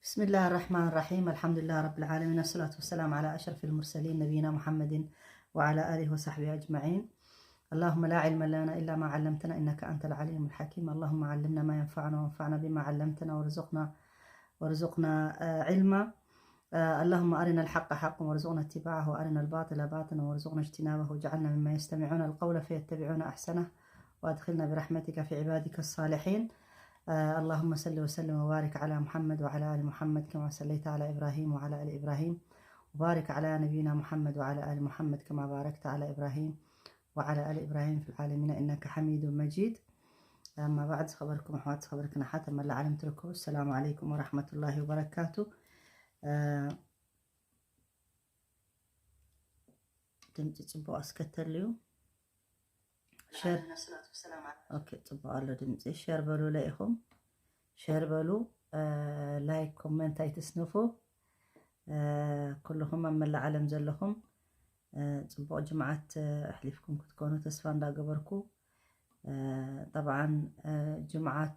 بسم الله الرحمن الرحيم. الحمد لله رب العالمين، والصلاة والسلام على أشرف المرسلين نبينا محمد وعلى آله وصحبه أجمعين. اللهم لا علم لنا إلا ما علمتنا إنك أنت العليم الحكيم. اللهم علمنا ما ينفعنا وانفعنا بما علمتنا وارزقنا وارزقنا آه، علما. آه، اللهم أرنا الحق حقا وارزقنا اتباعه وأرنا الباطل باطلا وارزقنا اجتنابه واجعلنا ممن يستمعون القول فيتبعون أحسنه وأدخلنا برحمتك في عبادك الصالحين. آه، اللهم صل وسلم وبارك على محمد وعلى آل محمد كما صليت على إبراهيم وعلى آل إبراهيم، وبارك على نبينا محمد وعلى آل محمد كما باركت على إبراهيم وعلى آل إبراهيم في العالمين إنك حميد مجيد. أما بعد، ዝኸበርኩም ኣሕዋት፣ ዝኸበርክን ኣሓት ኣብ መላእ ዓለም ትርከቡ፣ السلام عليكم ورحمة الله وبركاته። ድምፂ ፅቡቕ ኣስከተልዩ። ሸር ኦኬ፣ ፅቡቕ ኣሎ ድምፂ። ሸር በሉ ለኢኹም፣ ሸር በሉ። ላይክ ኮመንት ኣይትስንፉ። ኩልኹም ኣብ መላእ ዓለም ዘለኹም ፅቡቕ ጅምዓት ኣሕሊፍኩም ክትኮኑ ተስፋ እንዳገበርኩ፣ ጠብዓን ጅምዓት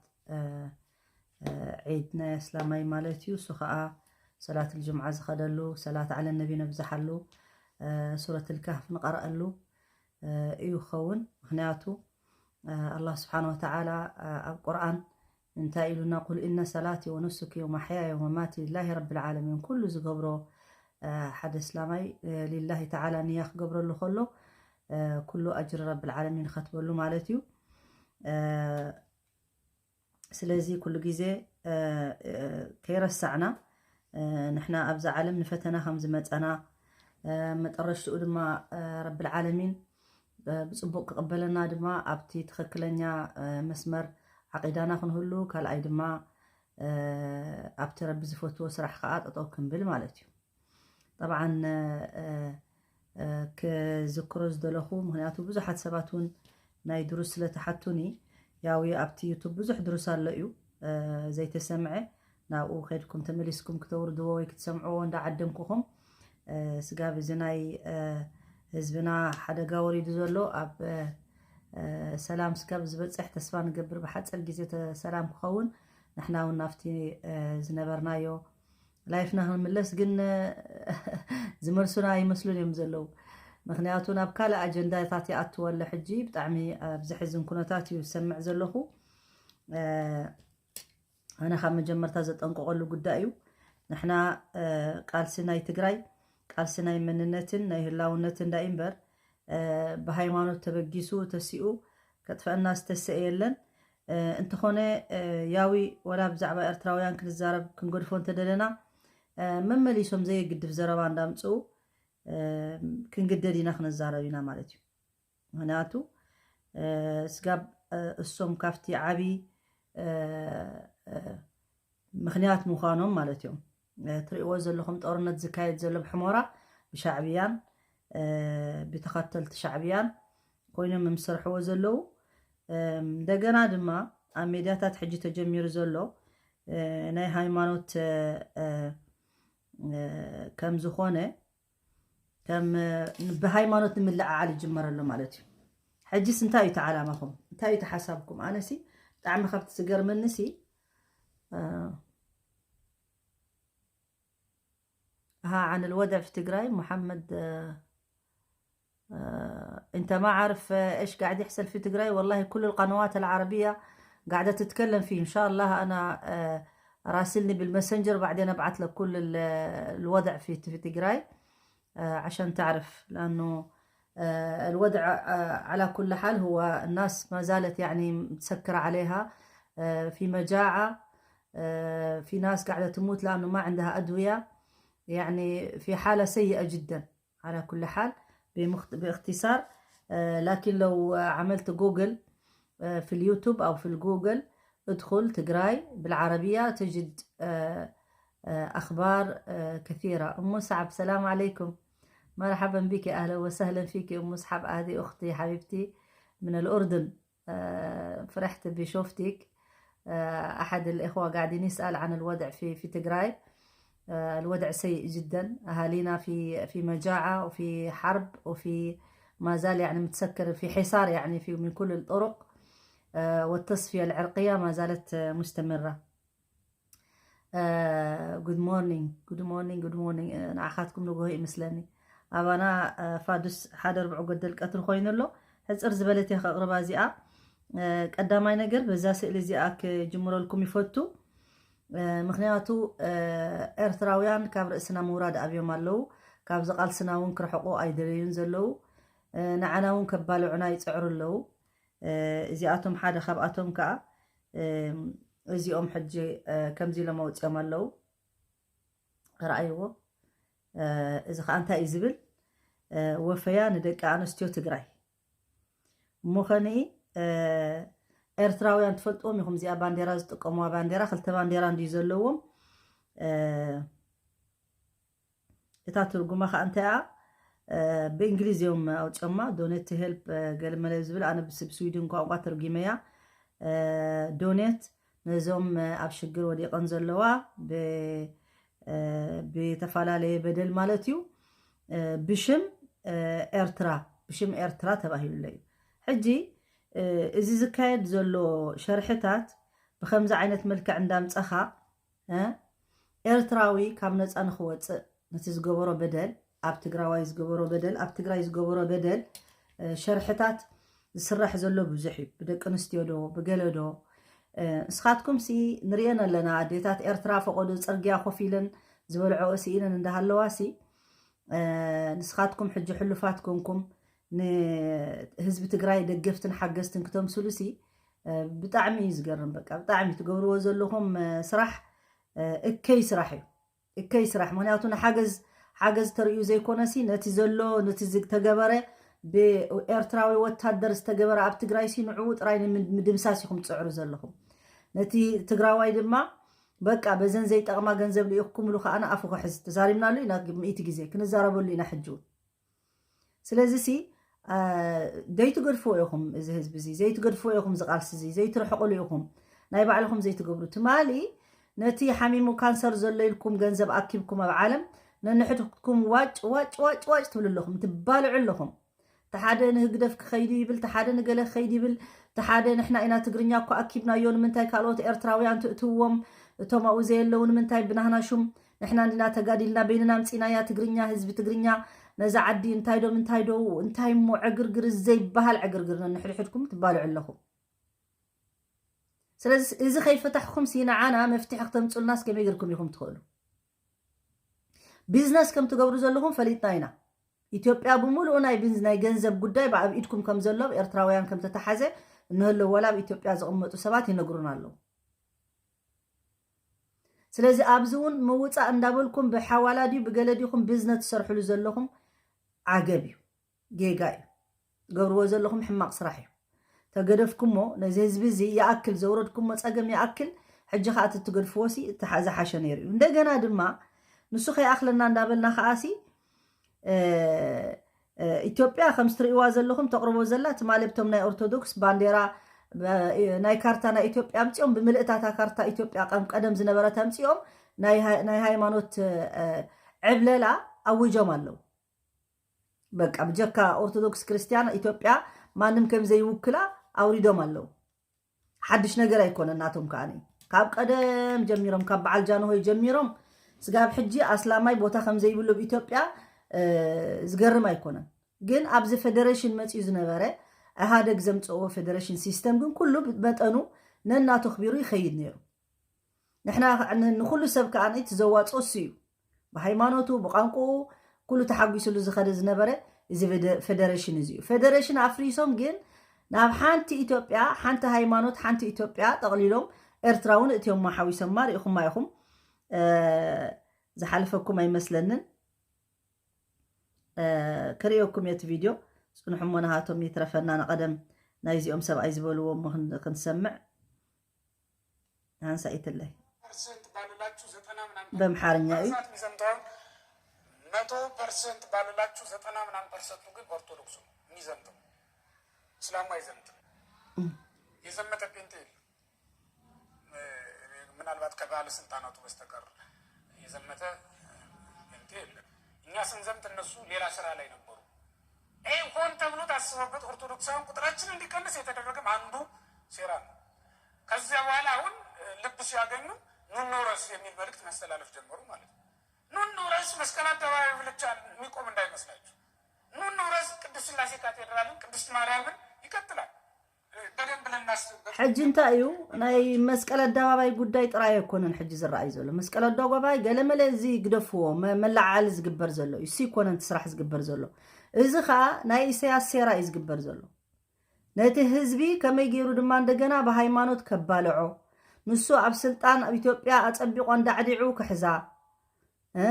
ዒድ ናይ ኣስላማይ ማለት እዩ። እሱ ከዓ ሰላት ልጅምዓ ዝኸደሉ፣ ሰላት ዓለ ነቢ ነብዝሓሉ፣ ሱረት ልካህፍ ንቐረአሉ እዩ ክኸውን። ምክንያቱ ኣላህ ስብሓን ወተዓላ ኣብ ቁርኣን እንታይ ኢሉና? ቁል ኢነ ሰላቲ ወኑሱኪ ወማሕያየ ወመማቲ ሊላሂ ረብል ዓለሚን። ኩሉ ዝገብሮ ሓደ እስላማይ ሊላሂ ተዓላ ንያ ክገብረሉ ከሎ ኩሉ ኣጅሪ ረብል ዓለሚን ይኸትበሉ ማለት እዩ። ስለዚ ኩሉ ግዜ ከይረሳዕና ንሕና ኣብዛ ዓለም ንፈተና ከም ዝመፀና መጠረሽትኡ ድማ ረብል ዓለሚን ብፅቡቅ ክቕበለና ድማ ኣብቲ ትኽክለኛ መስመር ዓቂዳና ክንህሉ፣ ካልኣይ ድማ ኣብቲ ረቢ ዝፈትዎ ስራሕ ከዓ ጠጠው ክንብል ማለት እዩ። ጠብዓን ክዝክሮ ዝደለኹ፣ ምክንያቱ ብዙሓት ሰባት እውን ናይ ድሩስ ስለተሓቱኒ፣ ያው ኣብቲ ዩቱብ ብዙሕ ድሩስ ኣሎ እዩ ዘይተሰምዐ፣ ናብኡ ከድኩም ተመሊስኩም ክተውርድዎ ወይ ክትሰምዕዎ እንዳዓደምኩኹም፣ ስጋብ እዚ ናይ ህዝብና ሓደጋ ወሪዱ ዘሎ ኣብ ሰላም ስጋብ ዝበፅሕ ተስፋ ንገብር። ብሓፂር ግዜ ሰላም ክኸውን ንሕና እውን ናብቲ ዝነበርናዮ ላይፍና ክንምለስ ግን ዝመልሱና ይመስሉን እዮም ዘለዉ። ምክንያቱ ናብ ካልእ ኣጀንዳታት ይኣትወ ኣሎ። ሕጂ ብጣዕሚ ኣብ ዘሕዝን ኩነታት እዩ ዝሰምዕ ዘለኹ። ኣነ ካብ መጀመርታ ዘጠንቀቐሉ ጉዳይ እዩ። ንሕና ቃልሲ ናይ ትግራይ ቃልሲ ናይ መንነትን ናይ ህላውነትን ዳይ እምበር ብሃይማኖት ተበጊሱ ተሲኡ ከጥፈአና ዝተሰአ የለን። እንተኾነ ያዊ ወላ ብዛዕባ ኤርትራውያን ክንዛረብ ክንገድፎ እንተደለና መመሊሶም ዘየግድፍ ዘረባ እንዳምፅኡ ክንግደድ ኢና ክነዛረብ ኢና ማለት እዩ። ምክንያቱ ስጋብ እሶም ካብቲ ዓብዪ ምክንያት ምዃኖም ማለት እዮም። ትሪእዎ ዘለኹም ጦርነት ዝካየድ ዘሎ ብሕሞራ ብሻዕብያን ብተኸተልቲ ሻዕብያን ኮይኖም ዝሰርሕዎ ዘለዉ። እንደገና ድማ ኣብ ሜድያታት ሕጂ ተጀሚሩ ዘሎ ናይ ሃይማኖት ከም ዝኾነ ከም ብሃይማኖት ንምልዕዓል ይጅመር ኣሎ ማለት እዩ። ሕጂስ እንታይ እዩ እቲ ዓላማኹም? እንታይ እዩ እቲ ሓሳብኩም? ኣነሲ ብጣዕሚ ካብቲ ዝገርመኒሲ ها عن الوضع في تجراي محمد انت ما عارف ايش قاعد يحصل في تجراي. والله كل القنوات العربية قاعدة تتكلم فيه. ان شاء الله انا راسلني بالماسنجر، بعدين ابعث لك كل الوضع في في تجراي عشان تعرف، لانه الوضع على كل حال هو الناس ما زالت يعني متسكرة عليها في مجاعة. في ناس قاعدة تموت لأنه ما عندها أدوية، يعني في حالة سيئة جدا. على كل حال، بمخت... باختصار، لكن لو عملت جوجل في اليوتيوب أو في الجوجل، ادخل تجراي بالعربية تجد أخبار كثيرة. أم مصعب، السلام عليكم، مرحبا بك، أهلا وسهلا فيك أم مصعب، هذه أختي حبيبتي من الأردن. فرحت بشوفتك. أحد الإخوة قاعدين يسأل عن الوضع في في تجراي. الوضع سيء جدا، أهالينا في في مجاعة وفي حرب وفي ما زال يعني متسكر في حصار يعني في من كل الطرق. والتصفية العرقية ما زالت مستمرة. Good morning, good morning, good morning። ንዓኻትኩም ንግሆ ይመስለኒ። ኣባና ፋዱስ ሓደ ርብዑ ጎደል ቀትሪ ኮይኑ ኣሎ። ሕፅር ዝበለት እየ ከቕርባ እዚኣ። ቀዳማይ ነገር በዛ ስእሊ እዚኣ ክጅምረልኩም ይፈቱ። ምክንያቱ ኤርትራውያን ካብ ርእስና ምውራድ ኣብዮም ኣለዉ። ካብዚ ቃልስና እውን ክርሕቁ ኣይደለዩን ዘለዉ። ንዓና እውን ከባልዑና ይፅዕሩ ኣለዉ። እዚኣቶም ሓደ ካብኣቶም ከዓ እዚኦም ሕጂ ከምዚ ኢሎም ኣውፅኦም ኣለዉ። ረኣይዎ። እዚ ከዓ እንታይ እዩ ዝብል? ወፈያ ንደቂ ኣንስትዮ ትግራይ። እሞ ኸኒ ኤርትራውያን ትፈልጥዎም ኢኹም። እዚኣ ባንዴራ ዝጥቀምዋ ባንዴራ፣ ክልተ ባንዴራ እንድዩ ዘለዎም። እታ ትርጉማ ከዓ እንታይ እያ? ብእንግሊዝ እዮም ኣውፅኦማ። ዶኔት ቱ ሄልፕ ገለመለ ዝብል፣ ኣነ ብስብ ስዊድን ቋንቋ ተርጉመያ። ዶኔት ነዞም ኣብ ሽግር ወዲቐን ዘለዋ ብተፈላለየ በደል ማለት እዩ፣ ብሽም ኤርትራ፣ ብሽም ኤርትራ ተባሂሉለ እዩ። ሕጂ እዚ ዝካየድ ዘሎ ሸርሕታት ብከምዚ ዓይነት መልክዕ እንዳምፀኻ ኤርትራዊ ካብ ነፃ ንክወፅእ፣ ነቲ ዝገበሮ በደል፣ ኣብ ትግራዋይ ዝገበሮ በደል፣ ኣብ ትግራይ ዝገበሮ በደል ሸርሕታት ዝስራሕ ዘሎ ብዙሕ እዩ። ብደቂ ኣንስትዮ ዶ ብገለ ዶ? ንስኻትኩም ሲ ንሪኤን ኣለና። ኣዴታት ኤርትራ ፈቆዶ ፅርግያ ኮፍ ኢለን ዝበልዐኦ ስኢነን እንዳሃለዋ ሲ ንስኻትኩም ሕጂ ሕሉፋት ኮንኩም ንህዝቢ ትግራይ ደገፍትን ሓገዝትን ክተምስሉ ሲ ብጣዕሚ እዩ ዝገርም። በቃ ብጣዕሚ ትገብርዎ ዘለኹም ስራሕ እከይ ስራሕ እዩ። እከይ ስራሕ። ምክንያቱ ንሓገዝ ሓገዝ ተርእዩ ዘይኮነሲ ነቲ ዘሎ ነቲ ዝተገበረ ብኤርትራዊ ወታደር ዝተገበረ ኣብ ትግራይ ሲ ንዕኡ ጥራይ ንምድምሳስ ኢኹም ትፅዕሩ ዘለኹም። ነቲ ትግራዋይ ድማ በቃ በዘን ዘይጠቕማ ገንዘብ ልኢኽኩምሉ ከዓ ንኣፉ ክሕዝ ተዛሪብናሉ ኢና። ሚእቲ ግዜ ክንዛረበሉ ኢና ሕጂ እውን። ስለዚ ሲ ዘይትገድፍዎ ኢኹም፣ እዚ ህዝቢ እዚ ዘይትገድፍዎ ኢኹም፣ ዝቃልሲ እዚ ዘይትርሕቕሉ ኢኹም፣ ናይ ባዕልኹም ዘይትገብሩ። ትማሊ ነቲ ሓሚሙ ካንሰር ዘሎ ኢልኩም ገንዘብ ኣኪብኩም ኣብ ዓለም ነንሕድኩም ዋጭ ዋጭ ዋጭ ዋጭ ትብሉ ኣለኹም፣ ትባልዑ ኣለኹም። ተሓደ ንህግደፍ ክኸይዱ ይብል፣ ተሓደ ንገለ ክኸይዱ ይብል፣ ተሓደ ንሕና ኢና ትግርኛ እኮ ኣኪብናዮ፣ ንምንታይ ካልኦት ኤርትራውያን ትእትውዎም፣ እቶም ኣብኡ ዘየለዉ ንምንታይ ብናህና ሹም ንሕና እንዲና ተጋዲልና በይንና ኣምፂናያ ትግርኛ፣ ህዝቢ ትግርኛ ነዛ ዓዲ እንታይ ዶ ምንታይ ዶ እንታይ እሞ ዕግርግር ዘይበሃል ዕግርግር ነንሕድሕድኩም ትባልዑ ኣለኹም። ስለዚ እዚ ከይፈታሕኩም ሲ ንዓና መፍትሒ ክተምፁልናስ ከመይ ገርኩም ኢኹም ትኽእሉ? ቢዝነስ ከም ትገብሩ ዘለኹም ፈሊጥና ኢና። ኢትዮጵያ ብምሉኡ ናይ ቢዝነስ ናይ ገንዘብ ጉዳይ ብኣብ ኢድኩም ከም ዘሎ ብ ኤርትራውያን ከም ተተሓዘ እንህለው ወላ ኣብ ኢትዮጵያ ዝቕመጡ ሰባት ይነግሩና ኣለዉ። ስለዚ ኣብዚ እውን ምውፃእ እንዳበልኩም ብሓዋላ ድዩ ብገለ ዲኹም ቢዝነስ ትሰርሕሉ ዘለኹም ዓገብ እዩ፣ ጌጋ እዩ። ትገብርዎ ዘለኹም ሕማቕ ስራሕ እዩ። ተገደፍኩሞ ነዚ ህዝቢ እዚ ይኣክል፣ ዘውረድኩሞ ፀገም ይኣክል፣ ሕጂ ከዓ እቲ ትገድፍዎ ሲ እቲ ዝሓሸ ነይሩ እዩ። እንደገና ድማ ንሱ ከይኣኽለና እንዳበልና ከዓ ሲ ኢትዮጵያ ከምዚ ትርእይዋ ዘለኹም ተቕርቦ ዘላ ትማሊ ብቶም ናይ ኦርቶዶክስ ባንዴራ ናይ ካርታ ናይ ኢትዮጵያ ኣምፂኦም ብምልእታታ ካርታ ኢትዮጵያ ቀም ቀደም ዝነበረት ኣምፂኦም ናይ ሃይማኖት ዕብለላ ኣዊጆም ኣለዉ። በቃ ብጀካ ኦርቶዶክስ ክርስቲያን ኢትዮጵያ ማንም ከም ዘይውክላ ኣውሪዶም ኣለዉ። ሓድሽ ነገር ኣይኮነን ናቶም ከኣ ካብ ቀደም ጀሚሮም ካብ በዓል ጃንሆይ ጀሚሮም ስጋብ ሕጂ ኣስላማይ ቦታ ከም ዘይብሉ ኣብ ኢትዮጵያ ዝገርም ኣይኮነን። ግን ኣብዚ ፌደሬሽን መፅዩ ዝነበረ ኢህኣደግ ዘምፀዎ ፌደሬሽን ሲስተም ግን ኩሉ መጠኑ ነናቱ ኣኽቢሩ ይኸይድ ነይሩ። ንሕና ንኩሉ ሰብ ከዓ እቲ ዘዋፅኦ እሱ እዩ። ብሃይማኖቱ ብቋንቋኡ ኩሉ ተሓጒስሉ ዝኸደ ዝነበረ እዚ ፌደሬሽን እዚ እዩ። ፌደሬሽን ኣፍሪሶም ግን ናብ ሓንቲ ኢትዮጵያ ሓንቲ ሃይማኖት ሓንቲ ኢትዮጵያ ጠቕሊሎም ኤርትራ እውን እትዮማ ሓዊሶማ ርኢኹማ ኢኹም። ዝሓልፈኩም ኣይመስለንን። ክርእየኩም እየ እቲ ቪድዮ። ፅንሑ እሞ ንሃቶም ይትረፈና ንቐደም ናይዚኦም ሰብኣይ ዝበልዎ እሞ ክንሰምዕ። ሃንሳ ይትለይ በምሓርኛ እዩ። መቶ ፐርሰንት ባልላችሁ ዘጠና ምናምን ፐርሰንቱ ግን ኦርቶዶክሱ የሚዘምተው እስላሙ አይዘምትም። የዘመተ ጴንጤ የለም። ምናልባት ከባለስልጣናቱ በስተቀር የዘመተ ጴንጤ የለም። እኛ ስንዘምት እነሱ ሌላ ስራ ላይ ነበሩ። ይህ ሆን ተብሎ ታስቦበት ኦርቶዶክሳውያን ቁጥራችን እንዲቀንስ የተደረገም አንዱ ሴራ ነው። ከዚያ በኋላ አሁን ልብ ሲያገኙ ኑ እንውረስ የሚል መልእክት ማስተላለፍ ጀመሩ ማለት ነው። ኑ እንውረስ መስቀል አደባባይ ብቻ የሚቆም እንዳይመስላችሁ። ኑ እንውረስ ቅድስት ሥላሴ ካቴድራልን ቅድስት ማርያምን ይቀጥላል። በደንብ ልናስብበት። ሕጂ እንታይ እዩ ናይ መስቀል ኣደባባይ ጉዳይ ጥራይ ኣይኮነን ሕጂ ዝረኣይ ዘሎ። መስቀል ኣደባባይ ገለመለ እዚ ግደፍዎ፣ መ- መለዓዓሊ ዝግበር ዘሎ እዩ። እሱ ይኮነን እቲ ስራሕ ዝግበር ዘሎ። እዚ ከዓ ናይ ኢሳያስ ሴራ እዩ ዝግበር ዘሎ። ነቲ ህዝቢ ከመይ ገይሩ ድማ እንደገና ብሃይማኖት ከባልዖ፣ ንሱ ኣብ ስልጣን ኣብ ኢትዮጵያ ኣጸቢቆ እንዳዕዲዑ ክሕዛ እ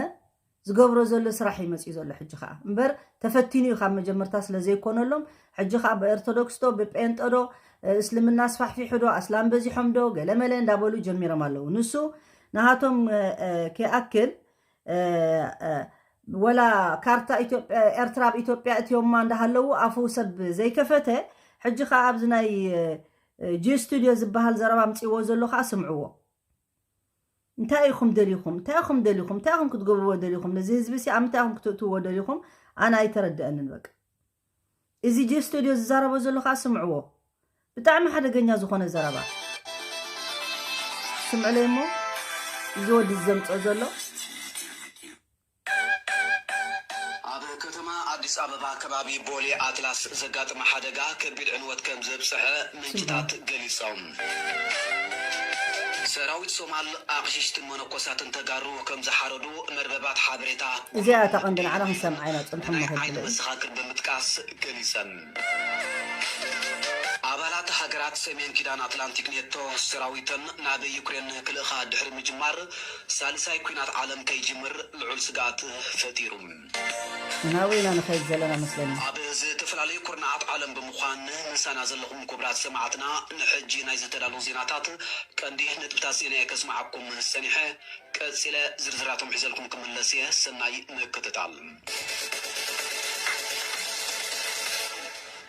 ዝገብሮ ዘሎ ስራሕ እዩ መፅዩ ዘሎ። ሕጂ ከዓ እምበር ተፈቲኑ እዩ ካብ መጀመርታ ስለ ዘይኮነሎም፣ ሕጂ ከዓ ብኦርቶዶክስ ዶ ብጴንጠ ዶ፣ እ፣ እስልምና ኣስፋሕፊሑ ዶ፣ ኣስላም በዚሖም ዶ፣ ገለመለ እንዳበሉ ጀሚሮም ኣለዉ። ንሱ ንሃቶም እ፣ እ፣ ከይኣክል እ፣ እ፣ ወላ ካርታ ኢትዮጵያ፣ ኤርትራ ኣብ ኢትዮጵያ እትዮማ እንዳሃለዉ ኣፉ ሰብ ዘይከፈተ፣ ሕጂ ከዓ ኣብዚ ናይ እ፣ እ፣ ጂ ስቱዲዮ ዝበሃል ዘረባ ኣምፅዎ ዘሎ ከዓ ስምዕዎ። እንታይ ኢኹም ደሊኹም? እንታይ ኢኹም ደሊኹም? እንታይ ኢኹም ክትገብርዎ ደሊኹም? ነዚ ህዝቢ ሲ ኣብ ምንታይ ኢኹም ክትእትውዎ ደሊኹም? ኣነ ኣይተረድአንን። በቃ እዚ ጂ ስቱዲዮ ዝዛረቦ ዘሎ ከዓ ስምዕዎ። ብጣዕሚ ሓደገኛ ዝኾነ ዘረባ ስምዕለይ እሞ እዚ ወዲ ዘምፅኦ ዘሎ ኣብ ከተማ ኣዲስ ኣበባ ከባቢ ቦሌ ኣትላስ ዘጋጠመ ሓደጋ ከቢድ ዕንወት ከም ዘብፅሐ ምንጭታት ገሊፆም። ሰራዊት ሶማል ኣቕሽሽትን መነኮሳትን ተጋሩ ከም ዝሓረዱ መርበባት ሓበሬታ እዚኣ እታ ቀንዲ ንዓና ክንሰምዓ ኢና ፅንሖም ናይ ንኽእል ዓይኒ ዘለና። መሰኻክር ብምጥቃስ ገሊፀን። ኣባላት ሃገራት ሰሜን ኪዳን ኣትላንቲክ ኔቶ ሰራዊተን ናብ ዩክሬን ክልእኻ ድሕሪ ምጅማር ሳልሳይ ኲናት ዓለም ከይጅምር ልዑል ስግኣት ፈጢሩ። ናበይ ኢና ንኸይድ ዘለና መስለኒ? ኣብ ዝተፈላለዩ ኩርናዓት ዓለም ብምዃን ምሳና ዘለኹም ክቡራት ሰማዕትና ንሕጂ ናይ ዝተዳለዉ ዜናታት ቀንዲ ነጥብታት ዜና እየ ከስምዓኩም ሰኒሐ። ቀጺለ ዝርዝራቶም ሒዘልኩም ክምለስ እየ። ሰናይ ምክትታል።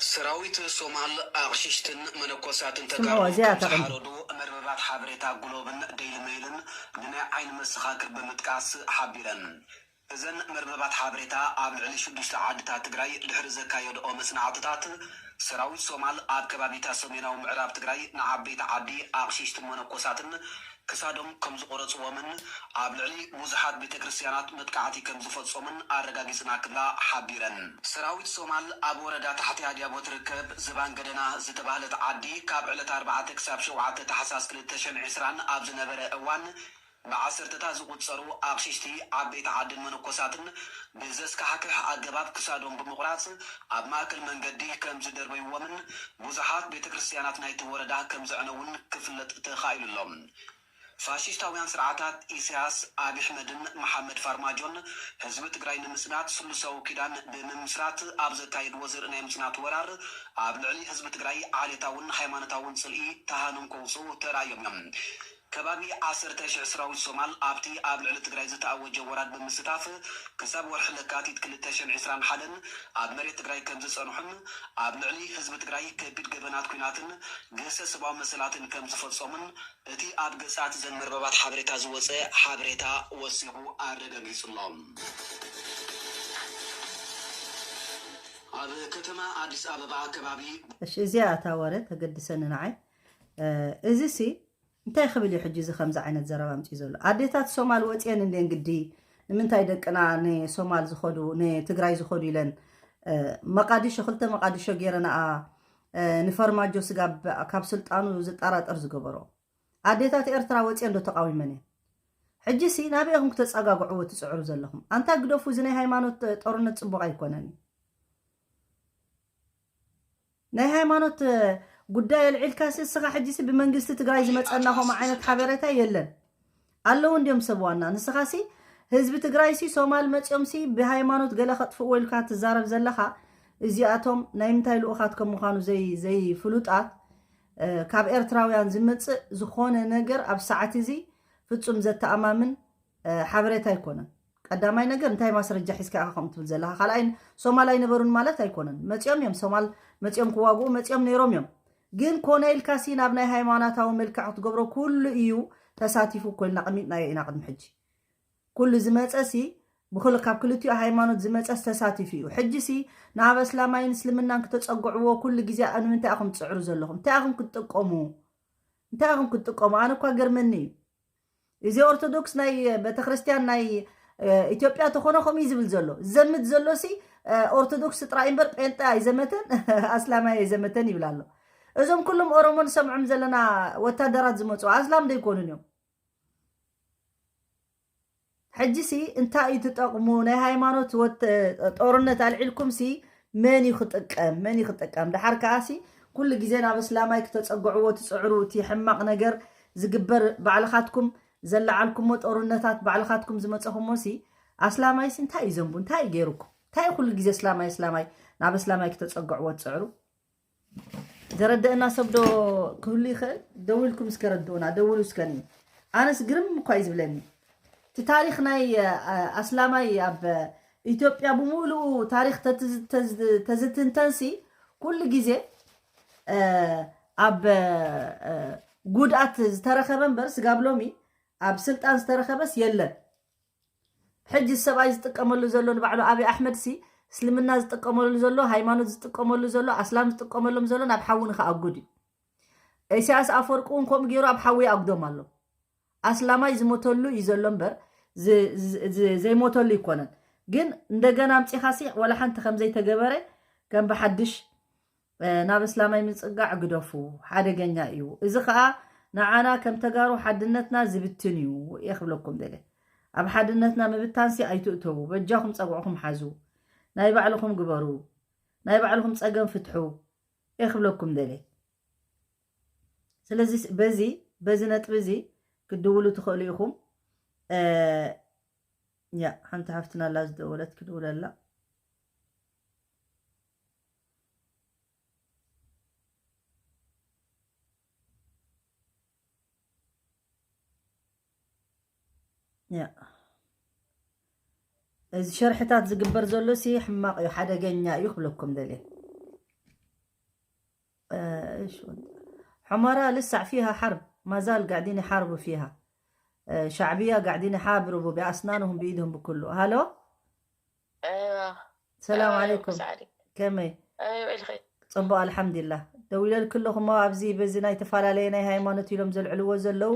ሰራዊት ሶማል ኣቕሽሽትን መነኮሳትን ስምዑ፣ ተጋሩ እዚኣ ከም ተቐም- ዝሓረዱ መርበባት ሓበሬታ ግሎብን ዴይሊ ሜይልን ንናይ ዓይኒ መሰኻክር ብምጥቃስ ሓቢረን። እዘን መርበባት ሓበሬታ ኣብ ልዕሊ ሽዱሽተ ዓድታት ትግራይ ድሕሪ ዘካየድኦ መጽናዕትታት ሰራዊት ሶማል ኣብ ከባቢታት ሰሜናዊ ምዕራብ ትግራይ ንዓበይቲ ዓዲ ኣቕሽሽትን መነኮሳትን ክሳዶም ከም ዝቆረጽዎምን ኣብ ልዕሊ ብዙሓት ቤተ ክርስቲያናት መጥቃዕቲ ከም ዝፈጸሙን ኣረጋጊጽና ክብላ ሓቢረን። ሰራዊት ሶማል ኣብ ወረዳ ታሕቲ ኣድያቦ ትርከብ ዝባን ገደና ዝተባህለት ዓዲ ካብ ዕለት ኣርባዕተ ክሳብ ሸውዓተ ታሕሳስ ክልተ ሽሕን ዕስራን ኣብ ዝነበረ እዋን ብዓሰርተታት ዝቑጸሩ ኣቕሽሽቲ ዓበይቲ ዓድን መነኮሳትን ብዘስካሕክሕ ኣገባብ ክሳዶም ብምቑራጽ ኣብ ማእከል መንገዲ ከም ዝደርበይዎምን ብዙሓት ቤተ ክርስቲያናት ናይቲ ወረዳ ከም ዘዕነውን ክፍለጥ ተኻኢሉ ኣሎ። ፋሽስታውያን ስርዓታት ኢሳያስ ኣቢ ኣሕመድን መሓመድ ፋርማጆን ህዝቢ ትግራይ ንምጽናት ስሉሳዊ ኪዳን ብምምስራት ኣብ ዘካየድዎ ዘርኢ ናይ ምጽናት ወራር ኣብ ልዕሊ ህዝቢ ትግራይ ዓሌታውን ሃይማኖታውን ጽልኢ ተሃኖም ከውጽኡ ተራእዮም እዮም። ከባቢ ዓሰርተ ሽሕ ሰራዊት ሶማል ኣብቲ ኣብ ልዕሊ ትግራይ ዝተኣወጀ ወራር ብምስታፍ ክሳብ ወርሒ ለካቲት ክልተ ሽሕን ዕስራን ሓደን ኣብ መሬት ትግራይ ከም ዝጸንሑን ኣብ ልዕሊ ህዝቢ ትግራይ ከቢድ ገበናት ኲናትን ግህሰት ሰብኣዊ መሰላትን ከም ዝፈጸሙን እቲ ኣብ ገጻት እዘን መርበባት ሓበሬታ ዝወጸ ሓበሬታ ወሲኹ ኣረጋጊጹ ኣሎ። ኣብ ከተማ ኣዲስ ኣበባ ከባቢ እሺ፣ እዚኣ እታ ወረ ተገድሰኒ ንዓይ። እ፣ እዚ ሲ እንታይ ክብል እዩ ሕጂ እዚ ከምዚ ዓይነት ዘረባ ኣምፅኡ ዘሎ? ኣዴታት ሶማል ወፅየን እንድየን ግዲ ንምንታይ ደቅና ንሶማል ዝኸዱ ንትግራይ ዝኸዱ ኢለን እ፣ መቃዲሾ ክልተ መቃዲሾ ገይረንኣ እ፣ ንፈርማጆ ስጋብ ካብ ስልጣኑ ዝጠራጠር ዝገበሮ ኣዴታት ኤርትራ ወፅየን ዶ ተቃዊመን እየን? ሕጂ ሲ ናበይ ኢኹም ክተፀጋግዕዎ ትፅዕሩ ዘለኹም? ኣንታ ግደፉ፣ እዚ ናይ ሃይማኖት ጦርነት ፅቡቅ ኣይኮነን እዩ። ናይ ሃይማኖት ጉዳይ ኣልዒልካ ሲ እስኻ ሕጂ ሲ ብመንግስቲ ትግራይ ዝመፀና ከምኡ ዓይነት ሓበሬታ የለን። ኣለዉ እንዲዮም ሰብ ዋና። ንስኻ ሲ ህዝቢ ትግራይ ሲ ሶማል መፅዮም ሲ ብሃይማኖት ገለ ከጥፍእዎ ኢልካ ትዛረብ ዘለኻ፣ እዚኣቶም ናይ ምንታይ ልኡኻት ከም ምዃኑ ዘይ ዘይፍሉጣት እ፣ ካብ ኤርትራውያን ዝመፅእ ዝኾነ ነገር ኣብ ሰዓት እዚ ፍጹም ዘተኣማምን እ፣ ሓበሬታ ኣይኮነን። ቀዳማይ ነገር እንታይ ማስረጃ ሒዝካ ኢኻ ከምኡ ትብል ዘለኻ? ካልኣይ ሶማል ኣይነበሩን ማለት ኣይኮነን። መፂኦም እዮም፣ ሶማል መፂኦም ክዋግኡ መፂኦም ነይሮም እዮም። ግን ኮነ ኢልካ ሲ ናብ ናይ ሃይማኖታዊ መልክዕ ክትገብሮ ኩሉ እዩ ተሳቲፉ እኮ ኢልና ኣቐሚጥናዮ ኢና ቅድሚ ሕጂ። ኩሉ ዝመፀ ሲ ብክል ካብ ክልቲኡ ሃይማኖት ዝመፀስ ተሳቲፉ እዩ። ሕጂ ሲ ናብ እስላማይን እስልምናን ክተፀግዕዎ ኩሉ ግዜ ንምንታይ ኢኹም ትፅዕሩ ዘለኹም? እንታይ ኢኹም ክትጥቀሙ? እንታይ ኢኹም ክትጥቀሙ? ኣነ እኳ ገርመኒ እዩ። እዚ ኦርቶዶክስ ናይ ቤተክርስትያን ናይ ኢትዮጵያ ተኾነ ከምኡ እዩ ዝብል ዘሎ። ዘምት ዘሎ ሲ ኦርቶዶክስ ጥራይ እምበር ጴንጠ ኣይዘመተን ኣስላማይ ኣይዘመተን ይብል ኣሎ። እዞም ኩሎም ኦሮሞን ሰምዖም ዘለና ወታደራት ዝመፁ ኣስላም ደይኮኑን እዮም። ሕጂ ሲ እንታይ እዩ ትጠቕሙ? ናይ ሃይማኖት ጦርነት ኣልዒልኩም ሲ መን እዩ ክጥቀም? መን እዩ ክጥቀም? ደሓር ከኣ ሲ ኩሉ ግዜ ናብ እስላማይ ክተጸግዕዎ ትጽዕሩ። እቲ ሕማቕ ነገር ዝግበር ባዕልኻትኩም ዘለዓልኩሞ ጦርነታት ባዕልኻትኩም ዝመጸኹሞ ሲ ኣስላማይ ሲ እንታይ እዩ ዘንቡ? እንታይ እዩ ገይሩኩም? እንታይ እዩ ኩሉ ግዜ እስላማይ እስላማይ ናብ እስላማይ ክተጸግዕዎ ትጽዕሩ? ዘረድእና ሰብ ዶ ክህሉ ይኽእል? ደዊልኩም እስከ ረድኡና፣ ደውሉ እስከኒ። ኣነስ ግርም እኳ እዩ ዝብለኒ። እቲ ታሪኽ ናይ ኣስላማይ ኣብ ኢትዮጵያ ብምሉኡ ታሪኽ ተዝትንተንሲ ኩሉ ግዜ ኣብ ጉድኣት ዝተረኸበ እምበር ስጋብ ሎሚ ኣብ ስልጣን ዝተረኸበስ የለን። ሕጂ ሰብኣይ ዝጥቀመሉ ዘሎ ንባዕሉ ኣብይ ኣሕመድ ሲ እስልምና ዝጥቀመሉ ዘሎ ሃይማኖት ዝጥቀመሉ ዘሎ ኣስላም ዝጥቀመሎም ዘሎ ናብ ሓዊ ንክኣጉድ እዩ። ኢሳያስ ኣፈወርቂ እውን ከምኡ ገይሩ ኣብ ሓዊ ይኣጉዶም ኣሎ። ኣስላማይ ዝሞተሉ እዩ ዘሎ እምበር ዘይሞተሉ ይኮነን። ግን እንደገና ኣምፂኻ ሲ ዋላ ሓንቲ ከምዘይተገበረ ከም ብሓድሽ ናብ እስላማይ ምፅጋዕ ግደፉ፣ ሓደገኛ እዩ። እዚ ከዓ ንዓና ከም ተጋሩ ሓድነትና ዝብትን እዩ እየ ክብለኩም ደለ። ኣብ ሓድነትና ምብታንሲ ኣይትእተዉ፣ በጃኹም ፀጉዕኹም ሓዙ፣ ናይ ባዕልኹም ግበሩ፣ ናይ ባዕልኹም ፀገም ፍትሑ እየ ክብለኩም ደለ። ስለዚ በዚ በዚ ነጥቢ እዚ ክትድውሉ ትኽእሉ ኢኹም። ያ ሓንቲ ሓፍትና ኣላ ዝደወለት ክድውለላ። እዚ ሸርሕታት ዝግበር ዘሎ ሲ ሕማቕ እዩ፣ ሓደገኛ እዩ ክብለኩም ደልየ። حمراء لسه فيها حرب، ما زال قاعدين يحاربوا فيها. شعبية قاعدين يحاربوا بأسنانهم بإيدهم بكله. هلو؟ ايوه السلام عليكم. كمي؟ ايوه الخير. ፅቡቅ ኣልሓምዱሊላህ። ደዊለልኪ ኣለኹ እሞ ኣብዚ በዚ ናይ ተፈላለየ ናይ ሃይማኖት ኢሎም ዘልዕልዎ ዘለዉ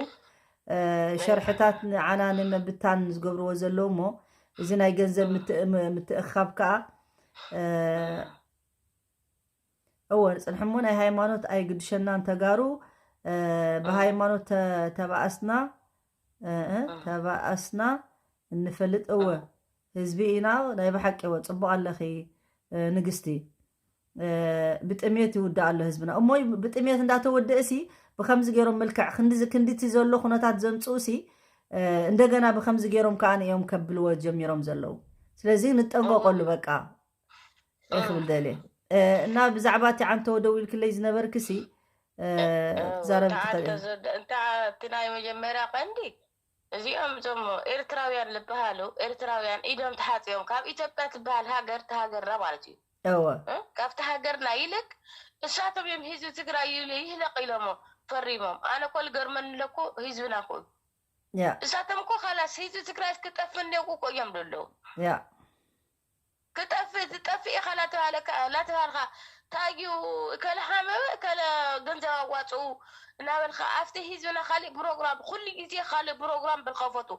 ሸርሕታት ንዓና ንምብታን ዝገብርዎ ዘለዉ እሞ እዚ ናይ ገንዘብ ምትእኻብ ከዓ እወ ፅንሕሞ ናይ ሃይማኖት ኣይግድሸናን ተጋሩ ብሃይማኖት ተባኣስና ተባኣስና እንፈልጥ እወ ህዝቢ ኢና ናይ ብሓቂ እወ ፅቡቅ ኣለኺ ንግስቲ ብጥሜት ይውዳእ ኣሎ ህዝብና እሞ ብጥሜት እንዳተወደእ ሲ ብከምዚ ገይሮም መልክዕ ክንዲዚ ክንዲቲ ዘሎ ኩነታት ዘምፅኡ ሲ እንደገና ብከምዚ ገይሮም ከዓ እዮም ከብልዎ ጀሚሮም ዘለዉ ስለዚ ንጠንቀቀሉ በቃ ክብል ደልየ እና ብዛዕባ እቲ ዓንተወ ደው ኢልክለይ ዝነበርክሲ ትዛረብ ትኽእል እንታ እቲ ናይ መጀመርያ ቀንዲ እዚኦም እዞም ኤርትራውያን ዝበሃሉ ኤርትራውያን ኢዶም ተሓፂኦም ካብ ኢትዮጵያ ትበሃል ሃገር ተሃገርና ማለት እዩ እወ ካብቲ ሃገርና ይልቅ እሳቶም እዮም ህዝቢ ትግራይ ይብሉ ይህለቅ ኢሎሞ ፈሪሞም ኣነ ኮ ልገርመኒ ለኩ ህዝብና ኩ ያ እሳቶም እኮ ካላስ ህዝቢ ትግራይ ክጠፍ እንዲው እኮ እዮም ደለዉ ያ ክጠፍእ ዝጠፍእ ኢኻ ላተባሃልካ ላተባሃልካ ታዩ እከለ ሓመመ እከለ ገንዘብ ኣዋፅኡ እናበልካ ኣብቲ ህዝብና ካሊእ ፕሮግራም ኩሉ ግዜ ካሊእ ፕሮግራም ብልኸፈቱ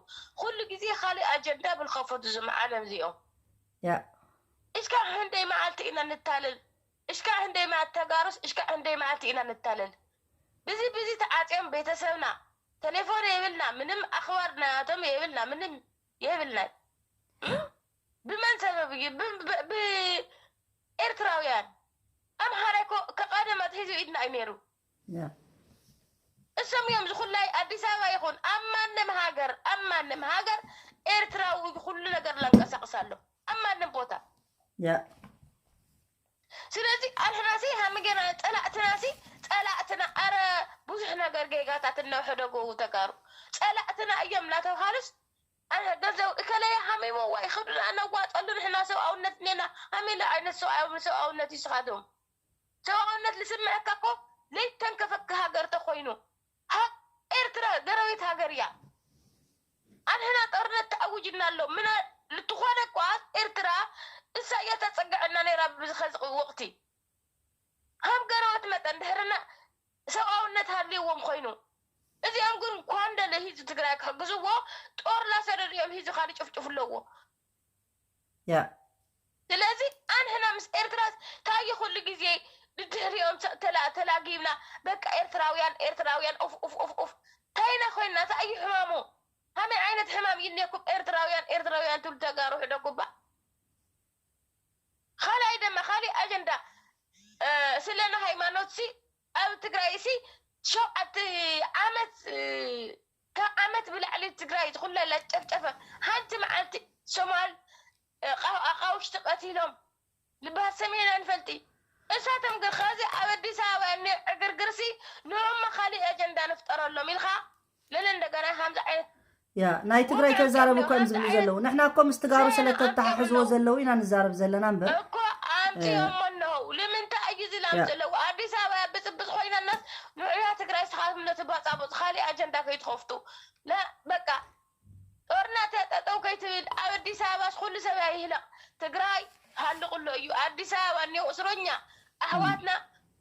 ኩሉ ግዜ ካሊእ ኣጀንዳ ብልኸፈቱ ዝመዓለም እዚኦም ያ እስካ ህንደይ መዓልቲ ኢና ንታለል እስካ ህንደይ መዓልቲ ተጋሩስ እስካ ህንደይ መዓልቲ ኢና ንታለል ብዚ ብዚ ተዓፅዮም ቤተሰብና ተሌፎን የብልና ምንም ኣኽባር ናያቶም የብልና ምንም የብልናይ ብመን ሰበብ እዩ ብኤርትራውያን ኣምሓራይ ኮ ከቀደም ኣትሒዙ ኢድና እዩ ነይሩ እሶም እዮም ዝኩላይ ኣዲስ ኣበባ ይኹን ኣብ ማንም ሃገር ኣብ ማንም ሃገር ኤርትራዊ ኩሉ ነገር ለንቀሳቅስ ኣሎ ኣብ ማንም ቦታ ያ ስለዚ ኣንሕናሲ ሃመ ጌና ፀላእትናሲ ፀላእትና ኣረ ብዙሕ ነገር ጌጋታት እነውሐደጉ ተጋሩ ፀላእትና እዮም እናተብሃሉስ ኣነ ገንዘብ እከለየ ሃሚሞ ወይ ክብድና ነዋፀሉ ንሕና ሰብኣውነት እኔና ሃሚለ ዓይነት ሰብኣውነት ይስኻቶም ሰብኣውነት ልስምዐካ እኮ ለይተንከፈኪ ሃገር ተኮይኑ ሃ- ኤርትራ ገረቤት ሃገር እያ ኣንሕና ጦርነት ተኣውጅና ኣሎ ምና ልትኾነ እኳ ኤርትራ እሳ እያ ተፀግዐና ነይራ ብዝኸዚ ወቅቲ ከም ገረወት መጠን ድሕርና ሰብኣውነት ሃልይዎም ኮይኑ እዚኦም ግን ኳንደለ ህዝቢ ትግራይ ክሕግዝዎ ጦር ላሰደዱ እዮም ህዝቢ ካልእ ጭፍጭፉ ኣለዎ። ያ ስለዚ ኣንሕና ምስ ኤርትራ ታየ ኩሉ ግዜ ድድህሪኦም ተላ- ተላጊብና በቃ ኤርትራውያን ኤርትራውያን ኡፍ ኡፍ ኡፍ ኡፍ ታይና ኮይና ታዩ ሕማሙ ከመይ ዓይነት ሕማም ይኔኩም ኤርትራውያን ኤርትራውያን ትብል ተጋሩ ሕደጉባ ካልኣይ ድማ ካሊእ ኣጀንዳ ስለና ሃይማኖት ሲ ኣብ ትግራይ ሲ ሸውዓተ ዓመት ካብ ዓመት ብላዕሊ ትግራይ ዝኩላ ላጨፍጨፈ ሓንቲ መዓልቲ ሶማል ኣቃውሽቲ ቀቲሎም ዝበሃል ሰሚዕና ንፈልጢ እሳቶም ግን ከዚ ኣብ ኣዲስ ኣበባ እኒ ዕግርግርሲ ንኦማ ካሊእ ኣጀንዳ ንፍጠረሎም ኢልካ ለለ እንደገና ከምዚ ዓይነት ያ ናይ ትግራይ ተዛረቡ እኮ እዮም ዝብሉ ዘለዉ ንሕና እኮ ምስ ትጋሩ ስለ ተተሓሕዝዎ ዘለዉ ኢና ንዛረብ ዘለና እምበር እኮ ኣምፅኦሞ ኣለዉ ንምንታይ እዩ ዝላም ዘለዉ ኣዲስ ኣበባ ብፅብፅ ኮይናናስ ንዑያ ትግራይ ስኻትኩም ነቲ ባፃቡፅ ካሊእ ኣጀንዳ ከይትኸፍቱ በቃ ጦርና ተጠጠው ከይትብል ኣብ ኣዲስ ኣበባስ ኩሉ ሰብ ይህለቕ ትግራይ ሃልቕሎ እዩ ኣዲስ ኣበባ እኒው እስረኛ ኣሕዋትና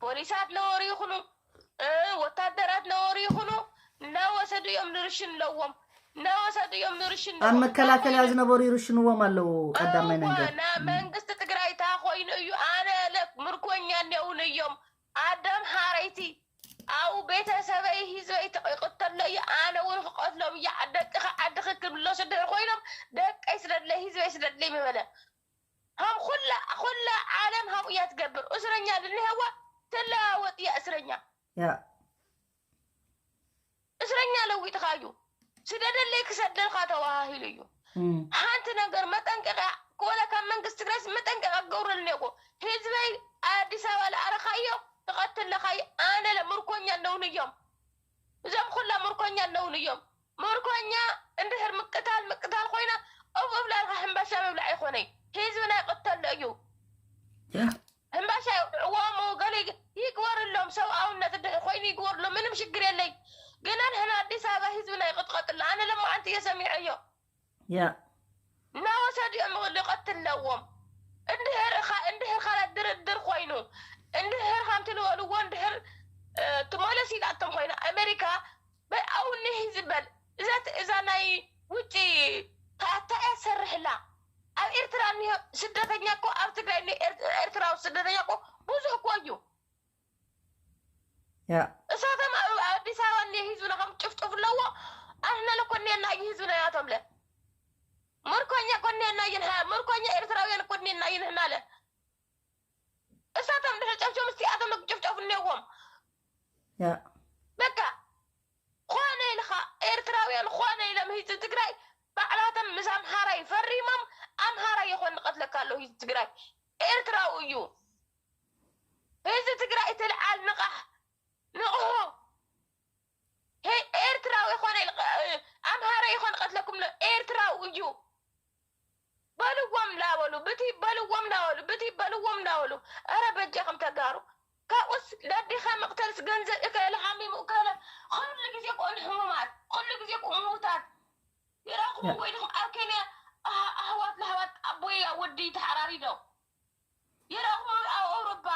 ፖሊሳት ነበሩ ይኹኑ ወታደራት ነበሩ ይኹኑ እናወሰዱ እዮም ንርሽን ኣለዎም እናወሰዱ እዮም ንርሽን ኣብ መከላከልያ ዝነበሩ ይርሽንዎም ኣለዉ ቀዳማይ ነገር መንግስቲ ትግራይ ታ ኮይኑ እዩ ኣነ ምርኮኛ እኒውን እዮም ኣዳም ሓረይቲ ኣብኡ ቤተሰበይ ህዝበይ ይቅተሎ እዩ ኣነ እውን ክቀትሎም እያ ደቅኻ ዓድኺ ክብለሱ ድሕር ኮይኖም ደቀይ ስደድለይ ህዝበይ ስደድለይ ምበለ ከም ኩላ ኩላ ዓለም ከምኡ እያ ትገብር እስረኛ ልንሄዋ ትለዋወጥ እያ እስረኛ ያ እስረኛ ለዊጥኻ እዩ ስደደለይ ክሰደልካ ተዋሃሂሉ እዩ ሓንቲ ነገር መጠንቀቂያ ኮለ ካብ መንግስቲ ትግራይስ መጠንቀቂያ ክገብረሉ ነይርዎ ህዝበይ ኣዲስ ኣበባ ለኣረኻዮ ትቐትል ለኻዮ ኣነ ለምርኮኛ ኣለውን እዮም እዞም ኩላ ምርኮኛ ኣለውን እዮም ምርኮኛ እንድሕር ምቅታል ምቅታል ኮይና እብ እብላልካ ሕምባሻ ምብላዕ ይኮነይ ህዝብና ይቅተሎ እዩ ሕምባሻ ይውድዕዎም ገለ ይግበርሎም ሰብኣውነት እንድሕር ኮይኑ ይግበርሎም ምንም ሽግር የለይ ግን ኣንሕና ኣዲስ ኣበባ ህዝብና ይቅጥቀጥላ ኣነ ለማዓንቲ እየ ሰሚዐዮ ያ እናወሰዱ እዮም ይቀትል ኣለዎም እንድሕር እኻ እንድሕር ካላት ድርድር ኮይኑ እንድሕር ከምቲ ዝበልዎ እንድሕር ትመለስ ኢላቶም ኮይና ኣሜሪካ በይ ኣውኒ ዝበል እዛ እዛ ናይ ውጭ ታታ እያ ትሰርሕላ ኣብ ኤርትራ እኒሆ ስደተኛ እኮ ኣብ ትግራይ እኒሆ ኤርትራዊ ስደተኛ እኮ ብዙሕ እኮ እዩ ያ እሳቶም ኣብ ኣዲስ ኣበባ እኒሆ ህዝብና ከም ጭፍጭፍ ኣለዎ ኣሕና ለኮኒየና እዩ ህዝብና ያቶም ለ ምርኮኛ ኮኒየና ይንሃ ምርኮኛ ኤርትራውያን ኮኒየና ይንህና ለ እሳቶም ድሕር ጨፍጨፍ ምስቲኣቶም ጭፍጨፍ እኒዎም ያ በቃ ኾነ ኢልኻ ኤርትራውያን ኾነ ኢሎም ህዝቢ ትግራይ ባዕላቶም ምስ ኣምሃራይ ፈሪሞም ኣምሃራይ ይኾን ንቐትለካ ኣሎ ህዝቢ ትግራይ ኤርትራዊ እዩ ህዝቢ ትግራይ ትልዓል ንቓሕ ንቕሆ ኤርትራዊ ይኾነ ኣምሃራይ ይኾን ቀትለኩም ኤርትራዊ እዩ በልዎም ላበሉ ብቲ በልዎም ላበሉ ብቲ በልዎም ላበሉ ኧረ በጃኹም ተጋሩ ካብኡስ ለዲኻ መቕተልስ ገንዘብ እከለ ሓሚሙ እከለ ኩሉ ግዜ ቆልዑ ሕሙማት ኩሉ ግዜ ምዉታት ይረኽቡ ወይ ድኹም ኣብ ኬንያ ኣህዋት ለህዋት ኣቦይ ወዲ ተሓራሪዶ ይረኽቡ ኣብ ኣውሮፓ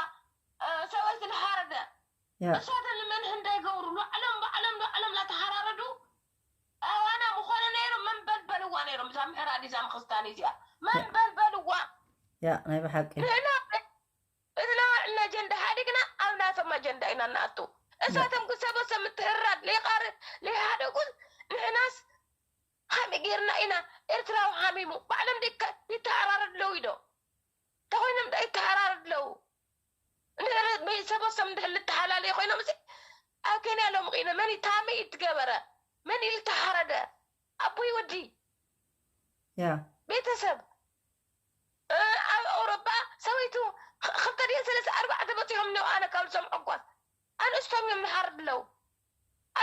ሰበይቲ ለሃረደ እሳተ ንመንህ እንዳይገብሩ ሎዓሎም ባዕሎም ሎዓሎም ላተሃራረዱ ኣዋና ምኾነ ነይሩ መንበልበልዋ ነይሮም እዛ ምሕራድ እዛ ምኽስታን እዚኣ መንበልበልዋ ያ ናይ ብሓቂ ንሕና እቲ ለዋዕልና ኣጀንዳ ሓዲግና ኣብ ናቶም ኣጀንዳ ኢና ንኣቱ እሳቶም ግን ሰበሰብ ምትህራድ ለይቃርድ ለይሃደጉን ንሕናስ ከመይ ጌርና ኢና ኤርትራዊ ሓሚሙ ባዕሎም ደካ ይተሃራረድ ለው ኢዶ ተኾይኖም ዶ ይተሃራረድ ለው ሰበሰብ እንድሕር ልተሓላለየ ኮይኖም እዚ ኣብ ኬንያ ሎም ቂነ መን ታመይ ትገበረ መን ኢልተሓረደ ኣቦይ ወዲ ያ ቤተሰብ ኣብ ኣውሮጳ ሰበይቱ ክልተ ድየን ሰለስተ ኣርባዕተ በፂሖም እኒኦ ኣነ ካብ ዝሰምዖ እኳስ ኣንእስቶም እዮም ንሓርድ ኣለዉ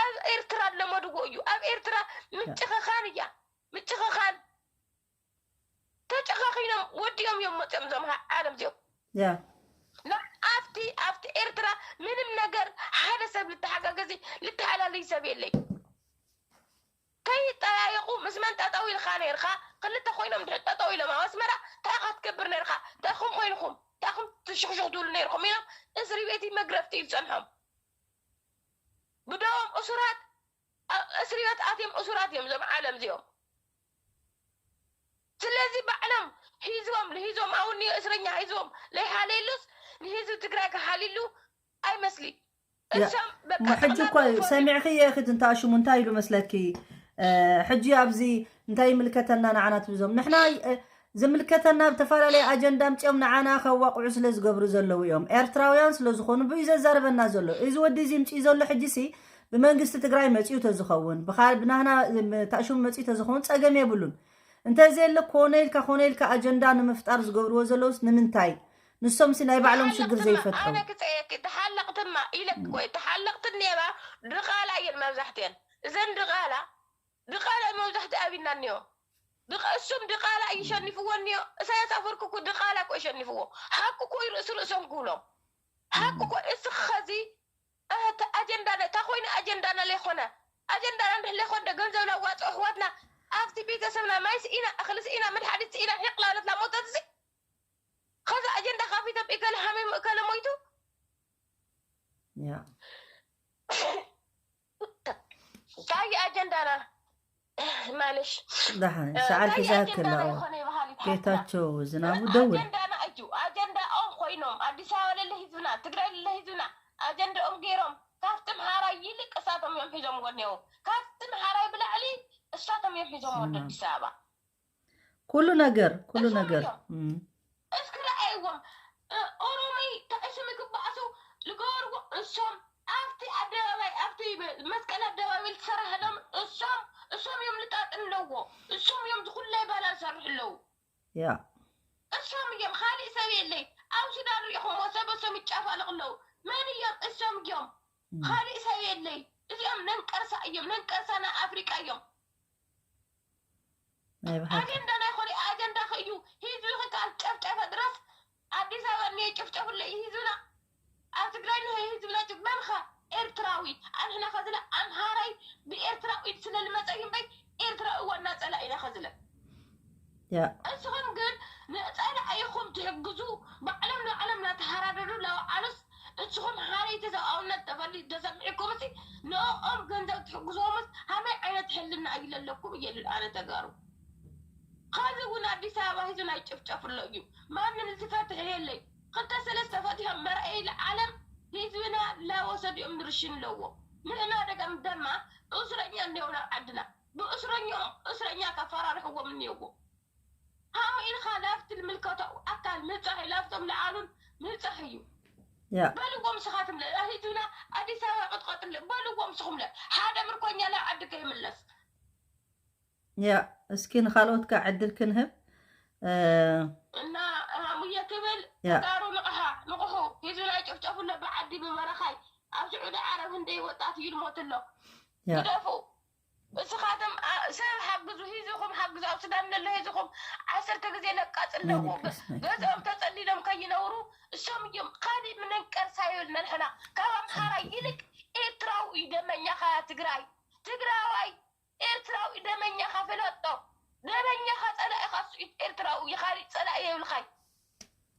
ኣብ ኤርትራ ኣለመድዎ እዩ ኣብ ኤርትራ ምጭኽኻን እያ ምጭኽኻን ተጨኻኺኖም ወዲኦም እዮም መፅኦም እዞም ዓለም እዚኦም ያ ኣብቲ ኣብቲ ኤርትራ ምንም ነገር ሓደ ሰብ ልተሓጋገዚ ልተሓላለይ ሰብ የለይ ከይጠያየቁ ምስ መን ጠጠው ኢልካ ነይርካ ክልተ ኮይኖም ድሕር ጠጠው ኢሎም ኣብ ኣስመራ እንታይ ኢኻ ትገብር ነይርካ እንታይ ኹም ኮይንኹም እንታይ ኹም ትሽኽሽኽ ትብሉ ነይርኩም ኢሎም እስሪ ቤት መግረፍቲ እዩ ዝፀንሖም ብደዎም እሱራት ኣብ እስር ቤት ኣትዮም እሱራት እዮም እዞም ዓለም እዚኦም። ስለዚ ባዕሎም ሂዝቦም ሂዝቦም ኣውኒ እስረኛ ሂዝቦም ለይሓለይሉስ ንህዝቢ ትግራይ ክሓልሉ ኣይመስሊ። እሶም በቃ እሞ ሕጂ እኮ ጠቕላላ ሰሚዕኽዮ ኢኺ፣ እንታ ሽሙ እንታይ ኢሉ መስለኪ? ሕጂ ኣብዚ እንታይ ይምልከተና ንዓና ትብዞም ንሕና ዝምልከተና ብተፈላለየ ኣጀንዳ ኣምፂኦም ንዓና ከዋቕዑ ስለ ዝገብሩ ዘለዉ እዮም። ኤርትራውያን ስለ ዝኾኑ ብዩ ዘዛርበና ዘሎ እዚ ወዲ እዚ ምፅኡ ዘሎ ሕጂ ሲ ብመንግስቲ ትግራይ መፅኡ ተዝኸውን ብናህና ታሽሙ መፅኡ ተዝኸውን ፀገም የብሉን። እንተዘየለ ኮነ ኢልካ ኮነ ኢልካ ኣጀንዳ ንምፍጣር ዝገብርዎ ዘለውስ ንምንታይ? ንሶም ሲ ናይ ባዕሎም ሽግር ዘይፈጥሩ። ኣነ ክፀየኪ ተሓለቕትማ ኢለክ ወይ ተሓለቕትን ኔባ ድቓላ እየን መብዛሕትኤን። እዘን ድቓላ ድቓላ መብዛሕትኡ ኣብና እኒኦ። ድቓ እሱም ድቓላ ይሸንፍዎ እኒኦ። እሳያስ ኣፈወርቂ እኮ ድቓላ እኮ ይሸንፍዎ። ሓቂ እኮ እዩ ርእሲ ርእሶም ክብሎም። ሓቂ እኮ እስኺ ኸዚ እህተ ኣጀንዳና እታ ኮይነ ኣጀንዳና ለይኮነ ኣጀንዳና እንድሕ ለይኮነ ገንዘብ ላዋፅኦ ኣሕዋትና ኣብቲ ቤተሰብና ማይ ስኢና እኽሊ ስኢና መድሓኒት ስኢና ሒቕ ላለትላ ሞተት እዚ ኸዚ ኣጀንዳ ካብ ኢትዮጵያ እከለ ሓሚሙ እከለ ሞይቱ ያ እንታይ ኣጀንዳና ማለሽ ደሓን ሰዓል ሒዛ ከላ ጌታቸው ዝናቡ ደውል ኣጀንዳና እዩ ኣጀንዳኦም ኮይኖም ኣዲስ ኣበባ ለለ ህዝብና ትግራይ ለለ ህዝብና ኣጀንዳኦም ገይሮም ካብቲ ምሃራይ ይልቅ እሳቶም እዮም ሒዞም ወኔው ካብቲ ምሃራይ ብላዕሊ እሳቶም እዮም ሒዞም ወደ ኣዲስ ኣበባ ኩሉ ነገር ኩሉ ነገር እስኪ ረኣይዎም ኦሮመይ ተዕስም ክበኣሱ ልገበርዎ እሶም ኣብቲ ኣደባባይ ኣብቲ መስቀል ኣደባባይ ዝተሰርሐሎም እሶም እሶም እዮም ልጣጥን ኣለዎ እሶም እዮም ዝኩላይ ባላ ዝሰርሑ ኣለዉ ያ እሶም እዮም ካሊእ ሰብ የለይ ኣብ ሱዳን ሪኢኹሞ ሰብ እሶም ይጫፋለቕ ኣለዉ መን እዮም እሶም እዮም ካሊእ ሰብ የለይ እዚኦም ነንቀርሳ እዮም ነንቀርሳ ናይ ኣፍሪቃ እዮም ናይ ብሓቂ ኣጀንዳ ናይ ኮነ ኣጀንዳ ከእዩ ህዝቢ ክካል ጨፍጨፈ ድረስ ኣዲስ ኣበባ እኒኦ ጭፍጨፉለይ ህዝብና ኣብ ትግራይ ንህ ህዝብና ጭ- መን ኸ ኤርትራዊ ኣንሕና ከዝለ ኣምሃራይ ብኤርትራዊ ስለ ልመፀ እዩ እምበይ ኤርትራዊ ዋና ፀላኢና ከዝለ ያ እስኹም ግን ንፀላኢኹም ትሕግዙ ባዕሎም ንባዕሎም እናተሃራደዱ ለውዓሉስ እስኹም ሓረይቲ ሰብኣውነት ተፈሊ ተሰሚዕኩም ሲ ንኦም ገንዘብ ትሕግዝዎምስ ሃመይ ዓይነት ሕልና እዩ ለለኩም እየ ልል ኣነ ተጋሩ ኻዚ እውን ኣዲስ ኣበባ ሂዙ ናይ ጭፍጨፍ ኣሎ እዩ ማንም ዝፈትሕ የለይ ክልተ ሰለስተ ፈትሖም መርአይ ለዓለም ህዝብና ላወሰድኦም ንርሽን ኣለዎ ንሕና ደገም ደማ እስረኛ እኒኦ ናብ ዓድና ብእስረኛ እስረኛ ከፈራርሕዎም እኒኦዎ ሃመ ኢልካ ላፍቲ ልምልከቶ ኣካል ምብፃሕ እዩ ላፍቶም ለዓሉን ምብፃሕ እዩ ያ በልዎም ስኻትም ለህዝብና ኣዲስ ኣበባ ቅጥቀጥለ በልዎም ስኹም ለ ሓደ ምርኮኛ ናብ ዓዲ ከይምለስ ያ እስኪ ንካልኦት ከ ዕድል ክንህብ እ፣ እና ሃሙየ ክብል ያ። ተጋሩ ንቕሓ ንቕሑ ህዝብና ይጨፍጨፉ ኣሎ ብዓዲ ብበረኻይ ኣብ ስዑዲ ዓረብ ህንደይ ወጣት እዩ ልሞት ኣሎ ያ ግደፉ እስኻትም ኣ- ሰብ ሓግዙ ሂዝኹም ሓግዙ ኣብ ሱዳን ዘሎ ሂዝኹም ዓሰርተ ግዜ ነቃፅለዎ መን ይቀስ መን ገዝኦም ተፀሊሎም ከይነብሩ እሶም እዮም ካሊእ ምንንቀርሳ ይብል ነንሕና ካብ ኣምሓራ ይልቅ ኤርትራዊ እዩ ደመኛኻ ትግራይ ትግራዋይ ኤርትራዊ ደመኛኻ ፍለጦ ደመኛኻ ፀላኢኻ እሱ እዩ ኤርትራዊ እዩ ካሊእ ፀላኢ የብልኻይ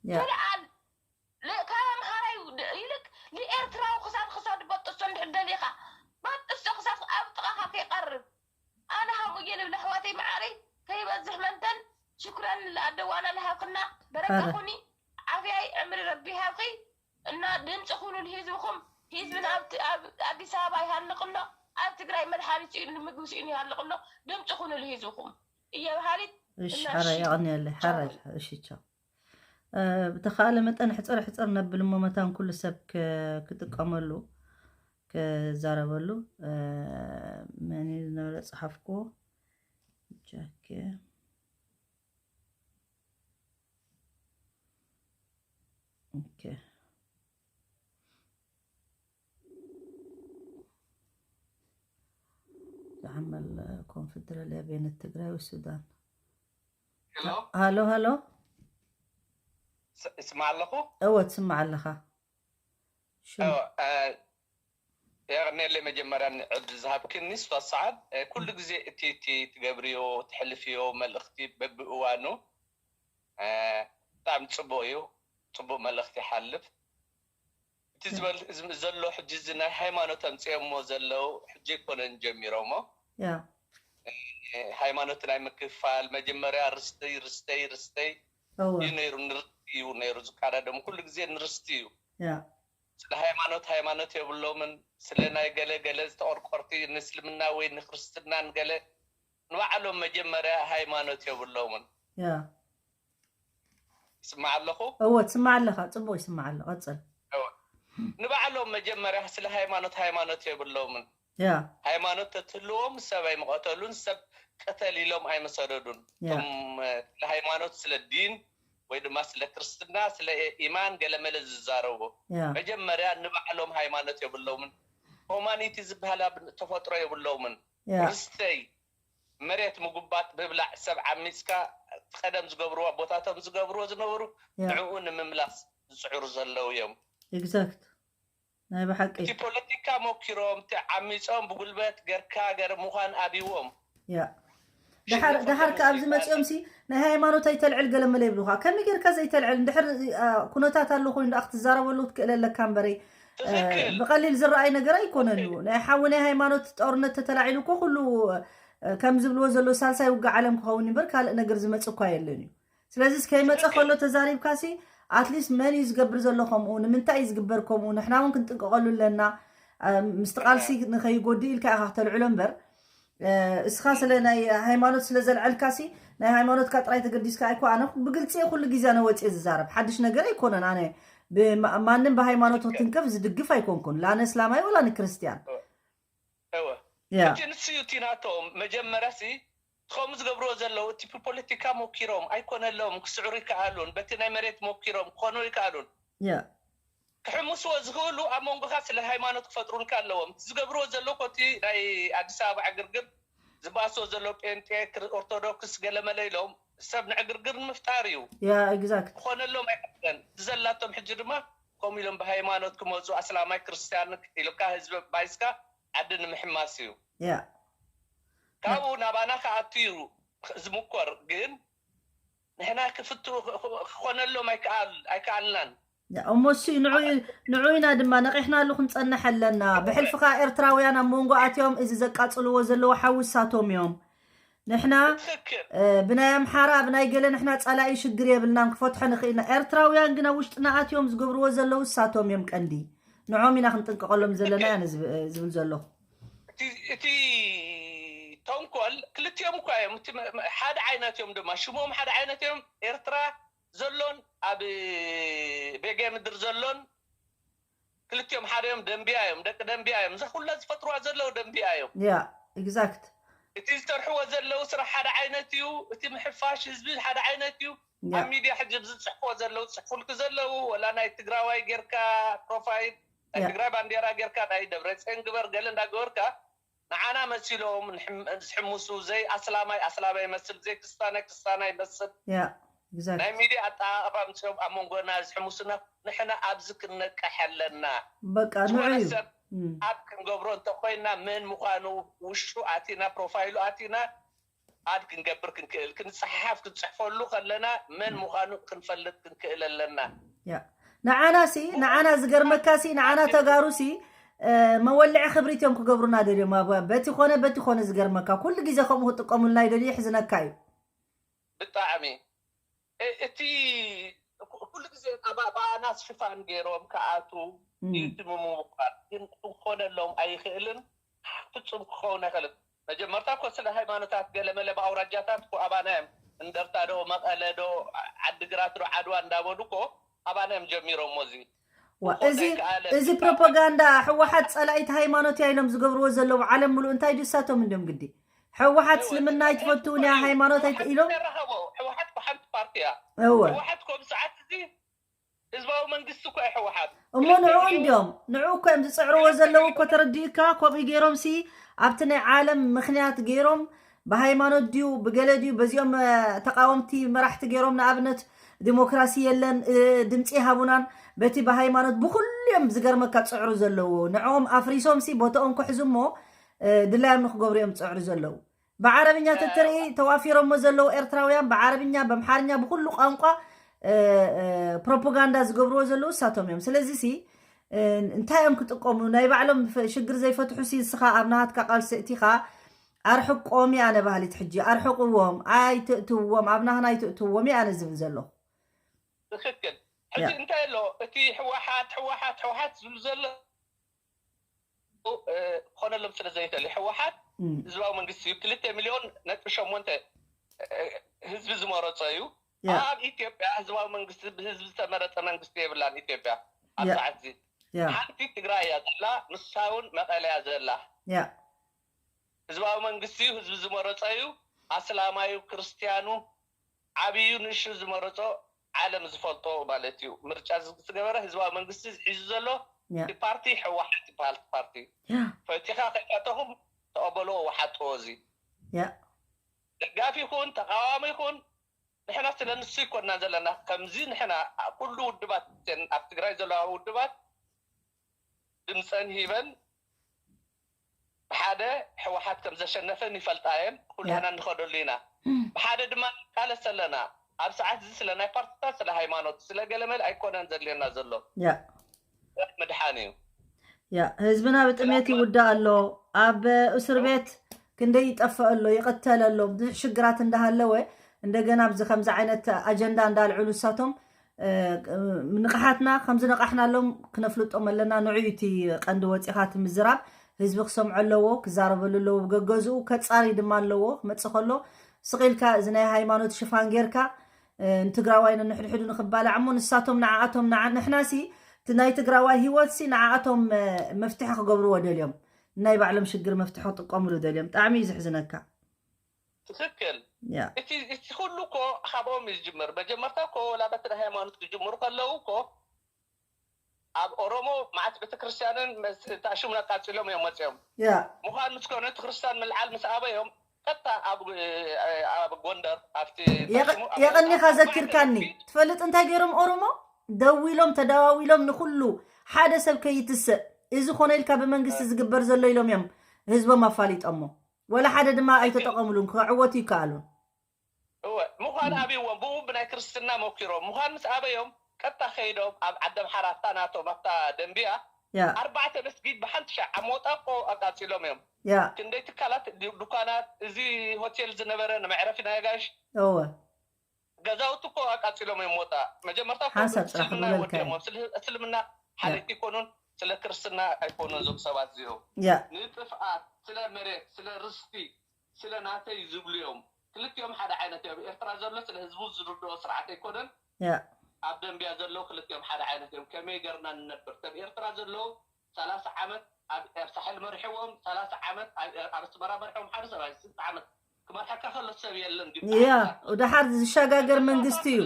ያ ትልዓል ለ- ካብ ኣምሓራይ ድ- ይልቅ ንኤርትራዊ ክሳድ ክሳዱ በጥሶ እንድሕር ደሊኻ በጥሶ ክሳድ ኣብ ጥቓኻ ከይቐርብ ኣነ ሃሙየ ልብል ኣሕዋተይ መዓረይ ከይበዝሕ መንተን ሽኩረን ለኣደዋና ልሃብክና በረካ ኣረ። ኩኒ ዓብያይ ዕምሪ ረቢ ሃብኺ እና ድምፂ ኩኑ ንህዝብኹም ህዝብና ኣብቲ- ኣብ ኣዲስ ኣበባ ይሃልቕ ኣሎ ኣብ ትግራይ መድሓኒት ስኢኑ ምግቢ ስኢኑ ይሃልቕ ኣሎ ድምፂ ኩኑ ንህዝብኹም እየ በሃሊት እሺ እና ሓራይ እሺ። የቐንየለይ ሓራይ እሺ ቻው እ፣ ብተኻእለ መጠን ሕፅር ሕፅር ነብል እሞ መታን ኩሉ ሰብ ክ- ክጥቀመሉ ክዛረበሉ እ፣ መን እዩ ዝነበረ ፀሓፍኩዎ ጃኬ ኦኬ ዝዓመል ኮንፈደራልያ ቤነት ትግራይ ወሱዳን ሄሎ ሃሎ ሃሎ ስ- እስማዕ ኣለኹ እወ ትስማዕ ኣለኻ ሽም እ፣ የቕኔለይ መጀመርያ ዕድል ዝሃብክኒ ስፋ ሰዓት እ፣ ኩሉ ግዜ እቲ እቲ ትገብርዮ ትሕልፍዮ መልእኽቲ በብእዋኑ እ፣ ብጣዕሚ ፅቡቅ እዩ ፅቡቅ መልእኽቲ ይሓልፍ እቲ ዝበል- እዚ ዘሎ ሕጂ እዚ ናይ ሃይማኖት ኣምፅኦሞ ዘለዉ ሕጂ ኣይኮነን ጀሚሮሞ። ያ ሃይማኖት ናይ ምክፋል መጀመርያ ርስትይ ርስትይ ርስትይ እወ እዩ ነይሩ። ንርስቲ እዩ ነይሩ ዝቃዳደሙ ኩሉ ግዜ ንርስቲ እዩ። ያ ስለ ሃይማኖት ሃይማኖት የብሎምን። ስለ ናይ ገለ ገለ ዝተቆርቆርቲ ንእስልምና ወይ ንክርስትናን ገለ ንባዕሎም መጀመርያ ሃይማኖት የብሎምን። ያ ይስማዕ ኣለኹ። እወ ትስማዕ ኣለኻ፣ ፅቡቅ ይስማዕ ኣሎ። ቀፅል። ንባዕሎም መጀመርያ ስለ ሃይማኖት ሃይማኖት የብሎምን። ያ ሃይማኖት ተትህልዎም ሰብ ኣይምቐተሉን፣ ሰብ ቅተል ኢሎም ኣይመሰደዱን። ያ እቶም ስለ ሃይማኖት፣ ስለ ዲን ወይ ድማ ስለ ክርስትና፣ ስለ ኢማን ገለመለ ዝዛረቡ ያ መጀመርያ ንባዕሎም ሃይማኖት የብሎምን። ሆማኒቲ ዝበሃል ኣብ ተፈጥሮ የብሎምን። ያ ርስተይ መሬት ምጉባጥ ብብላዕ ሰብ ዓሚፅካ እቲ ቀደም ዝገብርዎ ኣቦታቶም ዝገብርዎ ዝነበሩ ያ ንዕኡ ንምምላስ ዝፅዕሩ ዘለዉ እዮም። ኤግዛክት ናይ ብሓቂ እቲ ፖለቲካ ሞኪሮም እቲ ዓሚፆም ብጉልበት ገርካ ገር ምዃን ኣብይዎም ያ ደሓር ደሓር ከ ኣብዚ መፂኦም ሲ ናይ ሃይማኖት ኣይተልዕል ገለመለ ይብሉካ። ከመይ ጌርካ ዘይተልዕል? እንድሕር አ፣ ኩነታት ኣሎ ኮይኑ ደኣ ክትዛረበሉ ክትክእል ኣለካ እምበረይ አ፣ ትኽክል ብቐሊል ዝረኣይ ነገር ኣይኮነን እዩ። ናይ ሓዊ ናይ ሃይማኖት ጦርነት ተተላዒሉ እኮ ኩሉ አ፣ ከም ዝብልዎ ዘሎ ሳልሳይ ውግእ ዓለም ክኸውን እምበር ካልእ ነገር ዝመፅእ እኳ የለን እዩ። ስለዚ ከይመፀ ትኽክል ከሎ ተዛሪብካ ሲ ኣትሊስት መን እዩ ዝገብር ዘሎ ከምኡ፣ ንምንታይ እዩ ዝግበር ከምኡ፣ ንሕና እውን ክንጥንቀቐሉ ኣለና። አ፣ ምስቲ ቃልሲ ንኸይጎድእ ኢልካ ኢኻ ክተልዕሎ እምበር እ፣ እስኻ ስለ ናይ ሃይማኖት ስለ ዘልዐልካ ሲ ናይ ሃይማኖትካ ጥራይ ተገዲስካ ኣይኮ። ኣነ ብግልፂ ኩሉ ግዜ ኣነ ወፅየ ዝዛረብ ሓድሽ ነገር ኣይኮነን። ኣነ ብማ- ማንም ብሃይማኖት ክትንከፍ ዝድግፍ ኣይኮንኩን፣ ላነ እስላማይ ወላ ንክርስትያን። እወ ያ እቲ ንሱ እዩ እቲ ናቶም መጀመርያ ሲ ከምኡ ዝገብርዎ ዘለዉ እቲ ብፖለቲካ ሞኪሮም ኣይኮነሎም ክስዕሩ ይከኣሉን በቲ ናይ መሬት ሞኪሮም ክኾኑ ይከኣሉን ያ ክሕምስዎ ዝኽእሉ ኣብ መንጎኻ ስለ ሃይማኖት ክፈጥሩልካ ኣለዎም። እቲ ዝገብርዎ ዘለዉ ኮቲ ናይ ኣዲስ ኣበባ ዕግርግር ዝበኣስዎ ዘሎ ጴንጤ ክር- ኦርቶዶክስ ገለመለ ኢሎም ሰብ ንዕግርግር ንምፍጣር እዩ። ያ ኤግዛክት ክኾነሎም ኣይቀለን። እቲ ዘላቶም ሕጂ ድማ ከምኡ ኢሎም ብሃይማኖት ክመፁ ኣስላማይ ክርስትያን ኢልካ ህዝቢ ባይስካ ዓዲ ንምሕማስ እዩ። ያ ካብኡ ናባና ክኣቱ እዩ ዝምኮር ግን ንሕና ክፍትኡ ክኾነሎም ኣይከኣል ኣይከኣልናን። እሞ እሱ ንዑ ንዑ ኢና ድማ ነቂሕናሉ ክንፀንሕ ኣለና። ብሕልፊ ከዓ ኤርትራውያን ኣብ መንጎ ኣትዮም እዚ ዘቃፅልዎ ዘለዉ ሓዊ እሳቶም እዮም። ንሕና ትክክል እ፣ ብናይ ኣምሓራ ብናይ ገለ ንሕና ፀላኢ ሽግር የብልናን፣ ክፈትሖ ንኽእልና። ኤርትራውያን ግን ኣብ ውሽጥና ኣትዮም ዝገብርዎ ዘለዉ እሳቶም እዮም ቀንዲ። ንዖም ኢና ክንጥንቀቐሎም ዘለና እያ ዝብ- ዝብል ዘለኹ። እቲ እቲ ተንኮል ክልቲኦም እኳ እዮም። እቲ መ- መ- ሓደ ዓይነት እዮም ድማ ሽሞም ሓደ ዓይነት እዮም። ኤርትራ ዘሎን ኣብ ቤጌ ምድር ዘሎን ክልቲኦም ሓደ እዮም። ደንቢያ እዮም፣ ደቂ ደንቢያ እዮም። እዛ ኩላ ዝፈጥሩዋ ዘለዉ ደንቢያ እዮም። ያ ኤግዛክት እቲ ዝሰርሕዎ ዘለዉ ስራሕ ሓደ ዓይነት እዩ። እቲ ምሕፋሽ ህዝቢ ሓደ ዓይነት እዩ። ያ ኣብ ሚድያ ሕጂ ዝፅሕፍዎ ዘለዉ ዝፅሕፉልክ ዘለዉ ወላ ናይ ትግራዋይ ጌርካ ፕሮፋይል ናይ ያ ትግራይ ባንዴራ ጌርካ ናይ ደብረፅዮን ግበር ገለ እንዳገበርካ ንዓና መሲሎም ንሕም- ዝሕምሱ ዘይ ኣስላማይ ኣስላማይ ይመስል ዘይ ክስታናይ ክስታናይ ይመስል ያ ናይ ኤግዛክት ሚድያ ኣጠቃቀማ ምፅኦም ኣብ መንጎና ዝሕምሱና ንሕና ኣብዚ ክንነቅሕ ኣለና። በቃ ንዑ ዝኾነ እዩ ሰብ እም። ኣድ ክንገብሮ እንተኮይና መን ምዃኑ ውሽጡ ኣቲና ፕሮፋይሉ ኣቲና ኣድ ክንገብር ክንክእል ክንፀሓሓፍ ክንፅሕፈሉ ከለና መን ምዃኑ ክንፈልጥ ክንክእል ኣለና። ያ ንዓና ሲ ንዓና ዝገርመካ ሲ ንዓና ተጋሩ ሲ እ፣ መወልዒ ክብሪት እዮም ክገብሩና ደልዮም ኣብ በቲ ኮነ በቲ ኮነ ዝገርመካ ኩሉ ግዜ ከምኡ ክጥቀሙልና ይደልዩ። ይሕዝነካ እዩ። ብጣዕሚ እ- እቲ ኩ- ኩሉ ግዜ ኣባ- ብኣና ሽፋን ገይሮም ክኣቱ እም። እዩ እቲ ምምውቃር ግን ክኾነሎም ኣይኽእልን። ፍጹም ክኸውን ኣይኽእልን። መጀመርታ እኮ ስለ ሃይማኖታት ገለመለ ብኣውራጃታት እኮ ኣባና እዮም እንደርታ ዶ መቐለ ዶ ዓድግራት ዶ ዓድዋ እንዳበሉ እኮ ኣባና እዮም ጀሚሮሞ። እዚ ዋ ክኾን እዚ ኣይከኣለን። እዚ ፕሮፓጋንዳ ህወሓት ፀላኢት ሃይማኖት እያ ኢሎም ዝገብርዎ ዘለዉ ዓለም ሙሉእ እንታይ ድዩ እሳቶም እንዲዮም ግዲ ህወሓት እስልምና ኣይትፈትውን እያ ሃይማኖት ኣይት- ኢሎም ተረኸቦ ህወሓት እኮ ሓንቲ ፓርቲ እያ። እወ ህወሓት እኮ ብሰዓት እዚ ህዝባዊ መንግስቲ እኮ እዩ ህወሓት። እሞ ክልተ ንዑ ሚልዮን እንዲዮም ንዑ እኮ እዮም ዝፅዕርዎ ዘለዉ እኮ ተረዲእካ። ከምኡ ገይሮም ሲ ኣብቲ ናይ ዓለም ምክንያት ገይሮም ብሃይማኖት ድዩ ብገለ ድዩ በዚኦም እ፣ ተቃወምቲ መራሕቲ ገይሮም ንኣብነት ዲሞክራሲ የለን እ፣ ድምፂ ሃቡናን በቲ ብሃይማኖት ብኩሉ እዮም ዝገርመካ ዝፅዕሩ ዘለዉ። ንዕኦም ኣፍሪሶም ሲ ቦታኦም ክሕዙ እሞ እ፣ ድላዮም ንክገብሩ እዮም ዝፅዕሩ ዘለዉ። ብዓረብኛ ተትርኢ ተዋፊሮሞ ዘለዉ ኤርትራውያን ብዓረብኛ ብኣምሓርኛ ብኩሉ ቋንቋ እ፣ እ፣ ፕሮፓጋንዳ ዝገብርዎ ዘለዉ እሳቶም እዮም። ስለዚ ሲ እንታይ እዮም ክጥቀሙ? ናይ ባዕሎም ሽግር ዘይፈትሑ ሲ ንስኻ ኣብ ናሃትካ ቃልሲ እቲኻ ኣርሕቆም እየ ኣነ ባህሊት ሕጂ ኣርሕቅዎም ኣይትእትውዎም ኣብ ናህና ኣይትእትውዎም እየ ኣነ ዝብል ዘለኹ። ትክክል። ሕጂ እንታይ ኣሎ እቲ ህወሓት ህወሓት ህወሓት ዝብሉ ዘሎ ክኾነሎም ስለ ዘይክእል ህወሓት ህዝባዊ መንግስቲ እዩ። ክልተ ሚሊዮን ነጥቢ ሸሞንተ ህዝቢ ዝመረፆ እዩ። ኣብ ኢትዮጵያ ህዝባዊ መንግስቲ ብህዝቢ ዝተመረፀ መንግስቲ የብላን ኢትዮጵያ ኣብ ሰዓት እዚ ሓንቲ ትግራይ እያ ዘላ፣ ንሳ እውን መቐለ እያ ዘላ። ህዝባዊ መንግስቲ እዩ፣ ህዝቢ ዝመረፀ እዩ። ኣስላማዩ፣ ክርስትያኑ፣ ዓብዩ ንእሹ ዝመረፆ ዓለም ዝፈልጦ ማለት እዩ። ምርጫ ዝገበረ ህዝባዊ መንግስቲ ሒዙ ዘሎ ፓርቲ ህወሓት ይበሃል። ፓርቲ ፈቲኻ ከይፈተኹም ተቐበልዎ፣ ወሓጥዎ። እዚ ደጋፊ ይኹን ተቃዋሚ ይኹን ንሕና ስለ ንሱ ይኮንና ዘለና። ከምዚ ንሕና ኩሉ ውድባት ኣብ ትግራይ ዘለዋ ውድባት ድምፀን ሂበን ብሓደ ህወሓት ከም ዘሸነፈን ይፈልጣ እየን። ኩላና ንኸደሉ ኢና። ብሓደ ድማ ንቃለስ ኣለና። ኣብ ሰዓት እዚ ስለ ናይ ፓርቲታት፣ ስለ ሃይማኖት፣ ስለ ገለመል ኣይኮነን ዘድልየና ዘሎ። ምድሓን እዩ። ያ ህዝብና ብጥሜት ይውዳእ ኣሎ። ኣብ እስር ቤት ክንደይ ይጠፍእ ኣሎ፣ ይቕተል ኣሎ። ብዙሕ ሽግራት እንዳሃለወ እንደገና ኣብዚ ከምዚ ዓይነት ኣጀንዳ እንዳልዕሉ እሳቶም ንቕሓትና ከም ዝነቓሕናሎም ክነፍልጦም ኣለና። ንዑ እዩ እቲ ቀንዲ ወፂኻ እቲ ምዝራብ። ህዝቢ ክሰምዖ ኣለዎ፣ ክዛረበሉ ኣለዎ። ብገገዝኡ ከፃሪ ድማ ኣለዎ። ክመፅእ ከሎ ስቕ ኢልካ እዚ ናይ ሃይማኖት ሽፋን ጌርካ ንትግራዋይ ንንሕድሕዱ ንክባላዕ እሞ ንሳቶም ንዓኣቶም ንሕናሲ እቲ ናይ ትግራዋይ ህይወትሲ ንዓኣቶም መፍትሒ ክገብርዎ ደልዮም ናይ ባዕሎም ሽግር መፍትሒ ክጥቀምሉ ደልዮም። ብጣዕሚ እዩ ዝሕዝነካ። ትክክል። እቲ ኩሉ እኮ ካብኦም እዩ ዝጅምር። መጀመርታ እኮ ወላ በቲ ናይ ሃይማኖት ክጅምሩ ከለዉ እኮ ኣብ ኦሮሞ መዓት ቤተክርስትያንን ታሽሙን ኣቃፂሎም እዮም መፅኦም። ምዃን ምስ ኮነ እቲ ክርስትያን ምልዓል ምስ ኣበዮም ቀጥታ ኣብ ጎንደር ኣብቲ የቐኒኻ ዘኪርካኒ። ትፈልጥ እንታይ ገይሮም ኦሮሞ? ደዊሎም ተደዋዊሎም ንኩሉ ሓደ ሰብ ከይትስእ እዚ ኮነ ኢልካ ብመንግስቲ ዝግበር ዘሎ ኢሎም እዮም ህዝቦም ኣፋሊጦሞ። ወላ ሓደ ድማ ኣይተጠቐምሉን፣ ክዕወቱ ይከኣሉን። እወ ምዃን ኣብይዎም ብኡ ብናይ ክርስትና መኪሮም ምዃን ምስ ኣበዮም ቀጥታ ከይዶም ኣብ ዓዲ ኣምሓራ ኣብታ ናቶም ኣብታ ደንቢያ ኣርባዕተ መስጊድ ብሓንቲ ሻዕ ኣብ ሞጣቆ ኣቃፂሎም እዮም። ክንደይ ትካላት፣ ድኳናት፣ እዚ ሆቴል ዝነበረ ንመዕረፊ ናይ ኣጋይሽ ገዛውቲ እኮ ኣቃፂሎም እዮም። ሞጣ መጀመርታ እስልምና ወዲኦሞም። እስልምና ሓለይቲ ኣይኮኑን፣ ስለ ክርስትና ኣይኮኑን። እዞም ሰባት እዚኦም ንጥፍኣት ስለ መሬት ስለ ርስቲ ስለ ናተይ ዝብሉ እዮም። ክልቲኦም ሓደ ዓይነት እዮም። ኤርትራ ዘሎ ስለ ህዝቡ ዝርድኦ ስርዓት ኣይኮነን። ኣብ ደንቢያ ዘለዉ ክልቲኦም ሓደ ዓይነት እዮም። ከመይ ገርና ንነብር ከም ኤርትራ ዘለዉ ሰላሳ ዓመት ኣብ ሳሕል መሪሕዎም፣ ሰላሳ ዓመት ኣብ ኣስመራ መሪሕዎም። ሓደ ሰብኣይ ስልሳ ዓመት ክመርሐካ ከሎ ሰብ የለን። ያ ድሓር ዝሸጋገር መንግስቲ እዩ።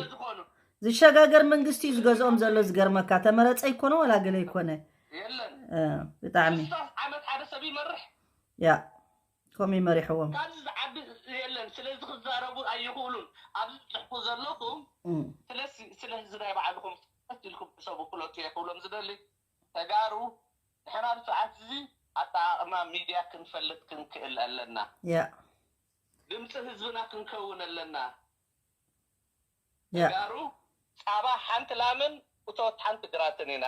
ዝሸጋገር መንግስቲ እዩ ዝገዝኦም ዘሎ። ዝገርመካ ተመረፀ ይኮነ ወላ ገለ ይኮነ የለን። ብጣዕሚ ዓመት ሓደ ሰብ ይመርሕ። ያ ከምኡ ይመሪሕዎም። ካብዚ ዝዓቢ የለን። ስለዚ ክዛረቡ ኣይኽእሉን። ኣብዚ ትፅሕፉ ዘለኹም ስለዚ ናይ ባዕልኹም ኢልኩም ሕሰቡ ክለቱ እየ ክብሎም ዝደሊ። ተጋሩ ንሕና ብሰዓት እዚ ኣጠቃቅማ ሚድያ ክንፈልጥ ክንክእል ኣለና። ያ ድምፂ ህዝብና ክንከውን ኣለና። ያ ተጋሩ ፃባ ሓንቲ ላምን እቶት ሓንቲ ግራትን ኢና።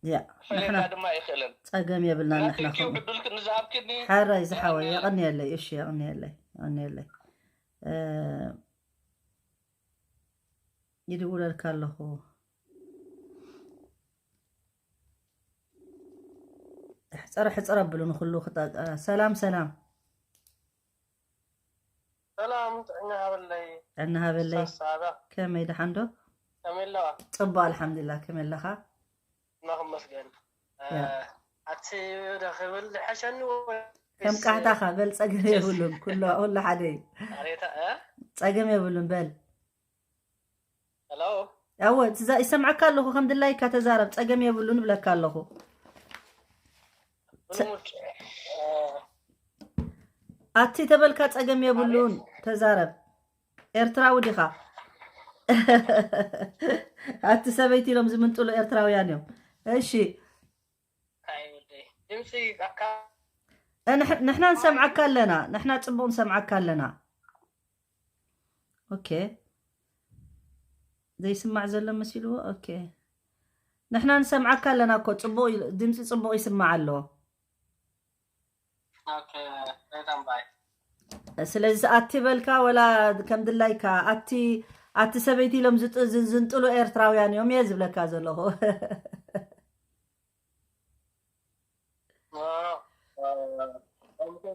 ያ ፈለና ድማ ይኽእልን። ፀገም የብልና ንሕና ናተኪው ዕዱል ክንዝሃብክኒ ሓራይ ዝሓወይ የቐንየለይ። እሺ የቐንየለይ፣ የቐንየለይ። ይድውለልካ ኣለኹ። ሕፀረ ሕፀረ ኣብሉ ንኩሉ ክጠ- ሰላም ሰላም። ሰላም ጥዕና ሃበለይ። ጥዕና ሃበለይ። ሳሳዳ ከመይ ደሓን ዶ? ከመይ ኣለዋ? ፅቡቅ ኣልሓምዱሊላህ። ከመይ ኣለኻ? እና ክመስገን። ኣቲ ዶ ክብል ዝሐሸኒ ወይ ከም ቃህታኻ በል፣ ፀገም የብሉን። ኩሉ ኩሉ ሓደ እዩ። ኣሬታ ፀገም የብሉን በል። ሄሎ ኣወ ትዛ- ይሰምዓካ ኣለኹ። ከም ድላይካ ተዛረብ፣ ፀገም የብሉን እብለካ ኣለኹ። ኣቲ ተበልካ ፀገም የብሉን፣ ተዛረብ። ኤርትራዊ ዲኻ? ኣቲ ሰበይቲ ኢሎም ዝምንጥሉ ኤርትራውያን እዮም። እሺ ኣይ ወደይ ድምፂ ኣካ ንሕና ንሰምዓካ ኣለና፣ ንሕና ፅቡቅ ንሰምዓካ ኣለና። ኦኬ ዘይስማዕ ዘሎ መሲልዎ። ኦኬ ንሕና ንሰምዓካ ኣለና እኮ፣ ጽቡቕ እዩ፣ ድምጺ ጽቡቕ ይስማዕ ኣሎ። ኦኬ፣ በጣም ባይ። ስለዚ ኣቲ በልካ ወላ ከም ድላይካ ኣቲ ኣቲ ሰበይቲ ኢሎም ዝጥ- ዝ- ዝንጥሉ ኤርትራውያን እዮም እየ ዝብለካ ዘለኹ።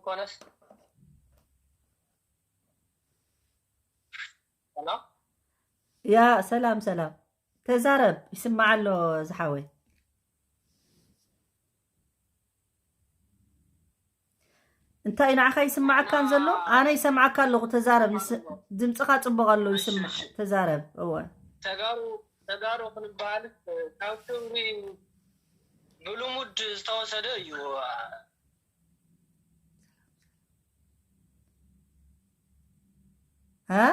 ኮነስ ሄሎ፣ ያ ሰላም ሰላም፣ ተዛረብ፣ ይስማዕ ኣሎ ዝሓወይ። እንታይ ንዓኻ ይስማዓካን ዘሎ? ኣነ ይሰምዓካ ኣለኹ፣ ተዛረብ። ንስ- ድምፅኻ ፅቡቕ ኣሎ፣ ይስማዕ። ተዛረብ። እወ። ተጋሩ ተጋሩ ክንበሃል ካብ ክብሪ ብልሙድ ዝተወሰደ እዩ። እ?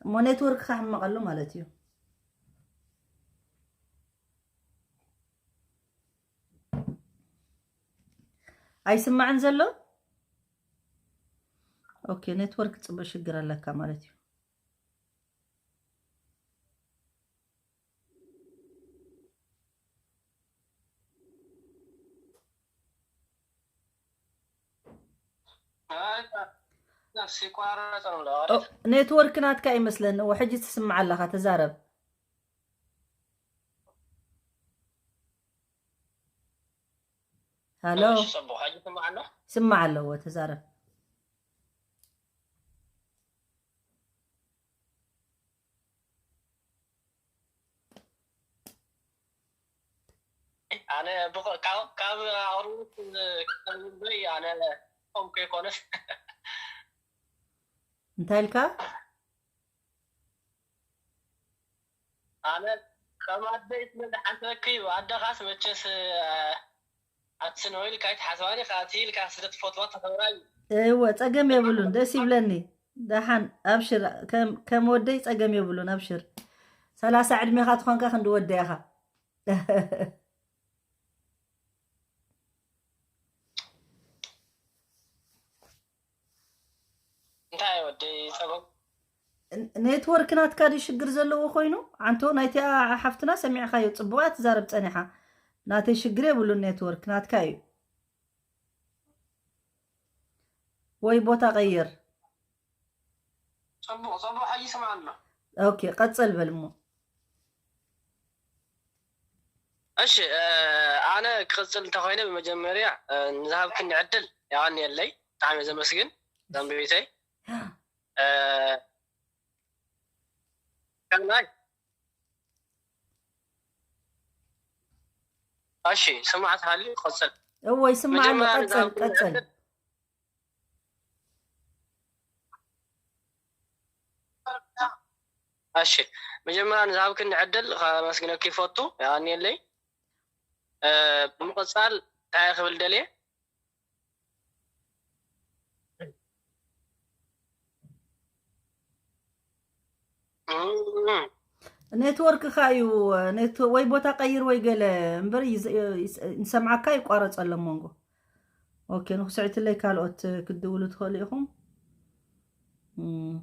እሞ ኔትወርክ ክሕመቐሉ ማለት እዩ። ኣይስማዕን ዘሎ? ኦኬ፣ ኔትወርክ ፅቡቅ ሽግር ኣለካ ማለት እዩ። ሲቋረጥ ነው። ኦ፣ ኔትወርክ ናትካ ይመስለኒ። እወ፣ ሕጂ ትስማዕ ኣለኻ፣ ተዛረብ። ሃሎ፣ ጽቡቅ፣ ሕጂ ትስማዕ ኣሎ? ስማዕ ኣለዎ፣ ተዛረብ። ኣነ ብኸ- ካብ ካብ ኣቕርቦት ክተውልዶይ ኣነ ቆምኩ ይኮነስ እንታይ ኢልካ? ኣነ ከም ኣደይ ስለ ዝሓሰበኪ እዩ። ኣደኻስ መቸስ ኣትስነው ኢልካ ኣይትሓስባን ኢኻ። እቲ ኢልካ ስለ ትፈትዋ ተኸብራ እዩ። እወ፣ ጸገም የብሉን፣ ደስ ይብለኒ። ደሓን ኣብሽር፣ ከም ከም ወደይ ጸገም የብሉን፣ ኣብሽር። ሰላሳ ዕድሜኻ ትኾንካ ክንዲ ወደይ ኢኻ። እንታይ ወደይ ጸገም? ኔትወርክ ናትካ ድዩ ሽግር ዘለዎ ኮይኑ? ዓንቶ ናይቲኣ ሓፍትና ሰሚዕካዮ፣ ጽቡቓ ትዛረብ ጸኒሓ። ናተይ ሽግር የብሉን፣ ኔትወርክ ናትካ እዩ። ወይ ቦታ ቀይር። ጽቡቕ፣ ጽቡቕ፣ ሕጂ ይስማዕ ኣሎ። ኦኬ፣ ቀጽል በል እሞ። እሺ፣ እ፣ ኣነ ክቕጽል እንተኾይነ ብመጀመርያ፣ እ፣ ንዝሃብክኒ ዕድል የቐንየለይ። ብጣዕሚ እየ ዘመስግን ዘንቢተይ። እ፣ ካልኣይ፣ እሺ፣ ስምዓት ሃልዩ ክቕጽል። እወ፣ ይስማዕ ኣሎ። መጀመርያ ቀጽል፣ ንዝሃብክኒ ቀጽል። ዕድል እሺ፣ መጀመርያ ንዝሃብክኒ ዕድል ከመስግነኪ ይፈቱ። የቐንየለይ። እ፣ ብምቕጻል እንታይ ክብል ደልየ? እም፣ ኔትወርክኻ እዩ፣ ኔት-፣ ወይ ቦታ ቀይር ወይ ገለ እምበር ይዝ-፣ ይስ-፣ ንሰምዓካ ይቋረጽ ኣሎ መንጎ። ኦኬ፣ ንኽስዕትለይ ካልኦት ክትድውሉ ትኽእሉ ኢኹም። እም።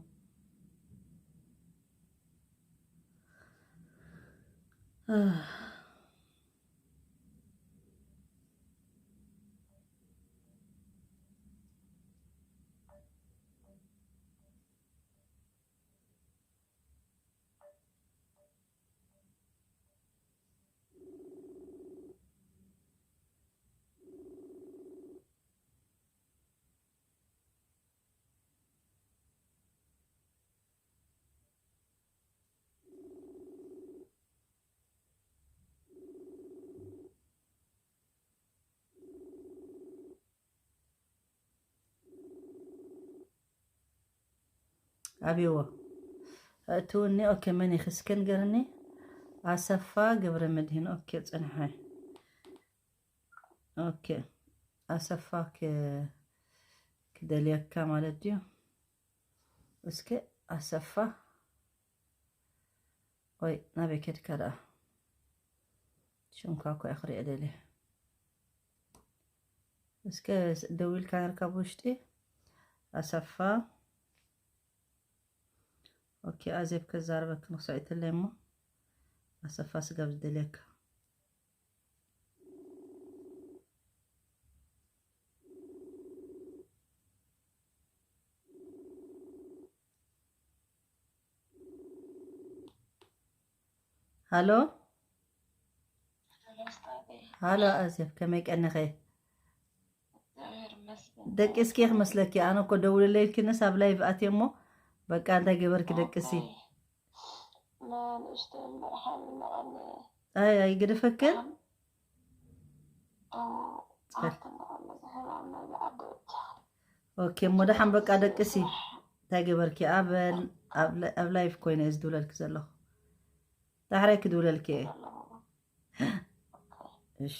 ኣብዎ። እትውኒ፣ ኦኬ፣ መን ኢኺ እስከ ንገርኒ? ኣሰፋ ገብረ መድህን። ኦኬ፣ ጽንሐ። ኦኬ፣ ኣሰፋ ክ-፣ ክደልየካ ማለት ድዩ? እስከ ኣሰፋ፣ ወይ ናበይ ከድካ ደኣ? ሽምካ እኮ እየ ክሪኦ ደልየ። እስከ ስ-፣ ደዊልካ ነርካ ብውሽጢ? ኣሰፋ። ኦኬ፣ ኣዜብ ከዛረበክ ንክስዕትለይ እሞ ኣሰፋ ስጋብ ዝደልየካ። ሃሎ። ሃሎ ኣዜብ፣ ከመይ ቀኒኺ? ደቂ እስኪ ክመስለኪ፣ ኣነ እኮ ደውልለይ ኢልኪንስ ኣብ ላይቭ ኣትየ እሞ፣ በቃ እንታይ ገበርኪ ደቂ ሲ? ኣይ ኣይግደፈክን። ኦኬ እሞ ደሓን በቃ ደቂ ሲ፣ እንታይ ገበርኪ? ኣብ ኣብ ላይቭ ኮይነ እየ ዝድውለልኪ ዘለኹ። ዳሕራይ ክድውለልኪ እየ። እሺ።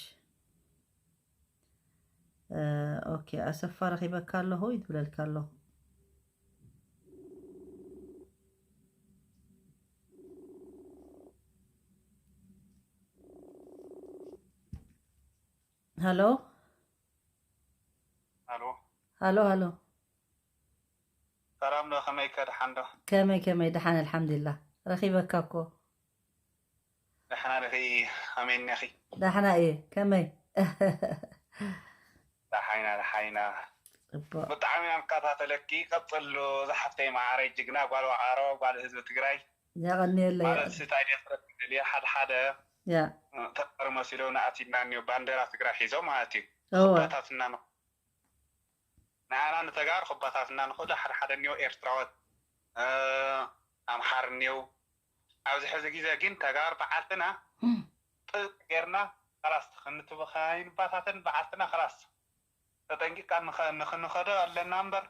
ኦኬ፣ ኣሰፋ ረኺበካ ኣለኹ፣ ይድውለልካ ኣለኹ። ሃሎ። ሃሎ። ሃሎ፣ ሃሎ። ሰላም ዶ? ከመይከ? ደሓን ዶ? ከመይ፣ ከመይ? ደሓን፣ ኣልሓምዱሊላህ። ረኺበካ እኮ። ደሕና ዲኺ? ከመይ እኒኺ? ደሕና እየ። ከመይ? ደሓይና፣ ደሓይና። ጽቡቕ። ብጣዕሚ ኢና ንከታተለኪ። ቀጽሉ፣ ዝሓፍተይ መዓረይ፣ ጅግና ጓል ዋዓሮ፣ ጓል ህዝቢ ትግራይ። የቐንየለይ። ማለት ስታይ ድየ ክረክብ ደልየ፣ ሓደ ሓደ ያ። ተጋሩ መሲሎም ንኣቲና እኒኦ፣ ባንዴራ ትግራይ ሒዞም ማለት እዩ። እወ። ኣባታትና ን-፣ ንኣና ንተጋሩ ክባታትና ንኽእሉ ሓደ ሓደ እኒኦ ኤርትራዎት፣ እ፣ ኣምሓር እኒኦ። ኣብዚ ሕዚ ግዜ ግን ተጋሩ በዓልትና እም። ጥጥ ጌርና፣ ኸላስ፣ ክንትብ-፣ ከይንባታተን በዓልትና፣ ኸላስ፣ ተጠንቂቕካ ንኸ-፣ ንኽንኸዶ ኣለና እምበር፣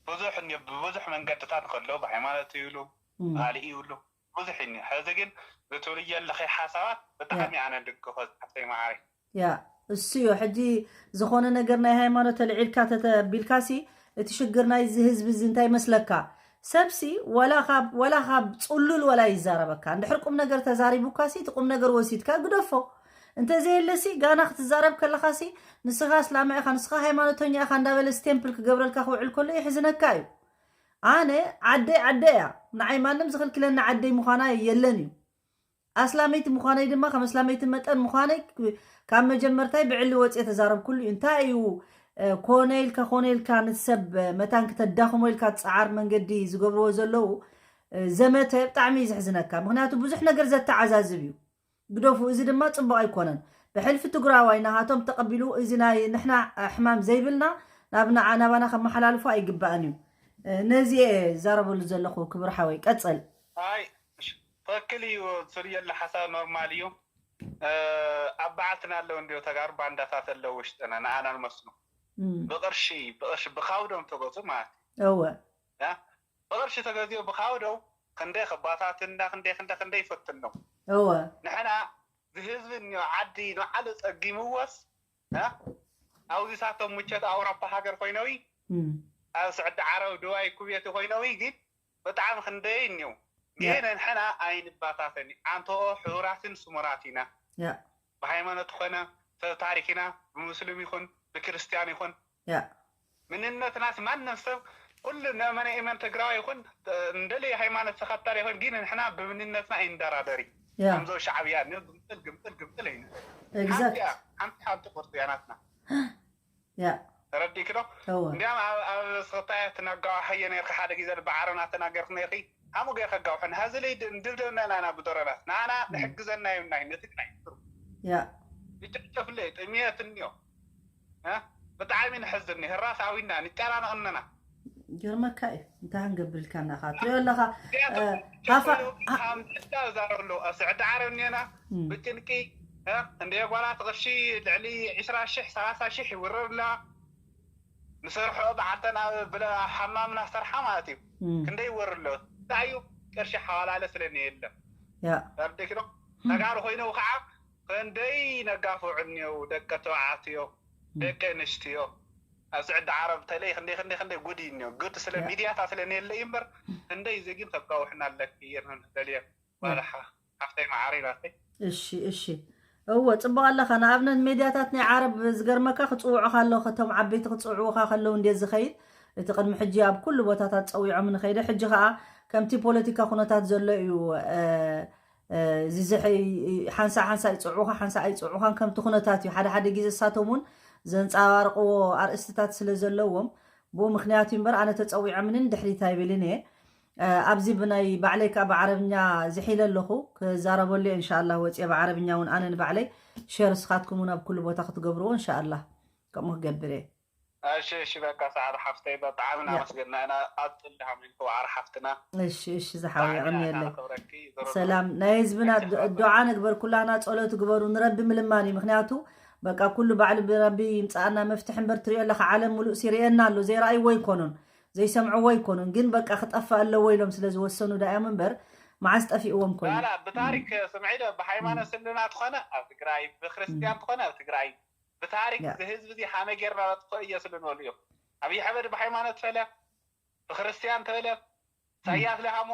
ብዙሕ እኒኦ፣ ብብዙሕ መንገድታት ንኸሎ፣ ብሃይማኖት ይብሉ፣ እም። ካልእ ይብሉ፣ ብዙሕ እዩ እኒኦ። ሕዚ ግን ዝትብልዮ ኣለኺ ሓሳባት ብጣዕሚ እያ። ኣነ ድግፎ፣ ዝሓፍተይ መዓረይ። ያ፣ እሱ እዩ። ሕጂ ዝኾነ ነገር ናይ ሃይማኖት ኣልዒልካ ተተ-፣ ቢልካሲ፣ እቲ ሽግር ናይዚ ህዝቢ እዚ እንታይ ይመስለካ? ሰብሲ ዋላ ካብ፣ ዋላ ካብ ጽሉል ዋላ ይዛረበካ። እንድሕር ቁም ነገር ተዛሪቡካሲ፣ እቲ ቁም ነገር ወሲድካ ግደፎ። እንተዘየለሲ፣ ጋና ክትዛረብ ከለኻሲ፣ ንስኻ እስላማ ኢኻ፣ ንስኻ ሃይማኖተኛ ኢኻ እንዳበለ ስቴምፕል ክገብረልካ ክውዕል ከሎ የሕዝነካ እዩ። ኣነ ዓደይ ዓደይ እያ። ንዓይ ማንም ዝኽልክለኒ ዓደይ ምዃና የለን እዩ። ኣስላመይቲ ምዃነይ ድማ፣ ከም ኣስላመይቲ መጠን ምዃነይ ክ-፣ ካብ መጀመርታይ ብዕሊ ወፅየ ተዛረብኩሉ እዩ። እንታይ እዩ፣ እ፣ ኮነ ኢልካ፣ ኮነ ኢልካ ንሰብ፣ እ፣ መታን ክተዳኽሞ ኢልካ ትፅዓር መንገዲ ዝገብርዎ ዘለዉ፣ እ፣ ዘመተ ብጣዕሚ እዩ ዘሕዝነካ። ምኽንያቱ ብዙሕ ነገር ዘተዓዛዝብ እዩ። ግደፉ፣ እዚ ድማ ፅቡቕ ኣይኮነን። ብሕልፊ ትግራዋይ ናሃቶም ተቐቢሉ፣ እዚ ናይ ንሕና፣ እ፣ ሕማም ዘይብልና ናብ ንዓ-፣ ናባና ከመሓላልፎ ኣይግባእን እዩ። እ፣ ነዚ እየ ዝዛረበሉ ዘለኹ ክቡር ሓወይ። ቀፅል። ኣይ፣ ትኽክል እዩ። ዝርእየሉ ሓሳብ ኖርማል እዩ። እ፣ ኣብ በዓልትና ኣለዉ እንዲዮ ተጋሩ ባንዳታት ኣለዉ ውሽጥና፣ ንኣና ንመስሉ። እም። ብቕርሺ፣ ብቕርሺ፣ ብኻውዶም ተገዙ ማለት እዩ። እወ። ያ? ብቕርሺ ተገዚኦ ብኻውዶም ክንደይ ከባታትና፣ ክንደይ፣ ክንደይ፣ ክንደይ ይፈትኖም። እወ። ንሕና ዝህዝቢ እኒኦ ዓዲ ንባዕሉ ጸጊምዎስ፣ እ? ኣብዚ ሳቶም ምቸት ኣውሮፓ ሃገር ኮይነዊ፣ እም። ኣብ ስዑዲ ዓረብ፣ ዱባይ፣ ኩዌት ኮይነዊ፣ ግን ብጣዕሚ ክንደይ እኒው። ያ። ግን ንሕና ኣይንባታተን። ኣንተኦ ሕቡራትን ስሙራት ኢና። ያ። ብሃይማኖት ኮነ፣ ሰብ ታሪክ ኢና፣ ብሙስሊም ይኹን፣ ብክርስትያን ይኹን። ያ። ምንነትናስ ማንም ሰብ፣ ኩሉ ነመነ እመን ትግራዋይ ይኹን፣ እንደለየ ሃይማኖት ተኸታሊ ይኹን፣ ግን ንሕና ብምንነትና ኣይንደራደሪ። ያ። ከምዞ ሻዕብያ፣ ን-፣ ግምጥል፣ ግምጥል፣ ግምጥል ኣይንብል። ኤግዛክት። ሓንቲ እያ፣ ሓንቲ፣ ሓንቲ ቁርሲ እያ ናትና። ያ። ተረዲእኪ ዶ? እወ። እንዲያም ኣብ፣ ኣብ ስኽታይ ትነጋዋሓዮ ነርኪ፣ ሓደ ግዜ ብዓረብና ተናገርኪ ነርኪ። ሃሙ ጌርካ ጋውሐን። ሀዚ ለይ ድ-፣ እንድብደብና ኢና ብዶረናት። ንኣና እም። ንሕግዘና የብልናይ፣ ነቲ ግናይ። ያ። ይጨፍጨፍለ፣ ጥምየት እንዮ። እ? ብጣዕሚ ንሕዝን፣ ህራስ ኣዊና፣ ንጨናነቕ እነና። ይገርመካ እዩ። እንታይ ክንገብር ኢልካ እናኻ ትሪኦ ኣለኻ፣ እ፣ ሃፋ-፣ ሃ-፣ ካብ ምዕዳል ዛረሎ፣ ኣብ ስዕዲ ዓረብ እኒአና፣ እም። ብጭንቂ፣ እ፣ እንደ ጓላት ቅርሺ ልዕሊ ዕስራ ሽሕ፣ ሰላሳ ሽሕ ይውረድ ኣላ። ንሰርሖ በዓልተን ኣብ ብለ-፣ ኣብ ሓማምና ሰርሓ ማለት እዩ። እም። ክንደይ ይወርድ ኣሎ? እንታይ እዩ? ቅርሺ ሓዋላለ ስለ የለ። ያ። ተረዲእኪ ዶ? እም። ተጋሩ ኮይነው ከዓ ክንደይ ነጋፍዑ እኒው፣ ደቂ ተባዕትዮ፣ እም። ደቂ ኣንስትዮ። ኣብ ስዕዲ ዓረብ ተለይ ክንደይ፣ ክንደይ፣ ክንደይ ጉድ እዩ እኒው። ጉድ ስለ ያ። ሚድያታት ስለ የለ እዩ እምበር፣ እም። ክንደይ እዚ ግን ከጋውሕና ኣለኪ፣ እየን ደልየ። ያ። ባልሓ፣ ሓፍተይ መዓረይ ናተይ። እሺ፣ እሺ። እወ፣ ጽቡቕ ኣለኻ። ንኣብነት ሜድያታት ናይ ዓረብ ዝገርመካ ክጽውዑኻ ኣለዉ፣ ከቶም ዓበይቲ ክጽውዕውኻ ከለዉ እንድየ ዝኸይድ። እቲ ቅድሚ ሕጂ ኣብ ኩሉ ቦታታት ጸዊዖም ንኸይደ። ሕጂ ኸኣ ከምቲ ፖለቲካ ኩነታት ዘሎ እዩ። እዚ ሓንሳ ሓንሳ ይፅዑኻ ሓንሳ ኣይፅዑኻን ከምቲ ኩነታት እዩ። ሓደ ሓደ ግዜ እሳቶም እውን ዘንፀባርቅዎ ኣርእስትታት ስለ ዘለዎም ብኡ ምክንያት እዩ እምበር ኣነ ተፀዊዖምንን ድሕሪት ኣይብልን እየ። ኣብዚ ብናይ ባዕለይ ከዓ ብዓረብኛ ዝሒለ ኣለኹ ክዛረበሉ እየ እንሻላ ወፅየ ብዓረብኛ እውን ኣነ ንባዕለይ ሸር ስኻትኩም እውን ኣብ ኩሉ ቦታ ክትገብርዎ እንሻላ ከምኡ ክገብር እየ። እሺ እሺ በቃ ሰዓት ሓፍተይ በጣዕሚ እናመስገና ኢና። ቀፅሊ ሃሚን ክወዓር ሓፍትና። እሺ እሺ ዝሓወይ የቐንየለይ። ሰላም ናይ ህዝብና ዱዓ ንግበር ኩላና ጸሎት ግበሩ ንረቢ ምልማን እዩ። ምክንያቱ በቃ ኩሉ ባዕሉ ብረቢ ይምፅኣና መፍትሒ እምበር ትሪኦ ኣለካ ዓለም ሙሉእ ሲርእየና ኣሎ ዘይረኣይዎ ኣይኮኑን ዘይሰምዕዎ ኣይኮኑን ግን በቃ ክጠፍእ ኣለዎ ኢሎም ስለ ዝወሰኑ ዳእዮም እምበር መዓስ ጠፊእዎም ኮይኑ። ባላ ብታሪክ ስምዒ ዶ ብሃይማኖት ስልና ትኾነ ኣብ ትግራይ ብክርስትያን ትኾነ ኣብ ትግራይ ብታሪክ እዚ ህዝቢ እዚ ሃመ ጌርና ነጥፍኦ እየ ስለ ንበሉ እዮም። ኣብይ ኣሕመድ ብሃይማኖት ፈለ ብክርስትያን ተበለ ኢሳያስ ለሃሞ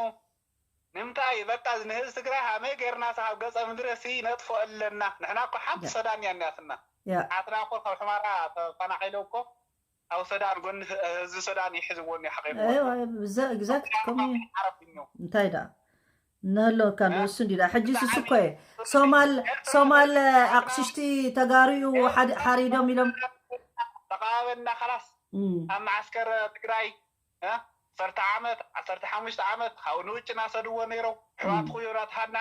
ንምንታይ በቃ ንህዝቢ ትግራይ ሃመ ጌርና ካብ ገፀ ምድሪ ሲ ነጥፍኦ ኣለና። ንሕና እኮ ሓንቲ ሶዳን እያ እኒኣትና። ዓትና እኮ ካብ ሕማራ ተፈናቒሎም እኮ ኣብ ሶዳን ጎኒ ህዝቢ ሶዳን ይሕዝዎ እኒኦ ሓቂቕዎ። Exactly ከምኡ እዩ። እንታይ ደኣ ንህለወካ ንወሱ እንዲ ደኣ ሕጂ ስሱ እኮ እየ ሶማል ሶማል ኣቕሽሽቲ ተጋሩ እዩ ሓሪዶም ኢሎም ተቃበልና ካላስ ኣብ መዓስከር ትግራይ ዓሰርተ ዓመት ዓሰርተ ሓሙሽተ ዓመት ካብ ንውጭ ናሰድዎ ነይሮም ኣሕዋትኹ እዮም ናትሃና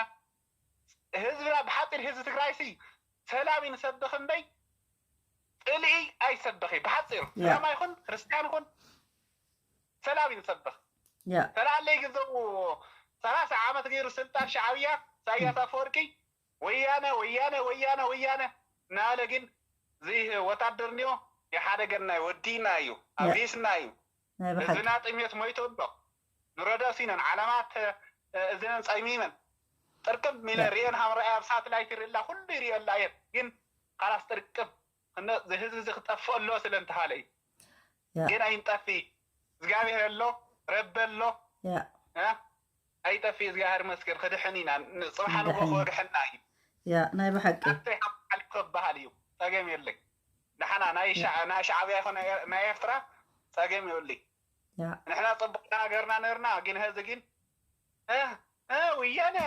ህዝብና ብሓፂር ህዝቢ ትግራይ ሲ ሰላም እዩ ንሰብኽ እምበይ ፅልኢ ኣይሰብኽ እዩ ብሓፂሩ እስላማ ይኹን ክርስትያን ይኹን ሰላም እዩ ንሰብኽ ተላለይ ግዘው ሰላሳ ዓመት ገይሩ ስልጣን ሻዕብያ ኢሳያስ ኣፈወርቂ ወያነ ወያነ ወያነ ወያነ እናበለ ግን እዚ ወታደር እኒኦ የሓደገና እዩ ወዲና እዩ ኣቢስና እዩ ህዝብና ጥሜት ሞይቱ ኣሎ ንረዳስ ኢነን ዓለማት እዝነን ፀሚመን ጥርቅም ኢለ ሪኤን ሃምረኣይ ኣብ ሳትላይት ይርኢ ኣላ ኩሉ ይሪኦ ኣላ እየን ግን ካላስ ጥርቅም ህዝቢ እዚ ክጠፍእ ኣለዎ ስለ እንተሃለ እዩ ግን ኣይንጠፊ እግዚኣብሔር ኣሎ ረቢ ኣሎ ኣይጠፊ እግዚኣብሔር መስገን ክድሕን ኢና ፅባሕ ንጎ ክወግሐና እዩ ያ ናይ ብሓቂ ክበሃል እዩ ፀገም የለይ ንሓና ናይ ሻዕብያ ይኮነ ናይ ኤርትራ ፀገም የብልይ ንሕና ፅቡቅ ተናገርና ነርና ግን ህዚ ግን ወያነ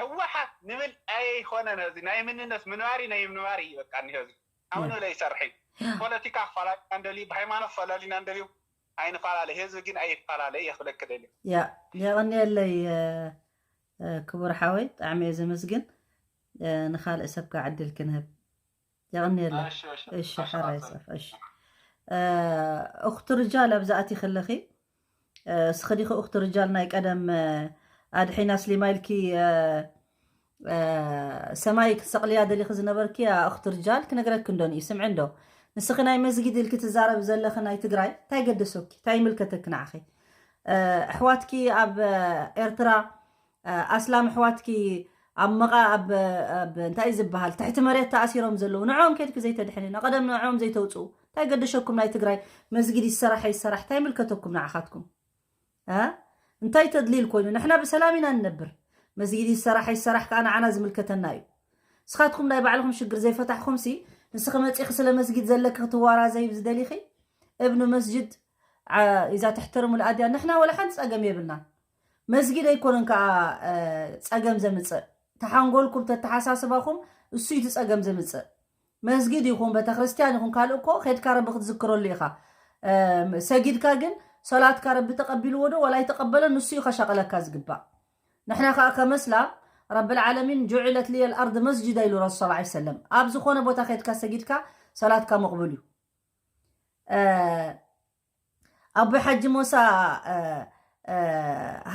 ህወሓት ንብል ኣይኮነን ህዚ ናይ ምንነት ምንባሪ ናይ ምንባሪ እዩ በቃ እኒሆ እዚ ኣሁን ብለ ይሰርሕ እዩ ፖለቲካ ክፈላለና እንደልዩ ብሃይማኖት ክፈላለና እንደልዩ ኣይንፈላለ ህዝቢ ግን ኣይፈላለ እየ ክብለክ ደልዩ ያ የቐንየለይ ክቡር ሓወይ ብጣዕሚ እየ ዘመስግን ንካልእ ሰብ ከዓ ዕድል ክንህብ የቐንየለይ እሺ ሕራይ ሰፍ እሺ እኽቲ ርጃል ኣብዚ ኣቲ ከለኺ እስኺ ዲኺ እኽቲ ርጃል ናይ ቀደም ኣድሒና ስሊማ ኢልኪ ሰማይ ክትሰቕልያ ደሊኺ ዝነበርኪ እኽቲ ርጃል ክነግረኪ እንዶ ንኢ ስምዒ እንዶ ንስኺ ናይ መስጊድ ኢልኪ ትዛረቢ ዘለኺ ናይ ትግራይ እንታይ ገደሰኪ እንታይ ይምልከተኪ ንዓኺ ኣሕዋትኪ ኣብ ኤርትራ ኣስላም ኣሕዋትኪ ኣብ መቓ ኣብ እንታይ ዝበሃል ትሕቲ መሬት ተኣሲሮም ዘለዉ ንዕኦም ከድኪ ዘይተድሕኒ ንቐደም ንዕኦም ዘይተውፅኡ እንታይ ገደሸኩም ናይ ትግራይ መስጊድ ይሰራሕ ይሰራሕ እንታይ ይምልከተኩም ንዓኻትኩም እንታይ ተድልይል ኮይኑ ንሕና ብሰላም ኢና ንነብር መስጊድ ይሰራሕ ይሰራሕ ከዓ ንዓና ዝምልከተና እዩ ንስኻትኩም ናይ ባዕልኹም ሽግር ዘይፈታሕኹምሲ ንስኺ መፂኺ ስለ መስጊድ ዘለኪ ክትዋራዘይ ዝደሊኺ እብኑ መስጅድ ኢዛ ተሕተርሙ ልኣድያ ንሕና ወላ ሓንቲ ፀገም የብልናን መስጊድ ኣይኮነን ከዓ ፀገም ዘምፅእ ተሓንጎልኩም ተተሓሳስባኹም እሱ እዩ እቲ ፀገም ዘምፅእ መስጊድ ይኹን ቤተክርስትያን ይኹን ካልእ እኮ ከድካ ረቢ ክትዝክረሉ ኢኻ ሰጊድካ ግን ሰላትካ ረቢ ተቀቢልዎ ዶ ወላ ይተቀበለ ንሱ እዩ ከሻቀለካ ዝግባእ ንሕና ከዓ ከመስላም ረቢ ልዓለሚን ጁዕለት ልየ ልኣርድ መስጅዳ ኢሉ ረሱ ስ ሰለም ኣብ ዝኾነ ቦታ ከድካ ሰጊድካ ሰላትካ መቕቡል እዩ ኣቦይ ሓጂ ሞሳ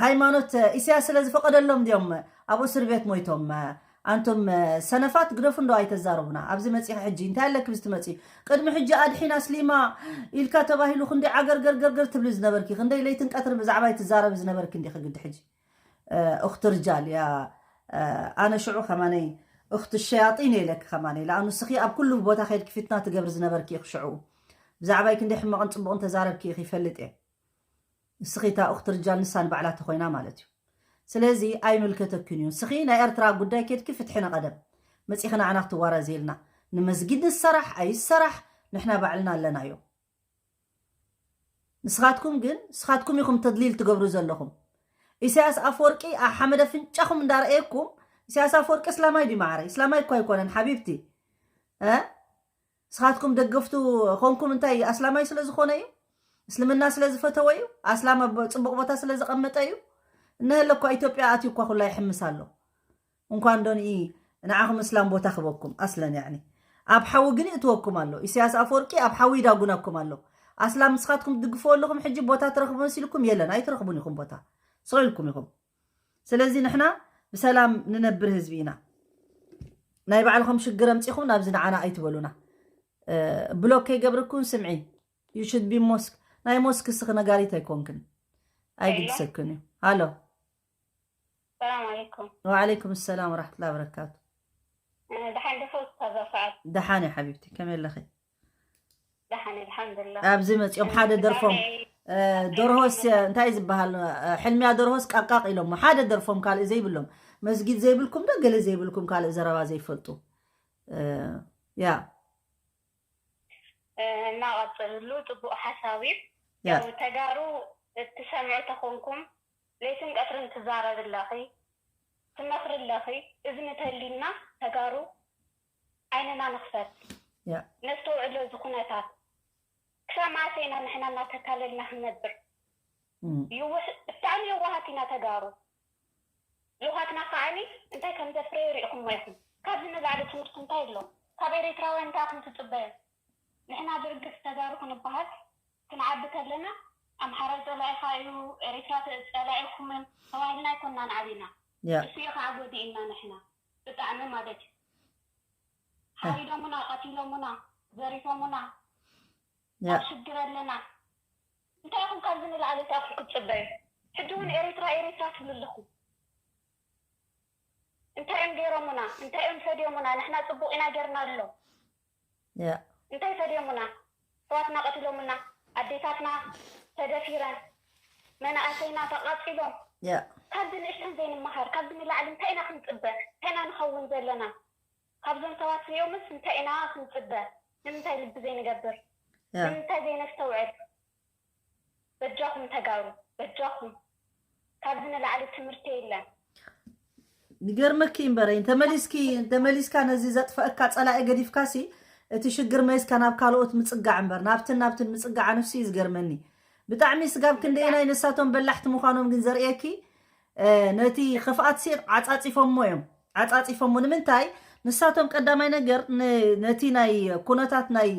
ሃይማኖት ኢሳያስ ስለ ዝፈቀደሎም ድዮም ኣብ እስር ቤት ሞይቶም ኣንቱም ሰነፋት ግደፉ እንዶ ኣይተዛረቡና ኣብዚ መፂኺ ሕጂ እንታይ ኣለኪ ብዝትመፂ ቅድሚ ሕጂ ኣድሒና ስሊማ ኢልካ ተባሂሉ ክንደይ ዓገርገርገርገር ትብሊ ዝነበርኪ ክንደይ ለይትን ቀትርን ብዛዕባ ትዛረቢ ዝነበርኪ እንዲኺ ግዲ ሕጂ እኽቲ ርጃል ያ ኣነ ሽዑ ከማነይ እኽቲ ሸያጢን እየ ኢለኪ ከማነይ ለኣኑ እስኺ ኣብ ኩሉ ቦታ ከይድኪ ፊትና ትገብሪ ዝነበርኪ ኢኺ ሽዑ ብዛዕባይ ክንደይ ሕማቕን ፅቡቕን ተዛረብኪ ኢኺ ይፈልጥ እየ እስኺ እታ እኽቲ ርጃል ንሳ ንባዕላ ተኾይና ማለት እዩ ስለዚ ኣይምልከተክን እዩ እስኺ ናይ ኤርትራ ጉዳይ ከድኪ ፍትሒ ንቐደም መፂኺ ንዓና ክትዋረዚ ኢልና ንመስጊድ ንሰራሕ ኣይሰራሕ ንሕና ባዕልና ኣለናዮ ንስኻትኩም ግን ንስኻትኩም ኢኹም ተድሊል ትገብሩ ዘለኹም ኢሳያስ ኣፈወርቂ ኣብ ሓመደ ፍንጫኹም እንዳረኣየኩም። ኢሳያስ ኣፈወርቂ እስላማይ ድዩ ማዕረይ? እስላማይ እኮ ኣይኮነን ሓቢብቲ። እ? ንስኻትኩም ደገፍቱ ኾንኩም እንታይ፣ ኣስላማይ ስለ ዝኾነ እዩ? እስልምና ስለ ዝፈተወ እዩ? ኣስላም ኣብ ጽቡቕ ቦታ ስለ ዘቐመጠ እዩ? እነሀለ እኳ ኢትዮጵያ ኣትዩ እኳ ኩላ ይሕምስ ኣሎ። እንኳን ዶ ንኢ ንዓኹም እስላም ቦታ ክበኩም ኣስለን ያኒ ኣብ ሓዊ ግን ይእትወኩም ኣሎ። ኢሳያስ ኣፈወርቂ ኣብ ሓዊ ይዳጉናኩም ኣሎ። ኣስላም ንስኻትኩም ትድግፍዎ ኣለኹም፣ ሕጂ ቦታ ትረኽቡ መሲልኩም የለን፣ ኣይትረኽቡን ኢኹም ቦታ። ስቕ ኢልኩም ኢኹም። ስለዚ ንሕና ብሰላም ንነብር ህዝቢ ኢና። ናይ ባዕልኹም ሽግር ኣምጺኹም ናብዚ ንዓና ኣይትበሉና። እ፣ ብሎክ ከይገብርኩን ስምዒ፣ you should be mosque። ናይ ሞስክ ስኽ ነጋሪት ኣይኮንክን፣ ኣይግድሰክን እዩ። ሃሎ። ሰላም ዓለይኩም። ወዓለይኩም ሰላም ወራሕመቱላሂ ወበረካቱ። እ፣ ደሓን ዲኹ ኡስታዝ ኣስዓድ? ደሓን እየ ሓቢብቲ፣ ከመይ ኣለኺ? ደሓን እየ፣ ኣልሓምዱሊላህ። ኣብዚ መፂኦም ሓደ ደርፎም እ፣ ደርሆስ እ፣ እንታይ ዝበሃል እ፣ ሕልሚያ ደርሆስ ቃቃቅ ኢሎሞ ሓደ ደርፎም ካልእ ዘይብሎም መስጊድ ዘይብልኩም ዶ ገለ ዘይብልኩም ካልእ ዘረባ ዘይፈልጡ እ፣ ያ እ፣ እናቐፅልሉ ፅቡቅ ሓሳብ እዩ። ያ ያው ተጋሩ እትሰምዑ ተኾንኩም ለይትን ቀትርን ትዛረብ ኣለኺ፣ ትመኽሪ ኣለኺ። እዝኒ ተሊና ተጋሩ ዓይንና ንኽፈት፣ ያ ነስተውዕሎ እዚ ኩነታት። ክሳብ መዓስ ኢና ንሕና እናተታለልና ክንነብር? እም፣ ይውሕ ብጣዕሚ የዋሃት ኢና ተጋሩ። ልውሃትና ከዓኒ እንታይ ከም ዘፍረየ ሪኢኹሞ ኢኹም። ካብዚ ንላዕሊ ትምህርቲ እንታይ ኣሎ? ካብ ኤሪትራውያን እንታይ ኢኹም ትጽበዩ? ንሕና ብርግጽ ተጋሩ ክንበሃል ክንዓቢ ከለና ኣምሓራይ ጸላኢኻ እዩ፣ ኤሪትራ ተ- ጸላኢኹምን ተባሂልና ኣይኮናን ዓቢና። ያ እሱ እዩ ከዓ ጎዲእና ንሕና ብጣዕሚ ማለት እዩ። ሓሪዶሙና፣ ቀቲሎሙና፣ ዘሪፎሙና፣ ያ ኣብ ሽግር ኣለና። እንታይ ኢኹም ካብዚ ንላዕሊ እንታይ ኢኹም ክትጽበዩ? ሕጂ እውን ኤሪትራ ኤሪትራ ትብሉ ኣለኹም። እንታይ እዮም ገይሮሙና? እንታይ እዮም ሰድዮሙና? ንሕና ጽቡቕ ኢና ጌርና ኣሎ። ያ እንታይ ሰድዮሙና? ኣሕዋትና ቀቲሎሙና፣ ኣዴታትና ተደፊረን፣ መናእሰይና ተቓጺሎም። ያ ካብዚ ንእሽተን ዘይንመሃር፣ ካብዚ ንላዕሊ እንታይ ኢና ክንጽበ? እንታይ ኢና ንኸውን ዘለና? ካብዞም ሰባት እዚኦምስ እንታይ ኢና ክንጽበ? ንምንታይ ልቢ ዘይንገብር? ያ ንምንታይ ዘይነስተውዕል? በጃኹም ተጋሩ፣ በጃኹም። ካብዚ ንላዕሊ ትምህርቲ የለን። ይገርመኪ እምበረ ተመሊስኪ ተመሊስካ ነዚ ዘጥፈእካ ጸላኢ ገዲፍካሲ እቲ ሽግር መይስካ ናብ ካልኦት ምጽጋዕ እምበር ናብትን ናብትን ምጽጋዕ ኣነሱ እዩ ዝገርመኒ። ብጣዕሚ ስጋብ ክንደየናይ ንሳቶም በላሕቲ ምዃኖም ግን ዘርእየኪ እ፣ ነቲ ክፍኣት ሲ ዓጻጺፎሞ እዮም። ዓጻጺፎሞ ንምንታይ? ንሳቶም ቀዳማይ ነገር ን- ነቲ ናይ ኩነታት ናይ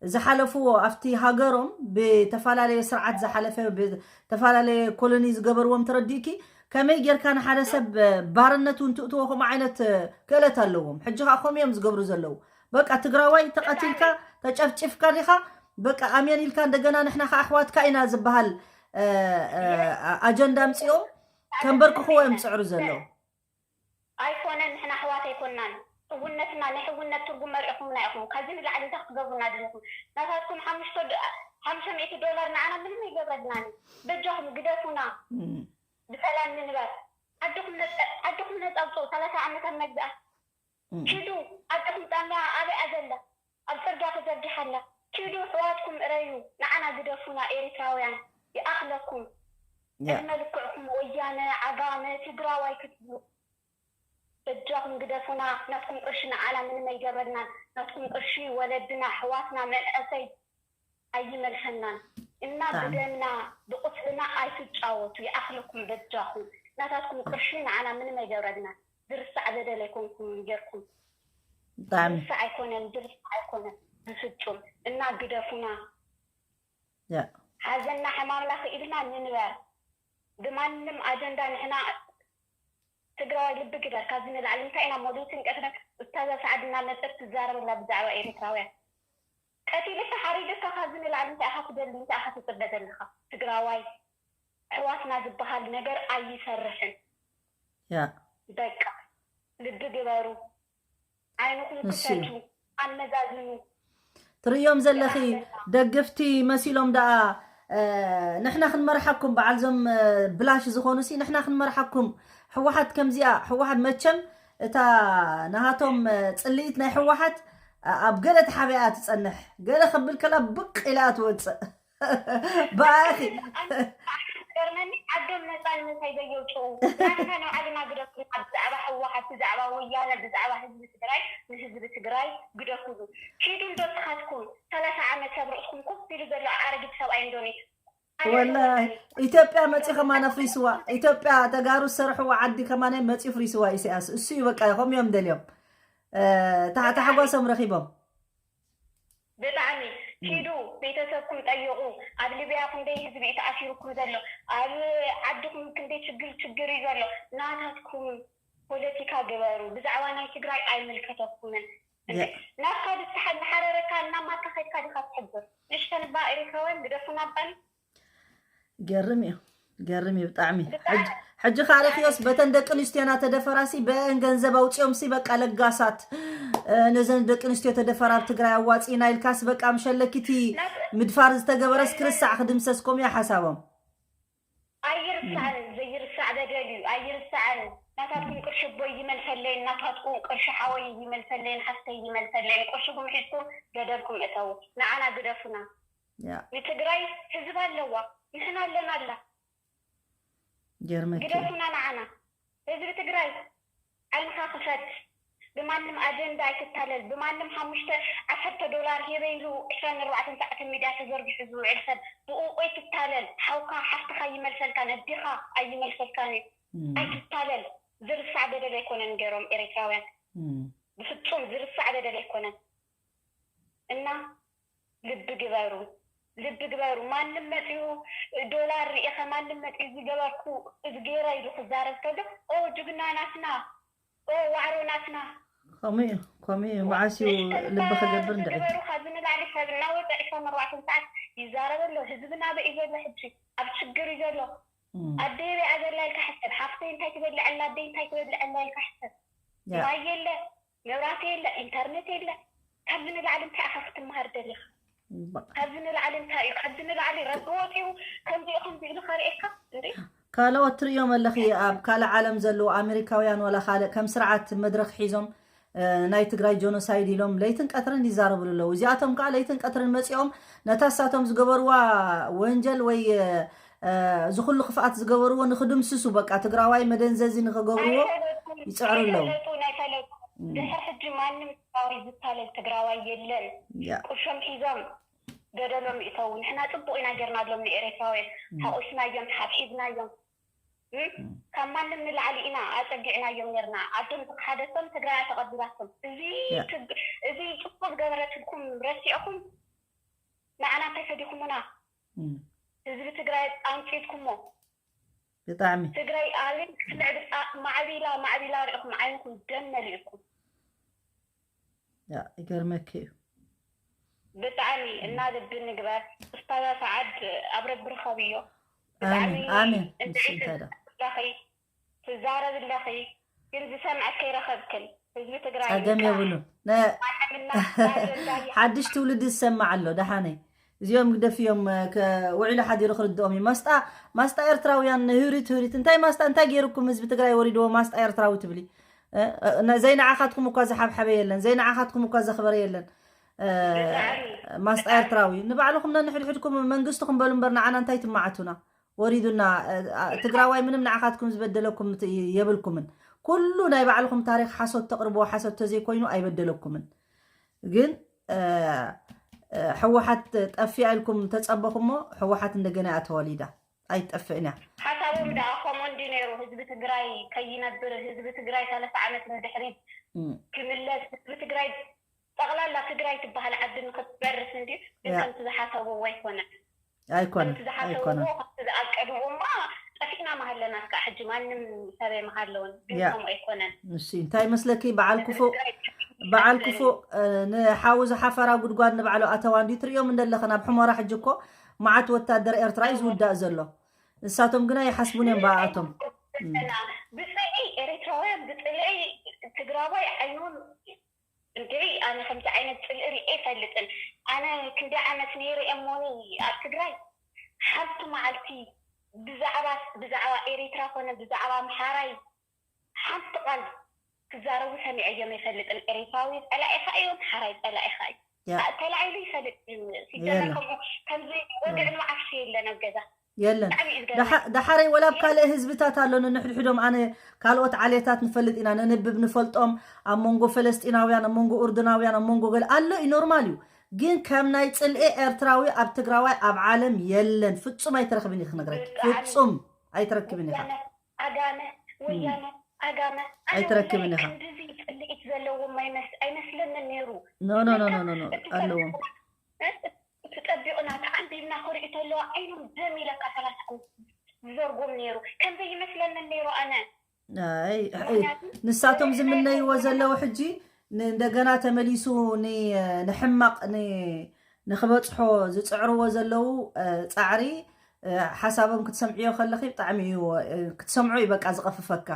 ዝሓለፍዎ ኣብቲ ሃገሮም ብተፈላለየ ስርዓት ዝሓለፈ ብተፈላለየ ኮሎኒ ዝገበርዎም ተረዲእኪ ከመይ ጌርካ ንሓደ ሰብ እ፣ ባርነት እውን ትእትዎ ከምኡ ዓይነት እ፣ ክእለት ኣለዎም። ሕጂ ከዓ ከምኡ እዮም ዝገብሩ ዘለዉ። በቃ ትግራዋይ ተቐቲልካ ተጨፍጭፍካ ዲኻ በቃ ኣሜን ኢልካ እንደገና ንሕና ከዓ ኣሕዋትካ ኢና ዝበሃል እ፣ እ፣ ኣጀንዳ ኣምፅኦም ከንበርክኽዎ እዮም ዝፅዕሩ ዘለዉ። ኣይኮነን፣ ንሕና ኣሕዋት ኣይኮናን። ሕውነትና ናይ ሕውነት ትርጉም መሪእኹምና ኢኹም። ካብዚ ንላዕሊ እንታይ ክትገብሩና ደለኹም? ናታትኩም ሓሙሽተ ዶ- ሓሙሽተ ሚእቲ ዶላር ንዓና ምንም ኣይገብረልናን እዩ። በጃኹም ግደፉና፣ እም፣ ብሰላም ንንበር። ዓድኹም ነፃ ዓድኹም ነፃ ኣውፅኡ። ሰላሳ ዓመት ኣብ መግዛእቲ እም፣ ኪዱ። ዓድኹም ፃምያ ኣበይ እያ ዘላ? ኣብ ፅርግያ ተዘርጊሓ ኣላ። ኪዱ ኣሕዋትኩም እረዩ። ንዓና ግደፉና ኤሪትራውያን ይኣኽለኩም። ያ ዕድመ ልክዕኩም ወያነ፣ ዓጋመ፣ ትግራዋይ ክትብሉ በጃኹም ግደፉና። ናትኩም ቅርሺ ንዓና ምንም ኣይገብረልናን። ናትኩም ቅርሺ ወለድና፣ ኣሕዋትና፣ መንእሰይ ኣይመልሰናን እና ብጣዕሚ። ብደምና ብቁስልና ኣይትጫወቱ። ይኣኽለኩም በጃኹም። ናታትኩም ቅርሺ ንዓና ምንም ኣይገብረልናን። ዝርሳዕ በደል ኣይኮንኩም ጌርኩም። ብጣዕሚ ዝርሳዕ ኣይኮነን፣ ዝርሳዕ ኣይኮነን ብፍጹም። እና ግደፉና። ያ ሓዘንና ሕማምና ክኢልና ንንበር። ብማንም ኣጀንዳ ንሕና ትግራዋይ ልቢ ግበር። ካብዚ ንላዕሊ እንታይ ኢና ሞሊትን ቀትረን ኡስታዛ ሰዓድ እናመፀት ትዛረበላ ብዛዕባ ኤሪትራውያን? ቀቲልካ ሓሪድካ ካብዚ ንላዕሊ እንታይ ኢኻ ትደሊ? እንታይ ኢኻ ትፅበ ዘለኻ? ትግራዋይ ኣሕዋትና ዝበሃል ነገር ኣይሰርሕን። ያ በቃ ልቢ ግበሩ። ዓይንኹም እሺ። ክፈቱ፣ ኣመዛዝኑ። ትርእዮም ዘለኺ ደገፍቲ መሲሎም ደኣ እ፣ ንሕና ክንመርሓኩም በዓል ዞም እ፣ ብላሽ ዝኾኑ ሲ ንሕና ክንመርሓኩም። ህወሓት ከምዚኣ ህወሓት መቸም እታ ናሃቶም እ፣ ጽልኢት ናይ ህወሓት እ፣ ኣብ ገለ ተሓቢኣ ትጸንሕ ገለ ከብል ከላ ብቅ ኢላ ትወጽእ ብኣኺ ዝገርመኒ ዓዶም ነፃ ንምንታይ ዘየውፅኡ? ናትና ንባዕልና ግደፉና። ብዛዕባ ህወሓት፣ ብዛዕባ ወያነ፣ ብዛዕባ ህዝቢ ትግራይ፣ ንህዝቢ ትግራይ ግደፉሉ። ኪዱ እንዶ ስኻትኩም ሰላሳ ዓመት ኣብ ርእስኩም ኮፍ ኢሉ ዘሎ ኣረጊት ሰብኣይ እንዶ ነይሩ። ወላሂ ኢትዮጵያ መፂ ከማን ኣፍሪስዋ። ኢትዮጵያ ተጋሩ ዝሰርሕዋ ዓዲ ከማን መፂ ፍሪስዋ ኢሳያስ። እሱ እዩ በቃ። ከምኡ እዮም ደልዮም። እ፣ ታ- ታሕጓሶም ረኺቦም። ብጣዕሚ ኪዱ ቤተሰብኩም ጠይቑ። ኣብ ሊብያ ክንደይ ህዝቢ እዩ ተኣሲሩኩም ዘሎ? ኣብ ዓድኹም ክንደይ ችግር ችግር እዩ ዘሎ? ናታትኩም ፖለቲካ ግበሩ። ብዛዕባ ናይ ትግራይ ኣይምልከተኩምን። እንዴ፣ የ- ናትካ ድስሓ እናሓረረካ እናማካ ከድካ ዲኻ ትሕብር? ንሽተን እባ ኤሪትራውያን ግደፉና እባኒ። ገርም እዩ፣ ገርም እዩ ብጣዕሚ። ብጣዕሚ። ሕጂ- ሕጂ ከዓ ርክዮስ በተን ደቂ ኣንስትዮ እናተደፈራሲ በአን ገንዘብ ኣውፅኦም ሲ በቃ ለጋሳት፣ እ፣ ነዘን ደቂ ኣንስትዮ ተደፈራ ኣብ ትግራይ ኣዋፂና ኢልካስ በቃ ምሸለኪቲ ምድፋር ዝተገበረስ ክርስዕ ክድምሰስ ከምኡ እዩ ሓሳቦም። ኣይርሳዕን፣ ዘይርሳዕ በደል እዩ። ኣይርሳዕን። ናታትኩም ቅርሺ ኣቦይ ይመልሰለይን፣ ናታትኩም ቅርሺ ሓወይ ይመልሰለይን፣ ሓፍተይ ይመልሰለይን። ቅርሽኩም ሒዝኩም ገደልኩም እተዉ። ንዓና ግደፉና። ያ ንትግራይ ህዝብ ኣለዋ፣ ንሕና ኣለናላ። ገርመኪ። ግደፉና ንዓና። ህዝቢ ትግራይ ዓይንኻ ክፈት። ብማንም ኣጀንዳ ኣይትታለል። ብማንም ሓሙሽተ ዓሰርተ ዶላር ሂበ ኢሉ ዕስራን ኣርባዕተን ሰዓት ሚድያ ተዘርጊሑ ዝውዕል ሰብ ብኡ ኣይትታለል። ሓውካ ሓፍትኻ ይመልሰልካን ኣዴኻ ኣይመልሰልካን እዩ። እም፣ ኣይትታለል። ዝርሳዕ በደል ኣይኮነን ገይሮም ኤርትራውያን። እም፣ ብፍጹም ዝርሳዕ በደል ኣይኮነን። እና ልቢ ግበሩ፣ ልቢ ግበሩ። ማንም መፂኡ ዶላር ርኢኸ፣ ማንም መፂኡ እዚ ገበርኩ፣ እዚ ገይረ ኢሉ ክዛረብ ከሎ፣ ኦ ጅግና ናትና፣ ኦ ዋዕሮ ናትና። ከምኡ እዩ፣ ከምኡ እዩ። መዓስ እዩ ንሽተን ልቢ እባ ክገብር እንድዒ? ግበሩ። ካብዚ ንላዕሊ ሰብ እናወፀ ዕስራን ኣርባዕተን ሰዓት ይዛረብ ኣሎ። ህዝብና ኣበይ እዩ ዘሎ ሕጂ? ኣብ ችግር እዩ ዘሎ። እም። ኣደይ ኣበይ እያ ዘላ ኢልካ ሕሰብ። ሓፍተይ እንታይ ትበልዕ ኣላ፣ ኣደይ እንታይ ትበልዕ ኣላ ኢልካ ሕሰብ። ያ። ማይ የለ፣ መብራህቲ የለ፣ ኢንተርኔት የለ። ካብዚ ንላዕሊ እንታይ ኢኻ ክትመሃር ደሊኻ? በቃ። ካብዚ ንላዕሊ እንታይ እዩ? ካብዚ ንላዕሊ ረቢ ወፂኡ ከምዚ እዩ፣ ከምዚ ኢሉ ከርእየካ እንዴ? ካልኦት ትርእዮም ኣለኺ፣ ኣብ ካልእ ዓለም ዘለዉ ኣሜሪካውያን ዋላ ካልእ ከም ስርዓት መድረኽ ሒዞም፣ እ፣ ናይ ትግራይ ጀኖሳይድ ኢሎም ለይትን ቀትርን ይዛረብሉ ኣለዉ። እዚኣቶም ከዓ ለይትን ቀትርን መፂኦም ነታ እሳቶም ዝገበርዋ ወንጀል ወይ፣ እ፣ እዚ ኩሉ ክፍኣት ዝገበርዎ ንክድምስሱ፣ በቃ ትግራዋይ መደንዘዚ ንክገብርዎ ኣይፈለጡን፣ ይፅዕሩ ኣለዉ። ኣይፈለጡን፣ ኣይፈለጡን። እም። ድሕር ሕጂ ማንም ትግራዋይ ዝታለል ትግራዋይ የለን። ያ። ቁርሾም ሒዞም ገደሎም ይእተዉ። ንሕና ፅቡቕ ኢና ጌርናሎም ንኤርትራውያን። እም። ሓቑፍናዮም፣ ሓብሒብናዮም። እም? እም። ካብ ማንም ንላዕሊ ኢና ኣፀጊዕናዮም ኔርና። ዓዶም ዝኸሓደቶም ትግራይ ተቐቢላቶም። እዚ ያ። ትግ-፣ እዚ ፅቡቕ ዝገበረትልኩም ረሲዕኹም ንዓና እንታይ ፈዲኹሙና? እም። ህዝቢ ትግራይ ኣንፂትኩሞ። ብጣዕሚ። ትግራይ ኣበይ ክስዕብ ፃ-፣ ማዕቢላ፣ ማዕቢላ ሪእኹም ዓይንኹም ደም መሊእኩም። ያ፣ ይገርመኪ እዩ። ብጣዕሚ እና ልቢ ንግበር። ኡስታዛ ሰዓድ ኣብ ረቢ ርኸብዮ። ብጣዕሚ ኣሜን፣ ኣሜን። እንድዒ ንሱ እንታይ ደኣ? ትዛረብ ኣለኺ፣ ትዛረብ ኣለኺ፣ ግን ዝሰምዐኪ ኣይረኸብክን። ህዝቢ ትግራይ ጸገም ይንቃሕ። የብሉን። ነ-፣ ማንም እና ኣጀንዳ ይሓ- ሓድሽ ትውልዲ ዝሰማዕ ኣሎ፣ ደሓነይ። እዚኦም ግደፍዮም፣ ከ-፣ ውዒሉ ሓዲሩ ክርድኦም እዩ። ማስጣ፣ ማስጣ ኤርትራውያን ህብሪት፣ ህብሪት። እንታይ ማስጣ፣ እንታይ ገይሩኩም ህዝቢ ትግራይ ወሪድዎ ማስጣ ኤርትራዊ ትብሊ? እ፣ እ፣ ነ-፣ ዘይንዓኻትኩም እኳ ዝሓብሓበ የለን፣ ዘይንዓኻትኩም እኳ ዘኽበረ የለን። እ፣ ብጣዕሚ፣ ማስጣ ብጣዕሚ። ኤርትራዊ። ንባዕልኹም ነንሕድሕድኩም መንግስትኹም በሉ እምበር ንዓና እንታይ ትመዓቱና? ወሪዱና፣ እ፣ እ፣ ትግራዋይ ምንም ንዓኻትኩም ዝበደለኩም ት-፣ የብልኩምን። ኩሉ ናይ ባዕልኹም ታሪኽ ሓሶት ተቕርብዎ፣ ሓሶት ተዘይኮይኑ ኣይበደለኩምን። ግን፣ እ፣ እ፣ ህወሓት ጠፊኣ ኢልኩም ተጸበኹሞ፣ ህወሓት እንደገና እያ ተወሊዳ። ኣይትጠፍእን እያ። ሓሳቦም ደኣ ከምኡ እንዲ ነይሩ፣ ህዝቢ ትግራይ ከይነብር፣ ህዝቢ ትግራይ ሰላሳ ዓመት ንድሕሪት እም። ክምለስ፣ ህዝቢ ትግራይ ጠቕላላ ትግራይ ትበሃል ዓዲ ንክትበርስ እንዲ፣ ግን ያ። ከምቲ ዝሓሰብዎ ኣይኮነን። ኣይኮነን፣ ከምቲ ዝሓሰብዎ፣ ኣይኮነን። ከምቲ ዝኣቀድዎ እማ ጠፊእና ምሃለና እስካዕ ሕጂ ማንም ሰብ ኣይምሃለውን። ግን ያ። ከምኡ ኣይኮነን። ንሱ እንታይ ይመስለኪ? በዓል ክፉእ፣ ትግራይ በዓል ክፉእ፣ እ፣ ንሓዊ ዝሓፈራ ጉድጓድ ንባዕሉ ኣተዋ እንዲ ትርእዮም እንደለኽን ኣብ ሕሞራ ሕጂ እኮ መዓት ወታደር ኤርትራ እዩ ዝውዳእ ዘሎ። ንሳቶም ግና ይሓስቡን እዮም ብኣኣቶም። እም። ብፅልኢ ኤርትራውያን፣ ብፅልኢ ትግራዋይ ዓይኖም እንድዒ፣ ኣነ ከምዚ ዓይነት ፅልኢ ሪኤ ኣይፈልጥን። ኣነ ክንደይ ዓመት ነይረ እሞኒ ኣብ ትግራይ፣ ሓንቲ መዓልቲ ብዛዕባ፣ ብዛዕባ ኤሪትራ ኮነ ብዛዕባ ኣምሓራይ ሓንቲ ቃል ክዛረቡ ሰሚዐዮም ኣይፈልጥን። ኤሪትራዊ ፀላኢኻ እዩ፣ ኣምሓራይ ፀላኢኻ እዩ። ያ። ኣ-፣ ተላዒሉ ይፈልጥ እዩ። ሲጀመር የለን። ከምኡ፣ ከምዚ ወግዕን መዓርፊ የለን ኣብ ገዛ። የለን። ደሓረይ ወላ ኣብ ካልእ ህዝብታት ኣሎ፣ ንሕድሕዶም ኣነ ካልኦት ዓሌታት ንፈልጥ ኢና፣ ነንብብ፣ ንፈልጦም፣ ኣብ መንጎ ፈለስጢናውያን፣ ኣብ መንጎ ኡርድናውያን፣ ኣብ መንጎ ገለ ኣሎ እዩ፣ ኖርማል እዩ። ግን ከም ናይ ጽልኢ ኤርትራዊ ኣብ ትግራዋይ ኣብ ዓለም የለን፣ ፍጹም ኣይትረኽብን እዩ ክነግረኪ። ፍጹም ኣይትረክብን ኢኻ። ኣጋመ ወያነ ኣጋመ ኣይትረክብን ኢኻ። እንደዚ ጽልኢት ዘለዎም ኣይመስለንን ነይሩ። ኖ ኖ ኖ ኖ ኖ ኣለዎም። ትጠቢቑና ተዓንቢብና ክርኢ ተለዋ ዓይኖም ደም ኢለካ ሰላሳ ዓመት ዝዘርጎም ነይሩ። ከምዚ ይመስለንን ነይሩ ኣነ። ኣይ ንሳቶም ዝምነይዎ ዘለዉ ሕጂ እንደገና ተመሊሱ ንሕማቕ ንክበፅሖ ዝፅዕርዎ ዘለዉ ፃዕሪ ሓሳቦም ክትሰምዕዮ ከለኺ ብጣዕሚ እዩ ክትሰምዖ እዩ በቃ ዝቐፍፈካ።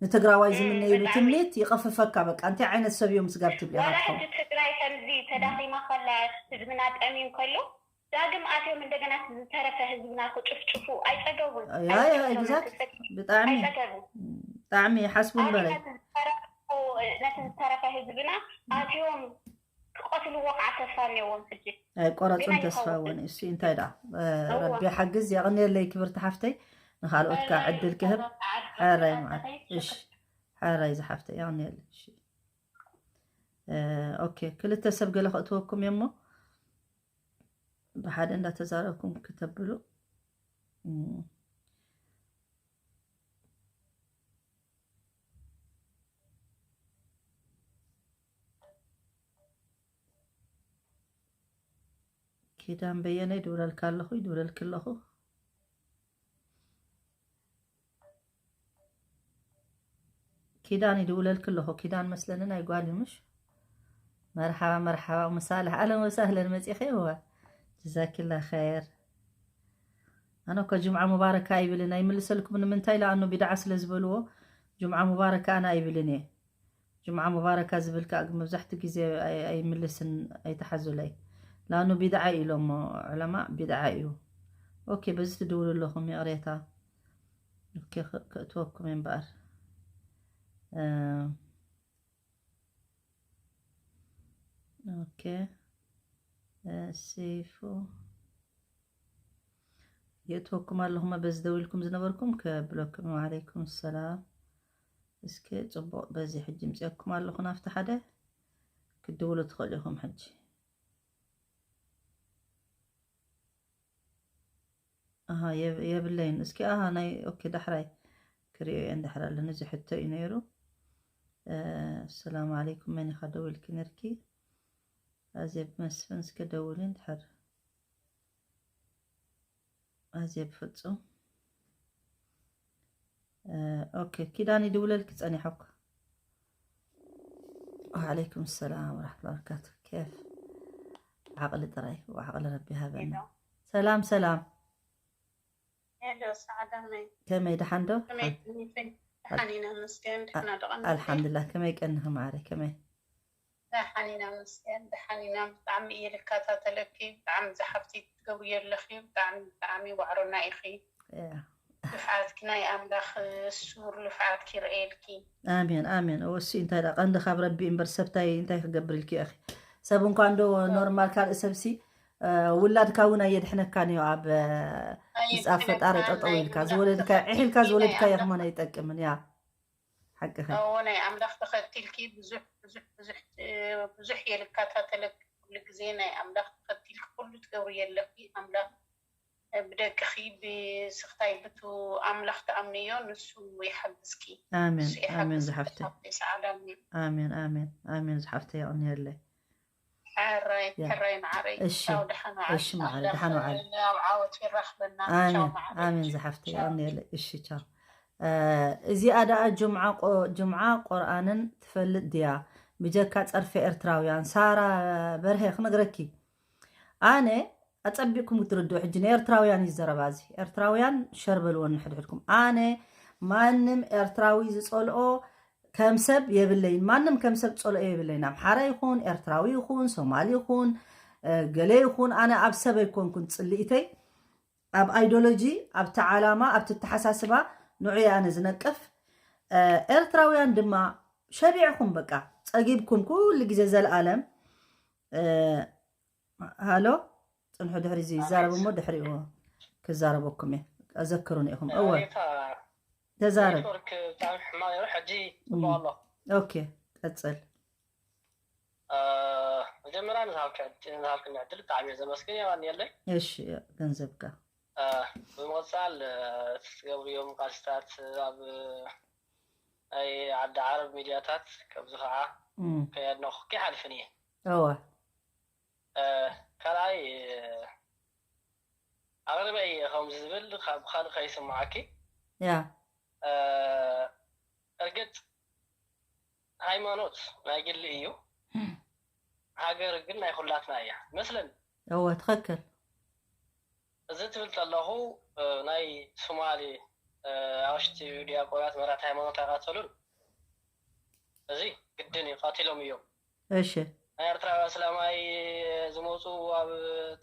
ንትግራዋይ ዝምነይሉ ትምኒት ይቐፍፈካ። በቃ እንታይ ዓይነት ሰብ እዮም ስጋብ ትብሊ ኢኻ ትኸውን። ትግራይ ከምዚ ተዳኺማ ከላ ህዝብና ጠምዩ ከሎ ዳግም ኣትዮም እንደገና ዝተረፈ ህዝብና ክጭፍጭፉ ኣይፀገቡን። ብጣዕሚ ብጣዕሚ ሓስቡ ንበረይ። ነቲ ዝተረፈ ህዝብና ኣትዮም ክቐትልዎ ከዓ ተስፋ እኒዎም ሕጂ። ኣይቆረፁን ተስፋ እውን እሱ እንታይ ደኣ ረቢ ሓግዝ። የቕንየለይ ክብርቲ ሓፍተይ። ንካልኦት ከዓ ዕድል ክህብ። ሕራይ ማለት እሺ። ሕራይ ዝሓፍተይ የቕንየለይ። እሺ ኦኬ ክልተ ሰብ ገለ ከእትወኩም እየ እሞ ብሓደ እንዳተዛረብኩም ክተብሉ ኪዳን በየነ ይድውለልካ ኣለኹ ይድውለልክ ኣለኹ። ኪዳን ይድውለልክ ኣለኹ። ኪዳን መስለኒ ናይ ጓል እዩ ምሽ? መርሓባ መርሓባ ምሳልሕ ኣለን ወሳህለን መፂኺ እዋ ጀዛኪላ ኸይር። ኣነ እኮ ጅምዓ ሙባረካ ኣይብልን ኣይምልሰልኩም ንምንታይ ለኣኑ ቢድዓ ስለ ዝበልዎ ጅምዓ ሙባረካ ኣነ ኣይብልን እየ። ጅምዓ ሙባረካ ዝብል ከዓ ግን መብዛሕትኡ ግዜ ኣይምልስን ኣይተሓዙለይ። ላኑ ቢድዓ እዩ ኢሎሞ ዑለማ ቢድዓ እዩ። ኦኬ በዚ ትድውሉ ኣለኹም ይቕሬታ። ኦኬ ከእትወኩም እየ እምበኣር። ኦኬ ሰይፉ የእትወኩም ኣለኹም በዚ ደው ኢልኩም ዝነበርኩም ከብለኩም። ወዓለይኩም ሰላም። እስኪ ፅቡቕ በዚ ሕጂ ምፅአኩም ኣለኹ ናብቲ ሓደ ክትድውሉ ትኽእሉ ኢኹም ሕጂ። ኣሃ የብለይን እስኪ ኣሃ ናይ ኦኬ ዳሕራይ ክሪኦ እየ እንድሕር ኣለኒ እዚ ሕቶ እዩ ነይሩ። ሰላም ዓለይኩም መን ኢኻ ደው ኢልኪ ነርኪ? ኣዜብ መስፍን እስኪ ደውሊ እንድሕር ኣዜብ ፍጹም ኦኬ ኪዳን ይድውለልኪ ጸኒሐኩ። ወዓለይኩም ሰላም ወራሕመቱላሂ ወበረካቱ። ኬፍ ዓቕሊ ጥራይ ዓቕሊ ረቢ ሃበና። ሰላም ሰላም። ሄሎ ሰዓዳመይ ከመይ ደሓን ዶ? ከመይ ደሓን ኢና መስገን ደሕና ደቐን ኣልሓምዱሊላህ። ከመይ ቀንኺ ማዕረ ከመይ? ደሓን ኢና መስገን ደሓን ኢና። ብጣዕሚ እየ ልከታተለኪ ብጣዕሚ ዝሓፍቲ ትገብርዮ ኣለኺ ብጣዕሚ ብጣዕሚ ዋዕሮና ኢኺ። ልፍዓትኪ ናይ ኣምላኽ ስውር ልፍዓትኪ ይርኣየልኪ። ኣሜን ኣሜን። እወ እሱ እንታይ ደኣ ቀንዲ ካብ ረቢ እምበር ሰብታይ እንታይ ክገብር ኢልኪ ኢኺ። ሰብ እንኳ እንዶ ኖርማል ካልእ ሰብሲ ውላድካ እውን ኣየድሕነካን እዩ። ኣብ ምጻፍ ፈጣሪ ጠጠው ኢልካ ዝወለድካ ዕሒልካ ዝወለድካ የኽሞን ኣይጠቅምን። ያ ሓቅኺ። እዎ ናይ ኣምላኽ ተኸቲልኪ ብዙሕ ብዙሕ ብዙሕ ብዙሕ የልካታተለኪ ኩሉ ግዜ ናይ ኣምላኽ ተኸቲልኪ ኩሉ ትገብሪ የለኪ ኣምላኽ ብደቅኺ ብስኽታይ ብቱ ኣምላኽ ተኣምንዮ ንሱ ይሓግዝኪ። ኣሜን ኣሜን ዝሓፍተይ። ኣሜን ኣሜን ኣሜን ዝሓፍተይ የቐንየለይ። ሕራይ ሕራይ መዓረይ። እሺ እሺ መዓረይ ደሓን ዋዓል። ኣብ ዓወት የራኽበና። ኣሜን ኣሜን ዝሓፍተይ የቐንየለይ። እሺ ቻው። እዚኣ ደኣ ጅምዓ ጅምዓ ቁርኣንን ትፈልጥ ድያ? ብጀካ ጸርፊ ኤርትራውያን። ሳራ በርሀ ክነግረኪ ኣነ ኣጸቢቕኩም ክትርድኡ ሕጂ ንኤርትራውያን እዩ ዘረባ እዚ። ኤርትራውያን ሸር በልዎ ንሕድሕድኩም። ኣነ ማንም ኤርትራዊ ዝጸልኦ ከም ሰብ የብለይን። ማንም ከም ሰብ ዝጸልኦ የብለይን። ኣምሓራ ይኹን ኤርትራዊ ይኹን ሶማሊ ይኹን ገለ ይኹን ኣነ ኣብ ሰብ ኣይኮንኩን ጽልኢተይ ኣብ ኣይዶሎጂ ኣብቲ ዓላማ ኣብቲ ኣተሓሳስባ ንዑ ኣነ ዝነቅፍ። ኤርትራውያን ድማ ሸቢዕኩም በቃ ጸጊብኩም ኩሉ ግዜ ዘልኣለም ሃሎ ጽንሑ ድሕሪ እዚ ይዛረብ እሞ ድሕሪኡ ክዛረበኩም እየ። ኣዘክሩን ኢኹም። እወ፣ ኔታ ተዛረብ። ኔትወርክ ብጣዕሚ ሕማቕ ነይሩ፣ ሕጂ ጽቡቕ ኣሎ። ኦኬ፣ ቀጽል። አ፣ መጀመርያ ንዝሃብካ ዕድ-፣ ንዝሃብክኒ ዕድል ብጣዕሚ እየ ዘመስግን። የቐንየለይ። እሺ፣ ገንዘብካ። አ፣ ብምቕጻል፣ አ፣ እቲ ትገብርዮም ቃልስታት ኣብ ናይ ዓዲ ዓረብ ሚድያታት፣ ከምዚ ኸዓ እም። ከየድነኹኪ ሓልፍን እየ። እወ። አ፣ ካልኣይ፣ ኣቕርበ እየ ከምዚ ዝብል ካብ ካልእ ከይስምዓኪ። ያ። አ፣ እርግጥ ሃይማኖት ናይ ግሊ እዩ። እም። ሃገር ግን ናይ ኩላትና እያ መስለኒ። እወ፣ ትኽክል። እዚ ትብል ከለኹ፣ እ፣ ናይ ሶማሌ፣ እ፣ ኣቕሽቲ ዲያቆናት መራሕቲ ሃይማኖት ኣይቐተሉን። እዚ ግድን እዩ፣ ቀቲሎም እዮም። እሺ። ናይ ኤርትራዊ ኣስላማይ ዝመፁ ኣብ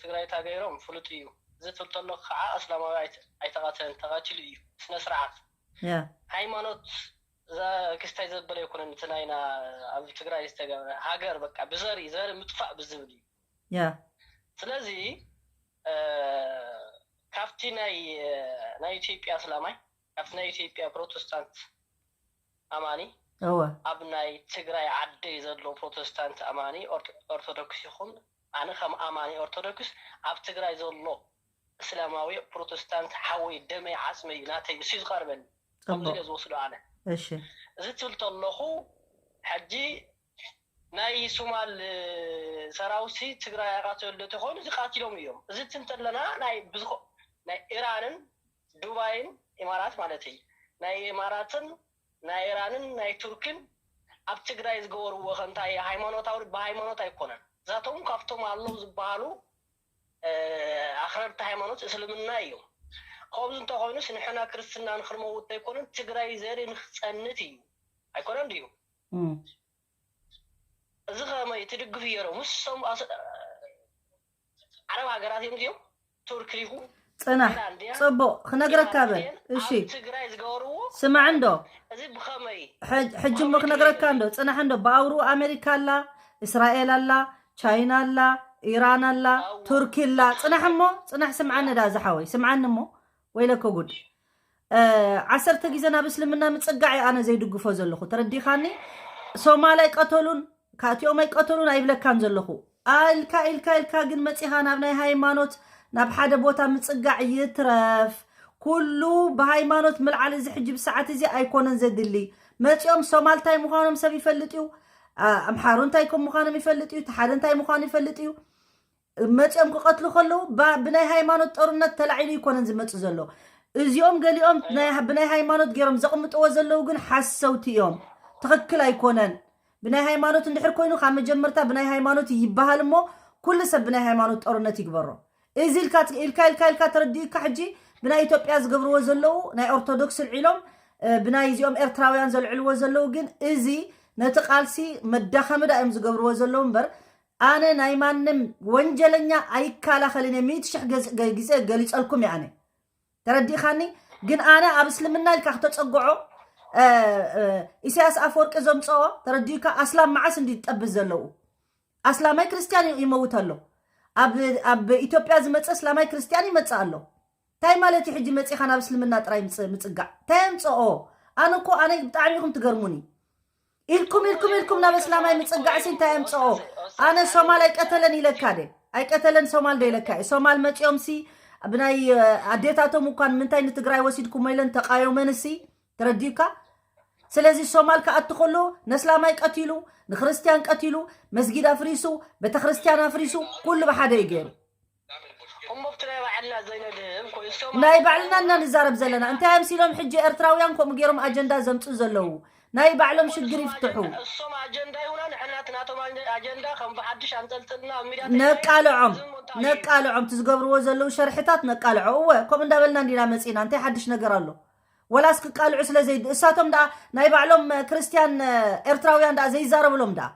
ትግራይ ታገይሮም ፍሉጥ እዩ። እዚ ትብል ከለኹ ከዓ ኣስላማዊ ኣይተ-፣ ኣይተቐተለን፣ ተቐቲሉ እዩ። ስነ ስርዓት። ያ። ሃይማኖት እዛ ክስታይ ዘበለ ኣይኮነን። እቲ ናይና ኣብ ትግራይ ዝተገብረ ሃገር በቃ ብዘር እዩ፣ ዘር ምጥፋእ ብዝብል እዩ። ያ። ስለዚ፣ እ፣ ካብቲ ናይ፣ እ፣ ናይ ኢትዮጵያ እስላማይ፣ ካብቲ ናይ ኢትዮጵያ ፕሮቴስታንት ኣማኒ፣ እወ። ኣብ ናይ ትግራይ ዓደይ ዘሎ ፕሮቴስታንት ኣማኒ ኦርቶ-፣ ኦርቶዶክስ ይኹን፣ ኣነ ከም ኣማኒ ኦርቶዶክስ ኣብ ትግራይ ዘሎ እስላማዊ ፕሮቴስታንት ሓወይ ደመይ ዓፅመይ እዩ፣ ናተይ እዩ፣ እሱ እዩ ዝቐርበኒ። ከምዚ ጽቡቕ። እየ ዝወስዶ ኣነ። እሺ። እዚ ትብል ተለኹ፣ ሕጂ ናይ ሶማል ሰራውሲ ትግራይ ኣይቃተሉ ተኾይኑ፣ እዚ ቃቲሎም እዮም። እዚ ትንተለና ናይ ብዝኾ-፣ ናይ ኢራንን ዱባይን ኢማራት ማለት እዩ። ናይ ኢማራትን ናይ ኢራንን ናይ ቱርክን ኣብ ትግራይ ዝገበርዎ ከ እንታይ ሃይማኖታዊ፣ ብሃይማኖት ኣይኮነን። እዛቶም ካብቶም ኣለዉ ዝበሃሉ፣ እ፣ ኣኽረርቲ ሃይማኖት እስልምና እዮም። ከምዚ እንተኾይኑስ ንሕና ክርስትና ንኽንመውት ኣይኮነን፣ ትግራይ ዘሪ ንኽጸንት እዩ። ኣይኮነን ድዩ? እም። እዚ ኸመይ ትድግፍ እየሮ? ምስቶም ኣስ-፣ ዓረብ ሃገራት እዮም እዚኦም። ቱርክ ይኹን ጽናሕ። ኢራን ድያ? ጽቡቕ፣ ክነግረካ ኢራን በል። ድየን? እሺ። ኣብ ትግራይ ዝገበርዎ ስማዕ እንዶ። እዚ ብኸመይ? ሕጅ-፣ ሕጂ እሞ ክነግረካ እንዶ፣ ጽናሕ እንዶ። ብኣውሩ ኣሜሪካ ኣላ፣ እስራኤል ኣላ፣ ቻይና ኣላ፣ ኢራን ኣላ፣ ኣዎ። ቱርኪ ኣላ። ጽናሕ እሞ፣ ጽናሕ ስምዓኒ ዳ ዝሓወይ፣ ስምዓኒ እሞ። ወይለከ ጉድ። እ፣ ዓሰርተ ግዜ ናብ እስልምና ምጽጋዕ እየ ኣነ ዘይድግፎ ዘለኹ። ተረዲኻኒ? ሶማል ኣይቀተሉን፣ ካእቲኦም ኣይቀተሉን ኣይብለካን ዘለኹ። ኣልካ ኢልካ ኢልካ ግን መጺኻ ናብ ናይ ሃይማኖት፣ ናብ ሓደ ቦታ ምጽጋዕ ይትረፍ። ኩሉ ብሃይማኖት ምልዓል እዚ ሕጂ ብሰዓት እዚ ኣይኮነን ዘድሊ። መጺኦም ሶማል እንታይ ምዃኖም ሰብ ይፈልጥ እዩ። ኣ-፣ ኣምሓሩ እንታይ ከም ምዃኖም ይፈልጥ እዩ። ተሓደ እንታይ ምዃኑ ይፈልጥ እዩ። መጺኦም ክቐትሉ ከለዉ ባ-፣ ብናይ ሃይማኖት ጦርነት ተላዒሉ ይኮነን ዝመጽእ ዘሎ። እዚኦም ገሊኦም ናይ፣ ብናይ ሃይማኖት ገይሮም ዘቕምጥዎ ዘለዉ ግን ሓሰውቲ እዮም። ትኽክል ኣይኮነን። ብናይ ሃይማኖት እንድሕር ኮይኑ ካብ መጀመርታ ብናይ ሃይማኖት ይበሃል እሞ ኩሉ ሰብ ብናይ ሃይማኖት ጦርነት ይግበሮ። እዚ ኢልካ፣ ኢልካ፣ ኢልካ፣ ኢልካ ተረዲኡካ ሕጂ ብናይ ኢትዮጵያ ዝገብርዎ ዘለዉ ናይ ኦርቶዶክስ ኣልዒሎም፣ እ፣ ብናይ እዚኦም ኤርትራውያን ዘልዕልዎ ዘለዉ ግን እዚ ነቲ ቃልሲ መዳኸሚ ዳ እዮም ዝገብርዎ ዘለዉ እምበር ኣነ ናይ ማንም ወንጀለኛ ኣይከላኸልን እየ። ሚእቲ ሽሕ ገዝ-፣ ገ-፣ ግዜ ገሊጸልኩም እየ ኣነ። ተረዲእካኒ? ግን ኣነ ኣብ እስልምና ኢልካ ክተጸግዖ፣ እ፣ እ፣ ኢሳያስ ኣፈወርቂ ዘምጽኦ ተረዲእካ? ኣስላም መዓስ እንዲ ዝጠብስ ዘለዉ? ኣስላማይ ክርስትያን ይ-፣ ይመውት ኣሎ። ኣብ፣ ኣብ ኢትዮጵያ ዝመጸ እስላማይ ክርስትያን ይመጽእ ኣሎ። እንታይ ማለት እዩ ሕጂ መጺኻ ናብ እስልምና ጥራይ ምጽ-፣ ምጽጋዕ? እንታይ የምጽኦ? ኣነ እኮ፣ ኣነ ብጣዕሚ ኢኹም ትገርሙኒ። ኢልኩም፣ ኢልኩም፣ ኢልኩም ናብ እስላማይ ምጽጋዕሲ እንታይ የምጽኦ? ኣነ ሶማል ኣይቀተለን ኢለካ ደ? ኣይቀተለን ሶማል ዶ ኢለካ እየ? ሶማል መጺኦምሲ ብናይ፣ እ፣ ኣዴታቶም እኳን ምንታይ ንትግራይ ወሲድኩሞ ኢለን ተቃዮመንሲ፣ ተረዲኡካ? ስለዚ ሶማል ክኣቱ ከሎ ነስላማይ ቀቲሉ፣ ንክርስትያን ቀቲሉ፣ መስጊድ ኣፍሪሱ፣ ቤተክርስትያን ኣፍሪሱ፣ ኩሉ ብሓደ እዩ ገይሩ። እሞ ኣብቲ ናይ ባዕልና ዘይነድህብ ኮይኑ እሶም ናይ ባዕልና ኢና ንዛረብ ዘለና። እንታይ ኣምሲሎም ሕጂ ኤርትራውያን ከምኡ ገይሮም ኣጀንዳ ዘምጽኡ ዘለዉ? ናይ ባዕሎም ሽግር ይፍትሑ። እሶም ኣጀንዳ ይሁና፣ ንሕና እቲ ናቶም ኣጀ-፣ ኣጀንዳ ከም ብሓድሽ ኣንጠልጥልና ኣብ ሚድያ ነቃልዖም፣ ተይኮይኑ፣ ዝም እንታይ እዩ? ነቃልዖም፣ እቲ ዝገብርዎ ዘለዉ ሸርሕታት ነቃልዖ። እወ፣ ከምኡ እንዳበልና እንዲና መጺና። እንታይ ሓድሽ ነገር ኣሎ? ወላስ ክቃልዑ ስለ ዘይድ-፣ እሳቶም ደኣ ናይ ባዕሎም፣ እ፣ ክርስትያን፣ እ፣ ኤርትራውያን ደኣ ዘይዛረብሎም ደኣ?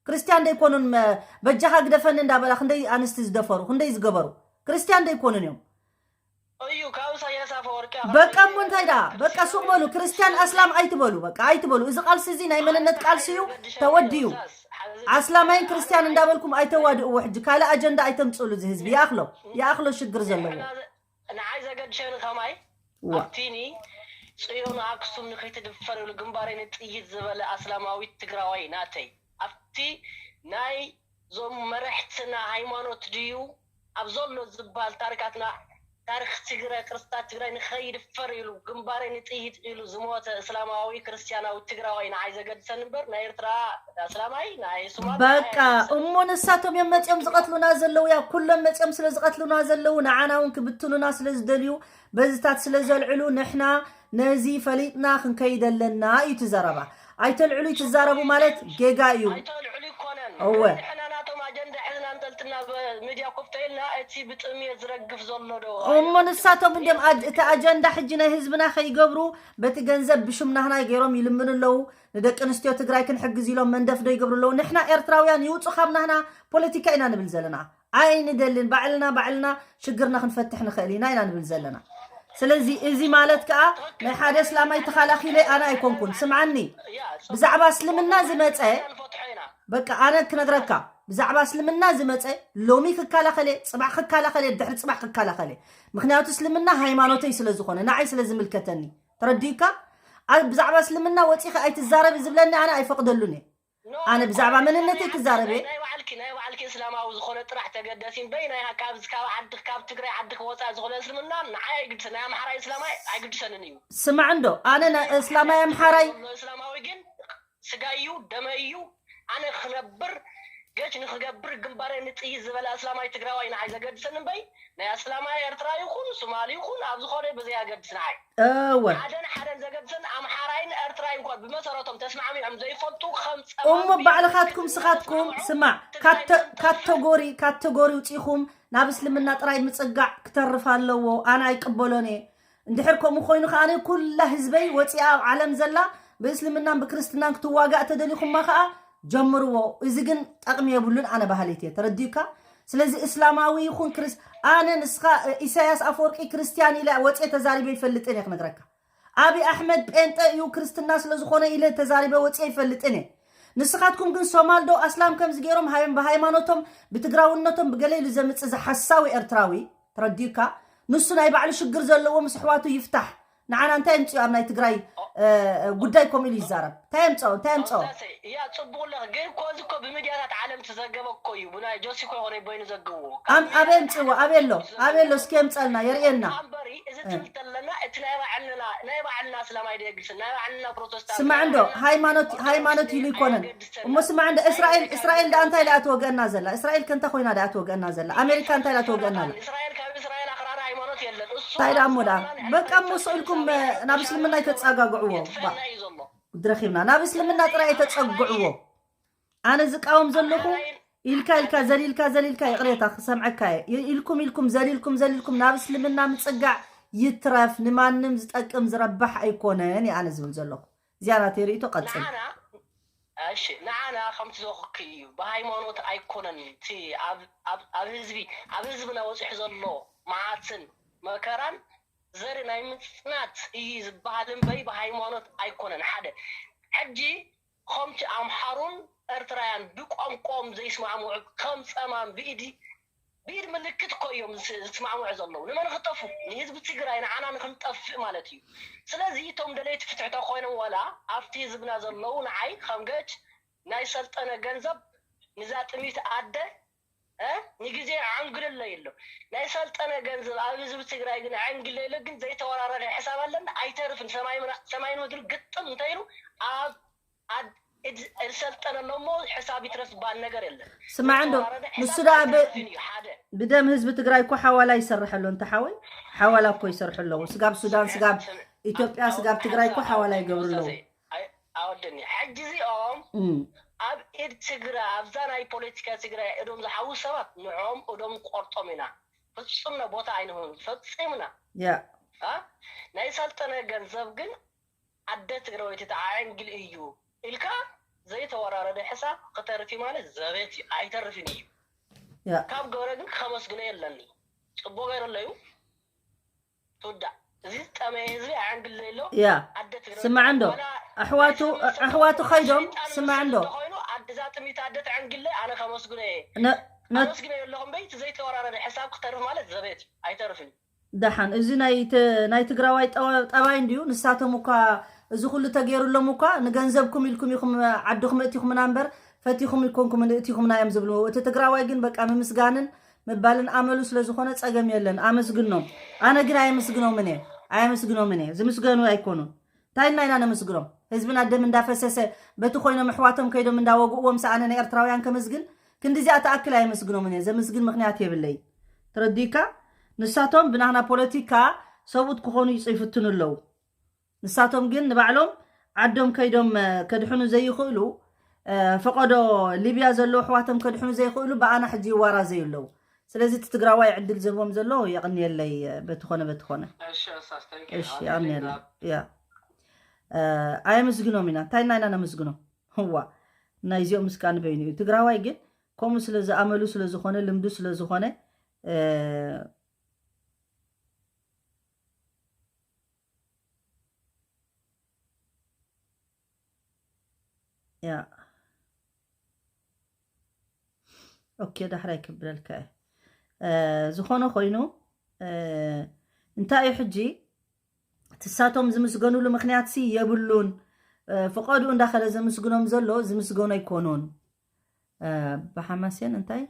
ክርስትያን ደይኮኑን፣ መ-፣ በጃኻ ግደፈኒ እንዳበላ ክንደይ ኣንስቲ ዝደፈሩ፣ ክንደይ ዝገበሩ? ክርስትያን ደይኮኑን እዮም። እዩ፣ ካብ ኢሳያስ ኣፈወርቂ ኣኽርያ በቃ እሞ እንታይ ደኣ? በቃ ሱቕ በሉ፣ ክርስትያን ኣስላም ኣይትበሉ፣ በቃ ኣይትበሉ። እዚ ቃልሲ እዚ ናይ መንነት ቃልሲ እዩ፣ ተወዲኡ። ኣስላማይን ክርስትያን እንዳበልኩም ኣይተዋድእዎ ሕጂ፣ ካልእ ኣጀንዳ ኣይተምጽእሉ እዚ ህዝቢ። ይኣኽሎ፣ ይኣኽሎ ሽግር ዘለዎ። ንዓይ ዘገድሸኒ ከማይ ኣብቲኒ ጽዮን ኣክሱም ንኸይትድፈር ኢሉ ግንባረይ ንጥይት ዝበለ ኣስላማዊት ትግራዋይ ናተይ ኣብቲ ናይ ዞም መረሕትና ሃይማኖት ድዩ ኣብ ዘሎ ዝበሃል ታሪካትና ታሪክ ትግራይ ቅርስታት ትግራይ ንኸይድፈር ኢሉ ግንባረይ ንጥይት ኢሉ ዝሞተ እስላማዊ ክርስትያናዊ ትግራዋይ ንዓይ ዘገድሰኒ እምበር ናይ ኤርትራ ኣስላማይ ናይ ሱማል በቃ እሞ ንሳቶም እዮም መፂኦም ዝቐትሉና ዘለዉ ያ ኩሎም መፂኦም ስለ ዝቐትሉና ዘለዉ ንዓና እውን ክብትኑና ስለ ዝደልዩ በዝታት ስለ ዘልዕሉ ንሕና ነዚ ፈሊጥና ክንከይድ ኣለና እዩ ትዘረባ ኣይተልዕሉ ትዛረቡ ማለት ጌጋ እዩ ኣይተልዕሉ ይኮነን እወ ንሕና ናቶም ኣጀንዳ ሕዝና እንተልትና ሚድያ ኮፍተ ኢልና እቲ ብጥምየት ዝረግፍ ዘሎ ዶ እሞ ንሳቶም እንዲም እቲ ኣጀንዳ ሕጂ ናይ ህዝብና ከይገብሩ በቲ ገንዘብ ብሽም ናህናይ ገይሮም ይልምኑ ኣለዉ ንደቂ ኣንስትዮ ትግራይ ክንሕግዝ ኢሎም መንደፍ ዶ ይገብሩ ኣለዉ ንሕና ኤርትራውያን ይውፁ ካብ ናህና ፖለቲካ ኢና ንብል ዘለና ኣይንደልን ባዕልና ባዕልና ሽግርና ክንፈትሕ ንኽእል ኢና ኢና ንብል ዘለና ስለዚ እዚ ማለት ከዓ ናይ ሓደ እስላማይ ተኻላኺለ ኣነ ኣይኮንኩን ስምዓኒ ብዛዕባ እስልምና ዝመፀ በቃ ኣነ ክነግረካ ብዛዕባ እስልምና ዝመፀ ሎሚ ክከላኸለ ፅባሕ ክከላኸለ ድሕሪ ፅባሕ ክከላኸለ ምክንያቱ እስልምና ሃይማኖተይ ስለ ዝኾነ ንዓይ ስለ ዝምልከተኒ ተረዲእካ ብዛዕባ እስልምና ወፂኺ ኣይትዛረቢ ዝብለኒ ኣነ ኣይፈቕደሉን እየ ኣነ ብዛዕባ መንነተይ ክዛረበ ናይ ባዕልኪ ናይ ባዕልኪ እስላማዊ ዝኾነ ጥራሕ ተገደሲ እምበይ ናይ ካብ ካብ ዓዲ ካብ ትግራይ ዓዲ ክወፃ ዝኾነ እስልምና ንዓይ ኣይግድሰ ናይ ኣምሓራይ እስላማይ ኣይግድሰንን እዩ ስማዕ እንዶ ኣነ እስላማይ ኣምሓራይ እስላማዊ ግን ስጋዩ ደመዩ ኣነ ክነብር ገች ንክገብር ግንባረ ንጥይት ዝበላ እስላማይ ትግራዋይ ንዓይ ዘገድሰን እምበይ ናይ ኣስላማይ ኤርትራ ይኹን ሱማሊ ይኹን ኣብ ዝኾነ ብዘይ ኣገድስ ንዓይ እወ ሓደን ሓደን ዘገድሰን ኣምሓራይን ኤርትራይ እንኳን ብመሰረቶም ተስማዕሚዖም ዘይፈልጡ ከም እሞ ባዕልኻትኩም ስኻትኩም ስማዕ ካተጎሪ ካተጎሪ ውፂኹም ናብ እስልምና ጥራይ ምፅጋዕ ክተርፍ ኣለዎ ኣነ ኣይቅበሎን እየ እንድሕር ከምኡ ኮይኑ ከዓ ኩላ ህዝበይ ወፂኣ ኣብ ዓለም ዘላ ብእስልምናን ብክርስትናን ክትዋጋእ ተደሊኹማ ከዓ ጀምርዎ እዚ ግን ጠቕሚ የብሉን ኣነ ባህሊት እየ ተረዲዩካ ስለዚ እስላማዊ ይኹን ክርስ ኣነ ንስኻ ኢሳያስ ኣፈወርቂ ክርስትያን ኢለ ወፅየ ተዛሪበ ይፈልጥን እየ ክነግረካ ኣብይ ኣሕመድ ጴንጠ እዩ ክርስትና ስለዝኾነ ኢለ ተዛሪበ ወፅየ ይፈልጥን እየ ንስኻትኩም ግን ሶማል ዶ ኣስላም ከምዚ ገይሮም ብሃይማኖቶም ብትግራውነቶም ብገለ ኢሉ ዘምፅእ ዝሓሳዊ ኤርትራዊ ተረዲዩካ ንሱ ናይ ባዕሉ ሽግር ዘለዎ ምስ ኣሕዋቱ ይፍታሕ ንዓና እንታይ የምፅኦ ኣብ ናይ ትግራይ ጉዳይ ከምኡ ኢሉ ይዛረብ እንታይ የምፅኦ እንታይ የምፅኦ ያ ፅቡቅ ለክ ግን ኮዚ እኮ ብሚድያታት ዓለም ትዘገበ እኮ እዩ ብናይ ጆሲ እኮ ይኮነ ቦይኑ ዘግብዎ ኣበይ የምፅዎ ኣበይ ኣሎ ኣበይ ኣሎ እስኪ የምፀልና የርእየና እምበሪ እዚ ትብል ተለና እቲ ናይ ባዕልና ናይ ባዕልና እስላማይ ደየግልስን ናይ ባዕልና ፕሮቴስታንት ስማዕ እንዶ ሃይማኖት ሃይማኖት ኢሉ ይኮነን እሞ ስማዕ እንዶ እስራኤል እስራኤል ዳ እንታይ ኢላ ትወገአና ዘላ እስራኤል ከንታ ኮይና ዳ ትወገአና ዘላ ኣሜሪካ እንታይ ኢላ ትወገአና ዘላ እስራኤል ካብ እስራኤል ኣክራሪ ሃይማኖት የለን እሱ እንታይ ዳ እሞ ዳ በቃ እሞ ስእልኩም ናብ እስልምና ይተፃጋግዕዎ ድረኪብና ናብ እስልምና ጥራይ የተፀግዕዎ ኣነ ዝቃወም ዘለኹ ኢልካ ኢልካ ዘሊልካ ዘሊልካ ይቕሬታ ክሰምዐካ እየ ኢልኩም ኢልኩም ዘሊልኩም ዘሊልኩም ናብ እስልምና ምፅጋዕ ይትረፍ ንማንም ዝጠቅም ዝረባሕ ኣይኮነን እየ ኣነ ዝብል ዘለኹ እዚኣ ናተይ ርእቶ ቀፅል እሺ ንዓና ከምቲ ዘኹክ እዩ ብሃይማኖት ኣይኮነን እቲ ኣብ ህዝቢ ኣብ ህዝብና ወፂሑ ዘሎ መዓትን መከራን ዘርኢ ናይ ምፅናት እዩ ዝበሃል እምበይ ብሃይማኖት ኣይኮነን ሓደ ሕጂ ከምቲ ኣምሓሩን ኤርትራያን ብቋንቋኦም ዘይስማዕምዑ ከም ፀማም ብኢድ ብኢድ ምልክት እኮ እዮም ዝስማዕምዑ ዘለዉ ንመን ክጠፉ ንህዝቢ ትግራይ ንዓና ንክንጠፍእ ማለት እዩ ስለዚ እቶም ደለይቲ ፍትሒ ተኮይኖም ዋላ ኣብቲ ህዝብና ዘለዉ ንዓይ ከም ገጭ ናይ ሰልጠነ ገንዘብ ንዛ ጥሚት ኣደ ንግዜ ዓንግልሎ የሎ ናይ ሰልጠነ ገንዘብ ኣብ ህዝቢ ትግራይ ግን ዓንግሎ የሎ ግን ዘይተወራረደ ሕሳብ ኣለና ኣይተርፍን ሰማይን ምድሪ ግጥም እንተይሉ ኣብ ዝሰልጠነ ኣሎ እሞ ሕሳብ ይትረፍ ባል ነገር የለን ስማዕ እንዶ ንሱ ደኣ ብደም ህዝቢ ትግራይ እኮ ሓዋላ ይሰርሕ ኣሎ እንተ ሓወይ ሓዋላ እኮ ይሰርሑ ኣለዉ ስጋብ ሱዳን ስጋብ ኢትዮጵያ ስጋብ ትግራይ እኮ ሓዋላ ይገብሩ ኣለዉ ኣወደኒ ሕጂ እዚኦም ኣብ ኢድ ትግራይ ኣብዛ ናይ ፖለቲካ ትግራይ እዶም ዝሓዉ ሰባት ንዖም እዶም ቆርጦም ኢና ፍጹምና ቦታ ኣይንህብን ፈጺምና ያ ናይ ሰልጠነ ገንዘብ ግን ኣደ ትግራወይቲ ተዓዕንግል እዩ ኢልካ ዘይተወራረደ ሕሳብ ክተርፊ ማለት ዘበት እዩ ኣይተርፍን እዩ ያ ካብ ገብረ ግን ከመስግኖ የለኒ ጽቡቅ ገይሩ ኣለዩ ትውዳእ እዚ ዝጠመየ ህዝቢ ኣዕንግል ዘይሎ ያ ኣደ ትግራወይቲ ስማዕ እንዶ ዋላ ኣሕዋቱ ኣሕዋቱ ኸይዶም ሰይጣን ስማዕ እንዶ ኮይኑ ኣደ እዛ ጥሚት ኣደ ተዕንግለ ኣነ ከመስግኖ እየ ነ- ነ- ኣመስግኖ የለኹም በይ እቲ ዘይተወራረደ ሕሳብ ክተርፍ ማለት ዘበት እዩ ኣይተርፍን እዩ ደሓን፣ እዚ ናይ ተ-፣ ናይ ትግራዋይ ጠባ-፣ ጠባይ እንድዩ። ንሳቶም እኳ፣ እዚ ኩሉ ተገይሩሎም እኳ፣ ንገንዘብኩም ኢልኩም ኢኹም ዓድኹም እቲኹምና እምበር፣ ፈቲኹም ይኮንኩም እቲኹምና እዮም ዝብሉ። እቲ ትግራዋይ ግን በቃ ምምስጋንን ምባልን ኣመሉ ስለ ዝኾነ ጸገም የለን። ኣመስግኖም። ኣነ ግን ኣየመስግኖምን እየ። ኣየመስግኖምን እየ። ዝምስገኑ ኣይኮኑን። እንታይ እና ኢና ነመስግኖም? ህዝብና ደም እንዳፈሰሰ፣ በቲ ኮይኖም ኣሕዋቶም ከይዶም እንዳወግእዎም ሰኣነ ናይ ኤርትራውያን ከመስግን፣ ክንዲዚኣ ትኣክል ኣየመስግኖምን እየ። ዘመስግን ምኽንያት የብለይ። ተረዲካ? ንሳቶም ብናህና ፖለቲካ ሰብኡት ክኾኑ ይጽ-፣ ይፍትኑ ኣለዉ። ንሳቶም ግን ንባዕሎም ዓዶም ከይዶም፣ እ፣ ከድሕኑ ዘይኽእሉ፣ እ፣ ፈቐዶ ሊብያ ዘለዉ ኣሕዋቶም ከድሕኑ ዘይኽእሉ ብኣና ሕጂ ይዋራዘዩ ኣለዉ። ስለዚ እቲ ትግራዋይ ዕድል ዝህቦም ዘሎ የቕንየለይ፣ እ፣ በቲ ኾነ በቲ ኾነ። እሺ፣ ኣሳስ፣ thank you። እሺ፣ ኣሜን። የቕንየለይ። ያ። እ፣ ኣየመስግኖም ኢና። እንታይ እና ኢና ነመስግኖም? እዋ፣ ናይዚኦም ምስጋን በይኑ እዩ። ትግራዋይ ግን ከምኡ ስለ ዝኣመሉ ስለ ዝኾነ፣ ልምዱ ስለ ዝኾነ፣ እ፣ ያ። ኦኬ፣ ዳሕራይ ክብለልካ እየ። እ፣ ዝኾነ ኮይኑ፣ እ፣ እንታይ እዩ ሕጂ፣ ትሳቶም ዝምስገኑሉ ምኽንያትሲ የብሉን። እ፣ ፍቐዱ እንዳኸለ ዘምስግኖም ዘሎ ዝምስገኑ ኣይኮኑን። እ፣ ብሓማሴን እንታይ?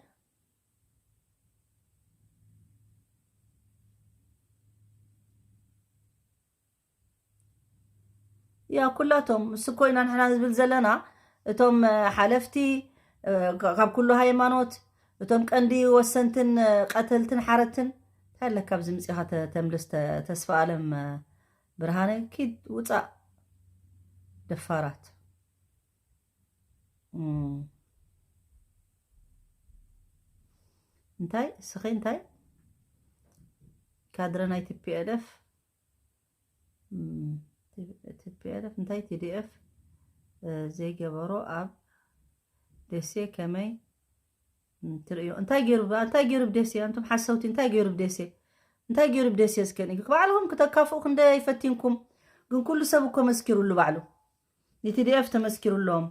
ያ፣ ኩላቶም፣ ምስ እኮ ኢና ንሕና ዝብል ዘለና፣ እቶም፣ እ፣ ሓለፍቲ፣ እ፣ ካ-፣ ካብ ኩሉ ሃይማኖት፣ እቶም ቀንዲ ወሰንትን፣ እ፣ ቀተልትን ሓረትን፣ እንታይ ኣለካ ኣብዚ ምጽኻ ተ-፣ ተምልስ ተ-፣ ተስፋ ኣለም፣ እ፣ ብርሃነ፣ ኪድ ውጻእ፣ ደፋራት። እም። እንታይ፣ እስኺ እንታይ? ካድረ ናይ ቲ ፒ ኤል ኤፍ፣ እም፣ ቲ ፒ ኤል ኤፍ እንታይ ቲ ዲ ኤፍ፣ እ፣ ዘይገበሮ ኣብ ደሴ ከመይ እም፣ ትርእዮ? እንታይ ገይሩ፣ እንታይ ገይሩ ብደሴ? ኣንቱም ሓሰውቲ፣ እንታይ ገይሩ ብደሴ? እንታይ ገይሩ ብደሴ? እስከ ንግ-፣ ባዕልኹም ክተካፍኡ ክንደይ ፈቲንኩም። ግን ኩሉ ሰብ እኮ መስኪሩሉ ባዕሉ። ን ቲ ዲ ኤፍ ተመስኪሩሎም፣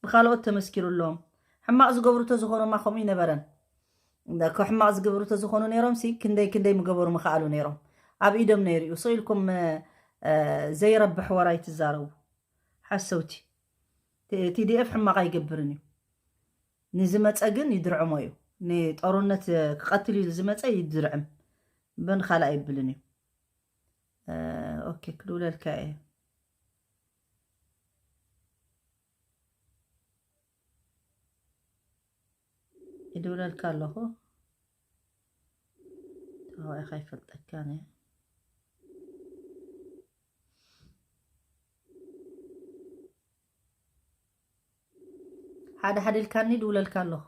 ብኻልኦት ተመስኪሩሎም። ሕማቕ ዝገብሩ ተዝኾኑማ ከምኡ ይነበረን። እኮ ሕማቕ ዝገብሩ ተዝኾኑ ነይሮም ሲ ክንደይ ክንደይ ምገበሩ ምኸኣሉ ነይሮም። ኣብ ኢዶም ነይሩ እዩ። ስቕ ኢልኩም፣ እ፣ እ፣ ዘይረብሕ ወረ ኣይትዛረቡ። ሓሰውቲ። ቲ-፣ ቲ ዲ ኤፍ ሕማቕ ኣይገብርን እዩ። ንዝመጸ ግን ይድርዕሞ እዩ። ንጦርነት ክቐትል እዩ ዝመጸ ይድርዕም። በን ካልእ ኣይብልን እዩ። እ፣ ኦኬ፣ ክድውለልካ እየ። ይድውለልካ ኣለኹ። ተዋኢኻ ይፈልጠካን እየ። ሓደ ሓደ ኢልካኒ ይድውለልካ ኣለኹ።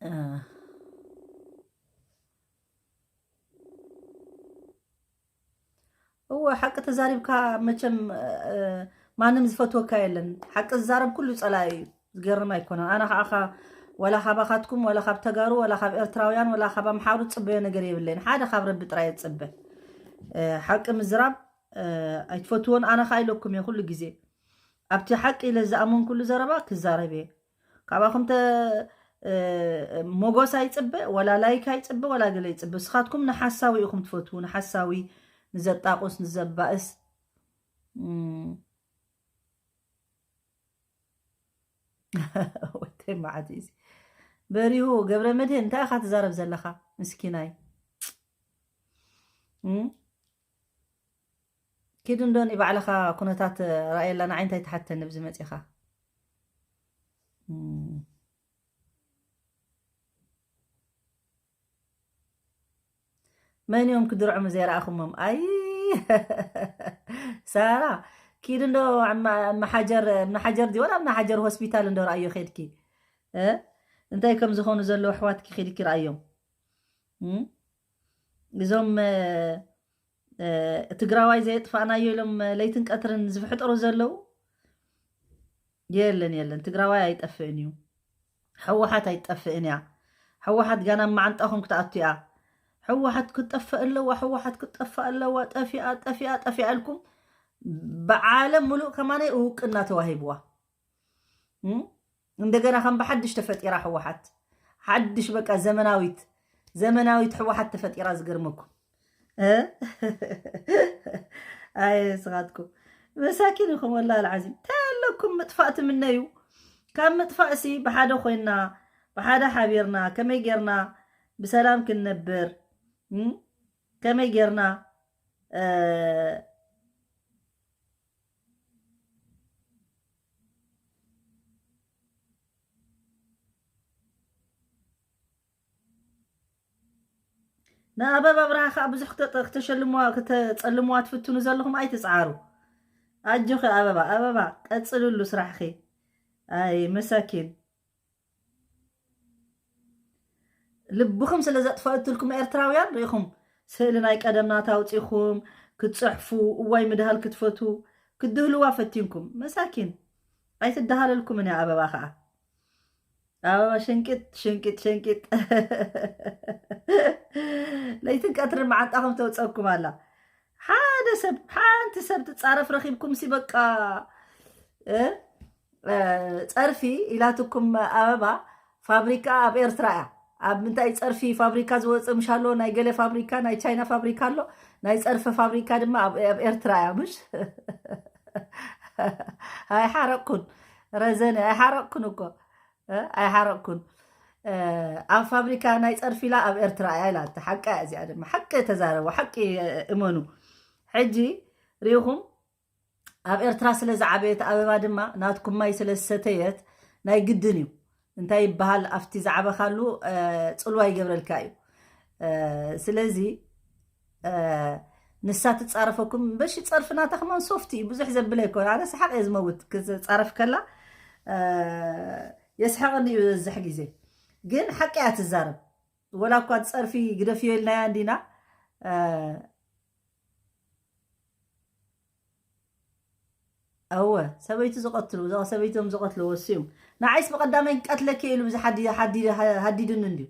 እ፣ እወ፣ ሓቂ ተዛሪብካ መቸም፣ እ፣ ማንም ዝፈትወካ የለን። ሓቂ ዝዛረብ ኩሉ ጸላኢ እዩ። ዝገርም ኣይኮነን። ኣነ ኸዓ ኸ-፣ ወላ ካብ ኣኻትኩም፣ ወላ ካብ ተጋሩ፣ ወላ ካብ ኤርትራውያን፣ ወላ ካብ ኣምሓሩ ዝጽበዮ ነገር የብለይን። ሓደ ካብ ረቢ ጥራይ እየ ዝጽበ። እ፣ ሓቂ ምዝራብ፣ እ፣ ኣይትፈትዎን። ኣነ ኸዓ ኢለኩም እየ ኩሉ ግዜ። ኣብቲ ሓቂ ኢለ ዝኣመንኩሉ ዘረባ ክዛረብ እየ። ካባኹም ተ-፣ እ፣ ሞጎስ ኣይጽበ፣ ወላ ላይክ ኣይጽበ፣ ወላ ገለ ይጽበ። ንስኻትኩም ንሓሳዊ ኢኹም ትፈትዉ፣ ንሓሳዊ፣ ንዘጣቑስ፣ ንዘባእስ። እም። ወደይ መዓት እዚ። በሪሁ ገብረ መድህን፣ እንታይ ኢኻ ትዛረብ ዘለኻ? ምስኪናይ። እም? ኪድ እንዶ ንባዕልኻ ኩነታት ረኣየላ፣ ንዓይ እንታይ ትሓተኒ ብዚ መጺኻ? እም። መን እዮም ክድርዕሙ ዘይረኣኹሞም? ኣይ፣ ሳራ፣ ኪድ እንዶ ኣማ-፣ ኣማሓጀር፣ ኣማሓጀር ድዩ ወላ ኣማሓጀር ሆስፒታል እንዶ ረኣዮ ኸድኪ። እ? እንታይ ከም ዝኾኑ ዘለዉ ኣሕዋትኪ ኸድኪ ረኣዮም። እም? እዞም፣ እ፣ እ፣ ትግራዋይ ዘየጥፋእናዮ ኢሎም ለይትን ቀትርን ዝፍሕጠሩ ዘለዉ፣ የለን፣ የለን፣ ትግራዋይ ኣይጠፍእን እዩ። ህወሓት ኣይትጠፍእን እያ። ህወሓት ጋና ኣብ መዓንጣኹም ክትኣቱ እያ። ህወሓት ክትጠፍእ ኣለዋ፣ ህወሓት ክትጠፍእ ኣለዋ፣ ጠፊኣ፣ ጠፊኣ፣ ጠፊኣ ኢልኩም ብዓለም ሙሉእ ከማነይ እውቅና ተዋሂብዋ። እም? እንደገና ከም ብሓድሽ ተፈጢራ ህወሓት። ሓድሽ በቃ ዘመናዊት፣ ዘመናዊት ህወሓት ተፈጢራ ዝገርመኩም። እ? ኣይ ስኻትኩም መሳኪን ኢኹም ወላ ኣልዓዚም። እንታይ ኣለኩም ምጥፋእ ትምነዩ? ካብ ምጥፋእሲ ብሓደ ኮይና፣ ብሓደ ሓቢርና፣ ከመይ ጌርና ብሰላም ክንነብር? እም? ከመይ ጌርና፣ እ፣ ንኣበባ ኣብርሃ ከኣ ብዙሕ ክተ-፣ ክተሸልምዋ፣ ክተጸልምዋ ትፍትኑ ዘለኹም ኣይትጽዓሩ። ኣጆኺ ኣበባ፣ ኣበባ ቀጽልሉ ስራሕኺ። ኣይ መሳኪን። ልብኹም ስለ ዘጥፈእትልኩም ኤርትራውያን ርኢኹም ስእሊ ናይ ቀደምና ታውጺኹም ክትጽሕፉ፣ እዋይ ምድሃል ክትፈቱ፣ ክትድህልዋ ፈቲንኩም። መሳኪን። ኣይትደሃለልኩምን እያ ኣበባ ከኣ። ኣበባ ሽንቂጥ፣ ሽንቂጥ፣ ሽንቂጥ። ለይትን ቀትርን መዓንጣኹም ተውጸኩም ኣላ። ሓደ ሰብ፣ ሓንቲ ሰብ ትጻረፍ ረኺብኩም ሲ በቃ፣ እ? እ፣ ጸርፊ ኢላትኩም ኣበባ ፋብሪካ ኣብ ኤርትራ እያ። ኣብ ምንታይ ጸርፊ ፋብሪካ ዝወጽእ ምሽ ኣሎ? ናይ ገለ ፋብሪካ፣ ናይ ቻይና ፋብሪካ ኣሎ። ናይ ጸርፊ ፋብሪካ ድማ ኣብ፣ ኣብ ኤርትራ እያ፣ ምሽ? ኣይሓረቅኩን። ረዘነ፣ ኣይሓረቅኩን እኮ። እ፣ ኣይሓረቅኩን። እ፣ ኣብ ፋብሪካ ናይ ጸርፊ ኢላ ኣብ ኤርትራ እያ ኢላታ። ሓቃ እያ እዚኣ ድማ። ሓቂ ተዛረቡ፣ ሓቂ እመኑ። ሕጂ ርኢኹም፣ ኣብ ኤርትራ ስለ ዝዓበየት ኣበባ ድማ ናትኩም ማይ ስለ ዝሰተየት ናይ ግድን እዩ። እንታይ ይበሃል፣ ኣብቲ ዝዓበኻሉ፣ እ፣ ጽልዋ ይገብረልካ እዩ። እ፣ ስለዚ፣ እ፣ ንሳ ትጻረፈኩም። በሺ ጸርፊ ናታ ከማን ሶፍት እዩ፣ ብዙሕ ዘብል ኣይኮነ። ኣነ ሰሓቕ እየ ዝመውት ክጻረፍ ከላ፣ እ፣ የስሕቐኒ እዩ ዝበዝሕ ግዜ። ግን ሓቂ እያ ትዛረብ። ወላ እኳ ጸርፊ ግደፍዮ ኢልናያ እንዲና፣ እ፣ እወ፣ ሰበይቱ ዝቐትሉ፣ እዛ ሰበይቶም ዝቐትልዎ እሱ እዩ። ንዓይስ ብቐዳማይ ክቀትለኪ ኢሉ ብዚ ሓዲ-፣ ሓዲ-፣ ሃዲዱኒ እንድዩ።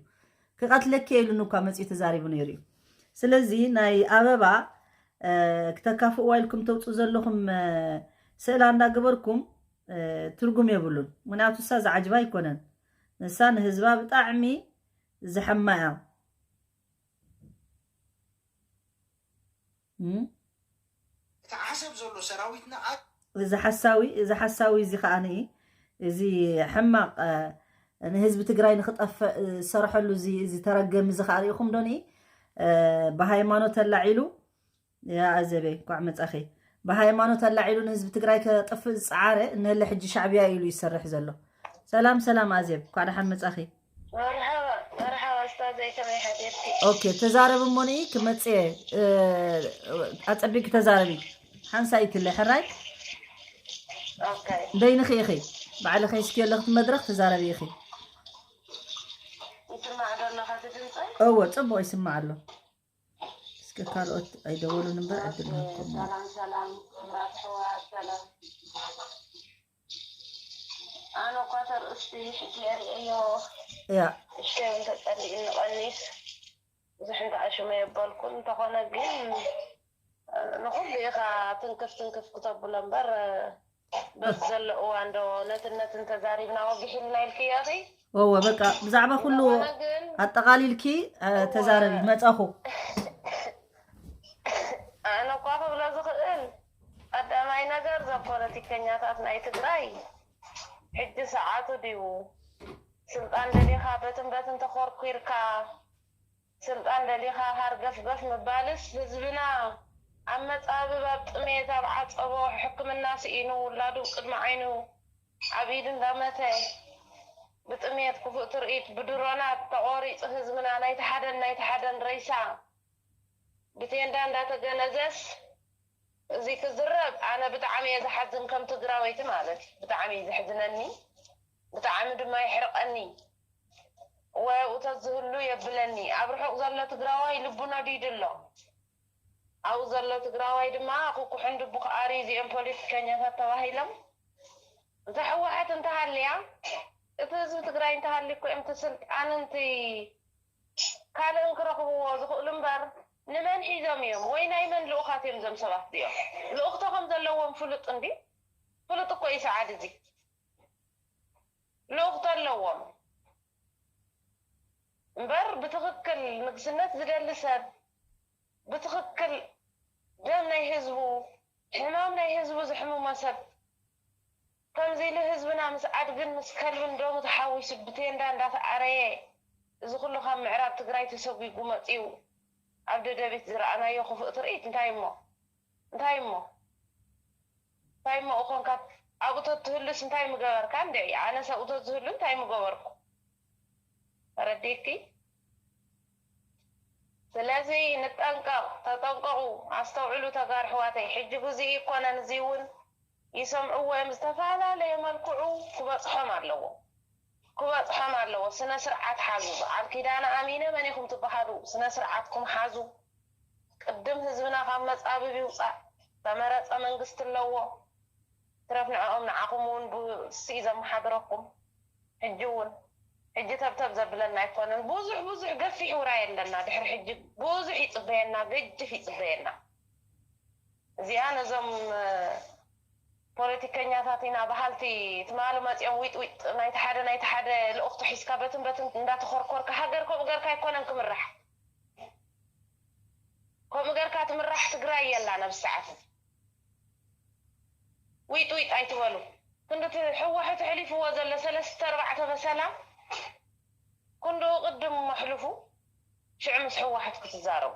ክቐትለኪ ኢሉኒ እኳ መጺኡ ተዛሪቡ ነይሩ እዩ። ስለዚ ናይ ኣበባ፣ እ፣ ክተካፍእዋ ኢልኩም ተውጽኡ ዘለኹም፣ እ፣ ስእላ እንዳገበርኩም፣ እ፣ ትርጉም የብሉን። ምኽንያቱ እሳ ዝዓጅባ ኣይኮነን። ንሳ ንህዝባ ብጣዕሚ ዝሐማ እያ። እም? እቲ ዓሰብ ዘሎ ሰራዊትና ኣብ እዚ ሓሳዊ፣ እዚ ሓሳዊ እዚ ከኣ ንኢ፣ እዚ ሕማቕ፣ እ፣ ንህዝቢ ትግራይ ንኽጠፍእ፣ እ፣ ዝሰርሐሉ እዚ፣ እዚ ተረገም እዚ ከኣ ርኢኹም ዶ ንኢ፣ እ፣ ብሃይማኖት ኣላዒሉ፣ ያ ኣዘበይ፣ እንኳዕ መጻኺ። ብሃይማኖት ኣላዒሉ ንህዝቢ ትግራይ ከጥፍእ ዝጸዓረ፣ እነለ ሕጂ ሻዕብያ ኢሉ ይሰርሕ ዘሎ። ሰላም፣ ሰላም ኣዜብ፣ እንኳዕ ደሓን መጻኺ። መርሓባ፣ መርሓባ ኡስታዘይ፣ ከመይ ሓዲርኪ? ኦኬ፣ ተዛረቢ እሞ ንኢ ክመጽእ እየ። እ፣ ኣጸቢቂ ተዛረቢ። ሓንሳእ ኢትለ፣ ሕራይ? ኦኬ። በይንኺ ኢኺ። ባዕልኺ ሒዝክዮ ኣለኺ እቲ መድረኽ፣ ተዛረቢ ኢኺ። ይስማዕ ዶ ኣለኻ እቲ ድምጸይ? እወ፣ ጽቡቕ ይስማዕ ኣሎ። እስከ ካልኦት ኣይደወሉን እምበር ዕድል ንሃብኩም። ሰላም፣ ሰላም፣ ክቡራት ኣሕዋት፣ ሰላም። ኣነ እኳ ተርእስቲ ሕጂ የርእዮ። ያ። እሽተይ እውን ተጸሊእኒ ቀኒስ። ብዙሕ እንተኣሽሙ የበልኩን። እንተኾነ ግን፣ ንኹሉ ኢኻ ትንክፍ ትንክፍ ክተብሎ እምበር፣ በዚ ዘሎ እዋን ዶ ነትን ነትን ተዛሪብና ወጊሕ ኢልና ኢልክዮ ኢኺ? እወ፣ በቃ ብዛዕባ ኩሉ እንተኾነ ግን፣ ኣጠቓሊልኪ፣ እ፣ እወ። ተዛረቢ፣ መጻኹ። ኣነ እኳ ክብሎ ዝኽእል፣ ቀዳማይ ነገር፣ እዞም ፖለቲከኛታት ናይ ትግራይ፣ ሕጂ ሰዓቱ ድዩ? ስልጣን ደሊኻ በትን በትን ተኾርኲርካ፣ ስልጣን ደሊኻ ሃርገፍገፍ ምባልስ፣ ህዝብና ኣብ መጻብብ፣ ኣብ ጥሜት፣ ኣብ ዓጸቦ፣ ሕክምና ስኢኑ፣ ውላዱ ቅድሚ ዓይኑ ኣብ ኢድ እንዳመተ፣ ብጥሜት፣ ክፉእ ትርኢት፣ ብድሮናት ተቖሪጹ ህዝብና ናይቲ ሓደን ናይቲ ሓደን ሬሳ ብቴንዳ እንዳተገነዘስ፣ እዚ ክዝረብ ኣነ ብጣዕሚ እየ ዝሓዝን፣ ከም ትግራወይቲ ማለት እዩ። ብጣዕሚ እዩ ዘሕዝነኒ፣ ብጣዕሚ ድማ የሕርቐኒ። ወያኡ ተዝህሉ የብለኒ። ኣብ ርሑቕ ዘሎ ትግራዋይ ልቡ ነዲዱ ኣሎ። ኣብኡ ዘሎ ትግራዋይ ድማ ኩኩሕን ድቡ ክኣርዩ እዚኦም ፖለቲከኛታት ተባሂሎም። እዛ ህወሓት እንተሃልያ፣ እቲ ህዝቢ ትግራይ እንተሃልዩ እኮ እዮም እቲ ስልጣንን እቲ ካልእን ክረኽብዎ ዝኽእሉ እምበር፣ ንመን ሒዞም እዮም ወይ ናይ መን ልኡኻት እዮም እዞም ሰባት እዚኦም? ልኡኽቶ ከም ዘለዎም ፍሉጥ እንድዩ። ፍሉጥ እኮ እዩ ሰዓድ እዚ። ልኡኽቶ ኣለዎም እምበር ብትኽክል ንግስነት ዝደሊ ሰብ፣ ብትኽክል ደም ናይ ህዝቡ፣ ሕማም ናይ ህዝቡ ዝሕምሞ ሰብ፣ ከምዚ ኢሉ ህዝብና ምስ ኣድግን ምስ ከልብን ደሙ ተሓዊሱ ብቴንዳ እንዳተኣረየ፣ እዚ ኩሉ ካብ ምዕራብ ትግራይ ተሰጒጉ መፂኡ ኣብ ደደቢት ዝረኣናዮ ክፉእ ትርኢት እንታይ እሞ? እንታይ እሞ? እንታይ እሞ እኾንካ? ኣብኡ ተትህሉስ እንታይ ምገበርካ? እንድዒ ኣነስ ኣብኡ ተዝህሉ እንታይ ምገበርኩ? ተረዲእኪ? ስለዚ ንጠንቀቕ፣ ተጠንቀቑ፣ ኣስተውዕሉ ተጋሩ ኣሕዋተይ። ሕጂ ግዜኡ ኣይኮነን፣ እዚ እውን ይሰምዕዎ እዮም። ዝተፈላለየ መልክዑ ክበፅሖም ኣለዎ፣ ክበፅሖም ኣለዎ። ስነ ስርዓት ሓዙ። በዓል ኪዳነ ኣሚነ መን ኢኹም ትበሃሉ? ስነ ስርዓትኩም ሓዙ። ቅድም ህዝብና ካብ መፃብብ ይውፃእ። ዝተመረፀ መንግስቲ ኣለዎ። ትረፍ ንዕኦም፣ ንዓኹም እውን ብስኢ ዘመሓድረኩም። ሕጂ እውን ሕጂ ተብተብ ዘብለና ኣይኮነን። ብዙሕ ብዙሕ ገፊሕ ውራይ ኣለና። ድሕሪ ሕጂ ብዙሕ ይፅበየና፣ ገጅፍ ይፅበየና። እዚኣ ነዞም ፖለቲከኛታት ኢና በሃልቲ ትማሊ መፂኦም ዊጥ ዊጥ ናይቲ ሓደ ናይቲ ሓደ ልኡኽቶ ሒዝካ በትን በትን እንዳተኾርኮርካ ሃገር ከምኡ ገርካ ኣይኮነን ክምራሕ። ከምኡ ገርካ ትምራሕ ትግራይ የላን ኣብዚ ሰዓት። ዊጥ ዊጥ ኣይትበሉ። ክንዲ እቲ ህወሓት ኣሕሊፍዎ ዘሎ ሰለስተ ኣርባዕተ በሰላ ክንድኡ ቅድም መሕልፉ ሽዑ ምስ ህወሓት ክትዛረቡ።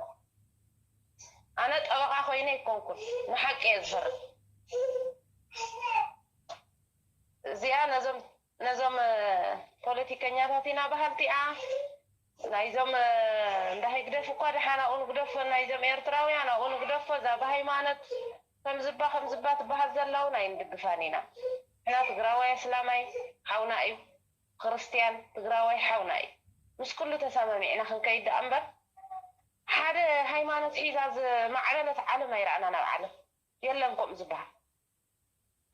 ኣነ ጠበቓ ኮይነ ኣይኮንኩን፣ ንሓቂ እየ ዝፈርድ። እዚኣ ነዞም ነዞም ፖለቲከኛታት ኢና በሃልቲኣ ናይዞም እንዳ ህግደፍ እኳ ደሓን ኣብኡ ንግደፎ፣ ናይዞም ኤርትራውያን ኣብኡ ንግደፎ። እዛ ብሃይማኖት ከምዝባ ከምዝባ ትበሃል ዘለውን ኣይንድግፋን ኢና። ንሕና ትግራዋይ ኣስላማይ ሓውና እዩ፣ ክርስትያን ትግራዋይ ሓውና እዩ። ምስ ኩሉ ተሰማሚዕና ክንከይድ ደኣ እምበር ሓደ ሃይማኖት ሒዛ ዝማዕበለት ዓለም ኣይረኣናን ኣብ ዓለም። የለን ከምኡ ዝበሃል።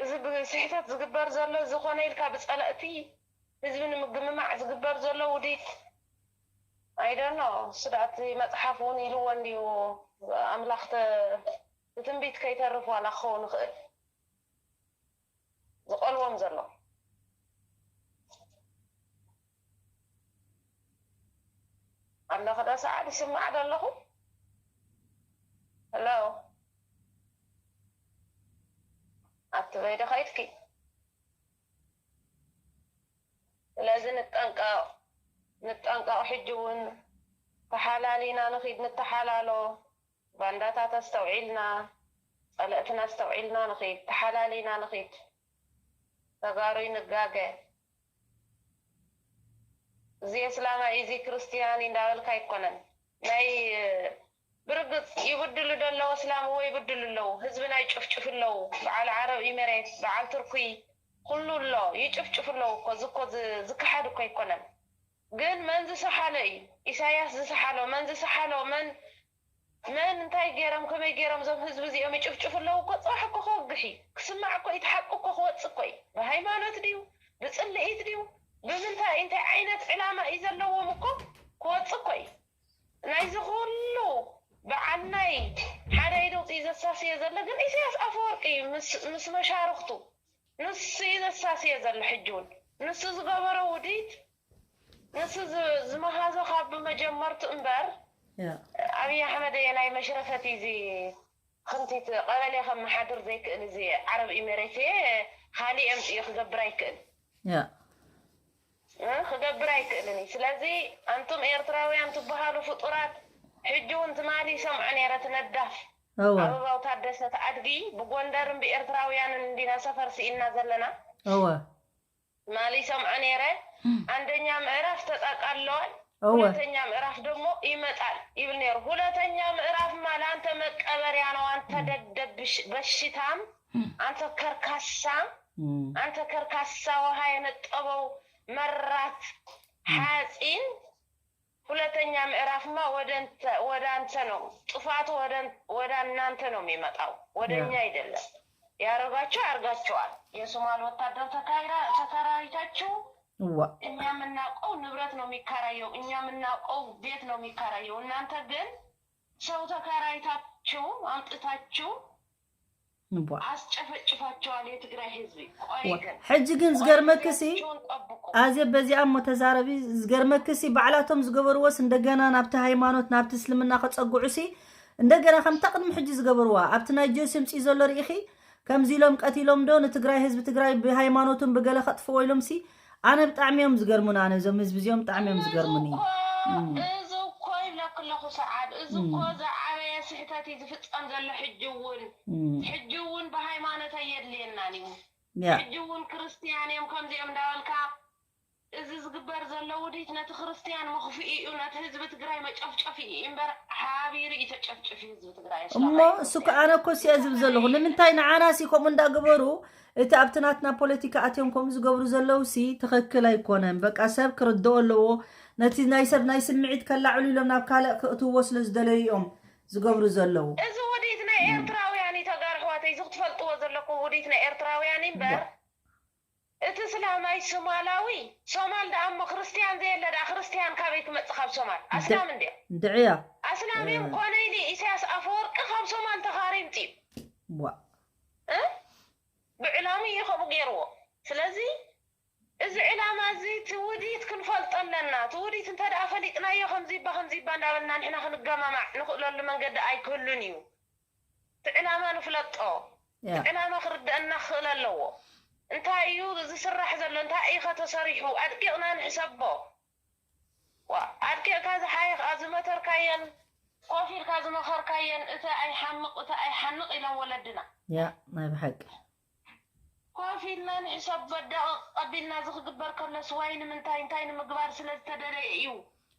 እዚ ብስሕተት ዝግበር ዘሎ ዝኾነ ኢልካ ብፀለእቲ ህዝቢ ንምግምማዕ ዝግበር ዘሎ ውዲት ኣይደኖ። እሱ ደኣ እቲ መፅሓፍ እውን ኢልዎ እንድዩ። ኣምላኽ ተ- ብትንቢት ከይተርፍ ዋላ ክኸውን ይኽእል ዝቐልዎም ዘሎ ኣለኸ ዶ ሰዓት ይስማዕ ዶ ኣለኹ? ሄሎ ኣትበይ ዶ ከይድኪ? ስለዚ ንጠንቀቕ፣ ንጠንቀቕ። ሕጂ እውን ተሓላሊና ንኺድ፣ ንተሓላሎ። ባንዳታት ኣስተውዒልና፣ ጸለእትና ኣስተውዒልና ንኺድ፣ ተሓላሊና ንኺድ። ተጋሩ ይንጋገ። እዚ እስላማይ እዚ ክርስትያን እንዳበልካ ኣይኮነን። ናይ ብርግጽ ይብድሉ ደለዉ እስላም እዎ ይብድሉ ኣለዉ። ህዝብና ይጭፍጭፉ ኣለዉ። በዓል ዓረብ ኢሜሬት፣ በዓል ቱርኩይ ኩሉ ኣሎ። ይጭፍጭፉ ኣለዉ እኮ። እዚ እኮ ዝ- ዝከሓድ እኮ ኣይኮነን። ግን መን ዝሰሓሎ እዩ? ኢሳያስ ዝሰሓሎ። መን ዝሰሓሎ? መን መን እንታይ ገይሮም ከመይ ገይሮም እዞም ህዝቢ እዚኦም ይጭፍጭፉ ኣለዉ እኮ? ጽባሕ እኮ ክወግሕ እዩ። ክስማዕ እኮ እዩ። እቲ ሓቂ እኮ ክወጽእ እኮ እዩ። ብሃይማኖት ድዩ? ብጽልኢት ድዩ? ብምንታይ እንታይ ዓይነት ዕላማ እዩ ዘለዎም እኮ ክወጽእ እኮ እዩ። ናይዚ ኩሉ በዓል ናይ ሓደ ኢድ ኣውፂኡ ዘሳስዮ ዘሎ ግን ኢሳያስ ኣፈወርቂ እዩ ምስ- ምስ መሻርኽቱ። ንሱ እዩ ዘሳስዮ ዘሎ ሕጂ እውን። ንሱ ዝገበሮ ውዲት ንሱ ዝ- ዝመሃዞ ካብ ብመጀመርቱ እምበር ኣብይ ኣሕመድ ናይ መሽረፈት እዚ ክንቲት ቀበሌ ከመሓድር ዘይክእል እዚ ዓረብ ኢሜሬት እየ ካሊእ የምፅኡ ክገብር ኣይክእል ያ እ፣ ክገብር ኣይክእልን እዩ። ስለዚ ኣንቱም ኤርትራውያን ትበሃሉ ፍጡራት ሕጂ እውን ትማሊ ይሰምዖ ነይረ ትነዳፍ እወ ኣበባው ታደሰ ኣድጊ ብጎንደርን ብኤርትራውያንን እንዲና ሰፈር ስኢልና ዘለና እወ ትማሊ ይሰምዖ ነይረ። አንደኛ ምዕራፍ ተጠቃለዋል፣ እወ ሁለተኛ ምዕራፍ ደግሞ ይመጣል ይብል ነይሩ። ሁለተኛ ምዕራፍማ ለአንተ መቀበሪያ ነው። አንተ ደደብ ብሽ- በሽታም፣ አንተ ከርካሳ፣ እም፣ አንተ ከርካሳ ውሃ የነጠበው መራት ሐፂን። ሁለተኛ ምዕራፍማ ወደ እንተ- ወደ አንተ ነው ጥፋቱ፣ ወደ ወደ እናንተ ነው የሚመጣው፣ ወደ እኛ አይደለም። ያረጋችሁ አርጋችኋል። የሶማል ወታደር ተካይራ- ተከራይታችሁ እዋ እኛ የምናውቀው ንብረት ነው የሚከራየው፣ እኛ የምናውቀው ቤት ነው የሚከራየው። እናንተ ግን ሰው ተከራይታችሁ አምጥታችሁ እዋ አስጨፈጭፉ ቸዋል የትግራይ ህዝቢ ሕጂ ግን ዝገርመክሲ ኣዜ በዚኣ እሞ ተዛረቢ። ዝገርመክሲ ባዕላቶም ዝገበርዎስ እንደገና ናብቲ ሃይማኖት ናብቲ እስልምና ከፀጉዑሲ እንደገና ከምታ ቅድሚ ሕጂ ዝገበርዋ ኣብቲ ናይ ጆሲ ምፅኢ ዘሎ ርኢኺ ከምዚ ኢሎም ቀቲሎም ዶ ንትግራይ ህዝቢ ትግራይ ብሃይማኖቱን ብገለ ከጥፍዎ ኢሎምሲ ኣነ ብጣዕሚ እዮም ዝገርሙን። ኣነ እዞም ህዝቢ እዚኦም ብጣዕሚ እዮም ዝገርሙን። እዚ እኮ ይብለክ ኣለኹ ሰዓድ፣ እዚ እኮ ዝዓበየ ስሕተት እዩ ዝፍፀም ዘሎ። ሕጂ እውን ሕጂ እውን ብሃይማኖት ኣየድልየናን እዩ። ሕጂ እውን ክርስትያን እዮም ከምዚኦም እንዳበልካ እዚ ዝግበር ዘሎ ውዲት ነቲ ክርስትያን መኽፍኢ እዩ፣ ነቲ ህዝቢ ትግራይ መጨፍጨፊ እዩ እምበር ሓቢሩ እዩ ተጨፍጭፊ ህዝቢ ትግራይ። እሞ እሱ ከ ኣነ እኮ ሲያ ዝብል ዘለኹ ንምንታይ ንዓና ሲ ከምኡ እንዳገበሩ እቲ ኣብቲ ናትና ፖለቲካ ኣትዮም ከምኡ ዝገብሩ ዘለዉ ሲ ትኽክል ኣይኮነን። በቃ ሰብ ክርድኦ ኣለዎ። ነቲ ናይ ሰብ ናይ ስምዒት ከላዕሉ ኢሎም ናብ ካልእ ክእትዎ ስለ ዝደለዩ እዮም ዝገብሩ ዘለዉ። እዚ ውዲት ናይ ኤርትራውያን እዩ ተጋርሕዋተይ፣ እዚ ክትፈልጥዎ ዘለኩም ውዲት ናይ ኤርትራውያን እዩ እምበር እቲ እስላማይ ሶማላዊ ሶማል ደኣ እሞ ክርስትያን ዘየለ ደኣ ክርስትያን ካበይ ክመጽእ ካብ ሶማል ኣስላም እንድዮ ድዕያ ኣስላም እዮም ኮነ ኢሊ ኢሳያስ ኣፈወርቂ ካብ ሶማል ተኻሪ ምጽዩ ዋ ብዕላሙ እዩ ከምኡ ገይርዎ። ስለዚ እዚ ዕላማ እዚ እቲ ውዲት ክንፈልጦ ኣለና። እቲ ውዲት እንተ ደኣ ፈሊጥናዮ ከምዚ ይባ ከምዚ ይባ እንዳበልና ንሕና ክንገማማዕ ንኽእለሉ መንገዲ ኣይክህሉን እዩ። እቲ ዕላማ ንፍለጦ። እቲ ዕላማ ክርደአና ክኽእል ኣለዎ። እንታይ እዩ ዝስራሕ ዘሎ? እንታይ እዩ ከተሰሪሑ? ኣድቂቕና ንሕሰቦ። ኣድቂቕካ ዝሓየኽ ዝመተርካየን ኮፍ ኢልካ ዝመኸርካየን እቲ ኣይሓምቕ እቲ ኣይሓንቕ ኢሎም ወለድና። ያ ናይ ብሓቂ ኮፍ ኢልና ንሕሰብ በዳቕ ቀቢልና ዝክግበር ከሎስ ዋይ ንምንታይ እንታይ ንምግባር ስለ ዝተደለየ እዩ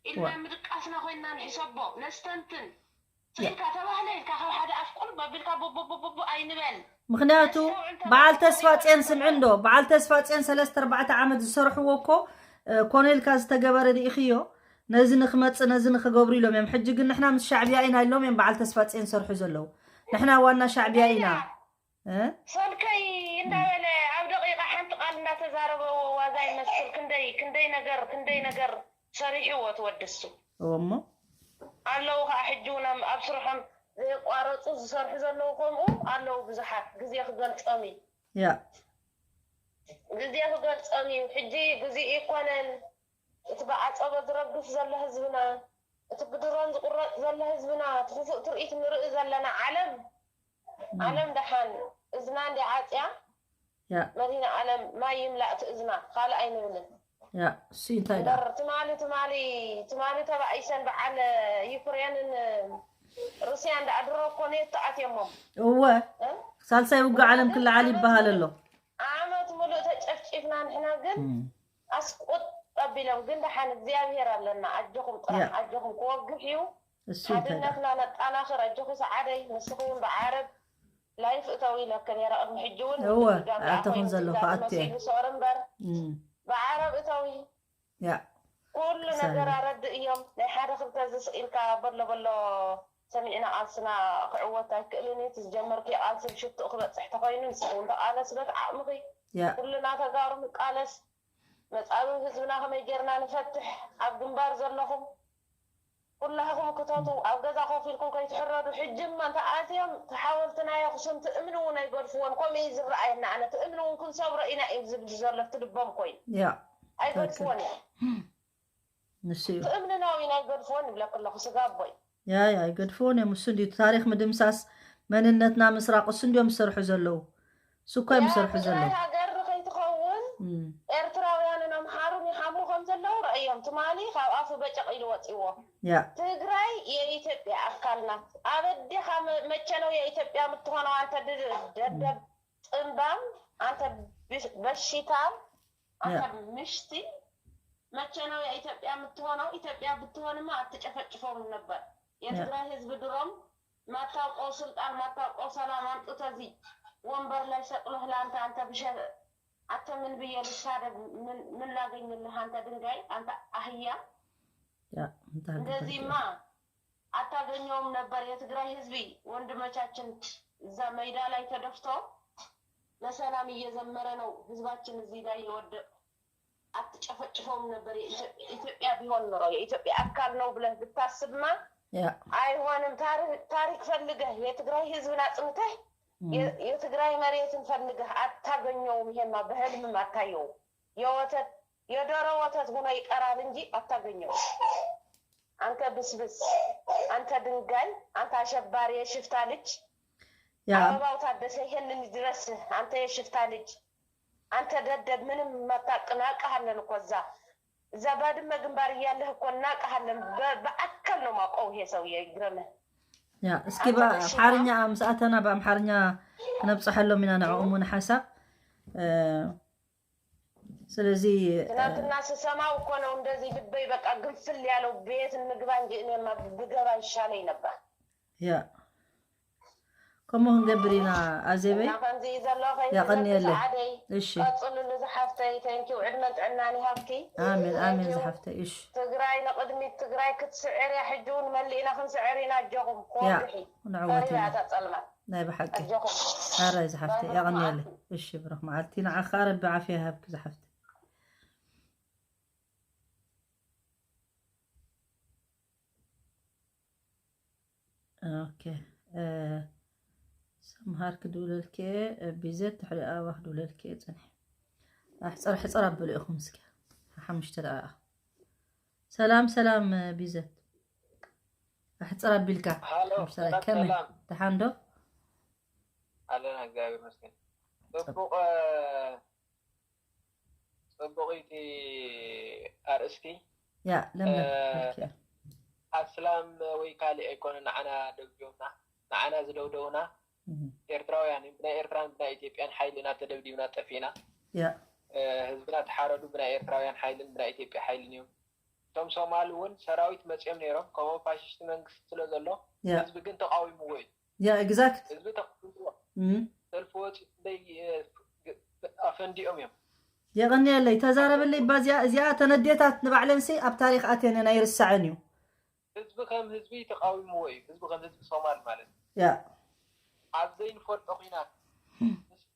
ኢልና ምድቃስና ኮይንና ንሕሰቦ ነስተንትን ስኢልካ ተባህለ ኢልካ ካብ ሓደ ኣፍ ቁልብ ኣቢልካ ቦቦቦቦቦ ኣይንበል ምክንያቱ በዓል ተስፋ ጼን ስምዒ እንዶ በዓል ተስፋ ጼን ሰለስተ ኣርባዕተ ዓመት ዝሰርሕዎ እኮ ኮነ ኢልካ ዝተገበረ ርኢኽዮ ነዚ ንክመፅእ ነዚ ንክገብሩ ኢሎም እዮም ሕጂ ግን ንሕና ምስ ሻዕብያ ኢና ኢሎም እዮም በዓል ተስፋ ጼን ሰርሑ ዘለዉ ንሕና ዋና ሻዕብያ ኢና ሰልከይ እንዳበለ ኣብ ደቂቃ ሓንቲ ቃል እንዳተዛረበ ዋዛ ይመስል ክንደይ ክንደይ ነገር ክንደይ ነገር ሰሪሕዎ ትወድሱ እወሞ ኣለዉ ከዓ ሕጂ እውን ኣብ ስርሖም ዘየቋረፁ ዝሰርሑ ዘለዉ ከምኡ ኣለዉ ብዙሓት ግዜ ክገልፆም እዩ ያ ግዜ ክገልፆም እዩ ሕጂ ግዜ ይኮነን እቲ ብዓፀቦ ዝረግፍ ዘሎ ህዝብና እቲ ብድሮን ዝቁረፅ ዘሎ ህዝብና እቲ ክፉእ ትርኢት ንርኢ ዘለና ዓለም ዓለም ደሓን እዝና እንዲ ዓፅያ መዲና ዓለም ማይ ይምላእ እቲ እዝና ካልእ ኣይንብልን እሱ እንታይ ዳ እምበር ትማሊ ትማሊ ትማሊ ተባኢሰን በዓል ዩክሬንን ሩስያን ደኣ ድሮ እኮ ኔቶ ኣትዮሞም እወ ሳልሳይ ውግእ ዓለም ክለዓል ይበሃል ኣሎ ዓመት ሙሉእ ተጨፍጪፍና ንሕና ግን ኣስቁጥ ኣቢሎም ግን ደሓን እግዚኣብሄር ኣለና ኣጆኹም ጥራሕ ኣጆኹም ክወግሕ እዩ ሓድነትና ነጣናኽር ኣጆኺ ሰዓደይ ንስኺ እውን ብዓረብ ላይፍ እተዊ ኢለኪ ነይረ ቅድሚ ሕጂ እውን እወ ኣተኹን ዘለኹ ኣትየ መሲሉ ሶር እምበር ብዓረብ እተዊ ያ ኩሉ ነገር ኣረድእ እዮም ናይ ሓደ ክልተ ዝስኢልካ በሎ በሎ ሰሚዕና ቃልስና ክዕወት ኣይክእልን እዩ ዝጀመርክዮ ቃልሲ ብሽትኡ ክበፅሕ ተኮይኑ ንስኺ እውን ተቃለሲ በቲ ዓቅምኺ ኩልና ተጋሩ ንቃለስ መፃኢ ህዝብና ከመይ ጌርና ንፈትሕ ኣብ ግንባር ዘለኹም ኩላህኹም ክተቱ ኣብ ገዛ ኮፍ ኢልኩም ከይትሕረዱ ሕጂ እማ እንተ ኣትዮም ተሓወልቲ ናይ ኣክሱም ትእምኒ እውን ኣይገድፍዎን ከምኡ እዩ ዝረኣየና ኣነ ትእምኒ እውን ክንሰብሮ ኢና እዩ ዝብል ዘሎ እቲ ልቦም ኮይኑ ኣይገድፍዎን እዮም ንሱ እዩ ትእምኒ ናው ኢና ኣይገድፍዎን ይብለክ ኣለኹ ስጋ ኣቦይ ያይ ኣይገድፍዎን እዮም እሱ እንዲዩ ታሪክ ምድምሳስ መንነትና ምስራቅ እሱ እንዲዮም ዝሰርሑ ዘለዉ እሱ እኮ እዮም ዝሰርሑ ዘለዉ ትግራይ ሃገር ከይትኸውን ኤርትራውያንን ኣምሓሩን ይሓሙ ከም ዘለዉ ረእዮም ትማሊ ካብ ኣፉ በጨቕ ኢሉ ወፂዎ ትግራይ የኢትዮጵያ ኣካል ናት ኣበዴኻ መቸ ነው የኢትዮጵያ የምትሆነው አንተ ደደብ ጥንባም አንተ በሽታም አንተ ምሽቲ መቼ ነው የኢትዮጵያ የምትሆነው? ኢትዮጵያ ብትሆንማ አትጨፈጭፈውም ነበር። የትግራይ ህዝብ ድሮም ማታውቀው ስልጣን ማታውቀው ሰላም አምጥተህ እዚህ ወንበር ላይ ሰቅለህ ለአንተ አንተ ብሸ አንተ ምን ብዬ ልሳደብ? ምን ምን ላገኝልህ አንተ ድንጋይ አንተ አህያ። እንደዚህማ አታገኘውም ነበር። የትግራይ ህዝብ ወንድሞቻችን እዛ ሜዳ ላይ ተደፍቶ ለሰላም እየዘመረ ነው ህዝባችን እዚህ ላይ የወደቀ። አትጨፈጭፈውም ነበር። የኢትዮጵያ ቢሆን ኑሮ የኢትዮጵያ አካል ነው ብለህ ብታስብማ አይሆንም። ታሪክ ፈልገህ የትግራይ ህዝብን አጽንተህ የትግራይ መሬትን ፈልገህ አታገኘውም። ይሄማ በህልምም አታየው። የወተት የዶሮ ወተት ሆኖ ይቀራል እንጂ አታገኘው። አንተ ብስብስ፣ አንተ ድንጋይ፣ አንተ አሸባሪ የሽፍታ ልጅ። አበባው ታደሰ ይሄንን ድረስ። አንተ የሽፍታ ልጅ፣ አንተ ደደብ፣ ምንም ማታቅ፣ ናቀሃለን እኮ እዛ እዛ ባድመ ግንባር እያለህ እኮ እናቀሃለን። በአካል ነው ማውቀው ይሄ ሰውዬ። ይግረምህ። ያ እስኪ በአምሓርኛ ምሳኣተና በአምሓርኛ ክነብፅሐሎም ኢና ንዕኦም እውን ሓሳብ። ስለዚ ትናንትና ስሰማው እኮ ነው እንደዚህ ልበይ በቃ ግንፍል ያለው። ቤት እንግባ እንጂ እኔማ ብገባ ይሻለኝ ነበር። ያ ከምኡ ክንገብር ኢና። ኣዜበይ ከምዚ ዘሎ ያቐንየለ። ሰዓደይ እሺ ቀፅልሉ ዝሓፍተይ። ተንኪው ዕድመን ጥዕናን ይሃብኪ። ኣሜን ኣሜን ዝሓፍተይ። እሺ ትግራይ ንቕድሚት። ትግራይ ክትስዕር እያ። ሕጂ እውን መሊእና ክንስዕር ኢና። ኣጆኹም ያ ክወግሒ ንዕወት ኢና። እታ ፀልማት ናይ ብሓቂ ኣጆኹም። ሓራይ ዝሓፍተይ ያቐንየለ። እሺ ብሩኽ መዓልቲ ንዓኻ ረቢ ዓፍያ ይሃብኪ ዝሓፍተይ። ኦኬ ሰምሃር ክድውለልኪ ቢዘት ትሕሪ ኣባ ክድውለልኪ ፅንሒ ኣሕፀር ሕፀር ኣብሉ ኢኹም እስኪ ሓሙሽተ ደቂቃ ሰላም ሰላም ቢዘት ኣሕፀር ኣቢልካ ሃሎ ሓሙሽተ ደቂቃ ሰላም ከመይ ሰላም ደሓን ዶ ኣለና እግዚኣብሔር ይመስገን። ጽቡቕ ጽቡቕ እቲ ኣርእስቲ ያ ለምለም እ፣ ሓልኪ እያ። ኣስላም ወይ ካልእ ኣይኮነ ንዓና ደብዲቦምና ንዓና ዝደብደቡና እህ፣ ኤርትራውያን እዮም። ብናይ ኤርትራን ብናይ ኢትዮጵያን ሓይሊ ኢና ተደብዲብና ጠፊእና። ያ እ፣ ህዝብና ተሓረዱ ብናይ ኤርትራውያን ሓይልን ብናይ ኢትዮጵያ ሓይልን እዮም። እቶም ሶማል እውን ሰራዊት መፅዮም ነይሮም ከምኡ ፋሽስቲ መንግስቲ ስለ ዘሎ ያ ህዝቢ ግን ተቃዊምዎ እዩ። ያ ኤግዛክት ህዝቢ ተቃዊምዎ እም። ሰልፊ ወፂኡ እንደይ ኣፈንዲኦም እዮም። የቐንየለይ ተዛረበለይ እባ እዚኣ እዚኣ ተነዴታት ንባዕለንሲ ኣብ ታሪክ ኣትየን ኣይርሳዕን እዩ። ህዝቢ ከም ህዝቢ ተቃዊምዎ እዩ። ህዝቢ ከም ህዝቢ ሶማል ማለት እዩ። ያ ኣብ ዘይንፈልጦ ኲናት ምስ-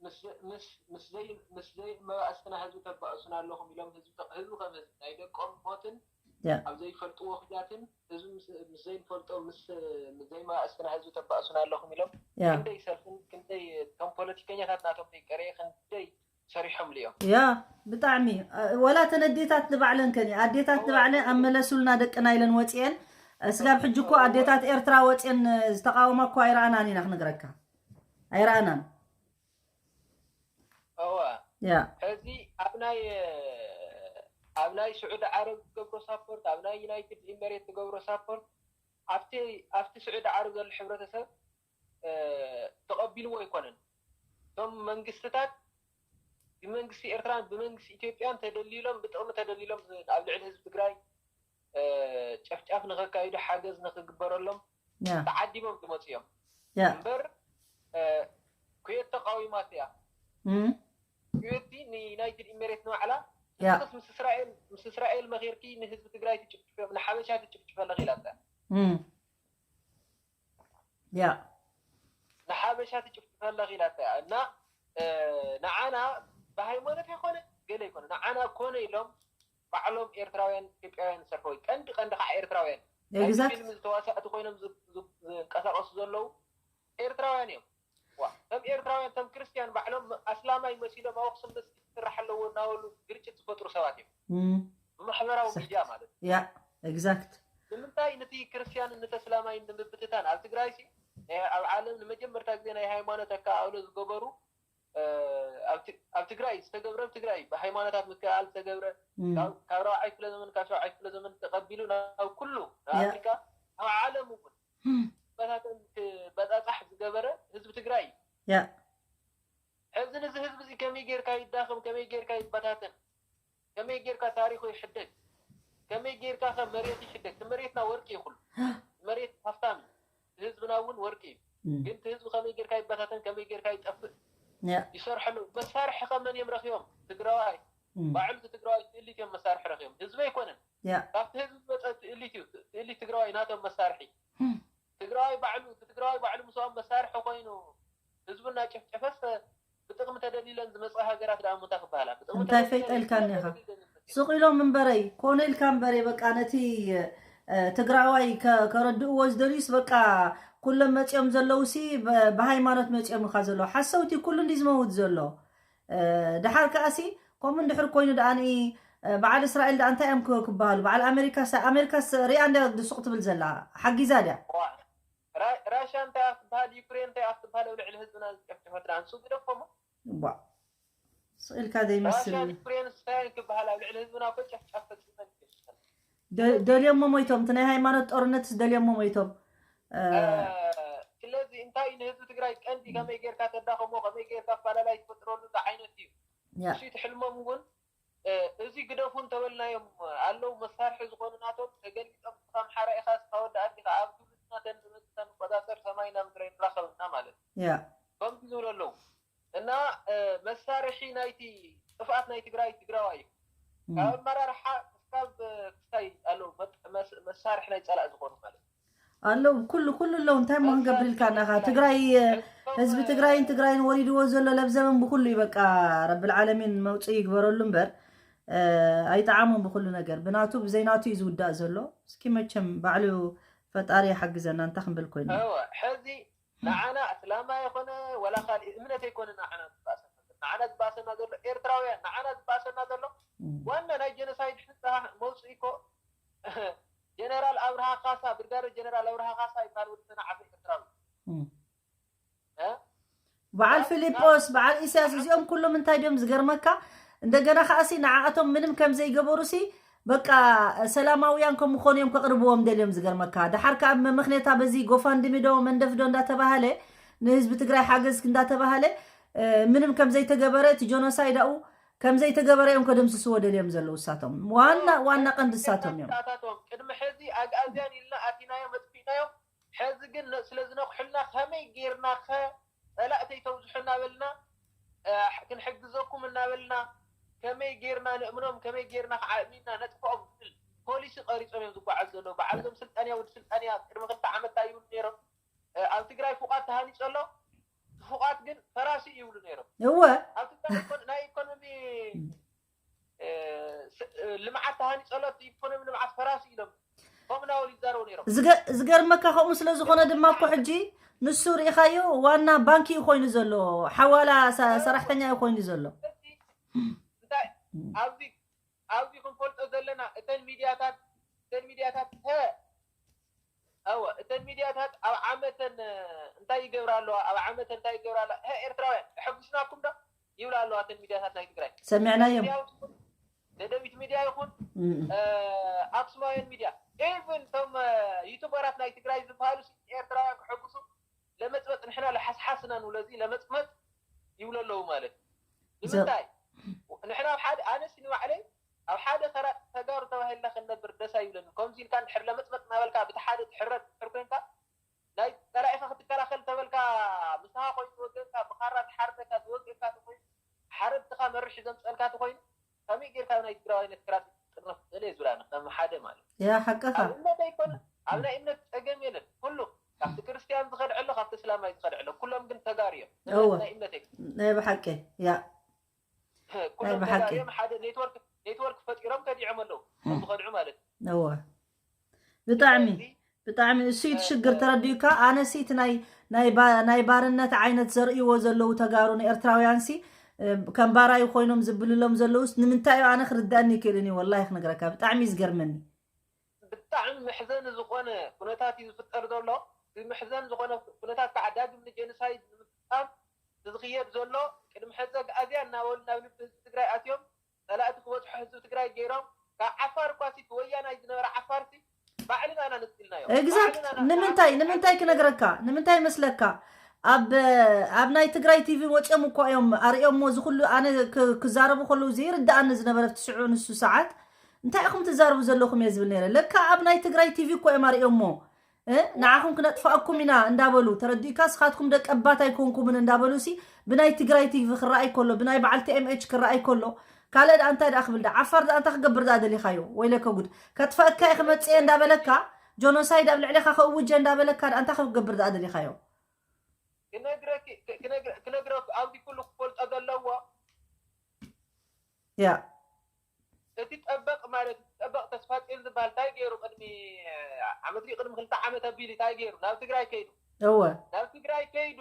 ምስ- ምስ- ምስ ዘይ- ምስ ዘይመባእስትና ህዝቢ ተባእሱና ኣለኹም ኢሎም ህዝቢ ተ- ህዝቢ ከም ህዝቢ ናይ ደቆም ሞትን ያ ኣብ ዘይፈልጥዎ ኲናትን ህዝቢ ምስ- ምስ ዘይንፈልጦ ምስ ምስ ዘይመባእስትና ህዝቢ ተባእሱና ኣለኹም ኢሎም ያ ክንደይ ሰልፍን ክንደይ ከም ፖለቲከኛታት ናቶም ደይቀረየ ክንደይ ሰሪሖምሉ እዮም። ያ ብጣዕሚ እ፣ ወላ ተን ኣዴታት ንባዕለን ከን ኣዴታት ንባዕለን ኣመለሱልና ደቅና ኢለን ወፅኤን ስጋብ ሕጂ እኮ ኣዴታት ኤርትራ ወፅኤን እ፣ ዝተቃወማ እኮ ኣይረኣናን ኢና ክነግረካ ኣይረኣናን እዋ ያ ሕዚ ኣብ ናይ ኣብ ናይ ስዑዲ ዓረብ ትገብሮ ሳፖርት ኣብ ናይ ዩናይትድ ኢመሬት ትገብሮ ሳፖርት ኣብቲ ኣብቲ ስዑዲ ዓረብ ዘሎ ሕብረተሰብ እ፣ ተቐቢልዎ ኣይኮነን። እቶም መንግስትታት ብመንግስቲ ኤርትራን ብመንግስቲ ኢትዮጵያን ተደሊሎም ብጥቕሚ ተደሊሎም ኣብ ልዕሊ ህዝቢ ትግራይ እ፣ ጨፍጫፍ ንኸካይዱ ሓገዝ ንኽግበረሎም ያ ተዓዲሞም ዝመፁ እዮም። ያ እምበር እ፣ ኩዌት ተቃዊማቶ እያ። እም፣ ኩዌት ንዩናይትድ ኢሜሬት ንባዕላ ያ ንስኽስ ምስ እስራኤል ምስ እስራኤል መኺርኪ ንህዝቢ ትግራይ ትጭፍጭፍ ንሓበሻ ትጭፍጭፍ ኣለኺ ኢላታ። እም፣ ያ ንሓበሻ ትጭፍጭፍ ኣለኺ ኢላታ እያ። እና እ፣ ንዓና ብሃይማኖት ኣይኮነ ገለ ኣይኮነ ንዓና ኮነ ኢሎም ባዕሎም ኤርትራውያን ኢትዮጵያውያን ዝሰርሕዎ እዩ። ቀንዲ ቀንዲ ከዓ ኤርትራውያን ናይቲ ኤግዛክት ፊልም ዝተዋሳእቲ ኮይኖም ዝ- ዝ- ዝንቀሳቀሱ ዘለዉ ኤርትራውያን እዮም። ዋ፣ ከም ኤርትራውያን ከም ክርስትያን ባዕሎም ኣስላማይ መሲሎም ኣብ ኣክሱም መስጊድ ክስራሕ ኣለዎ እናበሉ ግርጭት ዝፈጥሩ ሰባት እዮም። እም፣ ብማሕበራዊ ሰክት። ሚድያ ማለት እዩ። ያ ኤግዛክት ንምንታይ ነቲ ክርስትያንን ነቲ ኣስላማይን ንምብትታን ኣብ ትግራይ ሲ እ፣ ኣብ ዓለም ንመጀመርታ ግዜ ናይ ሃይማኖት ኣከኣእሎ ዝገበሩ እ፣ ኣብ ት- ኣብ ትግራይ ዝተገብረ ኣብ ትግራይ ብሃይማኖታት ምክእኣል ዝተገብረ እም፣ ካብ ካብ ራብዓይ ክፍለ ዘመን ካብ ሻብዓይ ክፍለ ዘመን ተቐቢሉ ናብ ኩሉ ናብ ያ። ኣፍሪካ ኣብ ዓለም እውን እም፣ በታተን ክበፃፃሕ ዝገበረ ህዝቢ ትግራይ እዩ። ያ ሕዚ ንዚ ህዝቢ እዚ ከመይ ጌርካ ይዳኸም ከመይ ጌርካ ይበታተን ከመይ ጌርካ ታሪኹ ይሕደግ ከመይ ጌርካ ከ መሬት ይሕደግ እቲ መሬትና ወርቂ እዩ ኩሉ መሬት ሃፍታም እዩ ህዝብና እውን ወርቂ እዩ እም፣ ግን እቲ ህዝቢ ከመይ ጌርካ ይበታተን ከመይ ጌርካ ይጠፍእ ያ ይሰርሐሉ መሳርሒ ከ መን እዮም ረኪቦም ትግራዋይ እም፣ ባዕሉ እቲ ትግራዋይ ትእሊት እዮም መሳርሒ ረኪቦም ህዝቢ ኣይኮነን ያ ካብቲ ህዝቢ ዝመፀ ትእሊት እዩ ትእሊት ትግራዋይ ናቶም መሳርሒ እም፣ ትግራዋይ ባዕሉ እቲ ትግራዋይ ባዕሉ ምስኦም መሳርሒ ኮይኑ ህዝቡ እናጨፍጨፈስ ብጥቕሚ ተደሊለን ዝመፃ ሃገራት ደኣ ምንታይ ክበሃላ ብጥቕሚ እንታይ ተደሊለን ፈይጠልካኒ ኢኻ? ተደሊለን ዝመፅኣ። ሱቕ ኢሎም እምበረይ ኮነ ኢልካ እምበረይ በቃ ነቲ እ፣ ትግራዋይ ከ- ከረድእዎ ዝደልዩስ በቃ ኩሎም መፂኦም ዘለዉ ሲ ብ- ብሃይማኖት መፂኦም ኢኻ ዘለዉ ሓሰውቲ ኩሉ እንዲ ዝመውት ዘሎ። ደሓር ከኣሲ ከምኡ እንድሕር ኮይኑ ደኣ በዓል እስራኤል ደኣ እንታይ እዮም ክበሃሉ? በዓል ኣሜሪካ ኣሜሪካ ሪኣ እንደ ድሱቕ ትብል ዘላ ሓጊዛ ድያ? ራሽያ እንታይ ኣፍ ትበሃል፣ ዩክሬን እንታይ ኣፍ ትበሃል ኣብ ልዕሊ ህዝብና ዝጨፍጨፈት ደኣ ንሱ ግደፎሞ። ስቕ ኢልካ ዘይመስል። ዩክሬን ስታይል ክበሃል ኣብ ልዕሊ ህዝብና እኮ ጨፍጫፍ ፈፂመን። ደልዮሞ ሞይቶም፣ እቲ ናይ ሃይማኖት ጦርነት ደልዮሞ ሞይቶም። ስለዚ እንታይ እዩ ንህዝቢ ትግራይ ቀንዲ ከመይ ጌርካ ተዳኸሞ፣ ከመይ ጌርካ ኣፋላላይ ትፈጥረሉ ዝዓይነት እዩ። እሱ ትሕልሞም እውን እዚ ግደፉ እንተበልናዮም ኣለዉ መሳርሒ ዝኾኑ ናቶም ተገሊጦም እስኻ ኣምሓራ ኢኻ እስኻ ወዲ ኣዲኻ ኣብ ግብፅና ተንዝመፅእ ተንቆፃፀር ሰማይና ምድረ ንራኸብና ማለት እዩ። ከምዚ ዝብሉ ኣለዉ እና መሳርሒ ናይቲ ጥፍኣት ናይ ትግራይ ትግራዋይ እዩ። ካብ ኣመራርሓ እስካብ ክስታይ ኣለዉ መሳርሒ ናይ ፀላእ ዝኾኑ ማለት እዩ። ኣለዉ ኩሉ ኩሉ ኣለዉ እንታይ ሞ ክንገብር ኢልካ ናኻ ትግራይ ህዝቢ ትግራይን ትግራይን ወሪድዎ ዘሎ ለብዘበን ብኩሉ እዩ በቃ ረብል ዓለሚን መውፅኢ ይግበረሉ እምበር ኣይጠዓሞም ብኩሉ ነገር ብናቱ ብዘይናቱ እዩ ዝውዳእ ዘሎ። እስኪ መቸም ባዕሉ ፈጣሪ ይሓግዘና እንታይ ክንብል ኮይና። ሕዚ ንዓና እስላማ ይኮነ ወላ ካልእ እምነት ኣይኮነ ንዓና ዝባእሰና ንዓና ዝባእሰና ዘሎ ኤርትራውያን ንዓና ዝባእሰና ዘሎ ዋና ናይ ጀኖሳይድ ሕፃ መውፅኢ እኮ ጀነራል ኣብርሃ ካሳ ብርጋደር ጀነራል ኣብርሃ ካሳ ይባል ወዲ ሰናዓፈ ኤርትራዊ። በዓል ፊሊጶስ በዓል ኢሳያስ እዚኦም ኩሎም እንታይ ድዮም ዝገርመካ? እንደገና ከኣሲ ንዓኣቶም ምንም ከም ዘይገበሩሲ በቃ ሰላማውያን ከም ምኾኑ እዮም ከቕርብዎም ደልዮም ዝገርመካ። ደሓር ከኣ መመኽኔታ በዚ ጎፋንድሚ ዶ መንደፍ ዶ እንዳተባሃለ ንህዝቢ ትግራይ ሓገዝ እንዳተባሃለ ምንም ከም ዘይተገበረ እቲ ጆኖሳይድ ኣኡ ከም ዘይተገበረ እዮም ከደምስስዎ ደልዮም ዘለዉ እሳቶም ዋና ዋና ቀንዲ እሳቶም እዮም። ቅድሚ ሕዚ ኣግኣዝያን ኢልና ኣቲናዮም ኣጥፊእናዮም። ሕዚ ግን ስለ ዝነቕሑልና ከመይ ጌርና ከ ጸላእተይ ተብዝሑ እናበልና ክንሕግዘኩም እናበልና ከመይ ጌርና ንእምኖም ከመይ ጌርና ከዓእሚና ነጥፍኦም ዝብል ፖሊሲ ቀሪጾም እዮም ዝጓዓዝ ዘለዉ። በዓልዞም ስልጣንያ ወዲ ስልጣንያ ቅድሚ ክልተ ዓመት እንታይ ይብሉ ነይሮም? ኣብ ትግራይ ፉቓት ተሃኒጹ ኣሎ፣ ፉቓት ግን ፈራሲ ይብሉ ነይሮም። እወ ኣብ ትግራይ ናይ ኢኮኖሚ ልምዓት ተሃኒፀሎት ኢኮኖሚ ልምዓት ፈራሲ ኢሎም ከምኡ ናበሉ ይዛረቡ ነይሮም። ዝገርመካ ከምኡ ስለ ዝኾነ ድማ እኮ ሕጂ ንሱ ርኢኻዮ ዋና ባንኪ እዩ ኮይኑ ዘሎ፣ ሓዋላ ሰራሕተኛ እዩ ኮይኑ ዘሎ። እንታይ ኣብዚ ኣብዚ ክንፈልጦ ዘለና እተን ሚድያታት እተን ሚድያታት ሀ ኣወ እተን ሚድያታት ኣብ ዓመተን እንታይ ይገብራ ኣለዋ ኣብ ዓመተን እንታይ ይገብራ ኣለዋ ሀ ኤርትራውያን የሐጉስናኩም ዶ ይብላ ኣለዋ እተን ሚድያታት ናይ ትግራይ ሰሚዕናዮም። ሚድያ እውን ይኹን ደደቢት ሚድያ ይኹን ኣክሱማውያን ሚድያ ኢቭን እቶም ዩቱበራት ናይ ትግራይ ዝበሃሉ ኤርትራውያን ክሐጉሱ ለመፅመፅ ንሕና ለሓስሓስና ንብሎ እዚ ለመፅመፅ ይብሉ ኣለዉ ማለት እዩ። ንምንታይ ንሕና ኣብ ሓደ ኣነስ ንባዕለይ ኣብ ሓደ ከራጥ ተጋሩ ተባሂልና ክንነብር ደስ ኣይብለኒ። ከምዚ ኢልካ እንድሕር ለመፅመፅ እናበልካ ብቲ ሓደ ትሕረድ እንድሕር ኮይንካ ናይ ፀላኢኻ ክትከላኸል ተበልካ ምሳኻ ኮይኑ ዝወገንካ ብኻራ ዝሓርደካ ዝወገንካ ተኮይኑ ሓረድትኻ መርሽ ዘምፀልካ ተኮይኑ ከመይ ጌርካ ናይ ትግራዋይነት ክራጥ ጥርነፍ ትኽእል እየ ዝብላ ከም ሓደ ማለት እዩ። ያ ሓቅኻ። ኣብ እምነት ኣይኮነ ኣብ ናይ እምነት ፀገም የለን። ኩሉ ካብቲ ክርስትያን ዝኸድዐ ኣሎ ካብቲ እስላማይ ዝኸድዐ ኣሎ ኩሎም ግን ተጋሩ እዮም። እምነት ናይ እምነት ኣይኮነ። ናይ ብሓቂ ያ ናይ ኩሎም ብሓቂ። ተጋሩ እዮም። ሓደ ኔትወርክ ኔትወርክ ፈጢሮም ከዲዖም ኣለዉ ከም ዝኸድዑ ማለት እዩ። እወ ብጣዕሚ ስለዚ ብጣዕሚ እሱ እዩ እቲ ሽግር ተረዲኡካ። ኣነ ሲ እቲ ናይ ናይ ባ- ናይ ባርነት ዓይነት ዘርእይዎ ዘለዉ ተጋሩ ንኤርትራውያን ሲ እ፣ ከም ባራዩ ኮይኖም ዝብልሎም ዘለዉስ ንምንታይ እዩ ኣነ ክርዳእኒ ይክእልን እዩ ወላሂ ክነግረካ ብጣዕሚ እዩ ዝገርመኒ። ብጣዕሚ መሕዘኒ ዝኾነ ኩነታት እዩ ዝፍጠር ዘሎ። እዚ መሕዘኒ ዝኾነ ኩነታት ከዓ ዳግም ንጀኖሳይድ ንምፍፃም ዝኽየድ ዘሎ ቅድሚ ሕዚ ኣግኣዝያን እናበሉ ናብ ልቢ ህዝቢ ትግራይ ኣትዮም ፀላእቲ ክበፅሑ ህዝቢ ትግራይ ገይሮም ካብ ዓፋር እኳ ሲ ወያናይ ዝነበረ ዓፋር ሲ ባዕልና ኢና ነፅልናዮ። Exact ባዕልና ኢና ንምንታይ ንምንታይ ክነግረካ ንምንታይ መስለካ ኣብ ኣብ ናይ ትግራይ ቲቪ ወፂኦም እኳ እዮም ኣርእዮሞ እዚ ኩሉ ኣነ ክ- ክዛረቡ ከለዉ ዘይርድኣኒ ዝነበረ ኣብቲ ስዑ ንሱ ሰዓት እንታይ ኢኹም ትዛረቡ ዘለኹም እየ ዝብል ነይረ ለካ ኣብ ናይ ትግራይ ቲቪ እኳ እዮም ኣርእዮሞ እ ንዓኹም ክነጥፍኣኩም ኢና እንዳበሉ ተረዲእካ ስኻትኩም ደቀባት ኣይኮንኩምን እንዳበሉ ሲ ብናይ ትግራይ ቲቪ ክረኣይ ከሎ ብናይ በዓል ቲ ኤም ኤች ክረኣይ ከሎ ካልእ ደኣ እንታይ ደኣ ክብል ደኣ ዓፋር ደኣ እንታይ ክገብር ደኣ ደሊኻዮ ወይለከ ጉድ ከጥፈእካ እየ ክመፅእ እየ እንዳበለካ ጆኖሳይድ ኣብ ልዕሌኻ ከእውጀ እንዳበለካ ደኣ እንታይ ክገብር ደኣ ደሊኻዮ ክነግረኪ ክነግረ- ክነግረኩ ኣብዚ ኩሉ ክፈልጦ ዘለዎ ያ እቲ ጠበቕ ማለት እቲ ጠበቕ ተስፋፅዮን ዝበሃል እንታይ ገይሩ ቅድሚ ዓመት ድዩ ቅድሚ ክልተ ዓመት ኣቢሉ እንታይ ገይሩ ናብ ትግራይ ከይዱ እወ ናብ ትግራይ ከይዱ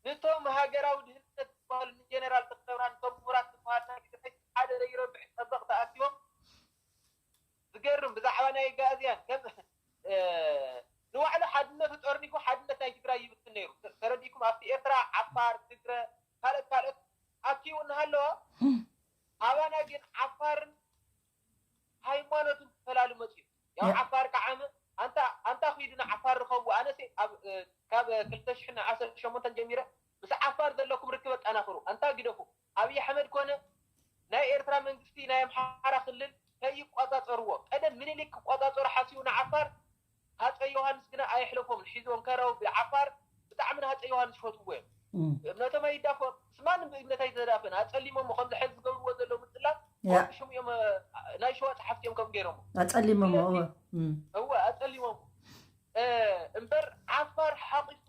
ንቶም ሃገራዊ ድህነት ዝበሃሉ ንጀነራል ተኽለብርሃን፣ ንቶም ምሁራት ዝበሃሉ ናይ ትግራይ ሓደ ዘይረብሕ ጠበቕ ተኣኪቦም ዝገርም ብዛዕባ ናይ ኣጋእዝያን ከም ንባዕሉ ሓድነቱ ጠርኒፉ ሓድነት ናይ ትግራይ ይብትን ነይሩ። ተረዲእኩም ኣብቲ ኤርትራ ዓፋር፣ ትግረ፣ ካልኦት ካልኦት ኣኪቡ እናሃለወ ኣባና ግን ዓፋርን ሃይማኖትን ፈላሉ መፅዩ። ያው ዓፋር ከዓ ኣንታ ኣንታ ኪዱ ንዓፋር ርኸቡ። ኣነሲ ካብ ክልተ ሽሕን ዓሰርተ ሸሞንተን ጀሚረ ምስ ዓፋር ዘለኩም ርክብ ኣጠናኽሩ። ኣንታ ግደፉ። ኣብይ ኣሕመድ ኮነ ናይ ኤርትራ መንግስቲ ናይ ኣምሓራ ክልል ከይቋፃፀርዎ ቀደም ምኒልክ ክቋፃፀሩ ሓሲቡ ንዓፋር ሃፀይ ዮሃንስ ግና ኣየሕለፎምን። ሒዝዎም ከረው ብዓፋር ብጣዕሚ ንሃፀይ ዮሃንስ ይፈትውዎ እዮም። እምነቶም ኣይዳፈም ምስ ማንም ብእምነት ኣይተዳፈን። ኣፀሊሞሞ ከምዚ ሕዚ ዝገብርዎ ዘለዉ ምፅላም ሽሙ እዮም። ናይ ሸዋ ፀሓፍቲ እዮም ከም ገይሮሞ ኣፀሊሞሞ እወ እወ ኣፀሊሞሞ እምበር ዓፋር ሓቂፉ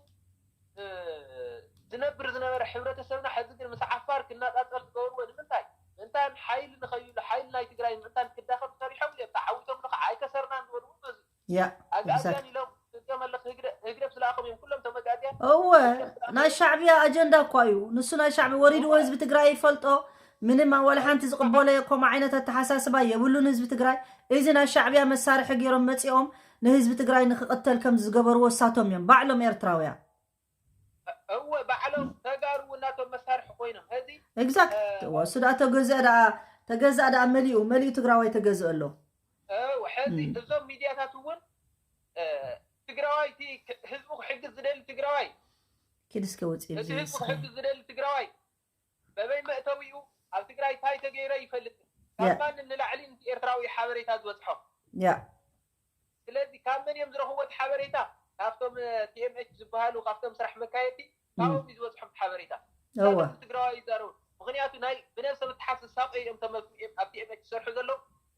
ዝነብር ዝነበረ ሕብረተሰብና ሕዚ ግን ምስ ዓፋር ክነፃፀር ዝገብርዎ ንምንታይ ምእንታን ሓይሊ ንኸይሉ ሓይሊ ናይ ትግራይ ምእንታን ክዳኸም ሰሪሖም እዮም ተዓዊቶም ንኸዓ ኣይከሰርናን ዝበሉ እውን በዚ ያ ኣጋዚያን ኢሎም ትገመለኽ ህግደፍ ዝለኣኸም እዮም ኩሎም ተመጋዚያን እወ ናይ ሻዕብያ ኣጀንዳ እኳ እዩ ንሱ ናይ ሻዕብያ ወሪድዎ ህዝቢ ትግራይ ይፈልጦ ምንም ዋላ ሓንቲ ዝቕበሎ የኮም ዓይነት ኣተሓሳስባ የብሉን ህዝቢ ትግራይ እዚ ናይ ሻዕብያ መሳርሒ ገይሮም መፂኦም ንህዝቢ ትግራይ ንክቕተል ከም ዝገበርዎ እሳቶም እዮም ባዕሎም ኤርትራውያ እወ ባዕሎም ተጋሩ እናቶም መሳርሒ ኮይኖም ሕዚ exact እሱ ደኣ ተገዝአ ደኣ ተገዝኣ ደኣ መሊኡ መሊኡ ትግራዋይ ተገዝአ ኣሎ ሕዚ እዞም ሚድያታት እውን ትግራዋይ ህዝቡ ክሕግዝ ዝደሊ ትግራዋይ ኪድ እስከ ውፅእ እቲ ህዝቡ ክሕግዝ ዝደሊ ትግራዋይ በበይ መእተዊኡ ኣብ ትግራይ እንታይ ተገይረ ይፈልጥ ካብ ማን ንላዕሊ ንቲ ኤርትራዊ ሓበሬታ ዝበፅሖ ያ ስለዚ ካብ መን እዮም ዝረኽብዎ እቲ ሓበሬታ ካብቶም ቲኤምኤች ዝበሃሉ ካብቶም ስራሕ መካየድቲ ካብኦም እዩ ዝበፅሖም እቲ ሓበሬታ እወ ትግራዋይ ይዛረቡ ምክንያቱ ናይ ብነብሰ ምትሓስ ዝሳቀዩ እዮም ተመልክኡ እዮም ኣብ ቲኤምኤች ዝሰርሑ ዘለዉ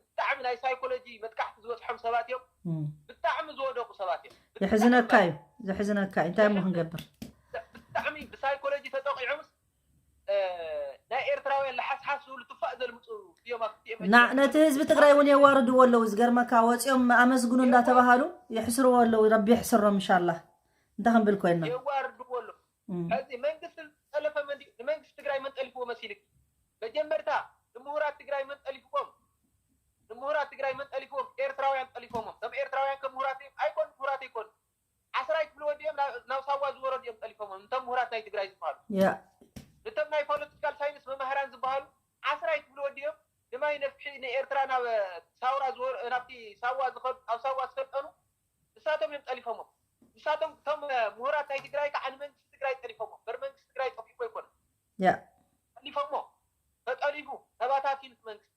ብጣዕሚ ናይ ሳይኮሎጂ መጥቃዕቲ ዝበፅሖም ሰባት እዮም ብጣዕሚ ዝወደቁ ሰባት እዮም የሕዝነካ እዩ ዘሕዝነካ እዩ እንታይ እሞ ክንገብር ብጣዕሚ ብሳይኮሎጂ ተጠቂዖምስ ናይ ኤርትራውያን ለሓስሓስ ዝብሉ ትፋእ ዘልምፁ እዮም ኣብቲ ቲኤምኤች ና ነቲ ህዝቢ ትግራይ እውን የዋርድዎ ኣለዉ ዝገርመካ ወፂኦም ኣመስግኑ እንዳተባሃሉ የሕስርዎ ኣለዉ ረቢ የሕስሮም እንሻላ እንታይ ክንብል ኮይና የዋርድዎ ኣለዉ ሕዚ መንግስቲ ዝጠለፈ መን ድዩ ንመንግስቲ ትግራይ መን ጠሊፍዎ መሲልክ መጀመርታ ንምሁራት ትግራይ መን ጠሊፍዎም ንምሁራት ትግራይ መን ጠሊፍዎም ኤርትራውያን ጠሊፎሞም እቶም ኤርትራውያን ከም ምሁራት እዮም ኣይኮኑ ምሁራት ኣይኮኑ ዓስራይ ክፍሊ ወዲኦም ናብ ሳዋ ዝወረዱ እዮም ጠሊፎሞም እቶም ምሁራት ናይ ትግራይ ዝበሃሉ ያ እቶም ናይ ፖለቲካል ሳይንስ መማህራን ዝበሃሉ ዓስራይ ክፍሊ ወዲኦም ንማይ ነፍሒ ንኤርትራ ናብ ሳውራ ዝወረ- ናብቲ ሳዋ ዝኸዱ ኣብ ሳዋ ዝሰልጠኑ ንሳቶም እዮም ጠሊፎሞም ንሳቶም እቶም ምሁራት ናይ ትግራይ ከዓ ንመንግስቲ ትግራይ ጠሊፎሞም በር መንግስቲ ትግራይ ጠፊፎ ኣይኮነ ያ ጠሊፎሞ ተጠሊፉ ተባታቲኑ እቲ መንግስቲ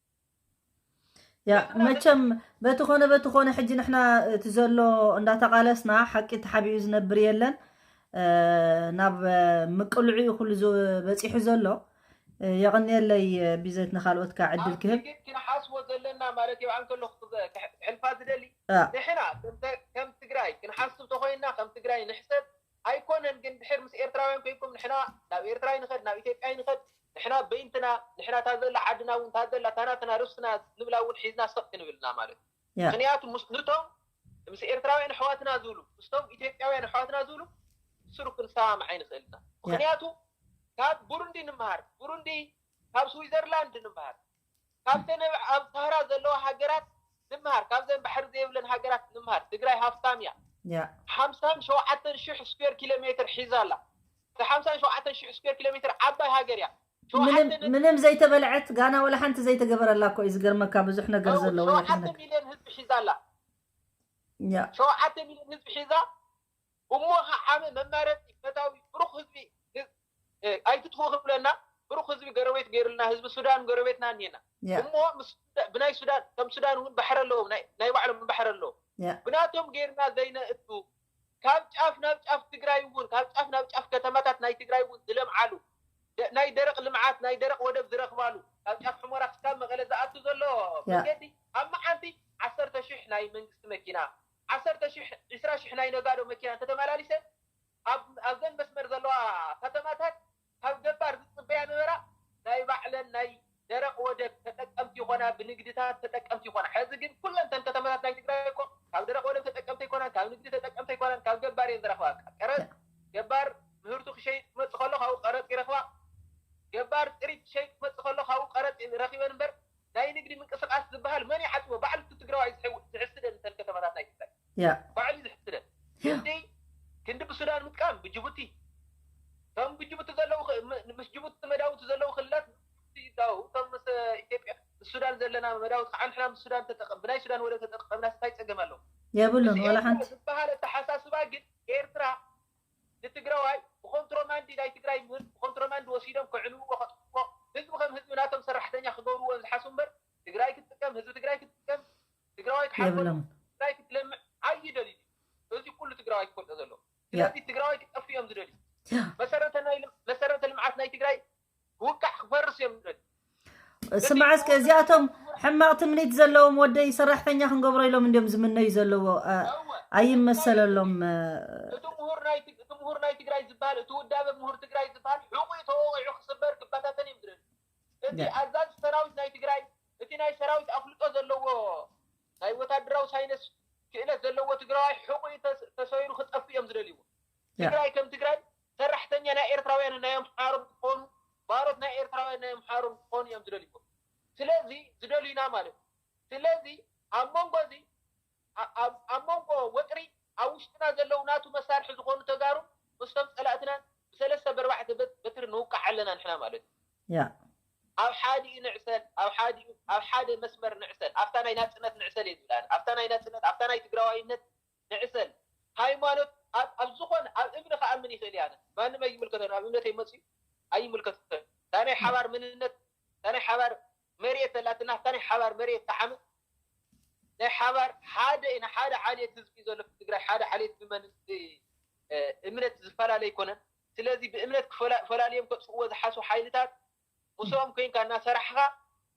ያ መቸም በቲ ኮነ በቲ ኮነ ሕጂ ንሕና እቲ ዘሎ እንዳተቃለስና ሓቂ ተሓቢኡ ዝነብር የለን ናብ ምቅልዑ እዩ ኩሉ በፂሑ ዘሎ የቐንየለይ ቢዘት ንካልኦት ካ ዕድል ክህብ ክንሓስቦ ዘለና ማለት የብኣን ከለኩ ክሕልፋ ዝደሊ ንሕና ከም ትግራይ ክንሓስብ ተኮይንና ከም ትግራይ ንሕሰብ ኣይኮነን ግን ድሕር ምስ ኤርትራውያን ኮይንኩም ንሕና ናብ ኤርትራ ይንኸድ ናብ ኢትዮጵያ ይንኸድ ንሕና በይንትና ንሕና እታ ዘላ ዓድና እውን እታ ዘላ እታ ናትና ርስትና ንብላ እውን ሒዝና ሰቕ ክንብልና ማለት እዩ ምክንያቱ ንቶም ምስ ኤርትራውያን ኣሕዋትና ዝብሉ ምስቶም ኢትዮጵያውያን ኣሕዋትና ዝብሉ ስሩ ክንሰማማዕ ኣይንኽእልና ምክንያቱ ካብ ቡሩንዲ ንምሃር ቡሩንዲ ካብ ስዊዘርላንድ ንምሃር ካብተን ኣብ ሳህራ ዘለዋ ሃገራት ንምሃር ካብዘን ባሕሪ ዘይብለን ሃገራት ንምሃር ትግራይ ሃፍታም እያ ሓምሳን ሸውዓተን ሽሕ ስኩዌር ኪሎ ሜትር ሒዛ ኣላ ሓምሳን ሸውዓተን ሽሕ ስኩዌር ኪሎ ሜትር ዓባይ ሃገር እያ ምንም ዘይተበልዐት ጋና ወላ ሓንቲ ዘይተገበረላ እኮ እዩ ዝገርመካ ብዙሕ ነገር ዘለዎ ሸውዓተ ሚልዮን ህዝቢ ሒዛ ኣላ ሸውዓተ ሚልዮን ህዝቢ ሒዛ እሞ ከዓ መማረፂ ፈታዊ ብሩክ ህዝቢ ኣይትጥፉ ክብለና ብሩክ ህዝቢ ገረቤት ገይሩልና ህዝቢ ሱዳን ገረቤትና እኒና እሞ ብናይ ሱዳን ከም ሱዳን እውን ባሕሪ ኣለዎም ናይ ባዕሎም ባሕሪ ኣለዎም ብናቶም ገይርና ዘይነእቱ ካብ ጫፍ ናብ ጫፍ ትግራይ እውን ካብ ጫፍ ናብ ጫፍ ከተማታት ናይ ትግራይ እውን ዝለምዓሉ ናይ ደረቅ ልምዓት ናይ ደረቅ ወደብ ዝረክባሉ ካብ ጫፍ ሕሞራ ክሳብ መቐለ ዝኣቱ ዘሎ መንገዲ ኣብ መዓልቲ ዓሰርተ ሽሕ ናይ መንግስቲ መኪና ዓሰርተ ሽሕ ዕስራ ሽሕ ናይ ነጋዶ መኪና እንተተመላሊሰ ኣብዘን መስመር ዘለዋ ከተማታት ካብ ገባር ዝፅበያ ነበራ ናይ ባዕለን ናይ ደረቅ ወደብ ተጠቀምቲ ይኮና ብንግድታት ተጠቀምቲ ይኮና ሕዚ ግን ኩለን ተን ከተማታት ናይ ትግራይ እኮ ካብ ደረቅ ወደብ ተጠቀምቲ ይኮናን ካብ ንግዲ ተጠቀምቲ ይኮናን ካብ ገባር ከም ብጅቡቲ ዘለዉ ኽ- ም- ምስ ጅቡቲ መዳውቲ ዘለዉ ክልላት ዳው እቶም ምስ ኢትዮጵያ ምስ ሱዳን ዘለና መዳውቲ ከዓ ንሕና ምስ ሱዳን ተጠቀም ብናይ ሱዳን ወደብ ተጠቀምና እንታይ ፀገም ኣለዎ? የብሉን እቲ ወላ ኤርትራ ሓንቲ። ዝበሃል ኣተሓሳስባ ግን ኤርትራ ንትግራዋይ ብኮንትሮማንዲ ናይ ትግራይ ምህርቲ ብኮንትሮማንዲ ወሲዶም ከዕንውዎ ከጥፍዎ ህዝቢ ከም ህዝቢ ናቶም ሰራሕተኛ ክገብርዎ ዝሓሱ እምበር ትግራይ ክትጥቀም ህዝቢ ትግራይ ክትጥቀም ትግራዋይ ክሓልፈሉ የብሎም። ትግራይ ክትለምዕ ኣይደልዩ። እዚ ኩሉ ትግራዋይ ክፈልጦ ዘለዎ። ስለዚ ትግራዋይ ክጠፍኡ እዮም ዝደልዩ። ያ መሰረተ ናይ ልም- መሰረተ ልምዓት ናይ ትግራይ ክውቃዕ ክፈርስ እዮም ዝደልዩ። ስማዕ እስከ እዚኣቶም ሕማቕ ትምኒት ዘለዎም ወደይ ሰራሕተኛ ክንገብሮ ኢሎም እንዲዮም ዝምነዩ ዘለዎ። እ፣ እወ። ኣይመሰለሎም። እ፣ እቲ ምሁር ናይ ትግ- እቲ ምሁር ናይ ትግራይ ዝበሃል እቲ ውዳበ ምሁር ትግራይ ዝበሃል ሕቑ ተወቂዑ ክስበር ክበታተን እዮም ዝደልዩ። እቲ ያ። ኣዛዚ ሰራዊት ናይ ትግራይ እቲ ናይ ሰራዊት ኣፍልጦ ዘለዎ ናይ ወታደራዊ ሳይንስ ክእለት ዘለዎ ትግራዋይ ሕቑ ተስ- ተሰይሩ ክጠፍእ እዮም ዝደልይዎ። ያ። ትግራይ ከም ትግራይ ሰራሕተኛ ናይ ኤርትራውያን ናይ ኣምሓሮም ክኾኑ ባሮት ናይ ኤርትራውያን ናይ ኣምሓሮም ክኾኑ እዮም ዝደልይዎ። ስለዚ ዝደልዩና ማለት እዩ። ስለዚ ኣብ መንጎ እዚ ኣ- ኣብ ኣብ መንጎ ወጥሪ ኣብ ውሽጥና ዘለዉ ናቱ መሳርሒ ዝኾኑ ተጋሩ ምስቶም ፀላእትናን ብሰለስተ በርባዕተ በት- በትሪ ንውቃዕ ኣለና ንሕና ማለት እዩ። ያ ኣብ ሓዲኡ ንዕሰል ኣብ ሓዲኡ ኣብ ሓደ መስመር ንዕሰል ኣብታ ናይ ናፅነት ንዕሰል እየ ዝብል ኣነ ኣብታ ናይ ናፅነት ኣብታ ናይ ትግራዋይነት ንዕሰል ሃይማኖት ኣብ ኣብ ዝኾነ ኣብ እምኒ ክኣምን ይኽእል እየ ኣነ ማንም ኣይምልከተን ኣብ እምነተይ መፅኡ ኣይምልከተን እታ ናይ ሓባር መንነት እታ ናይ ሓባር መሬት ዘላትና እታ ናይ ሓባር መሬት ተሓምእ ናይ ሓባር ሓደ ኢና ሓደ ዓሌት ህዝቢ እዩ ዘሎ ትግራይ ሓደ ዓሌት ብመንስ እምነት ዝፈላለ ኣይኮነን ስለዚ ብእምነት ክፈላ- ፈላልዮም ከጥፍእዎ ዝሓስቡ ሓይልታት ምስኦም ኮይንካ እናሰራሕኻ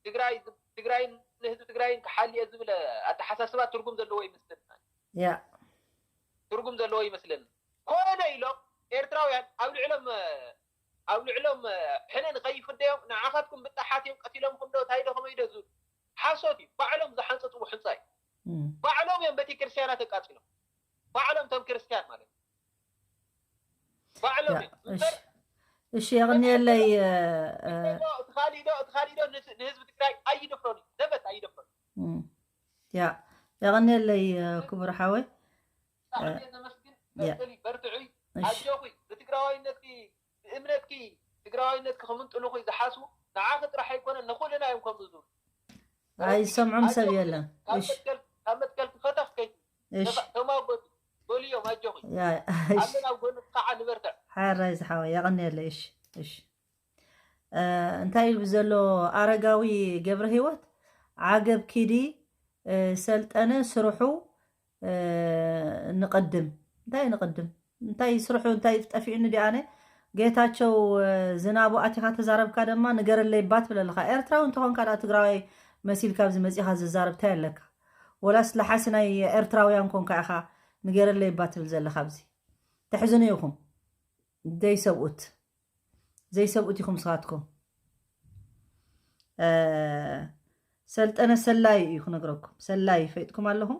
ትግራይ ትግራይን ንህዝቢ ትግራይን ክሓልየ ዝብል ኣተሓሳስባ ትርጉም ዘለዎ ይመስለና ያ ትርጉም ዘለዎ ይመስለኒ ኮነ ኢሎም ኤርትራውያን ኣብ ልዕሎም ኣብ ልዕሎም ሕነ ንኸይፍደዮም ንዓኻትኩም ብጣሓት እዮም ቀቲሎምኩም ዶ እንታይ ዶ ከመይ ዶ ዝብል ሓሶት እዩ ባዕሎም ዝሓንፀፅዎ ሕንፃ እዩ እም፣ ባዕሎም እዮም ቤተክርስትያናት ኣቃፂሎም ባዕሎም እቶም ክርስትያን ማለት እዩ ባዕሎም ያ እዮም እሺ እምበር እሺ የቕንየለይ። እ፣ እ፣ እቲ ካሊእ ዶ እቲ ካሊእ ዶ ንስ- ንህዝቢ ትግራይ ኣይደፍሮን እዩ ዘበት ኣይደፍሮን እም፣ ያ የቕንየለይ። እ፣ ክቡር ሓወይ ብጣዕሚ እየ ዘመስግን ያ። ቀፅሊ በርትዑ እሺ ኣጆኺ ብትግራዋይነትኪ ብእምነትኪ ትግራዋይነትኪ ክምንጥሉኺ ዝሓስቡ ንዓኺ ጥራሕ ኣይኮነን ንኹልና እዮም ከምኡ ዝብሉ ኣይሰምዖም ሰብ የለን። ካብ እሺ መትከል- ካብ መትከልኪ ፈተኽ ከይቲ እሺ ተማጎቲ በልዮም ኣጆኺ ያ እሺ ኣለና ኣብ ጎንኺ ከዓ ንበርትዕ ሓራይ ዝሓወይ የቐንየለይ። እሺ እሺ እ፣ እንታይ ኢሉ ዘሎ ኣረጋዊ ገብረ ህይወት ዓገብ ኪዲ እ፣ ሰልጠነ ስርሑ እ፣ ንቐድም እንታይ ንቐድም እንታይ ስርሑ እንታይ ጠፊኡኒ ዲኣነ ጌታቸው እ፣ ዝናቡ ኣቲኻ ተዛረብካ ድማ ንገረለይ ባ ትብል ኣለኻ ኤርትራዊ እንተኾንካ ዳ ትግራዋይ መሲልካ ኣብዚ መፂኻ ዝዛረብ እንታይ ኣለካ ወላስ ለሓሲ ናይ ኤርትራውያን ኮንካ ኢኻ ንገረለይ ባ ትብል ዘለኻ ኣብዚ ተሕዝኑ ኢኹም ዘይሰብኡት ዘይሰብኡት ኢኹም ስኻትኩም እ፣ ሰልጠነ ሰላይ እዩ ክነግረኩም ሰላይ ፈይጥኩም ኣለኹም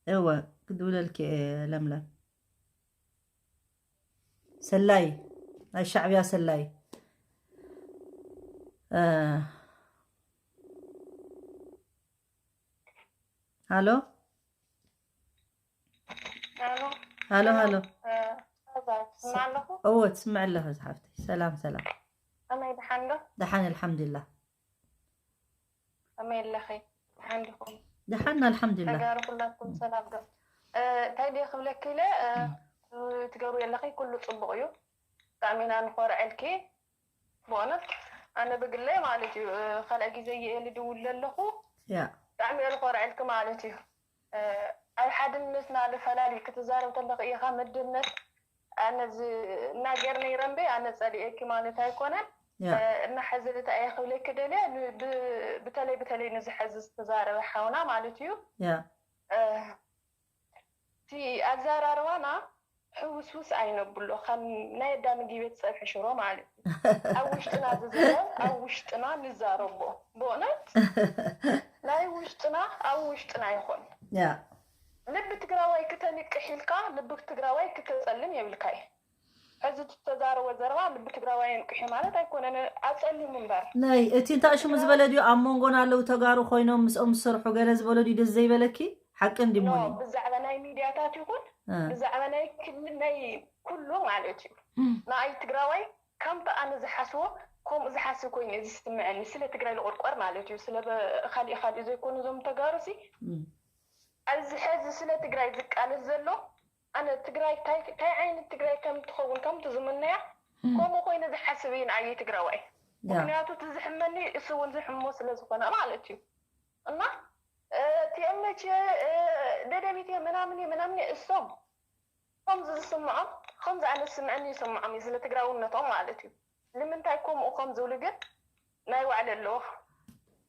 እወ ክድውለልኪ እየ ለምለም ሰላይ ናይ ሻዕብያ ሰላይ እ፣ ሃሎ ኣሎ ሃሎ ሃሎ እ፣ ኣዛ ትስማዕ ኣለኹ እወ ትስምዕ ኣለኺ ዝሓፍተይ ሰላም ሰላም ከመይ ደሓን ዶ ደሓን ኣልሓምዱሊላህ ከመይ ኣለኺ ደሓን ዲኹም ደሓን ኣልሓምዱሊላህ ተጋሩ ኩላትኩም ሰላም ዶ እ፣ እንታይ ድየ ክብለኪ ኢለ እ፣ እም። ትገብሩ ኣለኺ ኩሉ ፅቡቕ እዩ ብጣዕሚ ኢና ንኾርዐልኪ ብእውነት ኣነ ብግለይ ማለት እዩ እ፣ ካልኣይ ግዜ እየ ልድውል ኣለኹ ያ ብጣዕሚ እየ ልኾርዐልኪ ማለት እዩ እ፣ ኣብ ሓድነትና ልፈላሊ ክትዛረብ ተለኺ ኢኻ መድነት ኣነ ዝናገር ነይረ እምበይ ኣነ ጸሊኤኪ ማለት ኣይኮነን ያ እ፣ እና ሕዚ እንታይ እየ ክብለኪ ደልየ ን- ብ- ብተለይ ብተለይ ንዚ ሕዚ ዝተዛረበ ሓውና ማለት እዩ ያ እ፣ እቲ ኣዘራርባና ሕውስውስ ኣይነብሎ ከም ናይ ኣዳም ምግቢ ቤት ፀብሒ ሽሮ ማለት እዩ ኣብ ውሽጥና ዝዛረብ ኣብ ውሽጥና ንዛረቦ ብእውነት ናይ ውሽጥና ኣብ ውሽጥና ይኾን ያ ልቢ ትግራዋይ ክተንቅሕ ኢልካ ልቢ ትግራዋይ ክተፀልም የብልካይ ሕዚ ዝተዛረቦ ዘረባ ልቢ ትግራዋይ የንቅሑ ማለት ኣይኮነን ኣፀልሙ እምበር ናይ እቲ እንታይ ሽሙ ዝበለ ድዩ ኣብ መንጎና ኣለዉ ተጋሩ ኮይኖም ምስኦም ዝሰርሑ ገለ ዝበሎ ድዩ ደስ ዘይበለኪ ሓቂ እንዲ ኖ ሞኒ ብዛዕባ ናይ ሚድያታት ይኹን እ፣ ብዛዕባ ናይ ክልል ናይ ኩሉ ማለት እዩ ንኣይ ትግራዋይ ከምቲ ኣነ ዝሓስቦ ከምኡ ዝሓስብ ኮይኑ እዩ ዝስምዐኒ። ስለ ትግራይ ዝቆርቆር ማለት እዩ። ስለ በ- ካሊእ ካሊእ ዘይኮኑ እዞም ተጋሩ ሲ እም፣ ኣብዚ ሕዚ ስለ ትግራይ ዝቃለስ ዘሎ ኣነ ትግራይ ታይ ታይ ዓይነት ትግራይ ከም ትኸውን ከምቲ ዝምነያ እም፣ ከምኡ ኮይኑ ዝሓስብ እዩ ንኣየ ትግራዋይ። ያ ምክንያቱ እቲ ዝሕመኒ እሱ እውን ዝሕሞ ስለ ዝኾነ ማለት እዩ። እና ቲኤምች ደደቢት ምናምን ምናምን እሶም ከምዚ ዝስምዖም ከምዚ ኣነ ዝስምዐኒ ይስምዖም እዩ ስለ ትግራውነቶም ማለት እዩ። ንምንታይ ከምኡ ከም ዝብሉ ግን ናይ ባዕሉ ኣለዎ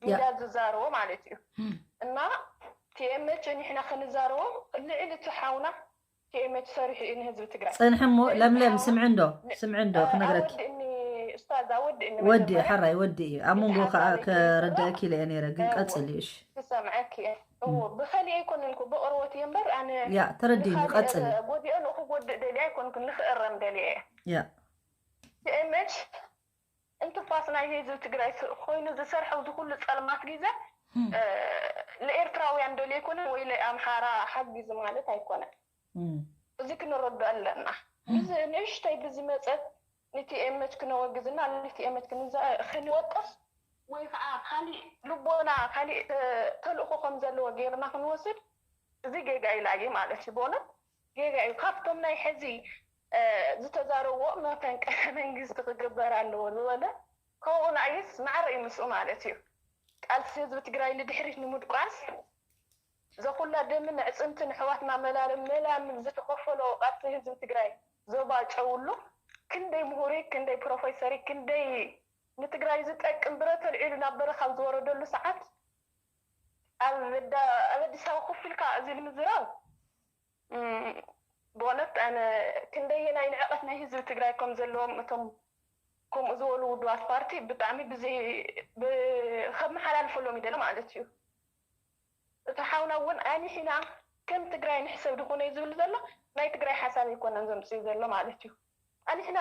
ያ ሚዳ ዝዛረቦ ማለት እዩ። እም፣ እና ቲኤምች ንሕና ክንዛረቦ ልዕሊ እቲ ሓውና ቲኤምች ሰሪሑ እዩ ንህዝቢ ትግራይ ጸንሐ እሞ ልዕሊ እቲ ለምለም ሓውና ስምዒ እንዶ ስምዒ እንዶ ክነግረኪ ኣወድእኒ ኡስታዝ ኣወድእኒ ወዲ መጀመርያ ሓራይ ወዲ እዩ ኣብ እቲ መንጎ ከዓ ሓሳበይ ከረዳእኪ ክስምዕ ኢለ እየ ነይረ ግን እወ ቀጽሊ እሺ ክሰምዐኪ እየ እዎ ብኸሊእ ኣይኮንን እኮ ብቆርበት እየ እምበር ኣነ ያ ተረዲኒ ንኻሊእ ቀጽሊ ጎዲኦ ንክጎድእ ደልየ ኣይኮንኩን ንክእረም ደልየ እየ ያ ቲኤምች እንትፋስ ናይ ህዝቢ ትግራይ ስ- ኮይኑ ዝሰርሐው ዝኩሉ ፀልማት ግዜ ንኤርትራውያን ደልየ ኣይኮንን ወይ ንኣምሓራ ሓጊዙ ማለት ኣይኮነን። እም፣ እዚ ክንረዶ ኣለና። ብዚ ንእሽተይ ብዝመፀት ንቲኤምች ክነወግዝና ንቲኤምች ክንወቅስ ወይ ከዓ ካሊእ ልቦና ካሊእ ተ- ተልእኮ ከም ዘለዎ ገይርና ክንወስድ እዚ ጌጋ ኢላ እየ ማለት እዩ። ብእውነት ጌጋ እዩ። ካብቶም ናይ ሕዚ ዝተዛረብዎ መፈንቅለ መንግስቲ ክግበር ኣለዎ ዝበለ ከምኡ ንኣይስ ማዕረ እዩ ምስኡ ማለት እዩ። ቃልሲ ህዝቢ ትግራይ ንድሕሪት ንምድቋስ ዘኹላ ደምን ዕፅምትን ኣሕዋትና መላለም መላምን ዝተኸፈሎ ቃልሲ ህዝቢ ትግራይ ዘባጨውሉ ክንደይ ምሁሪ ክንደይ ፕሮፌሰሪ ክንደይ ንትግራይ ዝጠቅም ብረት ኣልዒሉ ናብ በረኻ ኣብ ዝወረደሉ ሰዓት ኣብ ኣዲስ ኣበባ ኮፍ ኢልካ እዚ ንምዝራብ ብእውነት ኣነ ክንደየናይ ንዕቐት ናይ ህዝቢ ትግራይ ከም ዘለዎም እቶም ከምኡ ዝበሉ ውድባት ፓርቲ ብጣዕሚ ብዘይ ከመሓላልፈሎም ይደለ ማለት እዩ። እቲ ሓውና እውን ኣኒሕና ከም ትግራይ ንሕሰብ ድኾነ እዩ ዝብል ዘሎ ናይ ትግራይ ሓሳብ ኣይኮነን ዘምፅኡ ዘሎ ማለት እዩ። ኣኒሕና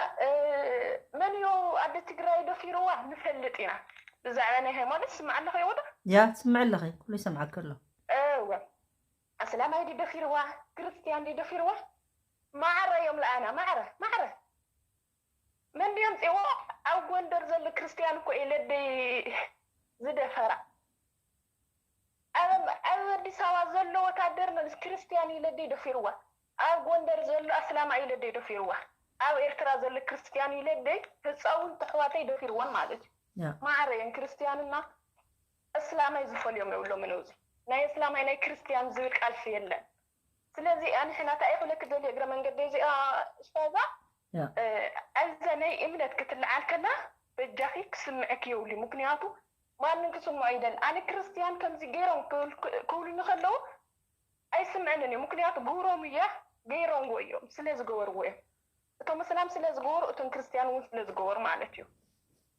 መን እዩ ኣደ ትግራይ ደፊርዋ ንፈልጥ ኢና። ብዛዕባ ናይ ሃይማኖት ስምዕ ኣለኸ ይወዳ ያ ትስምዕ ኣለኸ ኩሉ ይሰምዓክ ኣሎ። እወ ኣስላማይ ድዩ ደፊርዋ ክርስትያን ድዩ ደፊርዋ ማዕረ እዮም ለኣና ማዕረ ማዕረ መን ድዮም ፅዎ ኣብ ጎንደር ዘሎ ክርስትያን እኮ እዩ ለደይ ዝደፈራ ኣብ ኣዲስ ኣበባ ዘሎ ወታደር ክርስትያን እዩ ለደይ ደፊርዋ ኣብ ጎንደር ዘሎ ኣስላማ እዩ ለደይ ደፊርዋ ኣብ ኤርትራ ዘሎ ክርስትያን እዩ ለደይ ህፃውንቲ ኣሕዋተይ ደፊርወን ማለት እዩ ማዕረ እየን ክርስትያንና እስላማይ ዝፈልዮም የብሎምን እዚ ናይ እስላማይ ናይ ክርስትያን ዝብል ቃልሲ የለን ስለዚ ኣንሕና እንታይ ይኽለክ ደልየ እግረ መንገዲ እዚኣ ስታዛ ኣዘ ናይ እምነት ክትልዓል ከላ በጃኺ ክስምዕክ የብሉ ምክንያቱ ማንም ክስምዖ ይደል ኣነ ክርስትያን ከምዚ ገይሮም ክብሉ ንከለዉ ኣይስምዕንን እዩ ምክንያቱ ግብሮም እያ ገይሮምዎ እዮም ስለ ዝገበርዎ እዮም እቶም እስላም ስለ ዝገበሩ እቶም ክርስትያን እውን ስለ ዝገበሩ ማለት እዩ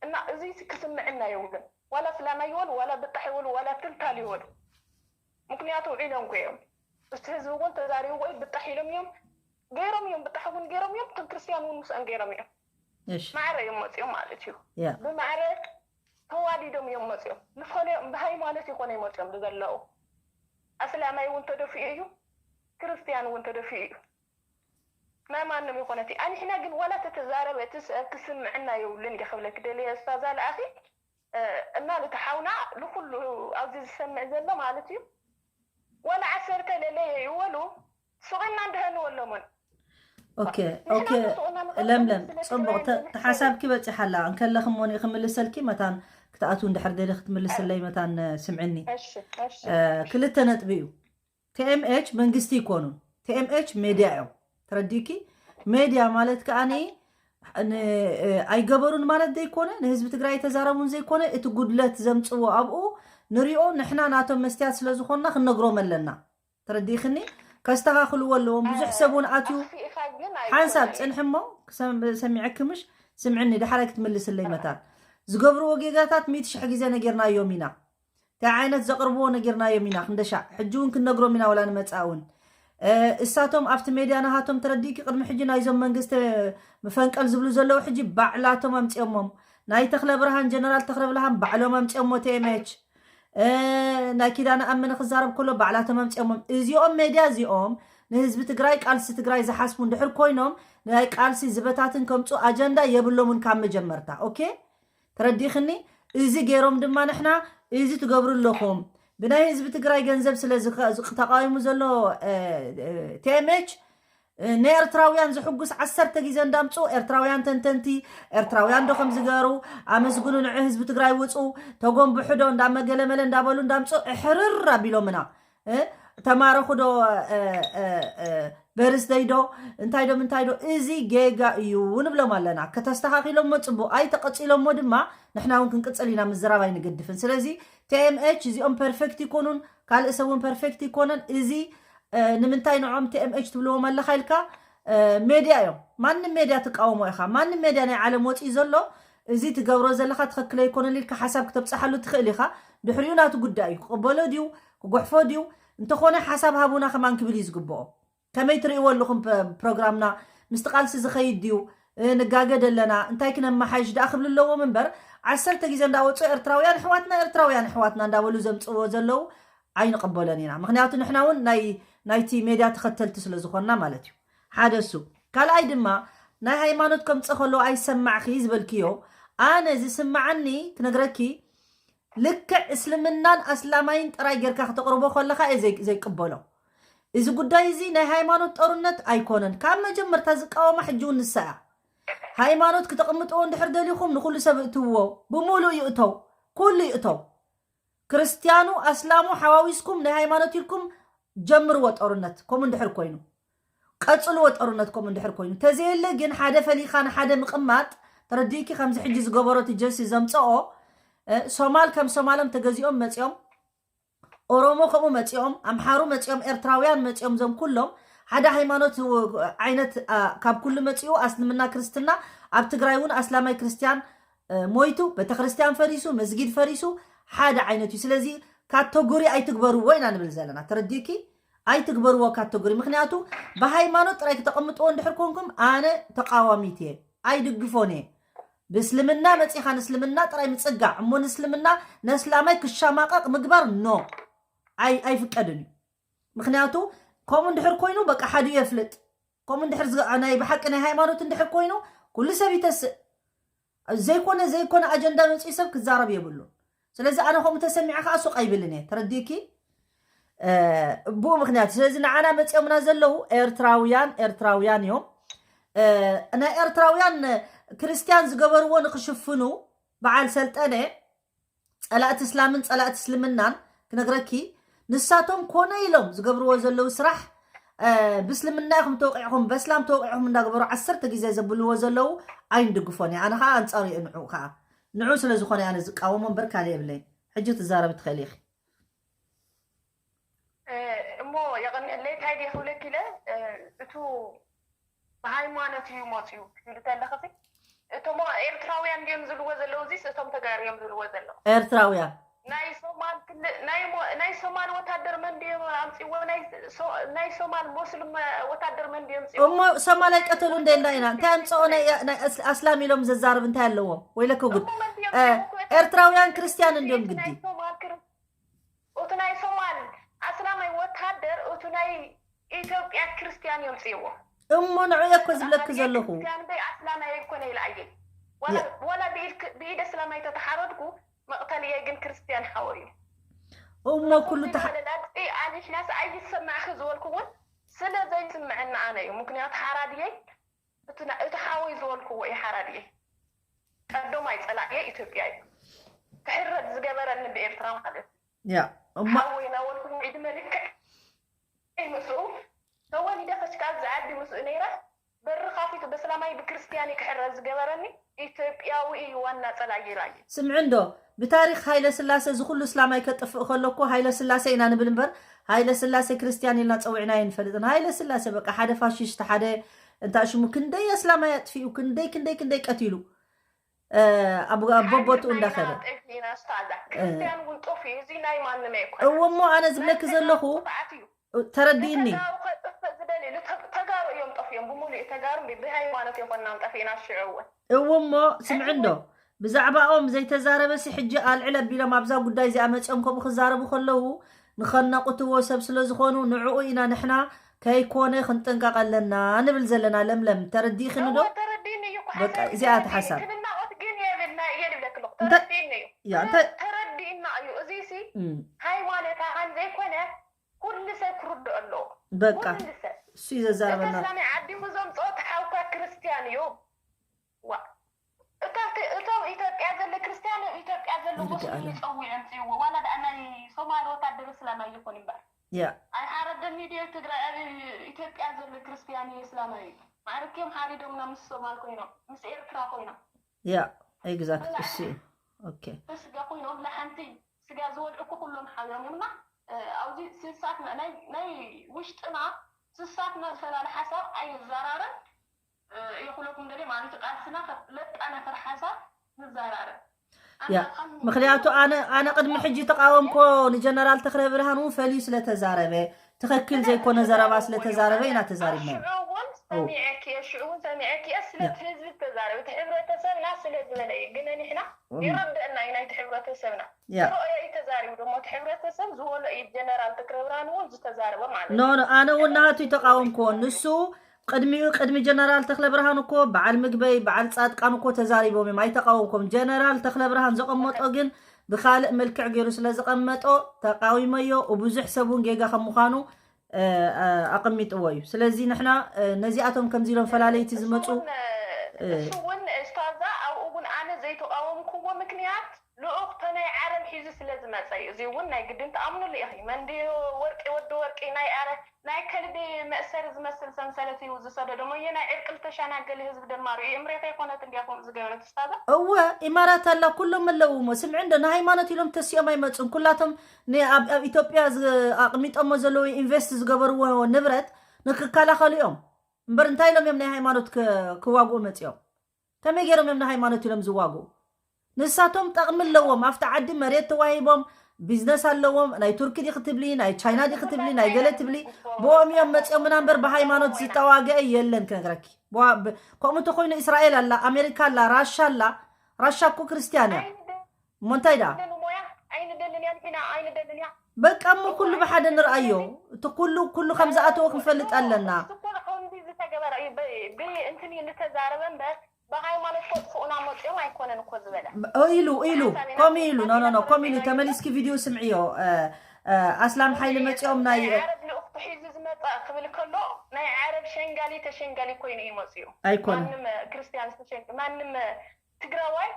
እና እዚ ክስምዕና የብሉን ዋላ እስላማ ይበሉ ዋላ ብጣሕ ይበሉ ዋላ ትልታል ይበሉ ምክንያቱ ውዒሎም ኮ እዮም እቲ ህዝቢ እውን ተዛሪቡ ወይ ብጣሕ ኢሎም እዮም ገይሮም እዮም ብጣሕ እውን ገይሮም እዮም እቶም ክርስትያን እውን ምስኦም ገይሮም እዮም ማዕረ እዮም መፅኦም ማለት እዩ ብማዕረ ተዋዲዶም እዮም መፅኦም ንፈልዮም ብሃይማኖት ይኮነ ይመፅኦም ብዘለዉ ኣስላማይ እውን ተደፊኡ እዩ ክርስትያን እውን ተደፊኡ እዩ ናይ ማንም ይኮነ እቲ ኣንሕና ግን ዋላ ተተዛረበ እቲ ሰብ ክስምዕና የብሉን እየ ክብለክ ደልየ እስታዛ ለኣኺ እና ልትሓውና ንኩሉ ኣብዚ ዝሰምዕ ዘሎ ማለት እዩ ዋላ ዓሰርተ ለለየ ይወሉ ሱቂና እንደህንወሎምን ኦኬ ኦኬ ለምለም ፅቡቅ ተሓሳብኪ በፂሓ ኣላ እንከለክ ሞኒ ክምልሰልኪ መታን ክትኣትው እንድሕር ደሊ ክትምልስለይ መታን ስምዕኒ ክልተ ነጥቢ እዩ ቲኤምኤች መንግስቲ ይኮኑን ቲኤምኤች ሜድያ እዮም ተረዲኪ ሜድያ ማለት ከኣኒ ኣይገበሩን ማለት ዘይኮነ ንህዝቢ ትግራይ ተዛረቡን ዘይኮነ እቲ ጉድለት ዘምፅዎ ኣብኡ ንሪኦ ንሕና ናቶም መስትያት ስለዝኮንና ክንነግሮም ኣለና ተረዲእክኒ ከስተኻኽልዎ ኣለዎም ብዙሕ ሰብ እውን ኣትዩ ሓንሳብ ፅንሕሞ ሰሚዐክምሽ ስምዕኒ ድሓራይ ክትምልስለይ መታን ዝገብርዎ ጌጋታት ሚእቲ ሽሕ ግዜ ነጊርናዮም ኢና እንታይ ዓይነት ዘቕርብዎ ነጊርናዮም ኢና ክንደሻዕ ሕጂ እውን ክንነግሮም ኢና ወላ ንመፃ እውን እሳቶም ኣብቲ ሜድያ ናሃቶም ተረዲእኪ ቅድሚ ሕጂ ናይዞም መንግስቲ መፈንቀል ዝብሉ ዘለዉ ሕጂ ባዕላቶም ኣምፅኦሞም ናይ ተክለ ብርሃን ጀነራል ተክለ ብርሃን ባዕሎም ኣምፅኦሞ ቲኤምኤች ናይ ኪዳነ ኣመነ ክዛረብ ከሎ ባዕላቶም ኣምፅኦሞም እዚኦም ሜድያ እዚኦም ንህዝቢ ትግራይ፣ ቃልሲ ትግራይ ዝሓስቡ እንድሕር ኮይኖም፣ ናይ ቃልሲ ዝበታትን ከምፁ ኣጀንዳ የብሎምን ካብ መጀመርታ። ኦኬ፣ ተረዲኽኒ? እዚ ገይሮም ድማ ንሕና እዚ ትገብሩ ኣለኹም። ብናይ ህዝቢ ትግራይ ገንዘብ ስለ ዝኸ- ዝቅ- ተቃዊሙ ዘሎ ቲኤምኤች ንኤርትራውያን ዝሕጉስ ዓሰርተ ግዜ እንዳምፁ፣ ኤርትራውያን ተንተንቲ፣ ኤርትራውያን ዶ ከም ዝገሩ ኣመስግኑ፣ ንዕ ህዝቢ ትግራይ ውፁ፣ ተጎንብሑ ዶ እንዳመገለመለ እንዳበሉ እንዳምፁ እሕርር ኣቢሎምና። ተማረኹ ዶ በርዝደይ ዶ እንታይ ዶ ምንታይ ዶ፣ እዚ ጌጋ እዩ ንብሎም ኣለና። ከተስተኻኺሎሞ ፅቡቅ፣ ኣይተቀፂሎሞ ድማ ንሕና እውን ክንቅፅል ኢና፣ ምዝራብ ኣይንገድፍን። ስለዚ ቲኤምኤች እዚኦም ፐርፌክት ይኮኑን፣ ካልእ ሰብ እውን ፐርፌክት ይኮነን። እዚ ንምንታይ ንዖም ቲኤምኤች ትብልዎም ኣለካ ኢልካ፣ ሜድያ እዮም። ማንም ሜድያ ትቃወሞ ኢኻ። ማንም ሜድያ ናይ ዓለም ወፂኡ ዘሎ፣ እዚ ትገብሮ ዘለካ ትኽክል ኣይኮነን ኢልካ ሓሳብ ክተብፅሓሉ ትኽእል ኢኻ። ድሕሪኡ ናቱ ጉዳይ እዩ። ክቕበሎ ድዩ ክጉሕፎ ድዩ፣ እንተኾነ ሓሳብ ሃቡና ከማን ክብል እዩ ዝግብኦ። ከመይ ትርእይዎ ኣለኹም ፕሮግራምና? ምስቲ ቃልሲ ዝኸይድ ድዩ? ንጋገ ደለና እንታይ ክነመሓይሽ ደኣ ክብል ኣለዎም እምበር፣ ዓሰርተ ግዜ እንዳወፁ ኤርትራውያን ኣሕዋትና፣ ኤርትራውያን ኣሕዋትና እንዳበሉ ዘምፅዎ ዘለዉ ኣይንቕበሎን ኢና። ምክንያቱ ንሕና እውን ናይ ናይቲ ሜድያ ተኸተልቲ ስለ ዝኾንና ማለት እዩ። ሓደ እሱ። ካልኣይ ድማ ናይ ሃይማኖት ከምፀ ከለዉ ኣይሰማዕኺ ዝበልክዮ፣ ኣነ ዝስማዓኒ ክነግረኪ፣ ልክዕ እስልምናን ኣስላማይን ጥራይ ጌርካ ክተቕርቦ ከለኻ እየ ዘይቅበሎ። እዚ ጉዳይ እዚ ናይ ሃይማኖት ጦርነት ኣይኮነን። ካብ መጀመርታ ዝቃወማ ሕጂ እውን ንሳ እያ። ሃይማኖት ክተቕምጥዎ እንድሕር ደሊኹም ንኩሉ ሰብ እእትውዎ፣ ብሙሉእ ይእተው፣ ኩሉ ይእተው። ክርስትያኑ ኣስላሙ ሓዋዊስኩም ናይ ሃይማኖት ኢልኩም ጀምርዎ ጦርነት። ከምኡ እንድሕር ኮይኑ ቀፅልዎ ጦርነት። ከምኡ እንድሕር ኮይኑ ተዘየለ ግን ሓደ ፈሊኻ ንሓደ ምቕማጥ፣ ተረዲእኪ? ከምዚ ሕጂ ዝገበሮ እቲ ጀሲ ዘምፀኦ ሶማል ከም ሶማሎም ተገዚኦም መፂኦም፣ ኦሮሞ ከምኡ መፂኦም፣ ኣምሓሩ መፂኦም፣ ኤርትራውያን መፂኦም፣ እዞም ኩሎም ሓደ ሃይማኖት ዓይነት ካብ ኩሉ መፂኡ ኣስልምና ክርስትና። ኣብ ትግራይ እውን ኣስላማይ ክርስትያን ሞይቱ፣ ቤተክርስትያን ፈሪሱ፣ መስጊድ ፈሪሱ፣ ሓደ ዓይነት እዩ። ስለዚ ካተጎሪ ኣይትግበርዎ ኢና ንብል ዘለና። ተረዲእኪ? ኣይትግበርዎ ካተጎሪ። ምክንያቱ ብሃይማኖት ጥራይ ክተቐምጥዎ እንድሕር ኮንኩም ኣነ ተቃዋሚት እየ፣ ኣይድግፎን እየ። ብእስልምና መፂኻ ንእስልምና ጥራይ ምፅጋዕ እሞ ንእስልምና ነስላማይ ክሻማቀቅ ምግባር ኖ፣ ኣይፍቀድን እዩ። ምክንያቱ ከምኡ እንድሕር ኮይኑ በቃ ሓዲኡ የፍልጥ። ከምኡ እንድሕር ናይ ብሓቂ ናይ ሃይማኖት እንድሕር ኮይኑ ኩሉ ሰብ ይተስእ። ዘይኮነ ዘይኮነ ኣጀንዳ መፅኡ ሰብ ክዛረብ የብሉን። ስለዚ ኣነ ከምኡ ተሰሚዐ ከዓ ሱቕ ኣይብልን እየ። ተረዲእኪ? ብኡ ምክንያት ስለዚ ንዓና መፂኦምና ዘለዉ ኤርትራውያን ኤርትራውያን እዮም። ናይ ኤርትራውያን ክርስትያን ዝገበርዎ ንክሽፍኑ በዓል ሰልጠነ ጸላእቲ እስላምን ጸላእቲ እስልምናን ክነግረኪ፣ ንሳቶም ኮነ ኢሎም ዝገብርዎ ዘለዉ ስራሕ ብእስልምና ኢኹም ተወቂዕኹም በስላም ተወቂዕኹም እንዳገበሩ ዓሰርተ ግዜ ዘብልዎ ዘለዉ ኣይንድግፎን እየ። ኣነ ከዓ ኣንጻሩ እየ ንዑ ከዓ ንዑ ስለ ዝኾነ ኣነ ዝቃወሞ እምበር ካልእ የብለይ። ሕጂ ትዛረቢ ትኽእል ኢኺ። እሞ የቐንየለይ እንታይ ድየ ክብለኪ ኢለ እቱ ብሃይማኖት እዩ መፅኡ ክትብሊ ተለኽሲ እቶም ኤርትራውያን ድዮም ዝልዎ ዘለዉ እዚስ እቶም ተጋሩ እዮም ዝልዎ ዘለዉ ኤርትራውያን ናይ ሶማል ክልል ናይ ሞ- ናይ ሶማል ወታደር መን ድዮም ኣምፅዎ ናይ ሶ- ናይ ሶማል ሞስሊም ወታደር መን ድዮም ኣምፅዎ እሞ ሶማል ኣይቀተሉ እንደ እንዳ ኢና እንታይ ኣምፅኦ ናይ ናይ ኣስ- ኣስላም ኢሎም ዘዛርብ እንታይ ኣለዎም ወይለከ ጉድ እሞ መን ድዮም እ፣ ኣምፅዎ? ኤርትራውያን ክርስትያን እንድዮም ግዲ ናይ ሶማል ክር- እቱ ናይ ሶማል ኣስላማይ ወታደር እቱ ናይ ኢትዮጵያ ክርስትያን የምፅእዎ እሞ ንዑ እየ እኮ ዝብለኪ ዘለኹ ክርስትያን በይ ኣስላማይ ኣይኮነ ኢለ ኣየ ዋላ ብኢድ ኣስላማይ ተተሓረድኩ መቕተልየ ግን ክርስትያን ሓወ እዩ እሞ ኩሉ ተሓ ኣንሕናስ ኣይሰማዕኺ ዝበልኩ እውን ስለ ዘይስምዐኒ ኣነ እዩ ምክንያቱ ሓራድየይ እቲ ሓወይ ዝበልክዎ እዩ ሓራድየይ ቀዶማይ ፀላእየ ኢትዮጵያ እዩ ክሕረድ ዝገበረኒ ብኤርትራ ማለት እዩ ያ እሞ ሓወይ ናበልኩ ዕድመ ልክዕ ምስኡ ተወሊደ ከስካል ዝዓዲ ምስኡ ነይረ በሪ ካፊቱ በስላማይ ብክርስትያን ክሕረድ ዝገበረኒ ኢትዮጵያዊ እዩ ዋና ፀላየ ኢላ እየ ስምዒ እንዶ ብታሪክ ሃይለ ስላሴ እዚ ኩሉ እስላማይ ከጥፍእ ከሎ እኮ ሃይለ ስላሴ ኢና ንብል እምበር ሃይለ ስላሴ ክርስትያን ኢልና ፀዊዕና ኣይንፈልጥን ሃይለ ስላሴ በቃ ሓደ ፋሽስት ሓደ እንታይ ሽሙ ክንደይ ኣስላማይ ኣጥፊኡ ክንደይ ክንደይ ክንደይ ቀቲሉ ኣብ በቦትኡ እንዳኸደ ክርስትያን እውን ጠፍኡ እዚ ናይ ማንም ኣይኮነ እዎ እሞ ኣነ ዝብለኪ ዘለኹ ተረዲእኒ ተጋሩ እዮም ጠፍኦም ብሙሉእ ተጋሩ ብሃይማኖት የኮናም ጠፊእና ሽዑ እውን እዎ እሞ ስምዒ እንዶ ብዛዕባኦም ዘይተዛረበሲ ሕጂ ኣልዕል ኣቢሎም ኣብዛ ጉዳይ እዚኣ መፂኦም ከምኡ ክዛረቡ ከለዉ ንኸናቑትዎ ሰብ ስለ ዝኾኑ ንዕኡ ኢና ንሕና ከይኮነ ክንጥንቀቕ ኣለና ንብል ዘለና። ለምለም፣ ተረዲእኽኒ ዶ? ተረዲኒ እዩ እኮ በቃ ሓሳብ እዚኣ እቲ ተረዲኒ። ሓሳብ ክብናኦት ግን የብልና እየ ዝብለክሎ እንታይ- ተረዲኒ እዩ ያ እንታይ ተረዲእና እዩ። እዚ ሲ እም፣ ሃይማኖት ኣኻን ዘይኮነ ኩሉ ሰብ ክርድኦ ኣለዎ። በቃ ኩሉ ሰብ እሱ እዩ ዘዛርበና። እተሳሚ ዓዲሙ ዘምፅኦ ተሓውካ ክርስትያን እዩ። ዋ እቶም እቶም ኢትዮጵያ ዘሎ ክርስትያን ኢትዮጵያ ዘሎ ይርዳእ ሙስሊም ኣሎ። ይፀውዕ የምፅእዎ ዋላ ደኣ ናይ ሶማል ወታደር እስላማይ ይኹን እምበር ያ ኣይሓረደኒ ድዮ ትግራይ ኣብ ኢትዮጵያ ዘሎ ክርስትያን እዩ እስላማይ እዩ። ማዕርክዮም ሓሪዶምና ምስ ሶማል ኮይኖም ምስ ኤርትራ ኮይኖም ያ exact እሱ እዩ። ኦኬ ብስጋ ኮይኖም ለሓንቲ ስጋ ዝበልዑ እኮ ኩሎም ሓውዮም እዮም እና ኣብዚ ስሳትና ናይ ናይ ውሽጥና ስሳትና ዝፈላለ ሓሳብ ኣይንዘራረብ። የኹለኩም ደለ ማለት ቃልስና ለጣናፈር ሓሳብ ንዘራረብ። ያ ምክንያቱ ኣነ ኣነ ቅድሚ ሕጂ ተቃወምኮ ንጀነራል ተክለ ብርሃን እውን ፈልዩ ስለተዛረበ ትኽክል ዘይኮነ ዘረባ ስለተዛረበ ኢና ተዛሪብና። ሽዑ እውን ሰሚዐኪ እየ፣ ሽዑ እውን ሰሚዐኪ እየ። ስለቲ ህዝቢ ተዛረበ፣ እቲ ሕብረተሰብና ስለ ዝበለ እዩ። ግን ንሕና ይረድአና እዩ ናይቲ ሕብረተሰብና ያ ዝረኦ እዩ ተዛሪቡ። ደሞ እቲ ሕብረተሰብ ዝበሎ እዩ። ጀነራል ተክለ ብርሃን እውን ዝተዛረበ ማለት ኖ እዩ። ኖ ኣነ እውን ናቱ ተቃወምኮ። ንሱ ቅድሚኡ ቅድሚ ጀነራል ተክለ ብርሃን እኮ በዓል ምግበይ በዓል ጻድቃን እኮ ተዛሪቦም እዮም፣ ኣይተቃወምኮም። ጀነራል ተክለ ብርሃን ዘቐመጦ ግን ብካልእ መልክዕ ገይሩ ስለ ዘቐመጦ ተቃዊመዮ። ብዙሕ ሰብ እውን ጌጋ ከም ምዃኑ እ፣ እ፣ ኣቐሚጥዎ እዩ። ስለዚ ንሕና እ፣ ነዚኣቶም ከምዚ ኢሎም ፈላለይቲ ዝመፁ እሱ እውን እ፣ እሱ እውን እስታዛ ኣብኡ እውን ኣነ ዘይተቃወምኩዎ ምክንያት ልኡኽ ተናይ ዓረብ ሒዙ ስለ ዝመፀ እዩ። እዚ እውን ናይ ግድን ተኣምኑሉ ኢኺ። መንዲ ወርቂ ወዲ ወርቂ ናይ ኣረ ናይ ከልቢ መእሰሪ ዝመስል ሰንሰለት እዩ ዝሰደዶ። ሞየ ናይ ዕርቂ ልተሻናገለ ህዝቢ ደማሩ እዩ። እምሬት ኣይኮነት እንዲያኹም ዝገበረት እስታዛ እወ ኢማራት ኣላ ኩሎም ኣለውሞ ስምዒ እንዶ ንሃይማኖት ኢሎም ተሲኦም ኣይመፁን ኩላቶም ን- ኣብ ኣብ ኢትዮጵያ ዝ- ኣቕሚጦሞ ዘለዉ ኢንቨስት ዝገበርዎ ንብረት ንክከላኸሉ እዮም እምበር እንታይ ኢሎም እዮም ናይ ሃይማኖት ክ- ክዋግኡ መፂኦም ከመይ ገይሮም እዮም ንሃይማኖት ኢሎም ዝዋግኡ ንሳቶም ጠቕሚ ኣለዎም ኣብቲ ዓዲ መሬት ተዋሂቦም ቢዝነስ ኣለዎም ናይ ቱርኪ ዲ ክትብሊ ናይ ቻይና ዲ ክትብሊ ናይ ገለ ትብሊ ብኦም እዮም መፂኦም ምና እምበር ብሃይማኖት ዝተዋገአ የለን ክነግረኪ ብዋ- ብ- ከምኡ እንተኮይኑ እስራኤል ኣላ ኣሜሪካ ኣላ ራሻ ኣላ ራሻ እኮ ክርስትያን እያ እሞ እንታይ ደኣ ኣይንደልን ሞያ ኣይንደልን እያ ንሕና ኣይንደልን እያ በቃ እሞ ኩሉ ብሓደ ንርኣዮ እቲ ኩሉ ኩሉ ከም ዝኣተወ ክንፈልጥ ኣለና እሱ እኮ ከምዚ ዝተገበረ እዩ ብ- ብእንትን እዩ ዝተዛረበ እምበር ብሃይማኖት ከጥፍኡና መፅኦም ኣይኮነን እኮ ዝበለ ኢሉ ኢሉ ከምኡ ኢሉ ኖ ኖ ኖ ከምኡ ኢሉ ተመሊስኪ ቪድዮ ስምዕዮ እ፣ እ፣ ኣስላም ሓይሊ መፂኦም ናይ ናይ ዓረብ ልኡኽ ተሒዙ ዝመፀ ክብል ከሎ ናይ ዓረብ ሸንጋሊ ተሸንጋሊ ኮይኑ እዩ መፅኡ ኣይኮነን ማንም ክርስቲያን ዝተሸንግ ማንም ትግራዋይ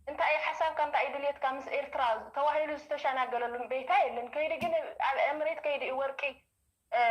እንታይ እዩ ሓሳብካ እንታይ እዩ ድልየትካ ምስ ኤርትራ ተዋሂሉ ዝተሸናገለሉ ቤታ የለን ከይዲ ግን ኣብ እምሬት ከይዲ እዩ ወርቂ እ፣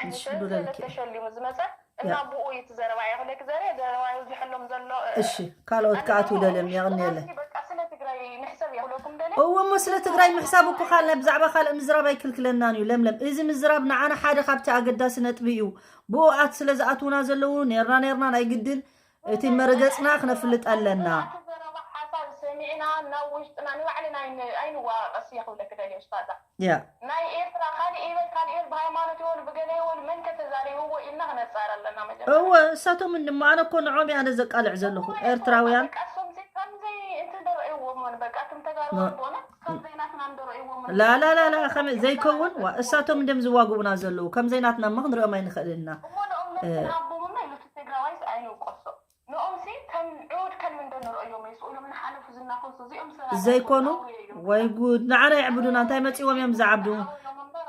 እሺ፣ ሰንሰለት ዱለልኪ። ተሸሊሙ ዝመፀ እና ብኡ እዩ እቲ ዘረባ ይኽለክ ዘረ ዘረባ ይብዝሐሎም ዘሎ እ፣ እሺ ካልኦት ከኣትው ደልዮም የቕንየለይ በቃ ስለ ትግራይ ንሕሰብ የኽለኩም ደለ እዎ እሞ ስለ ትግራይ ምሕሳብ እኮ ካልእ ብዛዕባ ካልእ ምዝራብ ኣይክልክለናን እዩ ለምለም እዚ ምዝራብ ንዓና ሓደ ካብቲ ኣገዳሲ ነጥቢ እዩ ብኡ ኣት ስለ ዝኣትውና ዘለዉ ኔርና ኔርና ናይ ግድን እቲ መርገፅና ክነፍልጥ ኣለና እቲ ዘረባ ሓሳብ ሰሚዕና ናብ ውሽጥና ንባዕልና ኣይን- ኣይንዋቀስ የኽብለክ ደልየ ስታዛ ያ ናይ ኤርትራ ካልእ ይበል ካልእ ይበል ብሃይማኖት ይበሉ ብገለ ይበሉ መን ከተዛሪብዎ ኢልና ክነፃር ኣለና መጀመርያ እወ እሳቶም እንድሞ ኣነ እኮ ንዖም እየ ኣነ ዘቃልዕ ዘለኹ ኤርትራውያን በቃ እሶም ሲ- ከምዘይ እንትን ደረእይዎም ውን በቃ እቶም ተጋሩ ኖ። በእውነት ከምዘይ ናትና እንደረእይዎም ውን ላላላላ ከመይ ዘይከውን ዋ እሳቶም እንድም ዝዋግኡና ዘለዉ ከምዘይ ናትና እማ ክንሪኦም ኣይንኽእልን ኢና እሞ ንኦም ነትን ሃቦምና ኢሉ እቲ ትግራዋይስ ኣይንውቀሶ ንኦም ሲ ከም ዕውድ ከልቢ እንደንረእዮም ይስኡሎም ንሓለፉ ዝናኸሱ እዚኦም ሰባት ዘይኮኑ ኣውሬ እዮም። ወይ ጉድ ንዓና የዕብዱና እንታይ መፂዎም እዮም ዝዓብዱ ኣውሬ እዮም እምበር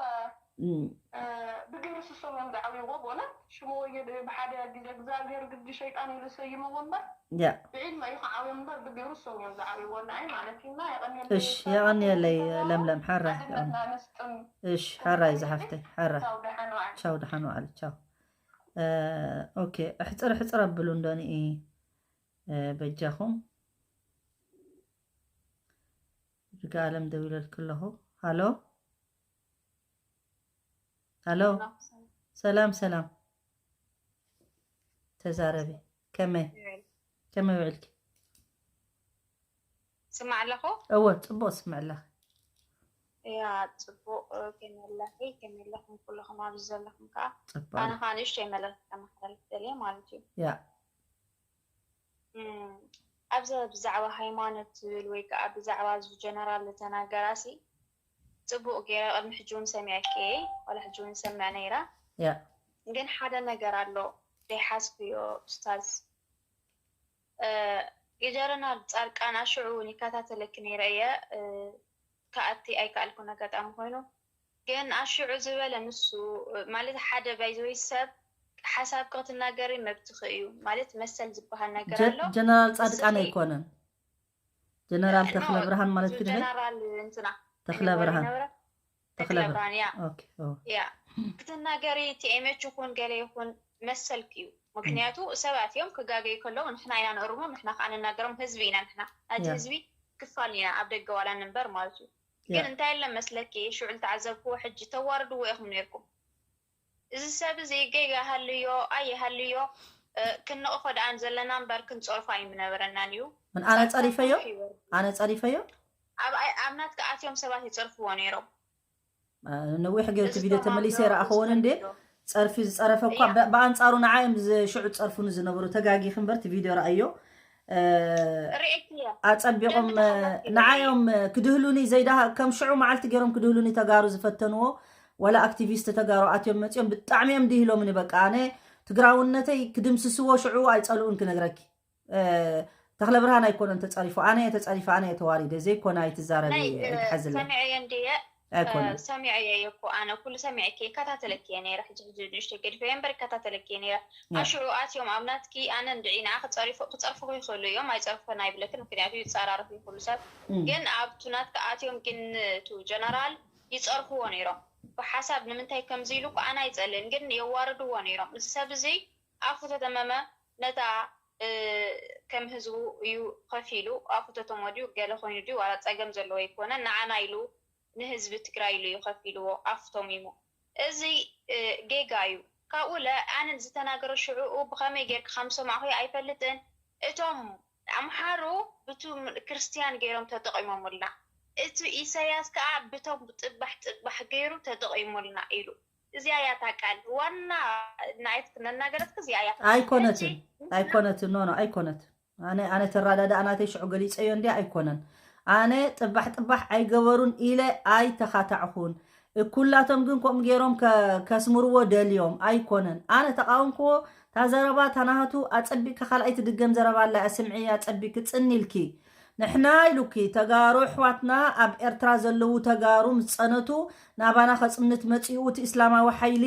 እም፣ ብግብሪ ስሶም እዮም ዝዓብይዎ ብእውነት ሽሙ ወየ ብሓደ ግዜ እግዚኣብሔር ግዲ ሸይጣን ኢሉ ሰይምዎ እምበር ያ ብዒልማ እዩ ከዓብዮም እምበር ብግብሪ እሶም እዮም ዝዓብይዎ ንዓይ ማለት እዩ እና የቐንየለይ እሽ የቐንየለይ ለምለም ሓራ ኣድነትና ነስጥም እሽ ሓራይ ዝሓፍተይ ሓራ ቻው ደሓን ዋዕል ቻው ደሓን ዋዕል ቻው እ፣ ኦኬ እሕፅር እሕፅር ኣብሉ እንደኒ እ፣ በጃኹም ርጋ ኣለም ደዊለልክ ኣለኹ ሃሎ ሃሎ ሰላም ሰላም ተዛረቢ ከመይ ከመይ ውዕልኪ ስማዕ ኣለኹ እወ ፅቡቅ ስምዕ ኣለኺ ያ ፅቡቅ ከመይ ኣለኺ ከመይ ኣለኹም ኩልኹም ኣብዚ ዘለኹም ከዓ ፅቡቅ ኣነ ከዓ ንእሽተይ መልእክቲ ከመሓላልፍ ደልየ ማለት እዩ ያ እም፣ ኣብዚ ብዛዕባ ሃይማኖት ትብል ወይ ከዓ ብዛዕባ እዚ ጀነራል ዝተናገራሲ ፅቡቅ ገይረ ቅድሚ ሕጂ እውን ሰሚዐኪ እየ ዋላ ሕጂ እውን ሰምዕ ነይራ ያ ግን ሓደ ነገር ኣሎ ዘይሓዝክዮ ኡስታዝ። የጀረናል ፃድቃን ኣሽዑ እውን ይከታተለኪ ነይረ እየ። ክኣቲ ኣይከኣልኩን ኣጋጣሚ ኮይኑ፣ ግን ኣሽዑ ዝበለ ንሱ ማለት ሓደ ባይዘወይ ሰብ ሓሳብ ክትናገሪ መብትኺ እዩ ማለት መሰል ዝበሃል ነገር ኣሎ። ጀነራል ፃድቃን ኣይኮነን። ጀነራል ተኽለ ብርሃን ማለት ግን ጀነራል እንትና ተኽለ ብርሃን ተኽለ ብርሃን ያ ኦኬ ኦ ያ ክትናገሪ ቲኤምኤች ይኹን ገለ ይኹን መሰልክ እዩ። ምክንያቱ ሰባት እዮም ክጋገዩ ከለዉ ንሕና ኢና ንእርሞም፣ ንሕና ከዓ ንናገሮም። ህዝቢ ኢና ንሕና ናቲ ያ። ህዝቢ ክፋል ኢና ኣብ ደገ ዋላ ንንበር ማለት እዩ። ግን እንታይ የለ መስለኪ ሽዑ ዝተዓዘብክዎ ሕጂ ተዋርድዎ ኢኹም ነይርኩም። እዚ ሰብ እዚ ጌጋ ሃልዮ ኣይሃልዮ እ፣ ክንቕፎ ደኣ ዘለና እምበር ክንፀርፎ ኣይምነበረናን እዩ። ምን ኣነ ጸሪፈዮ ኣነ ጸሪፈዮ ኣብ ኣብ ናትካ ኣትዮም ሰባት ይፀርፍዎ ነይሮም። ነዊሕ ገይሩ እቲ ቪድዮ ተመሊሰ ይረኣኽዎን እንዴ ጸርፊ ዝጸረፈ እኳ ብኣንጻሩ ንዓዮም ሽዑ ጸርፉኒ ዝነበሩ ተጋጊ ክንበር እቲ ቪድዮ ረኣዮ። ኣጸቢቖም ንዓዮም ክድህሉኒ ዘይዳ ከም ሽዑ መዓልቲ ገይሮም ክድህሉኒ ተጋሩ ዝፈተንዎ ዋላ ኣክቲቪስት ተጋሩ ኣትዮም መጽዮም ብጣዕሚ እዮም ድሂሎምኒ። በቃ ኣነ ትግራውነተይ ክድምስስዎ ሽዑ ኣይጸልኡን ክነግረኪ። ተኽለ ብርሃን ኣይኮነን ተጸሪፉ ኣነ እየ ተጸሪፈ ኣነ እየ ተዋሪደ ዘይኮነ ኣይትዛረቢ ኣይትሓዝለ። ሰሚዐየ እንድየ ኣይኮነን ሰሚዐየ እኮ ኣነ ኩሉ ሰሚዐኪ ይከታተለኪ እየ ነይረ። ሕጂ ሕጂ ንእሽተይ ገዲፈ እየ እምበር ይከታተለኪ እየ ነይረ። ኣሽዑ ኣትዮም ኣብ ናትኪ ኣነ እንድዒ ንዓ ክጸርፉ ክጸርፉ ይኽእሉ እዮም ኣይጸርፉን ኣይብለክን ምክንያቱ ይጸራረፉ ይኽእሉ ሰብ ግን ኣብቱ ናትካ ኣትዮም ግን እቱ ጀነራል ይጸርፍዎ ነይሮም። ብሓሳብ ንምንታይ ከምዚ ኢሉ እኮ ኣነ ኣይጸልን ግን የዋርድዎ ነይሮም። እዚ ሰብ እዚ ኣፉ ተተመመ ነታ ከም ህዝቡ እዩ ከፊሉ ኣፉ ተተሞ ድዩ ገለ ኮይኑ ድዩ ዋላ ጸገም ዘለዎ ኣይኮነን ንዓና ኢሉ ንህዝቢ ትግራይ ኢሉ እዩ ከፊልዎ ኣፉ ተሚሙ እዚ ጌጋ እዩ። ካብኡ ለ ኣነ ዝተናገረ ሽዑኡ ብኸመይ ጌርካ ከም ዝሰማዕኹ ኣይፈልጥን። እቶም ኣምሓሩ ብቱ ክርስትያን ገይሮም ተጠቒሞምልና እቲ ኢሳያስ ከዓ ብቶም ጥባሕ ጥባሕ ገይሩ ተጠቒሙልና ኢሉ። እዚኣ እያ እታ ቃል ዋና ናይት ነናገረትክ እዚኣ እያ። ኣይኮነትን ኣይኮነትን ኖ ኖ ኣይኮነትን። ኣነ ኣነ ተራዳዳእ ናተይ ሽዑ ገሊፀዮ እንዲ ኣይኮነን። ኣነ ጥባሕ ጥባሕ ኣይገበሩን ኢለ ኣይተኻታዕኹን። እኩላቶም ግን ከምኡ ገይሮም ከስምርዎ ደልዮም ኣይኮነን። ኣነ ተቃወምክዎ። ታዘረባ ታናሃቱ ኣፀቢቅካ ካልኣይ ትድገም ዘረባ ኣላ ስምዒ ኣፀቢቅ ፅን ኢልኪ። ንሕና ኢሉኪ ተጋሩ ኣሕዋትና ኣብ ኤርትራ ዘለዉ ተጋሩ ምስ ጸነቱ ናባና ከጽንት መጺኡ እቲ እስላማዊ ሓይሊ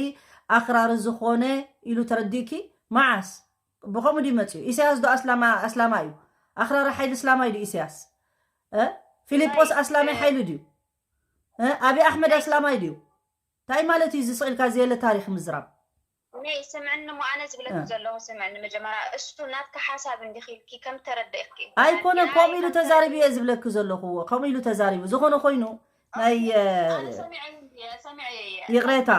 ኣኽራሪ ዝኾነ ኢሉ ተረዲእኪ? መዓስ? ብኸምኡ ድዩ መጺኡ? ኢሳያስ ዶ ኣስላማ ኣስላማ እዩ? ኣኽራሪ ሓይሊ እስላማይ ድዩ ኢሳያስ? እ? ፊሊጶስ ኣስላማይ ሓይሊ ድዩ? እ? ኣብይ ኣሕመድ ኣስላማይ ድዩ? እንታይ ማለት እዩ እዚ ስቕ ኢልካ ዘየለ ታሪኽ ምዝራብ? ነይ ስምዕኒ እሞ ኣነ ዝብለኪ ዘለኹ ስምዕኒ መጀመርያ እሱ ናትካ ሓሳብ እንዲኺ ኢልኪ ከም ተረድእኪ ኣይኮነን ከምኡ ኢሉ ተዛሪቡ እየ ዝብለኪ ዘለኹ ከምኡ ኢሉ ተዛሪቡ ዝኾነ ኮይኑ ናይ ይቕሬታ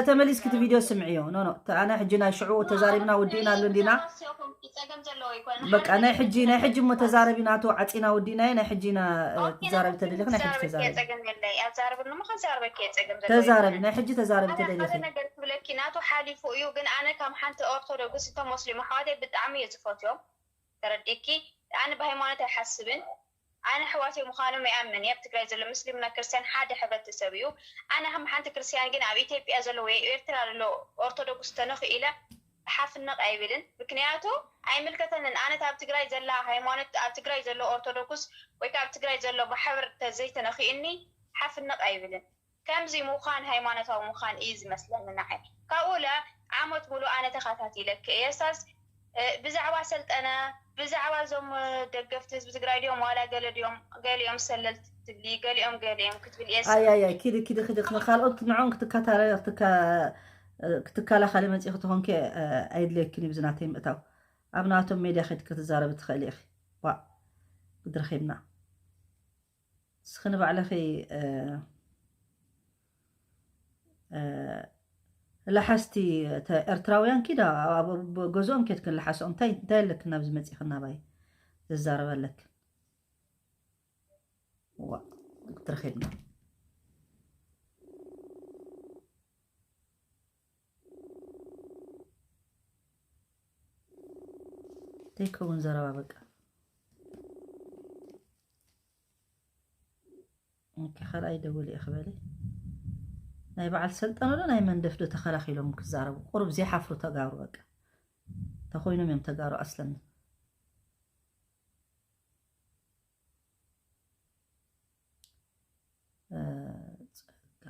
ተመሊስኪ እቲ ቪድዮ ስምዕዮ ኖ ኖ ኣነ ሕጂ ናይ ሽዑ ተዛሪብና ውዲእና ኣሎ እንዲና በቃ ናይ ሕጂ ናይ ሕጂ እሞ ተዛረቢ ናቱ ዓፂና ውዲእናዮ ናይ ሕጂ ኢና ትዛረቢ ተደሊኺ ናይ ሕጂ ተዛረቢ ተዛረቢ ናይ ሕጂ ተዛረቢ ተደሊኺ ክብለኪ ናቱ ሓሊፉ እዩ ግን ኣነ ካብ ሓንቲ ኦርቶዶክስ እቶም ሞስሊም ኣሕዋተይ ብጣዕሚ እየ ዝፈትዮም ተረዲእኪ ኣነ ብሃይማኖት ኣይሓስብን ኣነ ኣሕዋተይ ምዃኖም ይኣምን እየ ኣብ ትግራይ ዘሎ ምስሊምና ክርስትያን ሓደ ሕብረተሰብ እዩ ኣነ ከም ሓንቲ ክርስትያን ግን ኣብ ኢትዮጵያ ዘሎ ወይ ኤርትራ ዘሎ ኦርቶዶክስ ተነኺ ኢለ ሓፍነቕ ኣይብልን ምክንያቱ ኣይምልከተንን ኣነት ኣብ ትግራይ ዘላ ሃይማኖት ኣብ ትግራይ ዘሎ ኦርቶዶክስ ወይ ከዓ ኣብ ትግራይ ዘሎ ማሕበር ተዘይተነኺእኒ ሓፍነቕ ኣይብልን ከምዚ ምዃን ሃይማኖታዊ ምዃን እዩ ዝመስለኒ ንዓይ ካብኡ ለ ዓመት ሙሉ ኣነ ተኸታቲለኪ እየ ሳስ ብዛዕባ ሰልጠነ ብዛዕባ እዞም ደገፍቲ ህዝቢ ትግራይ ድዮም ዋላ ገለ ድዮም ገሊኦም ሰለልቲ ትብሊ ገሊኦም ገሊኦም ክትብል እየ ኣያያ ኪዲ ኪዲ ኪዲ ንካልኦት ንዕኦም ክትከታተለ ክትከላኸሊ መፂእኺ ተኾንኪ ኣየድልየክን እዩ ብዝናተይ ምእታው ኣብ ናቶም ሜድያ ከይድ ክትዛረቢ ትኽእሊ ኢኺ ዋ ግድረኺብና እስኺ ንባዕልኺ ለሓስቲ ኤርትራውያን ኪዳ ኣብ ገዝኦም ኬድክን ለሓስኦም እንታይ ኣለክን ናብዚ መፂእኽን ናባይ ዘዛረበለክን ዋ ክትረኺብና ዘይከውን ዘረባ በቃ ካልኣይ ደውል እየ ክበለ ናይ በዓል ሰልጠነ ዶ ናይ መንደፍ ዶ ተኸላኺሎም ክዛረቡ? ቁሩብ ዘይሓፍሩ ተጋሩ በቃ። ተኾይኖም እዮም ተጋሩ ኣስለን። እ፣ ጸጋ።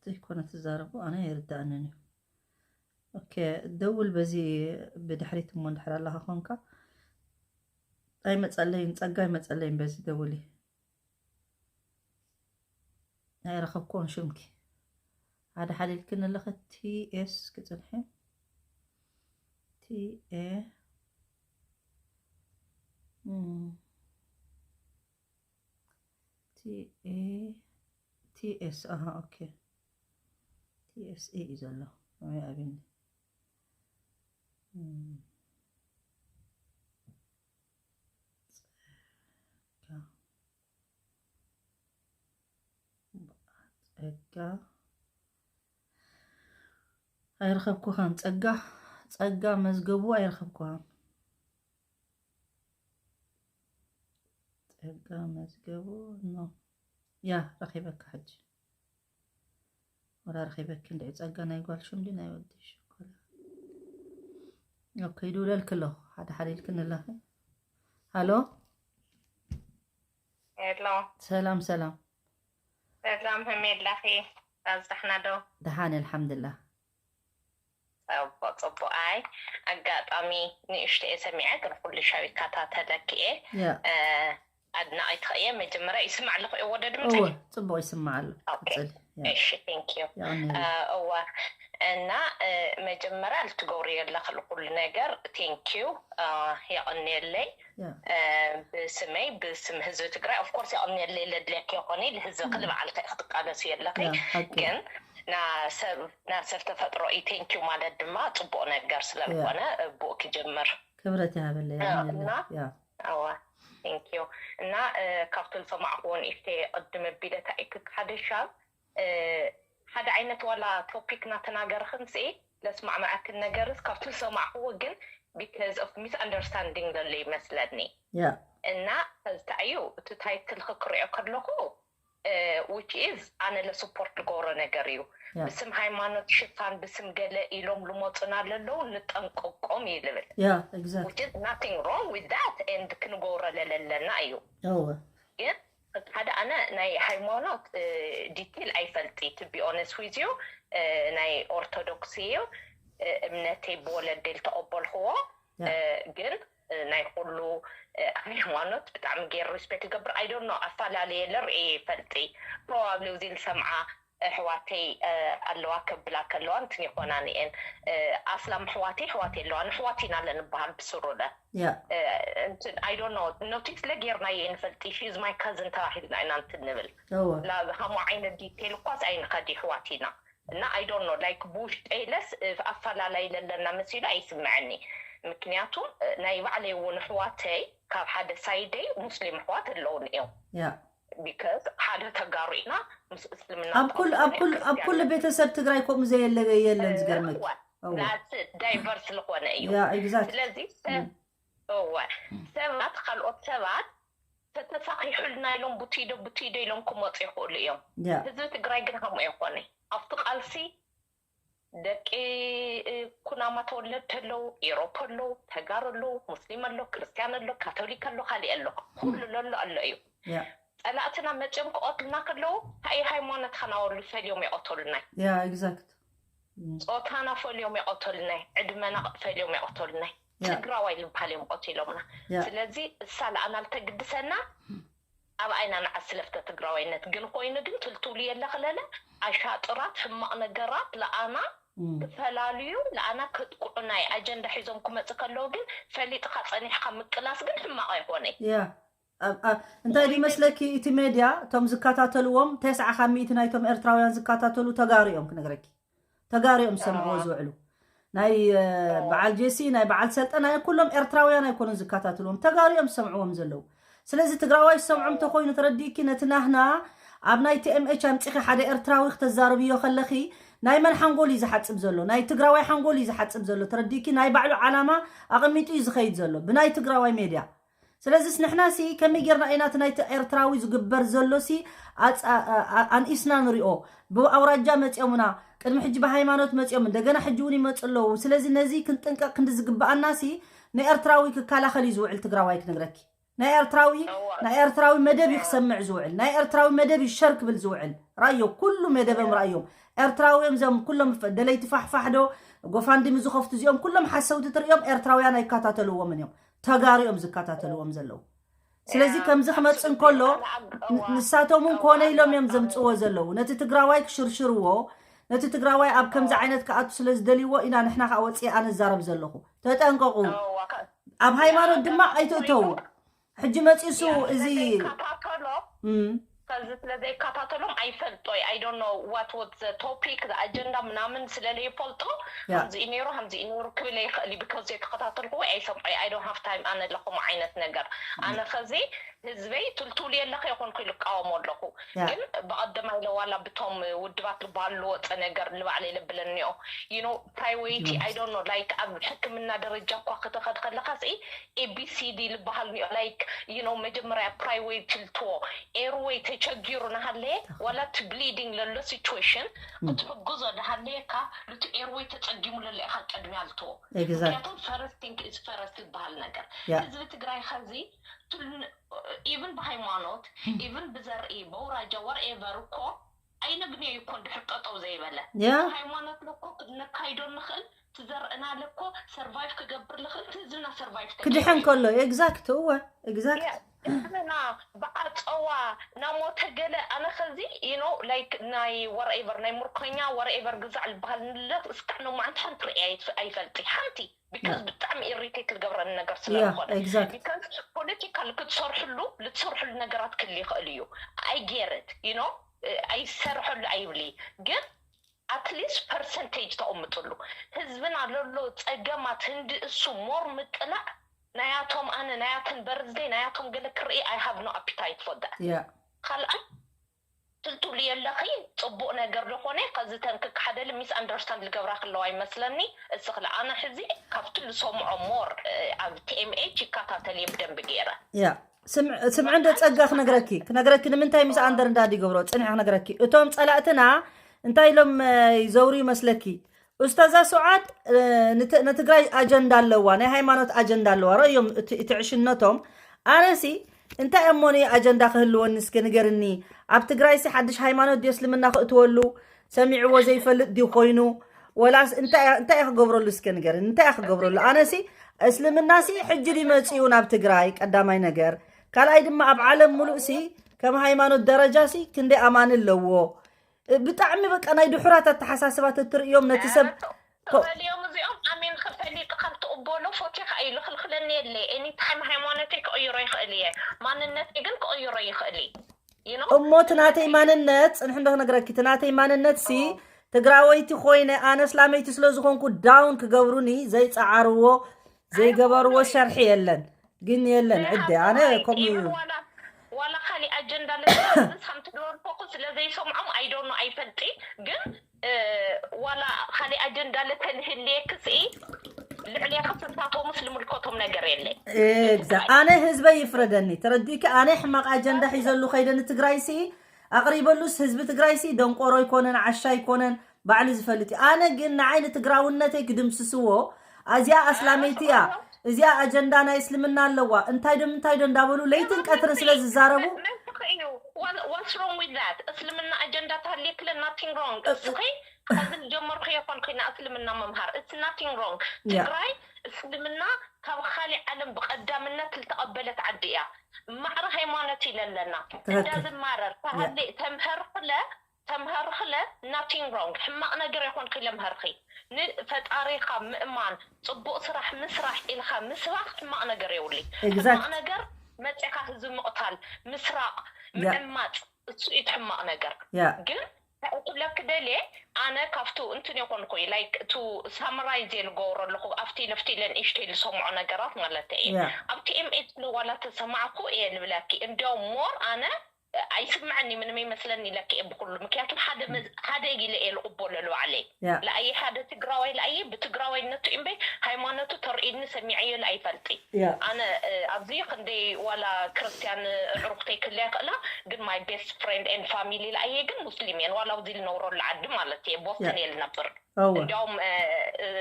ዘይኮነ ትዛረቡ ኣነ ኣይርዳእንን እዩ። ኦኬ፣ ደውል በዚ ብድሕሪት እሞ እንድሕር ኣለኻ ኮንካ ኣይመጸለይን፣ ጸጋ ኣይመጸለይን በዚ ደውሊ። ኣይረኸብኩዎን ሽምኪ። ሓደ ሓሊልክኒ ኣለኸ ቲ ኤስ ክጽንሐ። ቲ ኤ፣ እም፣ ቲ ኤ፣ ቲ ኤስ፣ ኣሃ፣ ኦኬ። ቲ ኤስ ኤ እዩ ዘሎ። ኣበይ ኣብኒ? እም፣ ጸጋ። ጸጋ ኣይረኸብኩኻን። ጸጋ፣ ጸጋ መዝገቡ ኣይረኸብኩኻን። ጸጋ መዝገቡ ኖ። ያ፣ ረኺበካ ሕጂ። ወላ ረኺበኪ እንድዒ ጸጋ፣ ናይ ጓል ሽም ድዩ ናይ ወዲ ሽኮላ? ኦኬ፣ ይድውለልኪ ኣለኹ። ሓደ ሓደ ኢልክኒ ኣለኺ። ሃሎ። ሄሎ። ሰላም፣ ሰላም። ሰላም፣ ከመይ ኣለኺ? ኣብዚ ደሕና ዶ? ደሓን፣ ኣልሓምዱሊላህ። ጽቡቕ፣ ጽቡቕ። ኣይ፣ ኣጋጣሚ ንእሽተይ ሰሚዐ፣ ግን ኩሉ ሻው ይከታተለኪ እየ። ያ። እ፣ ኣድናቒትኺ እየ። መጀመርያ ይስማዕ ኣለኹ እየ ወደ ድምፂ? እወ፣ ጽቡቕ ይስማዕ ኣሎ። ኦኬ። ቀጽሊ። ያ። እሺ፣ thank you። የቐንየለይ። እ፣ እወ፣ እና፣ እ፣ መጀመርያ ልትገብርዮ ኣለኺ ኩሉ ነገር፣ thank you። እ፣ የቐንየለይ። ያ። እ፣ ብስመይ፣ ብስም ህዝቢ ትግራይ፣ of course፣ የቐንየለይ ለድልየኪ ይኾነ፣ ልህዝቢ ያ። ክሊ በዓልካ ኢኺ ትቃለሲ ኣለኺ። ያ፣ ሓቂ። ግን ና ሰብ፣ ና ሰብ ተፈጥሮ እዩ፣ thank you ማለት ድማ ጽቡቕ ነገር ስለ ያ። ዝኾነ፣ ብኡ ክጅምር። ክብረት ይሃበለይ፣ እ፣ የቐንየለይ። እና፣ ያ። እወ፣ thank you። እና፣ እ፣ ካብቲ ዝሰማዕክዎ ንእሽተይ ቅድም ኣቢለ እንታይ እዩ ክሓደሻ፣ እ፣ ሓደ ዓይነት ዋላ ቶፒክ እናተናገርኽን ስኢ ለስማዕምዐክን ነገርስ ካብቲ ዝሰማዕክዎ ግን because of misunderstanding ዘሎ ይመስለኒ። ያ። እና ከዚ እንታይ እዩ እቲ ታይትልኺ ክሪኦ ከለኹ፣ እ፣ which is ኣነ ለስፖርት ልገብሮ ነገር እዩ። ያ። ብስም ሃይማኖት ሽፋን፣ ብስም ገለ ኢሎም ልመፁና ለለዉ ንጠንቀቆም እዩ ልብል። ያ፣ exactly። Which is nothing wrong with that and ክንገብሮ ለለለና እዩ። እወ። ግን ሓደ ኣነ ናይ ሃይማኖት፣ እ፣ ዲቴል ኣይፈልጢ፣ to be honest with you፣ እ፣ ናይ ኦርቶዶክስ እዩ፣ እ፣ እምነተይ ብወለደይ ዝተቐበልክዎ፣ ያ። እ፣ ግን፣ እ፣ ናይ ኩሉ፣ እ፣ ሃይማኖት ብጣዕሚ ገይር ሪስፔክት ይገብር። I don't know፣ ኣፈላለየ ለርእየ ይፈልጢ። ፕሮባብሊ እዚ ዝሰምዓ ኣሕዋተይ፣ እ፣ ኣለዋ ከብላ ከለዋ እንትን ይኾናን እየን። እ፣ ኣስላም ኣሕዋተይ ኣሕዋተይ ኣለዋ፣ ንኣሕዋት ኢና ለንበሃል ብስሩለ። ያ። እ፣ እንትን፣ I don't know፣ ኖቲስ ለጌርናዮ ንፈልጢ፣ she is my cousin ተባሂልና ኢና እንትን ንብል። እወ። ላ-፣ ሃሞ ዓይነት ዲቴል እኳስ ኣይንኸድ ኣሕዋት ኢና። እና I don't know፣ like፣ ብውሽጠይ ለስ፣ እ፣ ኣፈላላይ ለለና መሲሉ ኣይስምዐኒ። ምክንያቱ፣ እ፣ ናይ ባዕለይ እውን ኣሕዋተይ ካብ ሓደ ሳይደይ ሙስሊም ኣሕዋት ኣለውን እዮም። ያ። ቢካዝ ሓደ ተጋሩ ኢና፣ ምስ እስልምና ኣብ ኩል-፣ ኣብ ተቐበሉ ኩል-፣ እዮም፣ ኣብ ኩሉ ክርስትያን ቤተሰብ ትግራይ ከምኡ ዘየለ የለን፣ ዝገርመኪ። እወ፣ እወ። ናት ዳይቨርስ ዝኾነ እዩ። ያ፣ ኤግዛክት። ስለዚ፣ እ፣ እም። እወ፣ እም። ሰባት፣ ካልኦት ሰባት ተተሳኺሑልና ኢሎም ቡቲዶ፣ ቡቲዶ ኢሎም ክመፁ ይኽእሉ እዮም። ያ። ህዝቢ ትግራይ ግን ከምኡ ኣይኮነ። ኣብቲ ቃልሲ ደቂ፣ እ፣ ኩናማ ተወለድቲ ኣለዉ፣ ኢሮፕ ኣለዉ፣ ተጋሩ ኣለዉ፣ ሙስሊም ኣሎ፣ ክርስትያን ኣሎ፣ ካቶሊክ ኣሎ፣ ካሊእ ኣሎ። ኩሉ ለሎ ኣሎ እዩ። ያ። ጸላእትና መጺኦም ክቐትሉና ከለዉ፣ ሃይ ሃይማኖትካ ናበሉ ፈልዮም ይቐተሉና። ያ፣ ኤግዛክት። እም። ጾታና ፈልዮም ይቐተሉና። ዕድመና ፈልዮም ይቐተሉና። ያ። ትግራዋይ ልበሃል እዮም ቀቲሎምና። ያ። ስለዚ እሳ ለኣና ልተግድሰና፣ እም። ኣብ ኣይና ንዓስለፍተ ትግራዋይነት ግን ኮይኑ ግን ትልትብሉ የለ ክለለ ኣሻጥራት፣ ሕማቕ ነገራት ለኣና እም። ክፈላልዩ፣ ለኣና ከጥቅዑ ናይ ኣጀንዳ ሒዞም ክመጽእ ከለዉ ግን ፈሊጥኻ ጸኒሕካ ምቅላስ ግን ሕማቕ ኣይኮነይ። ያ። ኣብ-፣ ኣብ-፣ እንታይ ድዩ መስለኪ፣ እቲ ሜድያ እቶም ዝከታተልዎም ተስዓ ካብ ሚእቲ ናይቶም ኤርትራውያን ዝከታተሉ ተጋሩ እዮም ክነግረኪ። ተጋሩ እዮም ዝሰምዕዎ ኣዎ። ዝውዕሉ። ናይ በዓል ጄሲ፣ ናይ በዓል ሰልጠ፣ ናይ ኩሎም ኤርትራውያን ኣይኮኑን ዝከታተልዎም፣ ተጋሩ እዮም ዝሰምዕዎም ዘለዉ። ስለዚ ትግራዋይ ዝሰምዖም ተኮይኑ ተረዲእኪ፣ ነቲ ናህና ኣብ ናይ ቲኤምኤች ኣምፂኺ ሓደ ኤርትራዊ ክተዛርብዮ ከለኺ፣ ናይ መን ሓንጎል እዩ ዝሓፅብ ዘሎ? ናይ ትግራዋይ ሓንጎል እዩ ዝሓፅብ ዘሎ። ተረዲእኪ፣ ናይ ባዕሉ ዓላማ ኣቐሚጡ እዩ ዝኸይድ ዘሎ ብናይ ትግራዋይ ሜድያ። ስለዚስ ንሕናሲ ከመይ ጌርና ኢና እቲ ናይቲ ኤርትራዊ ዝግበር ዘሎሲ ኣንኢስና ንሪኦ? ብኣውራጃ መፂኦምና፣ ቅድሚ ሕጂ ብሃይማኖት መፂኦም፣ እንደገና ሕጂ እውን ይመፁ ኣለዉ። ስለዚ ነዚ ክንጥንቀቕ ክንዲ ዝግብኣናሲ ንኤርትራዊ ክከላኸል እዩ ዝውዕል ትግራዋይ ክነግረኪ። ናይ ኤርትራዊ ናይ ኤርትራዊ መደብ እዩ ክሰምዕ ዝውዕል፣ ናይ ኤርትራዊ መደብ እዩ ሸር ክብል ዝውዕል። ራዮ ኩሉ መደብም ራዮም ኤርትራዊ እዮም። እዚኦም ኩሎም ደለይቲ ፋሕፋሕ ዶ ጎፋንድሚ ዝኸፍቱ እዚኦም ኩሎም ሓሰውቲ ትርእዮም ኤርትራውያን ኣይከታተልዎምን እዮም። ተጋሩ እዮም ዝከታተልዎም ዘለዉ። ስለዚ ከምዚ ክመጽእ እንከሎ ንሳቶም እውን ኮነ ኢሎም እዮም ዘምጽዎ ዘለዉ። ነቲ ትግራዋይ ክሽርሽርዎ፣ ነቲ ትግራዋይ ኣብ ከምዚ ዓይነት ክኣቱ ስለ ዝደልይዎ ኢና ንሕና ከዓ ወፅየ ኣነ ዝዛረብ ዘለኹ። ተጠንቀቑ። ኣብ ሃይማኖት ድማ ኣይትእተዉ። ሕጂ መፂሱ እዚ ከዚ ስለ ዘይከታተሎም ኣይፈልጦይ። I don't know what was the topic, the agenda ምናምን ስለ ዘይፈልጦ ከምዚ እዩ ነይሩ ከምዚ እዩ ነይሩ ክብል ይኽእል እዩ። Because ዘይተኸታተልኩ ወይ ኣይሰምዖ፣ I don't have time ኣነ ለኹም ዓይነት ነገር። ኣነ ከዚ ህዝበይ ትልትሉ የለኸ ይኾንኩ ኢሉ እቃወሞ ኣለኹ። ግን ብቐደማይ ኢለ ዋላ ብቶም ውድባት ልበሃሉ ልወፀ ነገር ንባዕለይ ለብለኒኦ። You know priority, I don't know, like ኣብ ሕክምና ደረጃ እኳ ክትኸድ ከለኻ ሲ ኤቢሲዲ ልበሃል ኒኦ። Like you know መጀመርያ priority ልትዎ ኤርወይ ተቸጊሩ ናሃለየ ዋላ እቲ ብሊዲንግ ለሎ ሲቹዌሽን ክትሕግዞ ዳሃለየካ ሉቲ ኤርወይ ተፀጊሙ ለሎ ኢኻ ቅድሚያ ልትዎ። ምክንያቱም ፈረስት ቲንክ ኢዝ ፈረስት ዝበሃል ነገር ህዝቢ ትግራይ ከዚ ኢቭን ብሃይማኖት ኢቭን ብዘርኢ በውራጃ ወርኤቨር እኮ ኣይነግንዮ እኮ እንድሕር ጠጠው ዘይበለ ሃይማኖት ለኮ ነካይዶ ንኽእል ትዘርእና ለኮ ሰርቫይቭ ክገብር ልኽእል ትህዝብና ሰርቫይቭ ክድሕን ከሎ ኤግዛክት እወ ኤግዛክት ና ብዓፀዋ ናሞተ ገለ ኣነ ከዚ you know like ናይ ወርኤቨር ናይ ሙርከኛ ወርኤቨር ግዛዕ ዝበሃል ንለት እስካዕ ኖማዓንቲ ሓንቲ ርእያ ኣይፈልጢ ሓንቲ because ብጣዕሚ ኢሪቴት ዝገብረኒ ነገር ስለዝኾነ ፖለቲካል ክትሰርሕሉ ልትሰርሕሉ ነገራት ክል ይኽእል እዩ። I get it you know ኣይሰርሐሉ ኣይብሊ ግን ኣትሊስት ፐርሰንቴጅ ተቐምጥሉ ህዝብና ለሎ ፀገማት ህንዲ እሱ ሞር ምጥላዕ ናያቶም ኣነ ናያተን በርዝደይ ናያቶም ገለ ክርኢ I have no appetite for that ካልኣይ ትልትሉ የለኺ ፅቡቅ ነገር ዝኾነ ከዚ ተንክክ ሓደ ል ሚስ ኣንደርስታንድ ልገብራ ክለዋ ይመስለኒ። እስኽለ ኣነ ሕዚ ካብቲ ልሰምዖ ሞር ኣብ ቲኤምኤች ይከታተል እየ ብደንብ ገይረ። ያ ስምዒ እንደ ፀጋ ክነግረኪ ክነግረኪ ንምንታይ ሚስ ኣንደር እንዳዲ ገብሮ ፅንሕ ክነግረኪ እቶም ፀላእትና እንታይ ኢሎም ይዘውሩ ይመስለኪ? ኡስታዛ ሱዓድ ንትግራይ ኣጀንዳ ኣለዋ፣ ናይ ሃይማኖት ኣጀንዳ ኣለዋ። ረእዮም እቲ ዕሽነቶም። ኣነሲ እንታይ እሞ ኣጀንዳ ክህልወኒ እስኪ ንገርኒ። ኣብ ትግራይሲ ሓድሽ ሃይማኖት ድዮ እስልምና ክእትወሉ ሰሚዕዎ ዘይፈልጥ ድዩ ኮይኑ? ወላስ እንታይ እየ ክገብረሉ እስኪ ንገርኒ። እንታይ እየ ክገብረሉ? ኣነሲ እስልምናሲ ሕጂ ድዩ መፂኡ ናብ ትግራይ? ቀዳማይ ነገር። ካልኣይ ድማ ኣብ ዓለም ሙሉእሲ ከም ሃይማኖት ደረጃሲ ክንደይ ኣማኒ ኣለዎ? ብጣዕሚ በቃ ናይ ድሑራት ኣተሓሳስባ ተትርእዮም ነቲ ሰብ ክፈሊዮም እዚኦም ኣሜን ክፈሊጥካ ትቕበሎ ፎቴኻ እዩ ልኽልክለኒ የለ ኤኒታይም ሃይማኖተይ ክቕይሮ ይኽእል እየ ማንነተይ ግን ክቕይሮ ይኽእል እዩ እሞ እቲ ናተይ ማንነት ፅንሕ እንዶ ክነግረኪ እቲ ናተይ ማንነት ሲ ትግራወይቲ ኮይነ ኣነ እስላመይቲ ስለ ዝኾንኩ ዳውን ክገብሩኒ ዘይፀዓርዎ ዘይገበርዎ ሸርሒ የለን ግን የለን ዕደ ኣነ ከምኡ ዋላ ካሊእ ኣጀንዳ ለተልህልስ ከምቲ ዝበልኮኩ ስለ ዘይሰምዖም ኣይዶኖ ኣይፈልጢ ግን ዋላ ካሊእ ኣጀንዳ ለተልህልየክስ ልዕሌክስ ንሳቶምስ ልምልከቶም ነገር የለ እዛ ኣነ ህዝበይ ይፍረደኒ ተረዲእኪ ኣነ ሕማቕ ኣጀንዳ ሒዘሉ ከይደ ንትግራይሲ ኣቕሪበሉስ ህዝቢ ትግራይሲ ደንቆሮ ኣይኮነን ዓሻ ኣይኮነን ባዕሉ ዝፈልጥ እዩ። ኣነ ግን ንዓይ ንትግራውነተይ ክድምስስዎ፣ እዚኣ ኣስላመይቲ እያ፣ እዚኣ ኣጀንዳ ናይ እስልምና ኣለዋ፣ እንታይ ዶ ምንታይ ዶ እንዳበሉ ለይትን ቀትርን ስለ ዝዛረቡ What's wrong with that? እስልምና ኣጀንዳ ተሃልየክለ nothing wrong። እስኺ ካብዚ ዝጀመርኩ የኮንኩ ና እስልምና ምምሃር it's nothing wrong። ትግራይ እስልምና ካብ ካሊእ ዓለም ብቐዳምነት ዝተቐበለት ዓዲ እያ። ማዕረ ሃይማኖት ኢለ ኣለና እንዳ ዝማረር ተሃልየ ተምሀርክለ ተምሃርኽለ nothing wrong ሕማቕ ነገር ኣይኮንኪ ለምሀርኺ ንፈጣሪኻ ምእማን ፅቡቕ ስራሕ ምስራሕ ኢልኻ ምስባኽ ሕማቕ ነገር የውሊ ሕማቕ ነገር መፅኻ ህዝቢ ምቕታል ምስራቕ ምዕማፅ እሱ እዩ ሕማቕ ነገር ግን እንታይ ክብለኪ ደልየ፣ ኣነ ካብቱ እንትን የኮንኩ፣ like፣ to summarize እየ ልገብሮ ኣለኹ፣ ኣብቲ ለፍቲ ኢለ ንእሽተይ ልሰምዖ ነገራት ማለት እየ። Yeah. ኣብቲ M H L ዋላ ተሰማዕኩ እየ ልብለኪ፣ እንዲያውም more ኣነ ኣይስምዐኒ፣ ምንም ይመስለኒ ኢለኪ እየ ብኩሉ። ምክንያቱ ሓደ መዝ-፣ ሓደ ኢለ እየ ልቕበሎ ልባዕለይ። Yeah. ለኣየ ሓደ ትግራዋይ ለኣየ ብትግራዋይነቱ እምበይ ሃይማኖቱ ተርእይኒ ሰሚዐዮ ለኣይፈልጢ። Yeah. ኣነ እ፣ ኣብዚ ክንደይ ዋላ ክርስትያን ኣዕሩኽተይ ክልያ ክእላ፣ ግን my best friend and family ለኣየ ግን ሙስሊም እየን። ዋላ ኣብዚ ልነብረሉ ዓዲ ማለት እየ፣ ቦስተን Yeah. እየ ልነብር። እወ እንዲያውም እ፣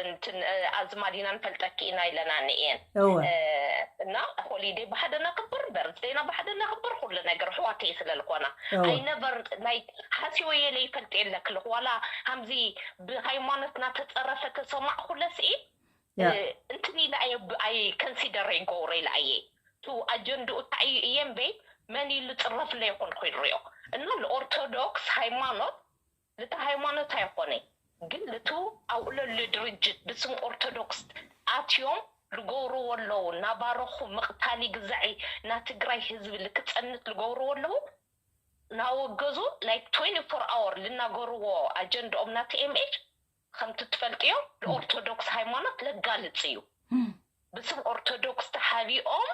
እንትን እ፣ ኣዝማድ ኢና ንፈልጠኪ ኢና ኢለናኒ እየን። እወ እ፣ እና ሆሊደይ ብሓደ ነኽብር፣ በርዝደይና ብሓደ ነኽብር፣ ኩሉ ነገር ኣሕዋተይ ስለ ልኮና። እወ I never, like፣ ሃሲወየ ለይፈልጥ የለክልኽ ዋላ ሃምዚ ብሃይማኖትና ተፀረፈ ተሰማዕኩለ ስኢ Yeah. እ፣ እንትን ኢለ ኣየ ብ-፣ ኣይ ኮንሲደር ይገብሮ ኢለ ኣየ። ቱ ኣጀንድኡ እንታይ እዩ እየ እምበይ መን ኢሉ ፅረፍ ለይኮንኩ ይሪኦ። እና ንኦርቶዶክስ ሃይማኖት ልቲ ሃይማኖት ኣይኮነ፣ ግን ልቱ ኣብኡ ለሎ ድርጅት ብስም ኦርቶዶክስ ኣትዮም ልገብርዎ ኣለዉ። እናባረኹ ምቕታሊ ግዛዒ ና ትግራይ ህዝቢ ልክፀንት ልገብርዎ ኣለዉ። ናወገዙ፣ like፣ twenty-four hour ልናገርዎ ኣጀንድኦም ናቲ M H ከምቲ ትፈልጥዮ ንኦርቶዶክስ ሃይማኖት ለጋልጽ እዩ። ብስም ኦርቶዶክስ ተሓቢኦም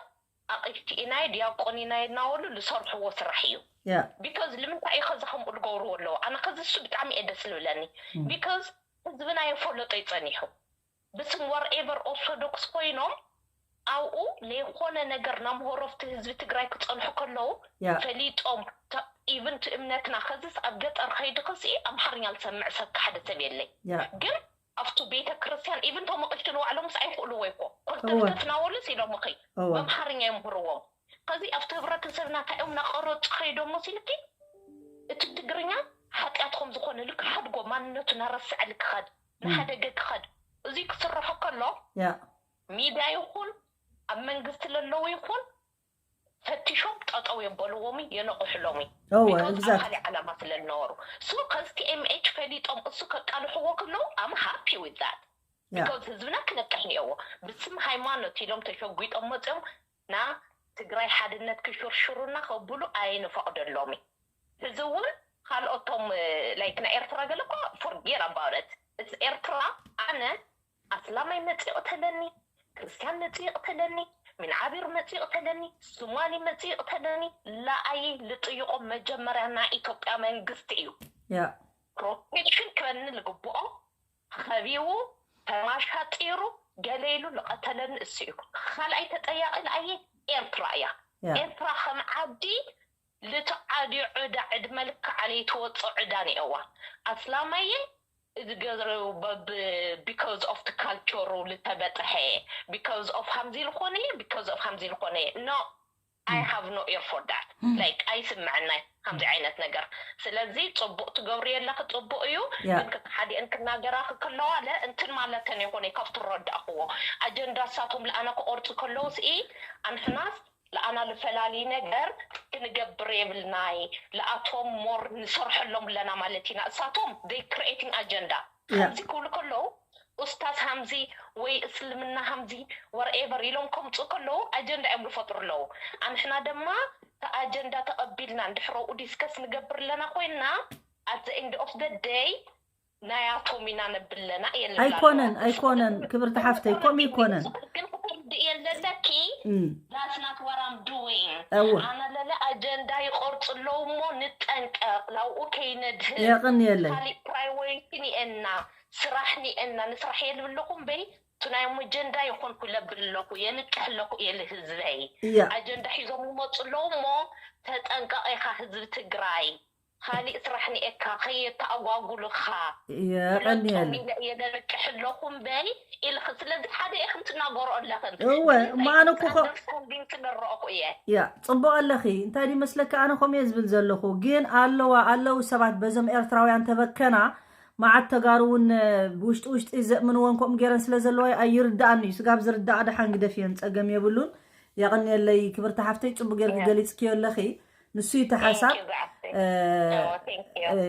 ኣቕሽቲ ኢናይ ዲያቆን ኢናይ እናበሉ ልሰርሕዎ ስራሕ እዩ። Yeah. ቢካዝ ልምንታይ እዩ ከዚ ከምኡ ልገብርዎ ኣለዉ? ኣነ ከዚ እሱ ብጣዕሚ እየ ደስ ልብለኒ። Mm. ቢካዝ ህዝብና የፈለጦ ይጸኒሑ። ብስም whatever ኦርቶዶክስ ኮይኖም ኣብኡ ለይኮነ ነገር ናምህሮፍቲ ህዝቢ ትግራይ ክጸንሑ ከለዉ Yeah. ፈሊጦም ኢቭን ቲ እምነትና ከዚስ ኣብ ገጠር ከይዲ ክስኢ ኣምሓርኛ ልሰምዕ ሰብ ሓደ ሰብ የለይ። Yeah. ግን ኣብቱ ቤተ ክርስቲያን ኢቭን ቶም ኣቕሽቲ ንባዕሎምስ ኣይኽእልዎ ይኮ ኮልተፍተፍ ናበሉስ ኢሎምኺ እወ ብኣምሓርኛ የምህርዎም። ከዚ ኣብቲ ህብረተሰብና እንታይ እዮም ናቐረፁ ከይዶም መሲልኪ እቲ ትግርኛ ሓጢኣት ከም ዝኾነ ልክሓድጎ ማንነቱ ናረስዐ ልክኸድ ንሓደገ ክኸድ እዙይ ክስርሖ ከሎ Yeah. ሚድያ ይኹን ኣብ መንግስቲ ለለዉ ይኹን ፈቲሾም ጠጠው የበልዎም የነቑሕሎም። እወ ቢካዝ ኣብ exact ካልእ ዓላማ ስለ ዝነበሩ ሶ ከዚ M H ፈሊጦም እሱ ከቃልሕዎ ከለዉ I'm happy with that። Yeah. ቢካዝ ህዝብና ክነቅሕ እኒኦዎ ብስም ሃይማኖት ኢሎም ተሸጒጦም መፅኦም ና ትግራይ ሓድነት ክሽርሽሩና ከብሉ ኣይንፈቕደሎም። እዚ እውን ካልኦቶም ላይክ ናይ ኤርትራ ገለ እኮ forget about it። እዚ ኤርትራ ኣነ ኣስላማይ መፂ ይቕተለኒ፣ ክርስቲያን መፂ ይቕተለኒ፣ ሚንዓቢር መፂ ይቕተለኒ፣ ሱማሊ መፂ ይቕተለኒ፣ ለኣይ ልጥይቖም መጀመርያ ናይ ኢትዮጵያ መንግስቲ እዩ። Yeah. ፕሮቴክሽን ክበኒ ልግብኦ ከቢቡ ተማሻጢሩ ገለ ኢሉ ልቐተለኒ እሱ እዩ። ካልኣይ ተጠያቒ ለኣየ ኤርትራ እያ። Yeah. ኤርትራ ከም ዓዲ ልትዓዲ ዕዳ ዕድመ ልክዓ ለይትወፅእ ዕዳ ነይዋ ኣስላማየ እዚ ገዘሩ because of the culture ኡ ልተበጥሐ because of ሃምዚ ልኾነ እየ because of ሃምዚ ልኾነ እየ no I have no ear for that like ኣይስምዐናይ ከምዚ ዓይነት ነገር። ስለዚ ፅቡቅ ትገብሪ የለኺ ፅቡቅ እዩ። Yeah. ግን ክተሓዲአን ክናገራኺ ከለዋ ለ እንትን ማለተን ይኾነ ካብ ትረዳእኽዎ ኣጀንዳ እሳቶም ለኣና ክቆርፁ ከለዉ ስኢ ኣንሕናስ ለኣና ልፈላሊ ነገር ክንገብር የብልናይ። ለኣቶም more ንሰርሐሎም ኣለና ማለት ኢና። እሳቶም they creating agenda Yeah. ከምዚ ክብሉ ከለዉ ኡስታዝ ሃምዚ ወይ እስልምና ሃምዚ whatever ኢሎም ከምፁ ከለዉ ኣጀንዳ እዮም ዝፈጥሩ ኣለዉ። ኣንሕና ድማ እቲ ኣጀንዳ ተቐቢልና እንድሕረኡ ዲስከስ ንገብር ኣለና ኮይንና at the end of the day ናያቶም ኢና ነብለና የለና ኣይኮነን ኣይኮነን ክብርቲ ሓፍተይ ከምኡ ይኮነን። ግን ክትርድእየን ዘለኪ እም፣ that's not what I'm doing። እወ ኣነ ለለ ኣጀንዳ ይቆርፁ ኣለዉ እሞ ንጠንቀቕ ናብኡ ከይነድህብ የቕንየለይ ካሊእ ፕራይወሪቲ ኒኤና ስራሕ ኒኤና ንስራሕ የልብለኹ እምበይ እቲ ናይ ኣጀንዳ ይኾንኩ ለብል ኣለኹ የንቅሕ ኣለኹ እየ ልህዝበይ እያ ኣጀንዳ ሒዞም ይመፁ ኣለዉ እሞ ተጠንቀቕ ኢኻ ህዝቢ ትግራይ። ካሊእ ስራሕ ኒኤካ ከየተኣጓጉልኻ የቐንየለይ የለቅሕ ኣለኹ እምበይ ኢልክ ስለዚ ሓደ ኢኽም ትናገሮ ኣለኽን እወ እሞ ኣነ እኮ ኮ- ስለ ረእኹ እየ ያ ፅቡቅ ኣለኺ። እንታይ ድዩ መስለኪ ኣነ ከምኡ እየ ዝብል ዘለኹ። ግን ኣለዋ ኣለዉ ሰባት በዞም ኤርትራውያን ተበከና መዓት ተጋሩ እውን ብውሽጢ ውሽጢ ዘእምንወን ከምኡ ገይረን ስለ ዘለዋ ኣይርዳኣን እዩ። ስጋብ ዝርዳኣ ደሓን ግደፍየን ፀገም የብሉን። የቐንየለይ ክብርቲ ሓፍተይ ፅቡቅ ጌርኪ ገሊፅክዮ ኣለኺ። ንሱ እዩ እቲ ሓሳብ።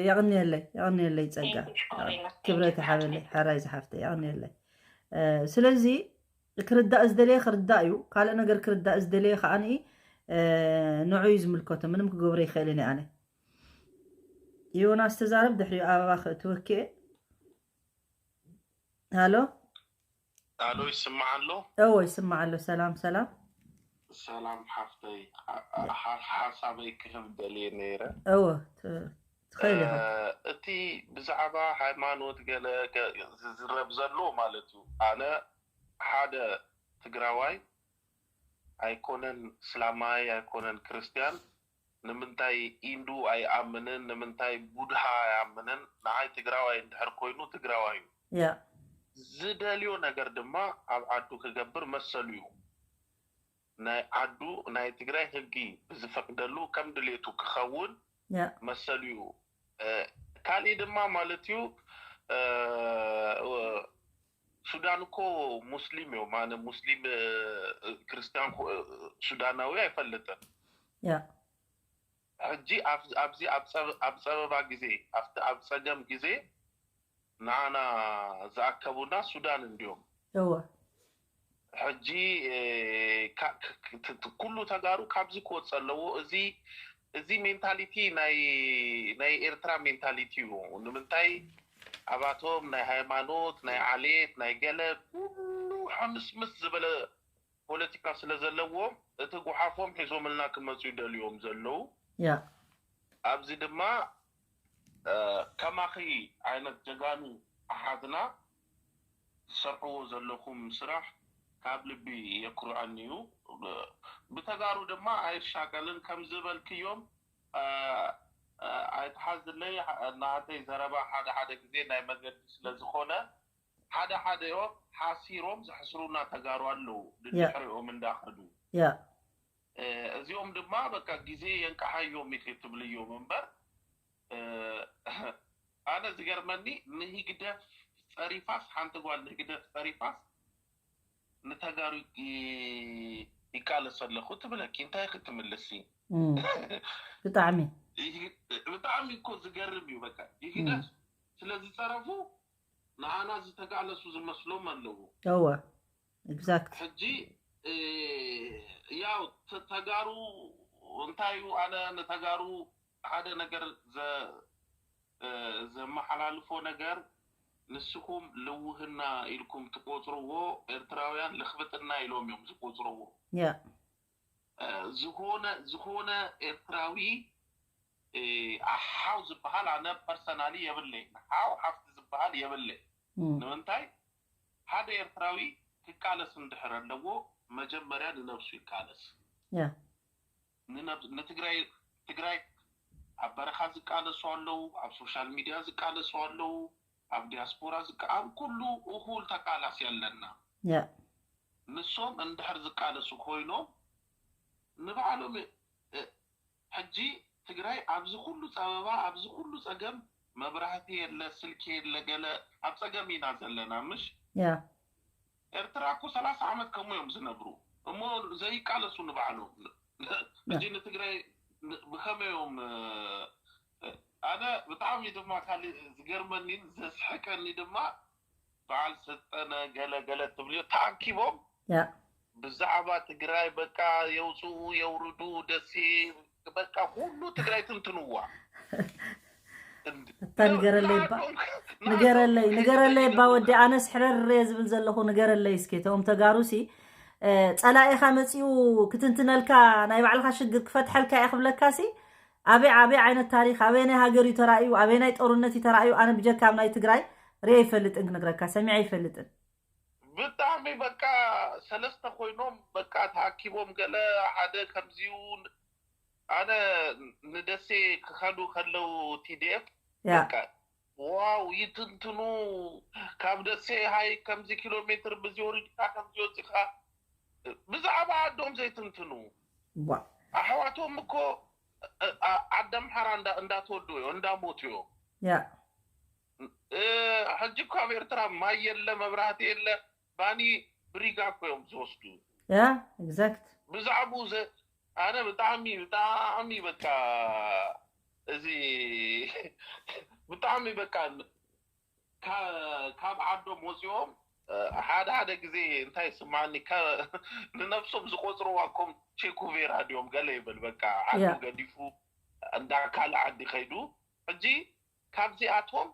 የቕንየለይ የቕንየለይ ፀጋ ክብረት ይሓበለይ ሓራይ ዝሓፍተይ የቕንየለይ። ስለዚ ክርዳእ ዝደለየ ክርዳእ እዩ። ካልእ ነገር ክርዳእ ዝደለየ ከዓኒ ንዑ እዩ ዝምልከቶ። ምንም ክገብሮ ይኽእልን ኣነ። ዮናስ ተዛረብ፣ ድሕሪኡ ኣበባ ክእትወኪ እየ። ሃሎ። ኣሎ፣ ይስማዕ ኣሎ? እዎ፣ ይስማዕ ኣሎ። ሰላም ሰላም። ሰላም ሓፍተይ፣ ሓ- ሓ- ሓሳበይ ክህብ ደልየ ነይረ። እዎ፣ ት- ትኽእል ኢኻ። እ፣ እቲ ብዛዕባ ሃይማኖት ገለ ገ- ዝዝረብ ዘሎ ማለት እዩ። ኣነ ሓደ ትግራዋይ ኣይኮነን፣ እስላማይ ኣይኮነን፣ ክርስቲያን፣ ንምንታይ ኢንዱ ኣይኣምንን፣ ንምንታይ ቡድሃ ኣይኣምንን፣ ንዓይ ትግራዋይ እንድሕር ኮይኑ ትግራዋይ እዩ። ያ ዝደልዮ ነገር ድማ ኣብ ዓዱ ክገብር መሰሉ እዩ። ናይ ዓዱ ናይ ትግራይ ህጊ ብዝፈቅደሉ ከም ድሌቱ ክኸውን ያ መሰሉ እዩ። እ፣ ካሊእ ድማ ማለት እዩ፣ እ፣ ሱዳን እኮ ሙስሊም እዮም። ኣነ ሙስሊም፣ እ፣ ክርስቲያን ኮ- እ፣ ሱዳናዊ ኣይፈልጥን። ያ ሕጂ ኣብ- ኣብዚ ኣብ ጸበ- ኣብ ጸበባ ግዜ፣ ኣብቲ ኣብ ጸገም ግዜ ንዓና ዝኣከቡና ሱዳን እንዲዮም። እወ ሕጂ፣ እ፣ ካ- ክ- ክ- ት- ት- ኩሉ ተጋሩ ካብዚ ክወፅእ ኣለዎ። እዚ እዚ ሜንታሊቲ ናይ ናይ ኤርትራ ሜንታሊቲ እዩ። ንምንታይ ኣባቶም ናይ ሃይማኖት፣ ናይ ዓሌት፣ ናይ ገለ ኩሉ ሕምስምስ ዝበለ ፖለቲካ ስለ ዘለዎም እቲ ጉሓፎም ሒዞምልና ክመፁ ይደልዮም ዘለዉ። ያ ኣብዚ ድማ፣ እ፣ ከማኺ ዓይነት ጀጋኑ ኣሓትና ትሰርሕዎ ዘለኹም ስራሕ ካብ ልቢ የኩርዐኒ እዩ። ብ- ብተጋሩ ድማ ኣይሻቀልን ከም ዝበልክዮም፣ እ፣ እ፣ ኣይትሓዝለይ። ናተይ ዘረባ ሓደ ሓደ ግዜ ናይ መገዲ ስለ ዝኾነ ሓደ ሓደኦም ሓሲሮም ዘሕስሩና ተጋሩ ኣለዉ፣ ድድሕሪኦም እንዳኸዱ። ያ እ፣ እዚኦም ድማ በቃ ግዜ የንቀሓዮም ኢኺ ትብልዮም እምበር፣ እ፣ ኣነ ዝገርመኒ ንህግደፍ ጸሪፋስ፣ ሓንቲ ጓል ንህግደፍ ጸሪፋስ ንተጋሩ ይ- ይቃለስ ኣለኹ ትብለኪ፣ እንታይ ክትምልሲ? እም፣ ብጣዕሚ ይህ- ብጣዕሚ እኮ ዝገርም እዩ። በቃ ይህግደፍ ስለ ዝጸረፉ ንዓና ዝተቃለሱ ዝመስሎም ኣለዉ። እወ exact ሕጂ፣ እ፣ ያው ተ- ተጋሩ እንታይ እዩ፣ ኣነ ንተጋሩ ሓደ ነገር ዘ- እ፣ ዘመሓላልፎ ነገር፣ ንስኹም ልውህና ኢልኩም ትቆጽርዎ፣ ኤርትራውያን ልኽብጥና ኢሎም እዮም ዝቆጽርዎ። ያ እ፣ ዝኾነ ዝኾነ ኤርትራዊ፣ እ፣ ሓው ዝበሃል ኣነ ፐርሰናሊ የብለይ፣ ሓው ሓፍቲ ዝበሃል የብለይ። እም፣ ንምንታይ ሓደ ኤርትራዊ ክቃለስ እንድሕር ኣለዎ፣ መጀመርያ ንነብሱ ይቃለስ። ያ ንነብ- ንትግራይ ትግራይ ኣብ በረኻ ዝቃለሱ ኣለዉ፣ ኣብ ሶሻል ሚድያ ዝቃለሱ ኣለዉ፣ ኣብ ዲያስፖራ ዝቃ ኣብ ኩሉ እኹል ተቃላሲ ኣለና። ያ ንሶም እንድሕር ዝቃለሱ ኮይኖም ንባዕሎም እ- ሕጂ ትግራይ ኣብዚ ኩሉ ጸበባ ኣብዚ ኩሉ ጸገም መብራህቲ የለ ስልኪ የለ ገለ ኣብ ጸገም ኢና ዘለና ምሽ ያ ኤርትራ እኮ ሰላሳ ዓመት ከምኡ እዮም ዝነብሩ እሞ ዘይቃለሱ ንባዕሎም ሕጂ ንትግራይ ን- ብኸመይ እዮም እ፣ እ፣ ኣነ ብጣዕሚ ድማ ካልእ ዝገርመኒን ዘስሕቀኒ ድማ በዓል ሰጠነ ገለ ገለ ትብልዮ ተኣኪቦም ያ ብዛዕባ ትግራይ በቃ የውፅኡ የውርዱ ደሴ በቃ ኩሉ ትግራይ ትንትንዋ እታ ንገረለይ እባ ንገረለይ ንገረለይ እባ ወዲ ኣነስ ሕረር እየ ዝብል ዘለኹ ንገረለይ እስኪ እቶም ተጋሩሲ እ፣ ፀላኢኻ መፂኡ ክትንትነልካ ናይ ባዕልኻ ሽግር ክፈትሐልካ እየ ክብለካሲ ኣበይ ኣበይ ዓይነት ታሪኽ ኣበየናይ ሃገር እዩ ተራእዩ ኣበየናይ ጦርነት እዩ ተራእዩ ኣነ ብጀካ ኣብ ናይ ትግራይ ርየ ይፈልጥን ክነግረካ ሰሚዐ ይፈልጥን ብጣዕሚ በቃ ሰለስተ ኮይኖም በቃ ተኣኪቦም ገለ ሓደ ከምዚዩ ኣነ ንደሴ ክኸዱ ከለዉ ቲዲኤፍ ያ በቃ ዋው ይትንትኑ ካብ ደሴ ሃይ ከምዚ ኪሎ ሜትር ብዚ ወሪድካ ከምዚ ወፂኻ ብዛዕባ ዓዶም ዘይትንትኑ ዋ ኣሕዋቶም እኮ እ- እ- ዓዲ ኣምሓራ እንዳ- እንዳተወዱ እዮ እንዳሞቱ እዮ ያ እ፣ ሕጂ እኮ ኣብ ኤርትራ ማይ የለ መብራህቲ የለ ባኒ ብሪጋ እኮ እዮም ዝወስዱ ያ exact ብዛዕቡ ዘ ኣነ ብጣዕሚ ብጣዕሚ በቃ እዚ ብጣዕሚ በቃ ካ- ካብ ዓዶም ወፂኦም እ፣ ሓደ ሓደ ግዜ እንታይ ይስማዓኒ ከ- ንነብሶም ዝቆፅርዋ ኮም ቼኩቬራ ድዮም ገለ ይብል በቃ ዓዱ ያ። ገዲፉ እንዳ ካልእ ዓዲ ከይዱ ሕጂ ካብዚኣቶም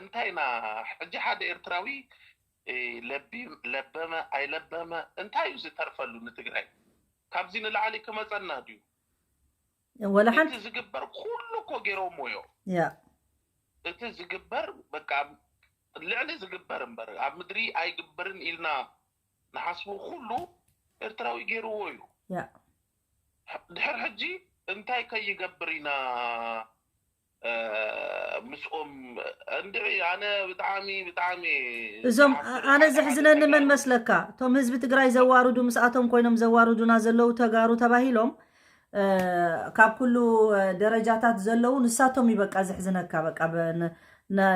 እንታይ ኢና ሕጂ ሓደ ኤርትራዊ ለበመ ኣይለበመ እንታይ እዩ ዝተርፈሉ ንትግራይ? ካብዚ ንላዕሊ ክመፀና ድዩ? ወላ ሓንቲ እቲ ዝግበር ኩሉ እኮ ገይሮሞ እዮም። ያ እቲ ዝግበር በቃ ልዕሊ ዝግበር እምበር ኣብ ምድሪ ኣይግበርን ኢልና ንሓስቡ ኩሉ ኤርትራዊ ገይርዎ እዩ። ያ ድሕር ሕጂ እንታይ ከይገብር ኢና ምስኦም እንድዒ ኣነ ብጣዕሚ ብጣዕሚ እዞም ኣነ ዘሕዝነኒ መን መስለካ? እቶም ህዝቢ ትግራይ ዘዋርዱ ምስኣቶም ኮይኖም ዘዋርዱና ዘለዉ ተጋሩ ተባሂሎም ካብ ኩሉ ደረጃታት ዘለዉ ንሳቶም ይበቃ ዘሕዝነካ በቃ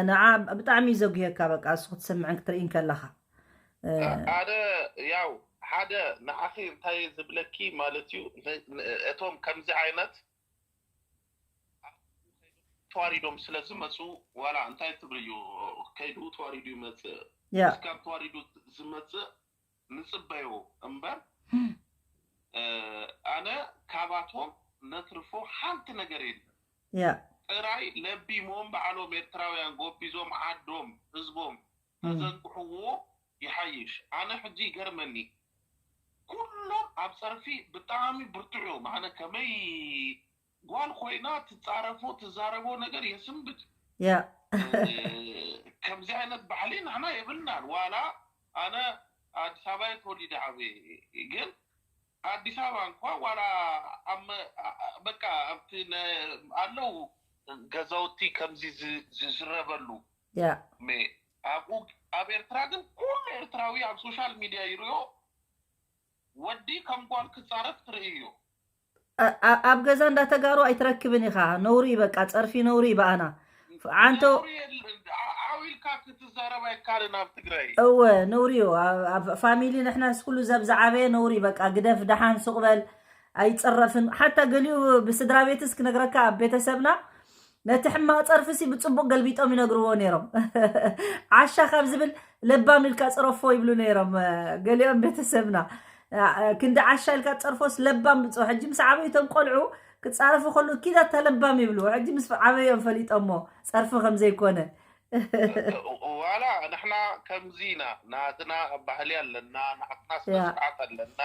ንዓ ብጣዕሚ ዘጉየካ በቃ እሱ ክትሰምዕን ክትርኢን ከለካ ሓደ ያው ሓደ ንዓኺ እንታይ ዝብለኪ ማለት እዩ እቶም ከምዚ ዓይነት ተዋሪዶም ስለ ዝመፁ ዋላ እንታይ ትብልዩ ከይዱ ተዋሪዱ ይመፅእ እስካብ ተዋሪዱ ዝመፅእ ንፅበዮ እምበር ኣነ ካባቶም ነትርፎ ሓንቲ ነገር የለን ያ ጥራይ ለቢሞም ባዕሎም ኤርትራውያን ጎቢዞም ዓዶም ህዝቦም ተዘንግሕዎ ይሓይሽ ኣነ ሕጂ ይገርመኒ ኩሎም ኣብ ፀርፊ ብጣዕሚ ብርቱዕ እዮም ኣነ ከመይ ጓል ኮይና ትፃረፎ ትዛረቦ ነገር የስንብድ ያ ከምዚ ዓይነት ባህሊ ንሕና የብልናን ዋላ ኣነ ኣዲስ ኣበባ ተወሊደ ዓበየ ግን ኣዲስ ኣበባ እንኳ ዋላ በቃ ኣብቲ ኣለዉ ገዛውቲ ከምዚ ዝዝረበሉ ያ ኣብኡ ኣብ ኤርትራ ግን ኩሉ ኤርትራዊ ኣብ ሶሻል ሚድያ ይርዮ ወዲ ከም ጓል ክፃረፍ ትርእዮ ኣብ ገዛ እንዳተጋሩ ኣይትረክብን ኢኻ ነውሪ በቃ ፀርፊ ነውሪ በኣና ዓንቶ ዓው ኢልካ ክትዛረብ ኣይካልን ኣብ ትግራይ እወ ነውሪ እዩ ኣብ ፋሚሊ ንሕና ኩሉ ዘብ ዝዓበየ ነውሪ በቃ ግደፍ ደሓን ሱቕበል ኣይፀረፍን ሓታ ገሊኡ ብስድራ ቤትስ ክነግረካ ኣብ ቤተሰብና ነቲ ሕማቕ ፀርፊ ሲ ብፅቡቅ ገልቢጦም ይነግርዎ ነይሮም ዓሻ ካብ ዝብል ለባም ኢልካ ፀረፎ ይብሉ ነይሮም ገሊኦም ቤተሰብና ክንዲ ዓሻ ኢልካ ፀርፎስ ለባም ብፅሑ ሕጂ ምስ ዓበይቶም ቆልዑ ክፃረፉ ከሉ ኪዳ ተለባም ይብሉ ሕጂ ምስ ዓበዮም ፈሊጦሞ ፀርፊ ከምዘይኮነ ዋላ ንሕና ከምዚ ኢና ናትና ባህሊ ኣለና ናትና ስነስርዓት ኣለና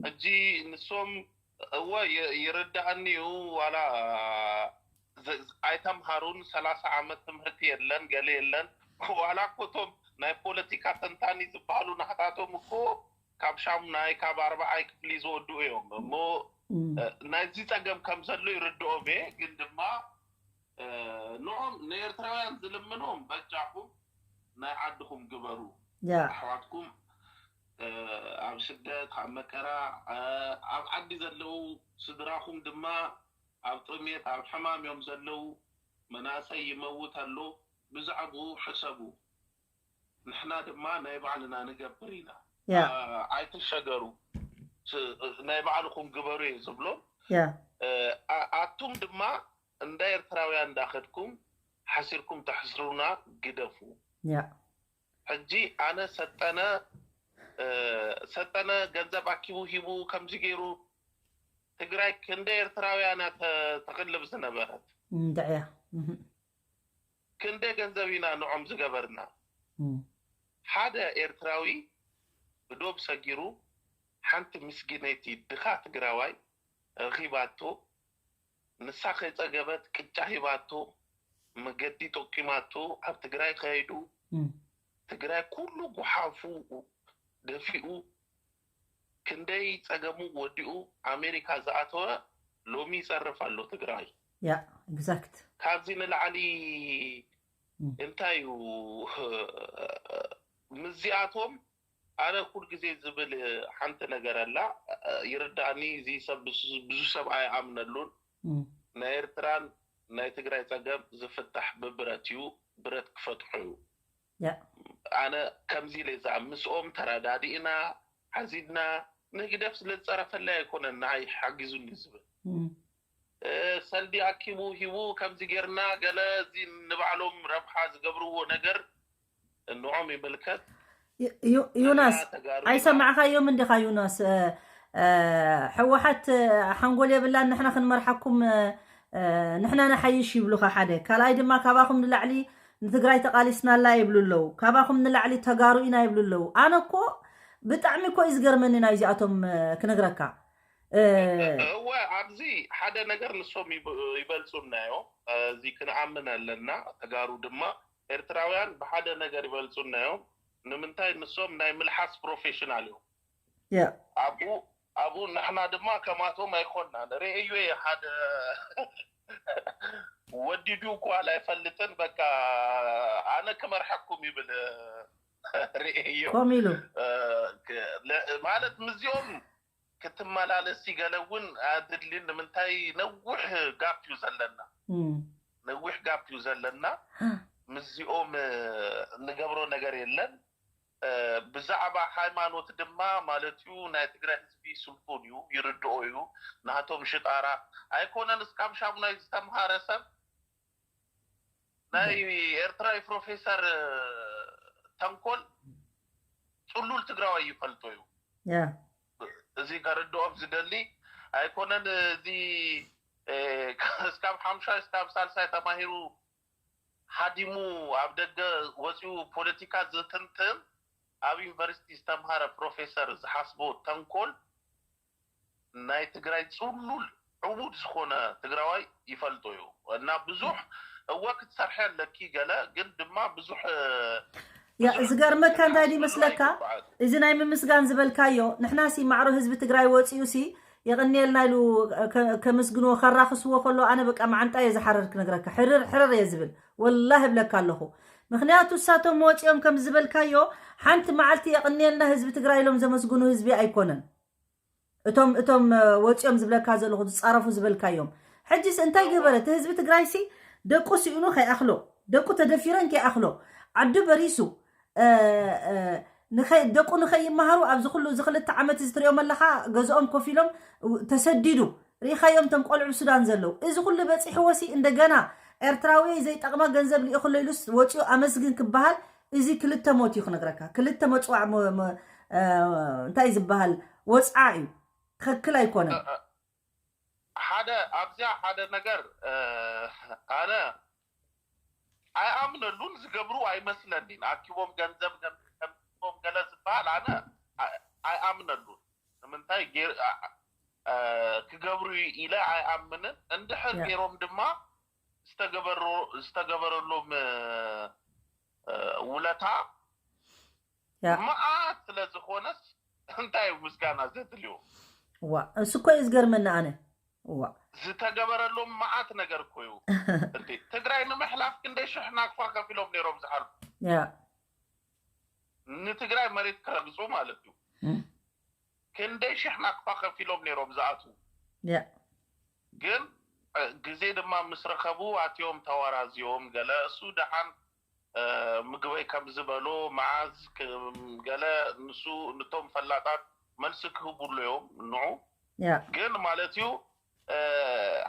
ሕጂ ንሶም እወ ይርዳእኒ እዩ ዋላ ኣይተምሃሩን ሰላሳ ዓመት ትምህርቲ የለን ገለ የለን ዋላ ኮቶም ናይ ፖለቲካ ተንታኒ ዝበሃሉ ናሕታቶም እኮ ካብ ሻሙናይ ካብ ኣርባዓይ ክፍሊ ዝወድኡ እዮም እሞ ናይዚ ፀገም ከም ዘሎ ይርድኦም እየ ግን ድማ ንዖም ንኤርትራውያን ዝልምኖም በጃኹም ናይ ዓድኹም ግበሩ ኣሕዋትኩም ኣብ ስደት ኣብ መከራ ኣብ ዓዲ ዘለዉ ስድራኹም ድማ ኣብ ጥሜት ኣብ ሕማም እዮም ዘለዉ መናእሰይ ይመውት ኣሎ ብዛዕብኡ ሕሰቡ ንሕና ድማ ናይ ባዕልና ንገብር ኢና ኣይትሸገሩ ናይ ባዕልኹም ግበሩ እየ ዝብሎም ኣቱም ድማ እንዳ ኤርትራውያን እንዳኸድኩም ሓሲርኩም ተሕስሩና ግደፉ ሕጂ ኣነ ሰጠነ ሰጠነ ገንዘብ ኣኪቡ ሂቡ ከምዚ ገይሩ ትግራይ ክንደ ኤርትራውያን ተቅልብ ዝነበረት እንድዕያ ክንደ ገንዘብ ኢና ንዖም ዝገበርና ሓደ ኤርትራዊ ብዶብ ሰጊሩ ሓንቲ ምስጊነይቲ ድኻ ትግራዋይ ረኺባቶ ንሳ ከይፀገበት ቅጫ ሂባቶ መገዲ ጠቂማቶ ኣብ ትግራይ ከይዱ ትግራይ ኩሉ ጉሓፉ ደፊኡ ክንደይ ፀገሙ ወዲኡ ኣሜሪካ ዝኣተወ ሎሚ ይፀርፍ ኣሎ ትግራይ ያ exact ካብዚ ንላዕሊ እንታይ እዩ ምዚኣቶም ኣነ ኩል ግዜ ዝብል ሓንቲ ነገር ኣላ ይርዳእኒ እዚ ሰብ ብዙ ሰብ ኣይኣምነሉን ናይ ኤርትራን ናይ ትግራይ ፀገም ዝፍታሕ ብብረት እዩ ብረት ክፈትሑ እዩ ኣነ ከምዚ ኢለ ዝኣ ምስኦም ተረዳዲእና ሓዚድና ንህግደፍ ስለ ዝፀረፈለይ ኣይኮነን ንዓይ ሓጊዙኒ ዝብል ሰልዲ ኣኪቡ ሂቡ ከምዚ ጌርና ገለ እዚ ንባዕሎም ረብሓ ዝገብርዎ ነገር እንዖም ይምልከት ዮናስ ኣይሰማዕካዮም እንዲኻ ዮናስ ሕወሓት ሓንጎል የብላን ንሕና ክንመርሓኩም ንሕና ንሓይሽ ይብሉኻ ሓደ። ካልኣይ ድማ ካባኹም ንላዕሊ ንትግራይ ተቓሊስናላ ይብሉ ኣለዉ። ካባኹም ንላዕሊ ተጋሩ ኢና ይብሉ ኣለዉ። ኣነ እኮ ብጣዕሚ እኮ እዩ ዝገርመኒ ናይዚኣቶም ክነግረካ። እወ ኣብዚ ሓደ ነገር ንሶም ይበልፁና እዮም። እዚ ክንኣምን ኣለና። ተጋሩ ድማ ኤርትራውያን ብሓደ ነገር ይበልፁና እዮም። ንምንታይ ንሶም ናይ ምልሓስ ፕሮፌሽናል እዮም። ኣብኡ ኣብኡ ንሕና ድማ ከማቶም ኣይኮናን። ርእዩ እየ ሓደ ወዲዱ እኳ ኣይፈልጥን። በቃ ኣነ ክመርሐኩም ይብል ርእዩ ኮም ኢሉ ማለት ምስዚኦም ክትመላለስ ገለ እውን ኣድልን። ንምንታይ ነዊሕ ጋፕ እዩ ዘለና፣ ነዊሕ ጋፕ እዩ ዘለና። ምስዚኦም ንገብሮ ነገር የለን። ብዛዕባ ሃይማኖት ድማ ማለት እዩ ናይ ትግራይ ህዝቢ ስልጡን እዩ፣ ይርድኦ እዩ። ናቶም ሽጣራ ኣይኮነን እስካብ ሻሙናይ ዝተምሃረ ሰብ ናይ ኤርትራዊ ፕሮፌሰር ተንኮል ፅሉል ትግራዋይ ይፈልጦ እዩ። እዚ ከርድኦም ዝደሊ ኣይኮነን። እዚ እስካብ ሓምሻይ እስካብ ሳልሳይ ተማሂሩ ሃዲሙ ኣብ ደገ ወፂኡ ፖለቲካ ዝትንትን ኣብ ዩኒቨርሲቲ ዝተምሃረ ፕሮፌሰር ዝሓስቦ ተንኮል ናይ ትግራይ ፅሉል ዕቡድ ዝኾነ ትግራዋይ ይፈልጦ እዩ እና ብዙሕ እወ ክትሰርሐ ኣለኪ ገለ ግን ድማ ብዙሕ ዝገርመካ እንታይ ይመስለካ እዚ ናይ ምምስጋን ዝበልካዮ ንሕና ሲ ማዕሮ ህዝቢ ትግራይ ወፂኡ ሲ የቐንየልና ኢሉ ከምስግንዎ ከራኽስዎ ከሎ ኣነ በቃ መዓንጣ እየ ዝሓረር ክነግረካ ሕርር ሕርር እየ ዝብል ወላሂ እብለካ ኣለኹ ምኽንያቱ እሳቶም ወፂኦም ከም ዝበልካዮ ሓንቲ መዓልቲ የቐንየልና ህዝቢ ትግራይ ኢሎም ዘመስግኑ ህዝቢ ኣይኮነን እቶም እቶም ወፂኦም ዝብለካ ዘለኹ ዝፃረፉ ዝበልካዮም ሕጂስ እንታይ ገበረ እቲ ህዝቢ ትግራይሲ ደቁ ስኢኑ ከይኣኽሎ ደቁ ተደፊረን ከይኣኽሎ ዓዱ በሪሱ ደቁ ንኸይመሃሩ ኣብዚ ኩሉ እዚ ክልተ ዓመት እዚ ትሪኦም ኣለኻ ገዝኦም ኮፍ ኢሎም ተሰዲዱ ርኢኻዮም ቶም ቆልዑ ሱዳን ዘለዉ እዚ ኩሉ በፂሕዎ ሲ እንደገና ኤርትራዊ ዘይጠቕማ ገንዘብ ልኢኹሎ ኢሉስ ወፂኡ ኣመስግን ክበሃል እዚ ክልተ ሞት እዩ ክነግረካ ክልተ መፅዋዕ እንታይ ዝበሃል ወፅዓ እዩ ትኽክል ኣይኮነን ሓደ ኣብዚያ ሓደ ነገር ኣነ ኣይኣምነሉን ዝገብሩ ኣይመስለኒን ኣኪቦም ገንዘብ ገንዘቦም ገለ ዝበሃል ኣነ ኣይኣምነሉን ንምንታይ ክገብሩ ኢለ ኣይኣምንን እንድሕር ገይሮም ድማ ዝተገበረሎም ውለታ መዓት ስለ ዝኾነስ እንታይ እዩ ምስጋና ዘድልዮ ዋ እሱ እኮ እዩ ዝገርመኒ ኣነ ዋ ዝተገበረሎም መዓት ነገር እኮ እዩ ትግራይ ንምሕላፍ ክንደይ ሽሕ ናቅፋ ከፊሎም ነይሮም ዝሓልፉ ንትግራይ መሬት ክረግፁ ማለት እዩ ክንደይ ሽሕ ናቅፋ ከፊሎም ነይሮም ዝኣትዉ ግን ግዜ ድማ ምስ ረኸቡ ኣትዮም ተዋራዝዮም ገለ እሱ ደሓን ምግበይ ከም ዝበሎ መዓዝ ገለ ንሱ ንቶም ፈላጣት መልሲ ክህብሉ እዮም ንዑ ግን ማለት እዩ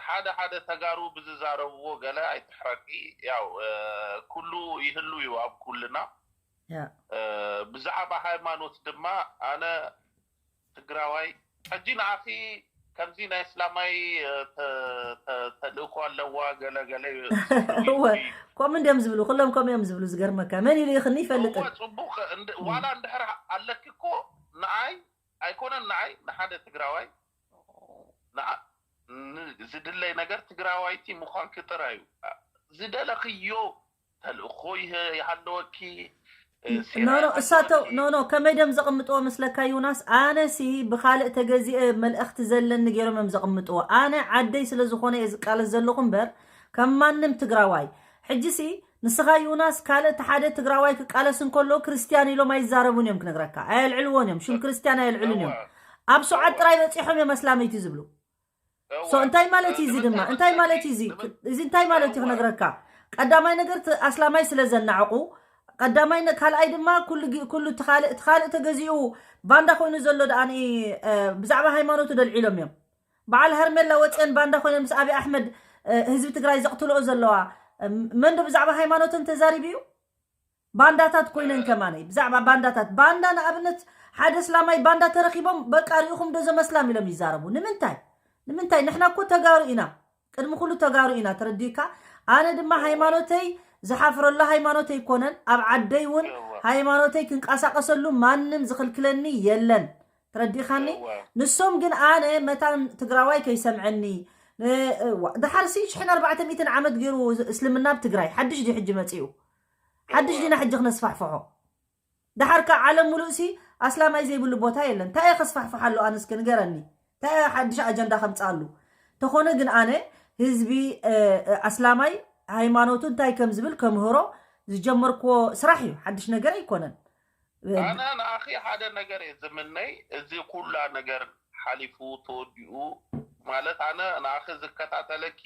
ሓደ ሓደ ተጋሩ ብዝዛረብዎ ገለ ኣይትሕረቂ ያው ኩሉ ይህሉ እዩ ኣብ ኩልና ብዛዕባ ሃይማኖት ድማ ኣነ ትግራዋይ ሕጂ ንኣኺ ከምዚ ናይ እስላማይ ተልእኮ ኣለዋ ገለገለ እወ ከምኡ እንዲዮም ዝብሉ ኩሎም ከምኡ እዮም ዝብሉ ዝገርመካ መን ኢሉ ይኽኒ ይፈልጥ ጽቡቅ ዋላ እንድሕር ኣለኪ እኮ ንኣይ ኣይኮነን ንኣይ ንሓደ ትግራዋይ ዝድለይ ነገር ትግራዋይቲ ምዃንኪ ጥራይ እዩ ዝደለኽዮ ተልእኾ ይሃለወኪ ኖኖ እሳቶ ኖኖ ከመይ ደም ዘቕምጥዎ መስለካ ዩናስ ኣነሲ ብኻልእ ተገዚአ መልእኽቲ ዘለኒ ገይሮም እዮም ዘቕምጥዎ ኣነ ዓደይ ስለ ዝኾነ እየ ዝቃለስ ዘለኹ እምበር ከም ማንም ትግራዋይ ሕጂሲ ንስኻ ዩናስ ካልእ እቲ ሓደ ትግራዋይ ክቃለስ እንከሎ ክርስትያን ኢሎም ኣይዛረቡን እዮም ክነግረካ ኣየልዕልዎን እዮም ሽም ክርስትያን ኣየልዕሉን እዮም ኣብ ሱዓት ጥራይ በፂሖም እዮም ኣስላመይቲ ዝብሉ ሶ እንታይ ማለት እዩ እዚ ድማ እንታይ ማለት እዩ እዚ እዚ እንታይ ማለት እዩ ክነግረካ ቀዳማይ ነገር ኣስላማይ ስለ ዘናዕቁ ቀዳማይ ካልኣይ ድማ ኩሉ ካልእ ተገዚኡ ባንዳ ኮይኑ ዘሎ ደኣ ብዛዕባ ሃይማኖቱ ደልዒሎም እዮም በዓል ሀርሜላ ወፅአን ባንዳ ኮይነን ምስ ኣብይ ኣሕመድ ህዝቢ ትግራይ ዘቕትልኦ ዘለዋ መን ዶ ብዛዕባ ሃይማኖቶም ተዛሪቡ እዩ ባንዳታት ኮይነን ከማነይ ብዛዕባ ባንዳታት ባንዳ ንኣብነት ሓደ እስላማይ ባንዳ ተረኪቦም በቃ ሪኢኹም ዶ ዘመስላም ኢሎም ይዛረቡ ንምንታይ ንምንታይ ንሕና እኮ ተጋሩ ኢና ቅድሚ ኩሉ ተጋሩ ኢና፣ ተረዲእካ? ኣነ ድማ ሃይማኖተይ ዝሓፍረሉ ሃይማኖት ኣይኮነን። ኣብ ዓደይ እውን ሃይማኖተይ ክንቀሳቀሰሉ ማንም ዝኽልክለኒ የለን። ተረዲእካኒ? ንሶም ግን ኣነ መታን ትግራዋይ ከይሰምዐኒ፣ እ፣ እ፣ ዋ-፣ ደሓር ሲ ሽሕን ኣርባዕተ ሚእትን ዓመት ገይሩ እስልምና ኣብ ትግራይ ሓድሽ ድዩ ሕጂ መፂኡ? ሓድሽ ዲና ሕጂ ክነስፋሕፍሖ? ደሓር ከ ዓለም ሙሉእ ሲ ኣስላማይ ዘይብሉ ቦታ የለን። እንታይ እየ ከስፋሕፍሓሉ? ኣነ እስኪ ንገረኒ። እንታይ እየ ሓድሽ ኣጀንዳ ከምፅኣሉ? ተኾነ ግን ኣነ ህዝቢ፣ እ፣ እ፣ ኣስላማይ ሃይማኖቱ እንታይ ከም ዝብል ከምህሮ ዝጀመርክዎ ስራሕ እዩ። ሓድሽ ነገር ኣይኮነን። ኣነ ንኣኺ ሓደ ነገር እየ ዝምነይ፣ እዚ ኩላ ነገር ሓሊፉ ተወዲኡ፣ ማለት ኣነ ንኣኺ ዝከታተለኪ፣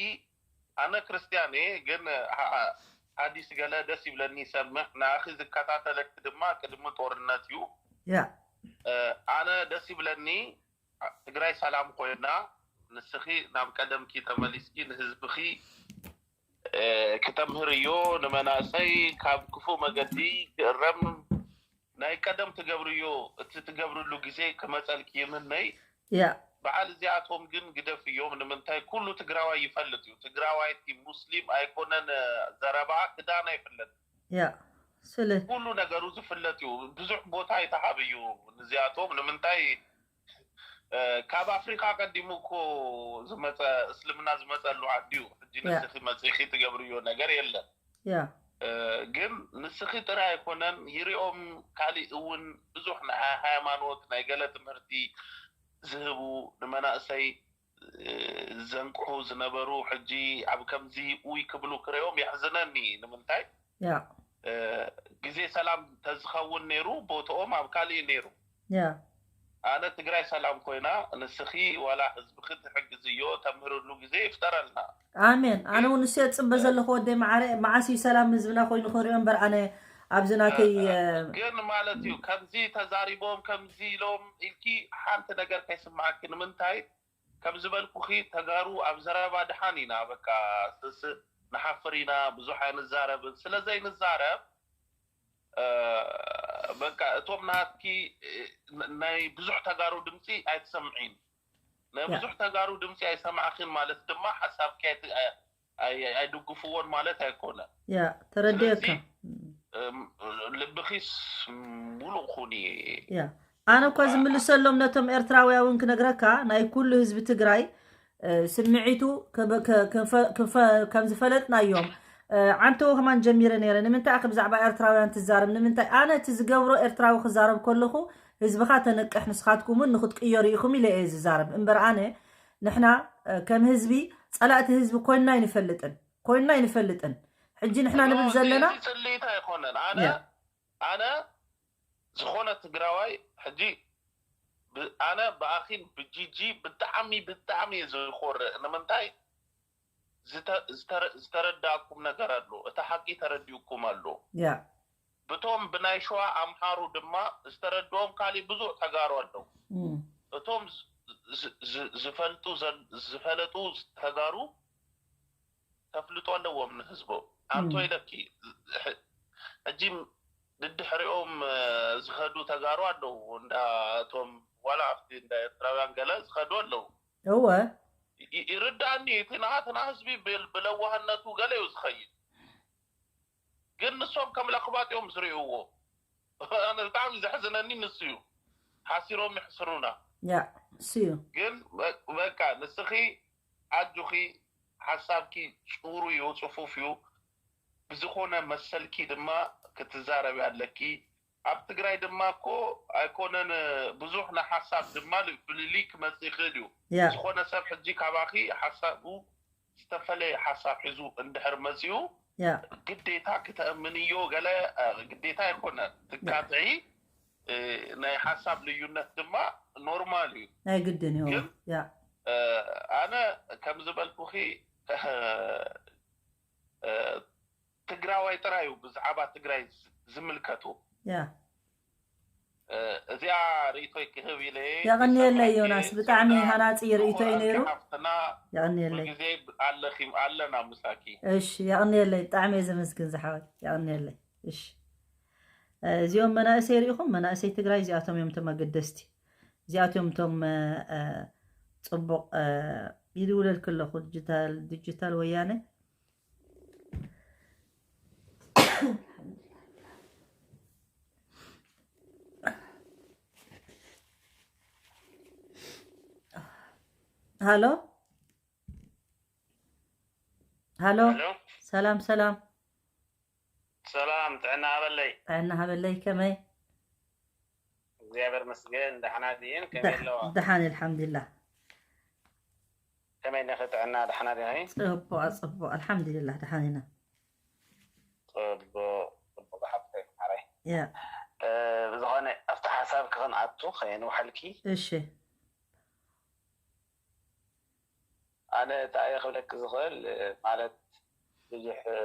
ኣነ ክርስትያን እየ፣ ግን ሓ-፣ ሓዲስ ገለ ደስ ይብለኒ ይሰምዕ፣ ንኣኺ ዝከታተለኪ ድማ ቅድሚ ጦርነት እዩ። ያ። እ፣ ኣነ ደስ ይብለኒ ትግራይ ሰላም ኮይና፣ ንስኺ ናብ ቀደምኪ ተመሊስኪ ንህዝብኺ፣ እ፣ ክተምህርዮ፣ ንመናእሰይ ካብ ክፉእ መገዲ ክእረም፣ ናይ ቀደም ትገብርዮ፣ እቲ ትገብርሉ ግዜ ክመፀልኪ ይምነይ። ያ። በዓል እዚኣቶም ግን ግደፍዮም። ንምንታይ? ኩሉ ትግራዋይ ይፈልጥ እዩ። ትግራዋይቲ ሙስሊም ኣይኮነን፣ እ፣ ዘረባ ክዳን ኣይፍለጥ። ያ። ስለ ኩሉ ነገሩ ዝፍለጥ እዩ። ብዙሕ ቦታ ኣይተሃብዩ ንዚኣቶም። ንምንታይ? እ፣ ካብ ኣፍሪካ ቀዲሙ እኮ ዝመፀ፣ እስልምና ዝመፀሉ ዓዲ እዩ። ሕጂ ያ። ንስኺ መፂኺ ትገብርዮ ነገር የለን። ያ። እ፣ ግን ንስኺ ጥራይ ኣይኮነን፣ ይሪኦም ካሊእ እውን ብዙሕ ናይ ሃይማኖት ናይ ገለ ትምህርቲ ዝህቡ ንመናእሰይ፣ እ፣ ዘንቅሑ ዝነበሩ ሕጂ ኣብ ከምዚ ኡይ ክብሉ ክሪኦም የሕዝነኒ። ንምንታይ? ያ። እ፣ ግዜ ሰላም ተዝኸውን ነይሩ ቦትኦም ኣብ ካሊእ ነይሩ። ያ። ኣነ ትግራይ ሰላም ኮይና ንስኺ ዋላ ህዝብኺ ትሕግዝዮ ተምህርሉ ግዜ ይፍጠረልና። ኣሜን። ኣነ እውን ንሱ እየ ዝፅበ ዘለኹ ወደይ መዓረ፣ መዓስ እዩ ሰላም ህዝብና ኮይኑ ክንሪኦ እምበር ኣነ ኣብዚ ናተይ፣ እ፣ እ፣ ግን ማለት እዩ ከምዚ ተዛሪቦም ከምዚ ኢሎም ኢልኪ ሓንቲ ነገር ከይስማዓኪ። ንምንታይ? ከም ዝበልኩኺ ተጋሩ ኣብ ዘረባ ድሓን ኢና። በቃ ስስ ንሓፍር ኢና፣ ብዙሕ ኣይንዛረብን። ስለ ዘይንዛረብ፣ እ፣ በቃ እቶም ናትኪ፣ እ፣ ን-፣ ናይ ብዙሕ ተጋሩ ድምፂ ኣይትሰምዒን። ናይ ያ። ብዙሕ ተጋሩ ድምፂ ኣይሰማዕኽን ማለት ድማ ሓሳብኪ ኣይት-፣ ኣይ-፣ ኣይ-፣ ኣይድግፍዎን ማለት ኣይኮነ። ያ፣ ተረዲኤካ። ስለዚ፣ እም፣ ልብኺስ ሙሉእ ኩኒ። ያ። ኣነ እኳ ዝምልሰሎም ነቶም ኤርትራውያ እውን ክነግረካ፣ ናይ ኩሉ ህዝቢ ትግራይ፣ እ፣ ስምዒቱ ከበ-፣ ከ-፣ ክንፈ-፣ ክንፈ-፣ ከም ዝፈለጥናዮም፣ እ፣ ዓንተዎ ከማን ጀሚረ ነይረ። ንምንታይ ኢኺ ብዛዕባ ኤርትራውያን ትዛረብ? ንምንታይ? ኣነ እቲ ዝገብሮ ኤርትራዊ ክዛረብ ከለኹ፣ ህዝብኻ ተነቅሕ፣ ንስኻትኩም እውን ንክትቅየሩ ኢኹም ኢለ እየ ዝዛረብ። እምበር ኣነ፣ ንሕና፣ እ፣ ከም ህዝቢ ጸላእቲ ህዝቢ ኮይንና ኣይንፈልጥን፣ ኮይንና ኣይንፈልጥን። ሕጂ ንሕና ንብል እዚ፣ ዘለና እዚ ጽልኢት ኣይኮነን። ኣነ፣ ያ። ኣነ ዝኾነ ትግራዋይ ሕጂ ብ-፣ ኣነ ብኣኺን ብጂጂ ብጣዕሚ፣ ብጣዕሚ እየ ዝኾርእ። ንምንታይ? ዝተ-፣ ዝተረ-፣ ዝተረዳእኩም ነገር ኣሎ። እቲ ሓቂ ተረዲኡኩም ኣሎ። ያ። ብቶም ብናይ ሸዋ ኣምሓሩ ድማ ዝተረድኦም ካሊእ ብዙሕ ተጋሩ ኣለዉ። እም። እቶም ዝ-፣ ዝ-፣ ዝ-፣ ዝፈልጡ ዘል-፣ ዝፈለጡ ተጋሩ ተፍልጦ ኣለዎም ንህዝቦም። ኣንቶ እም። ኢለኪ፣ ሕ-፣ ሕጂ ድድሕሪኦም፣ እ፣ ዝኸዱ ተጋሩ ኣለዉ። እንዳ እቶም ዋላ ኣብቲ እንዳ ኤርትራውያን ገለ ዝኸዱ ኣለዉ። እወ። ይ-፣ ይርዳእኒ፣ እቲ ናትና ህዝቢ ብል-፣ ብለዋህነቱ ገለ እዩ ዝኸይድ። ግን ንሶም ከም ለኽባጥ እዮም ዝርእይዎ። ኣነ ብጣዕሚ ዘሕዝነኒ ንሱ እዩ። ሓሲሮም ይሕስሩና። ያ፣ እሱ እዩ። ግን በ-፣ በቃ ንስኺ ኣጆኺ፣ ሓሳብኪ ጽሩይ እዩ፣ ጽፉፍ እዩ። ብዝኾነ መሰልኪ ድማ ክትዛረቢ ኣለኪ። ኣብ ትግራይ ድማ እኮ ኣይኮነን ብዙሕ ናይ ሓሳብ ድማ ፍልልይ ክመጽእ ይኽእል እዩ። ያ። ዝኾነ ሰብ ሕጂ ካባኺ ሓሳቡ ዝተፈለየ ሓሳብ ሒዙ እንድሕር መጺኡ ያ። ግዴታ ክተእምንዮ ገለ፣ እ፣ ግዴታ ኣይኮነን። ትካትዒ፣ እ፣ ናይ ሓሳብ ልዩነት ድማ ኖርማል እዩ። ናይ ግድን እዩ። ግን፣ ያ። እ፣ ኣነ ከም ዝበልኩኺ፣ እ፣ እ፣ ትግራዋይ ጥራይ እዩ ብዛዕባ ትግራይ ዝ-፣ ዝምልከቱ። ያ። እ፣ እዚኣ ርእይቶይ ክህብ ኢለ እየ። የቐንየለይ ይሰምዐኪ፣ ዮናስ፣ ብጣዕሚ ሰላም፣ ሃናጺ ርእይቶ እዩ ክቡራት ነይሩ። ሓፍትና፣ የቐንየለይ። ኩሉ ግዜ ኣለኺ፣ ኣለና ምሳኪ። እሺ፣ የቐንየለይ፣ ብጣዕሚ እየ ዘመስግን ዝሓወይ፣ የቐንየለይ። እሺ። እ፣ እዚኦም መናእሰይ ርኢኹም፣ መናእሰይ ትግራይ እዚኣቶም እዮም እቶም ኣገደስቲ። እዚኣቶም እቶም፣ እ፣ እ፣ ጽቡቕ፣ እ፣ ይድውለልክ ኣለኹ። ዲጂታል ዲጂታል ወያነ። ሃሎ፣ ሃሎ። ሰላም፣ ሰላም። ሰላም፣ ጥዕና ሃበለይ። ጥዕና ሃበለይ። ከመይ? እግዚኣብሔር መስገን። ደሓና ድየን? ከመይ ኣለዋ? ደሓን፣ ኣልሓምዱሊላህ። ከመይ ነኸ ጥዕና? ደሓና ዲኺ? ጽቡቕ፣ ጽቡቕ፣ ኣልሓምዱሊላህ፣ ደሓን ኢና። ጽቡቕ፣ ጽቡቕ ሓፍተይ ማዓረይ። ያ። እ፣ ብዝኾነ ኣብቲ ሓሳብ ክኽንኣቱ ከየንውሓልኪ። እሺ። ኣነ እንታይ እየ ክብለኪ ዝኽእል፣ እ፣ ማለት ብዙሕ፣ እ፣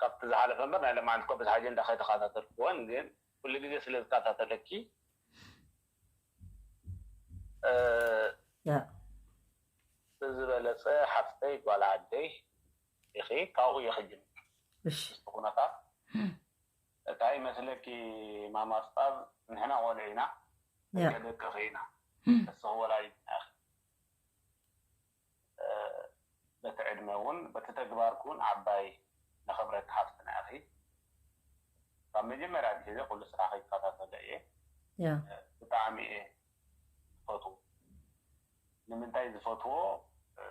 ካብቲ ዝሓለፈ እምበር ናይ ለማዓንቲ እኮ ብዙሕ ኣጀንዳ ከይተኸታተልኩዎን፣ ግን ኩሉ ግዜ ስለ ዝከታተለኪ፣ እ፣ ያ። ብዝበለጸ ሓፍተይ ጓል ዓደይ ኢኺ፣ ካብኡ እየ ክጅምር። እሺ። ምስቲ ኩነታት እንታይ ይመስለኪ ማማ ስጣብ፣ ንሕና ቆልዑ ኢና፣ ያ። ደቂ ደቅኺ ኢና፣ ንስኺ ወላዲትና ኢኺ። እ፣ በቲ ዕድመ እውን በቲ ተግባርኪ እውን ዓባይ ነኽብረኪ ሓፍትና ኢኺ። ካብ መጀመርያ ኣትሒዘ ኩሉ ስራሕኺ ይከታተሎ እየ። ያ። ብጣዕሚ እየ ዝፈትዎ። ንምንታይ ዝፈትዎ? እ፣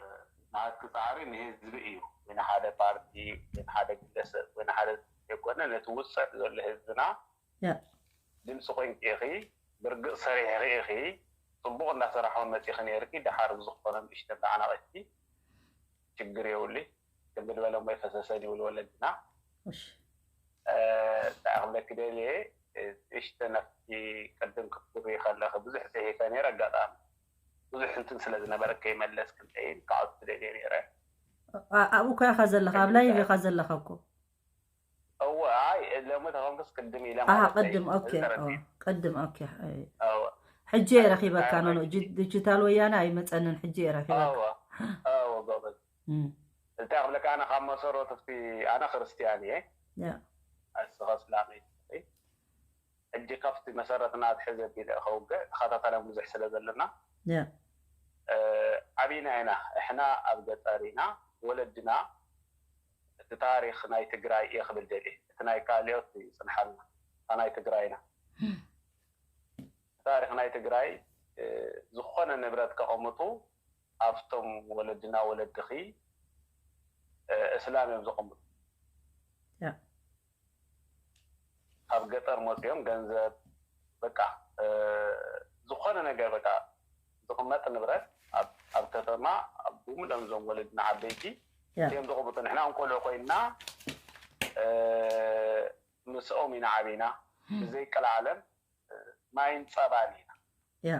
ናትኪ ጻዕሪ ንህዝቢ እዩ፣ ወይ ንሓደ ፓርቲ፣ ወይ ንሓደ ግለሰብ፣ ወይ ንሓደ ዘይኮነ ነቲ ውጽዕ ዘሎ ህዝብና ያ። ድምፂ ኮይንኪ ኢኺ። ብርግፅ ሰሪሕኺ ኢኺ። ፅቡቕ እንዳሰራሕኹ መፂኺ ነይርኪ። ደሓር ብዝኾነ ንእሽተን ተዓናቒፍኪ ችግር የብሉይ። ከም ዝበለ እሞ ኣይፈሰሰን ይብል ወለድና። እሺ። እ፣ እንታይ ክብለኪ ደልየ፣ እ፣ እሽተ ናብቲ ቅድም ክትጉሪ ከለኺ ብዙሕ ጽሒፈ ነይረ። ኣጋጣሚ ብዙሕ እንትን ስለ ዝነበረ ከይመለስኪ እንታይ ክዓቱ ደልየ ነይረ። ኣ-፣ ኣብኡ እኮ ኢኻ ዘለኻ፣ ኣብ ላይቭ ኢኻ ዘለኻ እኮ። እወ፣ ኣይ፣ ሎሚ ተኾንክስ ቅድም ኢለ ኣሃ፣ ማለት እዩ። ቅድም፣ ኦኬ፣ ተረዲእ። ኦ፣ ቅድም፣ ኦኬ። ኣይ። እወ፣ ሕጂ እየ ረኺበካ፣ ኣይ፣ ኖ፣ ኖ፣ ጂ-፣ ዲጂታል ወያነ ኣይመጸንን፣ ሕጂ እየ ረኺበካ። እወ፣ እወ፣ ጎበዝ። እም። እንታይ ክብለካ፣ ኣነ ካብ መሰረቱ፣ እስቲ፣ ኣነ ክርስትያን እየ። ያ። እስኻ እስላም እየ። ሕጂ ካብቲ መሰረትና ኣትሕዝ ኣቢለ ከውግዕ፣ ተኸታታሊ ብዙሕ ስለ ዘለና፣ ያ። እ፣ ዓቢና ኢና። እሕና ኣብ ገጠር ኢና። ወለድና እቲ ታሪኽ ናይ ትግራይ እየ ክብል ደልየ። እቲ ናይ ካልኦት ይጽንሓልና። እታ ናይ ትግራይና። ታሪኽ ናይ ትግራይ፣ እ፣ ዝኾነ ንብረት ከቐምጡ ኣብቶም ወለድና ወለድኺ፣ እ፣ እስላም እዮም ዘቐምጡ። ያ። ካብ ገጠር መፅዮም ገንዘብ፣ በቃ፣ እ፣ ዝኾነ ነገር፣ በቃ፣ ዝቕመጥ ንብረት ኣብ፣ ኣብ ከተማ፣ ኣብ ብሙሉኦም እዞም ወለድና ዓበይቲ ያ። እዮም ዘቐምጡ። ንሕና እንቆልዑ ኮይንና፣ እ፣ ምስኦም ኢና ዓቢና። ብዘይ ቀልዓለም፣ እ፣ ማይን ጸባን ኢና። ያ።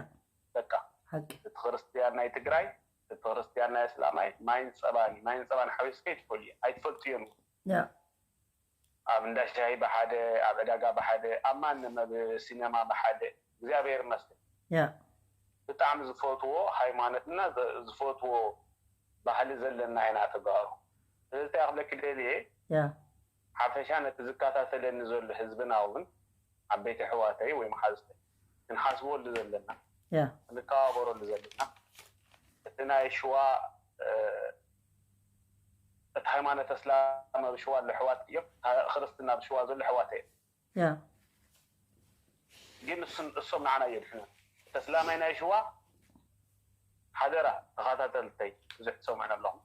በቃ፣ ሓቂ። እቲ ክርስትያን ናይ ትግራይ፣ እቲ ክርስትያን ናይ እስላማይ፣ ማይን ጸባን እዩ። ማይን ጸባን ሓዊስከ ይትፈልዩ፣ ኣይትፈልጥዮም። ያ። ኣብ እንዳ ሻሂ ብሓደ፣ ኣብ ዕዳጋ ብሓደ፣ ኣብ ማንም ኣብ ሲነማ ብሓደ። እግዚኣብሔር ይመስገን። ያ። ብጣዕሚ ዝፈትዎ ሃይማኖትና ዘ-፣ ዝፈትዎ ባህሊ ዘለና ኢና ተጋሩ። ስለዚ እንታይ ክብለኪ ደልየ፣ ያ። ሓፈሻ ነቲ ዝከታተለኒ ዘሎ ህዝብና እውን፣ ዓበይቲ ኣሕዋተይ ወይ መሓዙተይ፣ ክንሓስበሉ ዘለና፣ ያ። ክንከባበረሉ ዘለና፣ እቲ ናይ ሽዋ፣ እ፣ እቲ ሃይማኖት እስላም ኣብ ሽዋ ኣሎ ኣሕዋት እዮም፣ ክርስትና ኣብ ሽዋ ዘሎ ኣሕዋት እዮም። ያ። ግን እሱን-፣ እሶም ንዓና የድሕኑ። እቲ እስላማይ ናይ ሽዋ ሓደራ ተኸታተልተይ፣ ብዙሕ ትሰምዑን ኣለኹም።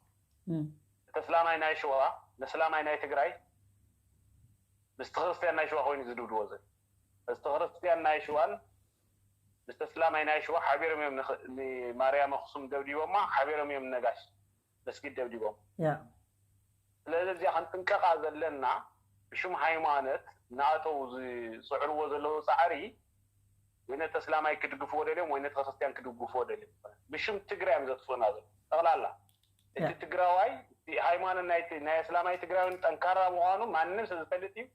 እም። እቲ እስላማይ ናይ ሽዋ ንእስላማይ ናይ ትግራይ ምስቲ ክርስትያን ናይ ሽዋ ኮይኑ ዝድብድቦ ዘሎ። ምስቲ ክርስትያን ናይ ሽዋን ምስቲ እስላማይ ናይ ሽዋ ሓቢሮም እዮም ንኽ-፣ ንማርያም ኣኽሱም ደብዲቦማ፣ ሓቢሮም እዮም ነጋሽ መስጊድ ደብዲቦም። ያ። ስለዚ እዚኣ ክንጥንቀቓ ዘለና፣ ብሽም ሃይማኖት ናተው ዝፅዕርዎ ዘለዉ ፃዕሪ ወይ ነቲ እስላማይ ክድግፍዎ ደልዮም ወይ ነቲ ክርስትያን ክድግፍዎ ደልዮም። ብሽም ትግራይ እዮም ዘጥፍኡና ዘለዉ። ጠቕላላ እቲ ያ። ትግራዋይ፣ እቲ ሃይማኖት ናይ ት-፣ ናይ እስላማይ ትግራይን ጠንካራ ምዃኑ ማንም ሰብ ዝፈልጥ እዩ።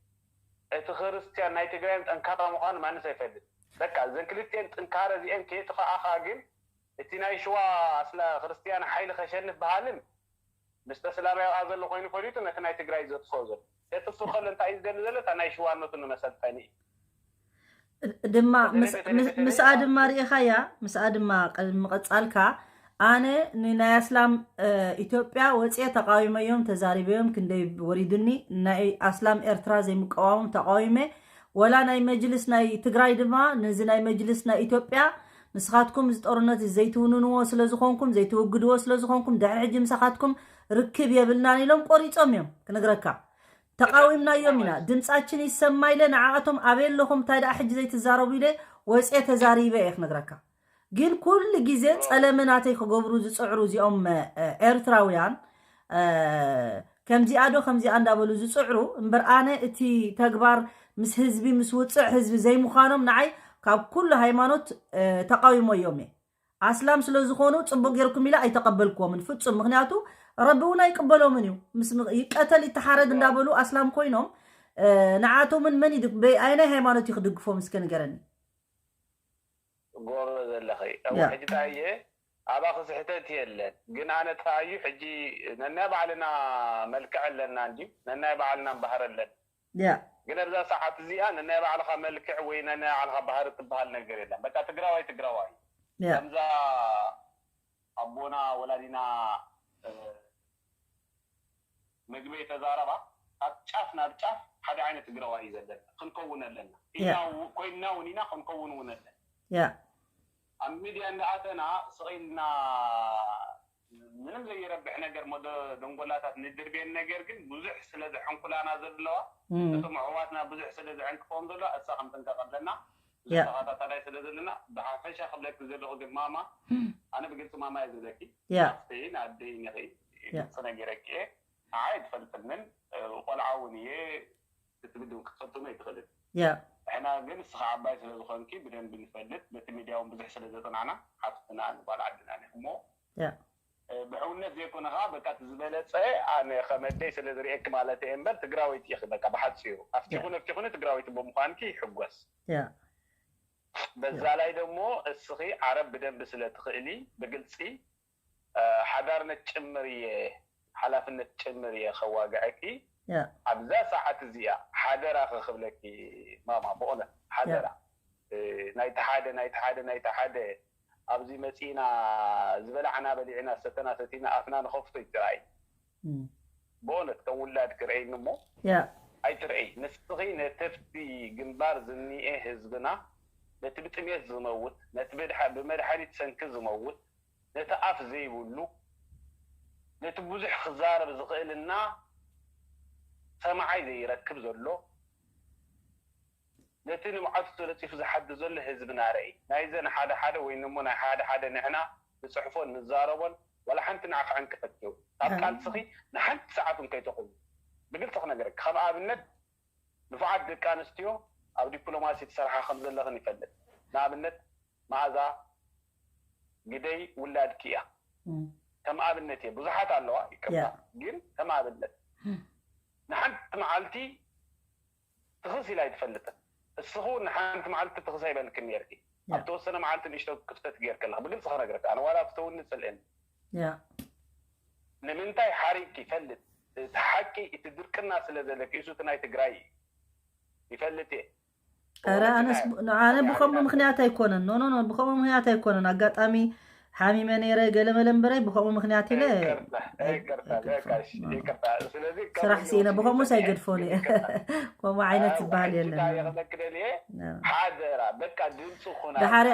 እቲ ክርስትያን ናይ ትግራይን ጠንካራ ምዃኑ ማንም ሰብ ይፈልጥ። በቃ እዘን ክልቲኤን ጥንካረ እዚኤን ከየጥፋኣኻ ግን እቲ ናይ ሽዋ ኣስላ-፣ ክርስትያን ሓይሊ ከሸንፍ በሃልን ምስቲ እስላማይ ኣብኣ ዘሎ ኮይኑ ፈሊጡ ነቲ ናይ ትግራይ ዘጥፍኦ ዘሎ። የጥፍእ ከሎ እንታይ እዩ ዝደሊ ዘሎ? እታ ናይ ሽዋነቱ ንመሰልጠኒ እዩ። ድማ በተለይ፣ ምስ-፣ በተለይ፣ ምስ-፣ በተለይ ምስኣ ድማ ርኢኻያ፣ ምስኣ ድማ ቅድሚ ምቕጻልካ ኣነ ንናይ ኣስላም ኢትዮጵያ ወፅየ ተቃዊመዮም፣ ተዛሪበዮም፣ ክንደይ ወሪዱኒ። ናይ ኣስላም ኤርትራ ዘይምቀዋሞም ተቃዊመ። ወላ ናይ መጅልስ ናይ ትግራይ ድማ፣ ነዚ ናይ መጅልስ ናይ ኢትዮጵያ፣ ንስኻትኩም እዚ ጦርነት ዘይትውንንዎ ስለዝኾንኩም፣ ዘይትውግድዎ ስለዝኾንኩም፣ ድሕሪ ሕጂ ምሳኻትኩም ርክብ የብልናን ኢሎም ቆሪጾም እዮም፣ ክነግረካ። ተቃዊምናዮም ኢና፣ ድምጻችን ይሰማ ኢለ ንዓኣቶም ኣበይ ኣለኹም፣ እንታይ ደኣ ሕጂ ዘይትዛረቡ ኢለ ወፅየ ተዛሪበ እየ ክነግረካ። ግን ኩሉ ግዜ ፀለመ ናተይ ክገብሩ ዝፅዕሩ እዚኦም ኤርትራውያን፣ ከምዚኣ ዶ ከምዚኣ እንዳበሉ ዝፅዕሩ እምበር፣ ኣነ እቲ ተግባር ምስ ህዝቢ፣ ምስ ውፅዕ ህዝቢ ዘይምዃኖም ንዓይ ካብ ኩሉ ሃይማኖት ተቃዊሞ እዮም እየ። ኣስላም ስለ ዝኾኑ ጽቡቅ ጌርኩም ኢለ ኣይተቀበልክዎምን ፍጹም። ምኽንያቱ ረቢ እውን ኣይቅበሎምን እዩ። ምስ ይቀተል ይተሓረድ እንዳበሉ ኣስላም ኮይኖም ንዓቶምን መን ይድግ በይ ኣይናይ ሃይማኖት እዩ ክድግፎም እስከ ንገረኒ። ጎበዝ ዘለኺ እዋ ሕጂ ታየ ኣባኺ ስሕተት የለን። ግን ኣነ ታዩ ሕጂ ነናይ ባዕልና መልክዕ ኣለና እንዲ ነናይ ባዕልና ባህር ኣለና። ግን ኣብዛ ሰዓት እዚኣ ነናይ ባዕልኻ መልክዕ ወይ ነናይ ባዕልኻ ባህሪ ትበሃል ነገር የለን። በቃ ትግራዋይ ትግራዋይ ከምዛ ኣቦና ወላዲና መግበይ ተዛረባ ካብ ጫፍ ናብ ጫፍ ሓደ ዓይነት ትግራዋይ እዩ ዘለና። ክንከውን ኣለና ኮይንና እውን ኢና ክንከውን እውን ኣለና። ኣብ ሚድያ እንዳኣተና ስቕ ኢልና ምንም ዘይረብሕ ነገር ሞ ደንጎላታት ንድርቤን ነገር ግን ብዙሕ ስለ ዘሐንኩላና ዘለዋ እቶም ኣሕዋትና ብዙሕ ስለ ዘዐንቅፎም ዘለዋ እሳ ክንጥንቀቕ ኣለና። ብዙሕ ተኸታታላይ ስለ ዘለና ብሓፈሻ ክብለኪ ዘለኹ ግን ማማ ኣነ ብግልፂ ማማ እየ ዝብለኪ። ኣኽተይን ኣደይን ኢኺ ግልፂ ነጊረኪ እየ። ንዓይ ትፈልጥንን ቆልዓ እውን እየ ክትብል ክትፈልጥኖ ኣይትኽእልን። ሕና ግን እስኻ ዓባይ ስለ ዝኾንኪ ብደንቢ ንፈልጥ በቲ ሚድያ እውን ብዙሕ ስለ ዘፅናዕና ሓፍትና ንጓል ዓድና እሞ ብሕውነት ዘይኮነ ከዓ በቃ እቲ ዝበለፀ ኣነ ከመደይ ስለ ዝርእየኪ ማለት እየ እምበር ትግራወይቲ ኢኺ በቃ ብሓፂሩ ኣፍቲኹ ነፍቲኹኒ ትግራወይቲ ብምዃንኪ ይሕጎስ። በዛ ላይ ደግሞ እስኺ ዓረብ ብደንቢ ስለ ትኽእሊ ብግልፂ ሓዳርነት ጭምር እየ ሓላፍነት ጭምር እየ ከዋግዐኪ። ኣብዛ ሰዓት እዚኣ ሓደራ ክኽብለኪ ማማ ብእውነት ሓደራ ናይቲ ሓደ ናይቲ ሓደ ናይቲ ሓደ ኣብዚ መፂና ዝበላዕና በሊዕና ሰተና ሰቲና ኣፍና ንኸፍቶ ይትራይ ብእውነት ከም ውላድ ክርአይኒ እሞ ኣይትርአይ ንስኺ ነተፍቲ ግንባር ዝኒኤ ህዝብና ነቲ ብጥሜት ዝመውት ነቲ ብመድሓኒት ሰንኪ ዝመውት ነቲ ኣፍ ዘይብሉ ነቲ ብዙሕ ክዛረብ ዝኽእልና ሰማዓይ ዘይረክብ ዘሎ ነቲ ንብዓቱ ተለጢፉ ዝሓድር ዘሎ ህዝብና ርአይ ናይዘን ሓደ ሓደ ወይ እሞ ናይ ሓደ ሓደ ንሕና ንፅሕፎን ንዛረቦን ዋላ ሓንቲ ንዓኺ ዕንቅፈት ካብ ቃልስኺ ንሓንቲ ሰዓት እውን ከይተኹሉ ብግልፂ ክነገረኪ ከም ኣብነት ንፉዓት ደቂ ኣንስትዮ ኣብ ዲፕሎማሲ ትሰርሓ ከም ዘለኽን ይፈልጥ ንኣብነት መኣዛ ግደይ ውላድኪ እያ ከም ኣብነት እየ ብዙሓት ኣለዋ ይቅርታ ግን ከም ኣብነት ንሓንቲ መዓልቲ ትኽስ ኢላ ኣይትፈልጥን እስኹ ንሓንቲ መዓልቲ ትኽስ ኣይበልክን ነርኪ ኣብ ተወሰነ መዓልቲ ንእሽቶ ክፍተት ገይር ከለኻ ብግልፂ ክነግረካ ኣነ ዋላ ፍተውኒ ፅልእን ንምንታይ ሓሪቅ ይፈልጥ እቲ ሓቂ እቲ ድርቅና ስለ ዘለኪ እሱ እቲ ናይ ትግራይ እዩ ይፈልጥ እየ ኧረ ኣነስ ኣነ ብኸምኡ ምኽንያት ኣይኮነን ኖ ኖ ብኸምኡ ምኽንያት ኣይኮነን ኣጋጣሚ ሓሚመ ነይረ ገለመለ እምበረይ ብኸምኡ ምኽንያት ኢለ ስራሕ ስኢነ ብኸምኡስ ኣይገድፎን እየ ከምኡ ዓይነት ዝበሃል የለን ድሓሪ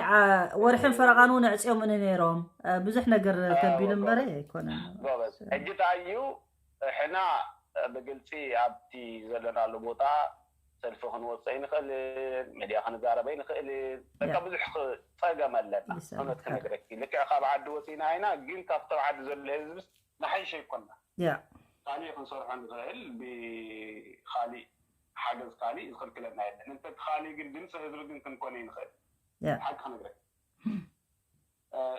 ወርሕን ፈረቓን እውን ኣዕፅዮምኒ ነይሮም ብዙሕ ነገር ተቢሉ እምበረ ኣይኮነን ሕጂ እዩ ሕና ብግልፂ ኣብቲ ዘለናሉ ቦታ ሰልፊ ክንወፅእ ኣይንኽእልን፣ ሚድያ ክንዛረብ ኣይንኽእልን። በቃ ብዙሕ ክ- ፀገም ኣለና። ይሰማዕካ። እውነት ክነግረኪ ልክዕ ካብ ዓዲ ወፂእና ኢና፣ ግን ካብቶም ዓዲ ዘሎ ህዝብስ ንሓይሽ ኣይኮና። ያ ካሊእ ክንሰርሖ ንኽእል ብካሊእ ሓገዝ ካሊእ ዝኽልክለና የለን። እንተ እቲ ካሊእ ግን ድምፂ ህዝቢ ግን ክንኮን ኣይንኽእል። ያ ሓቂ ክነግረኪ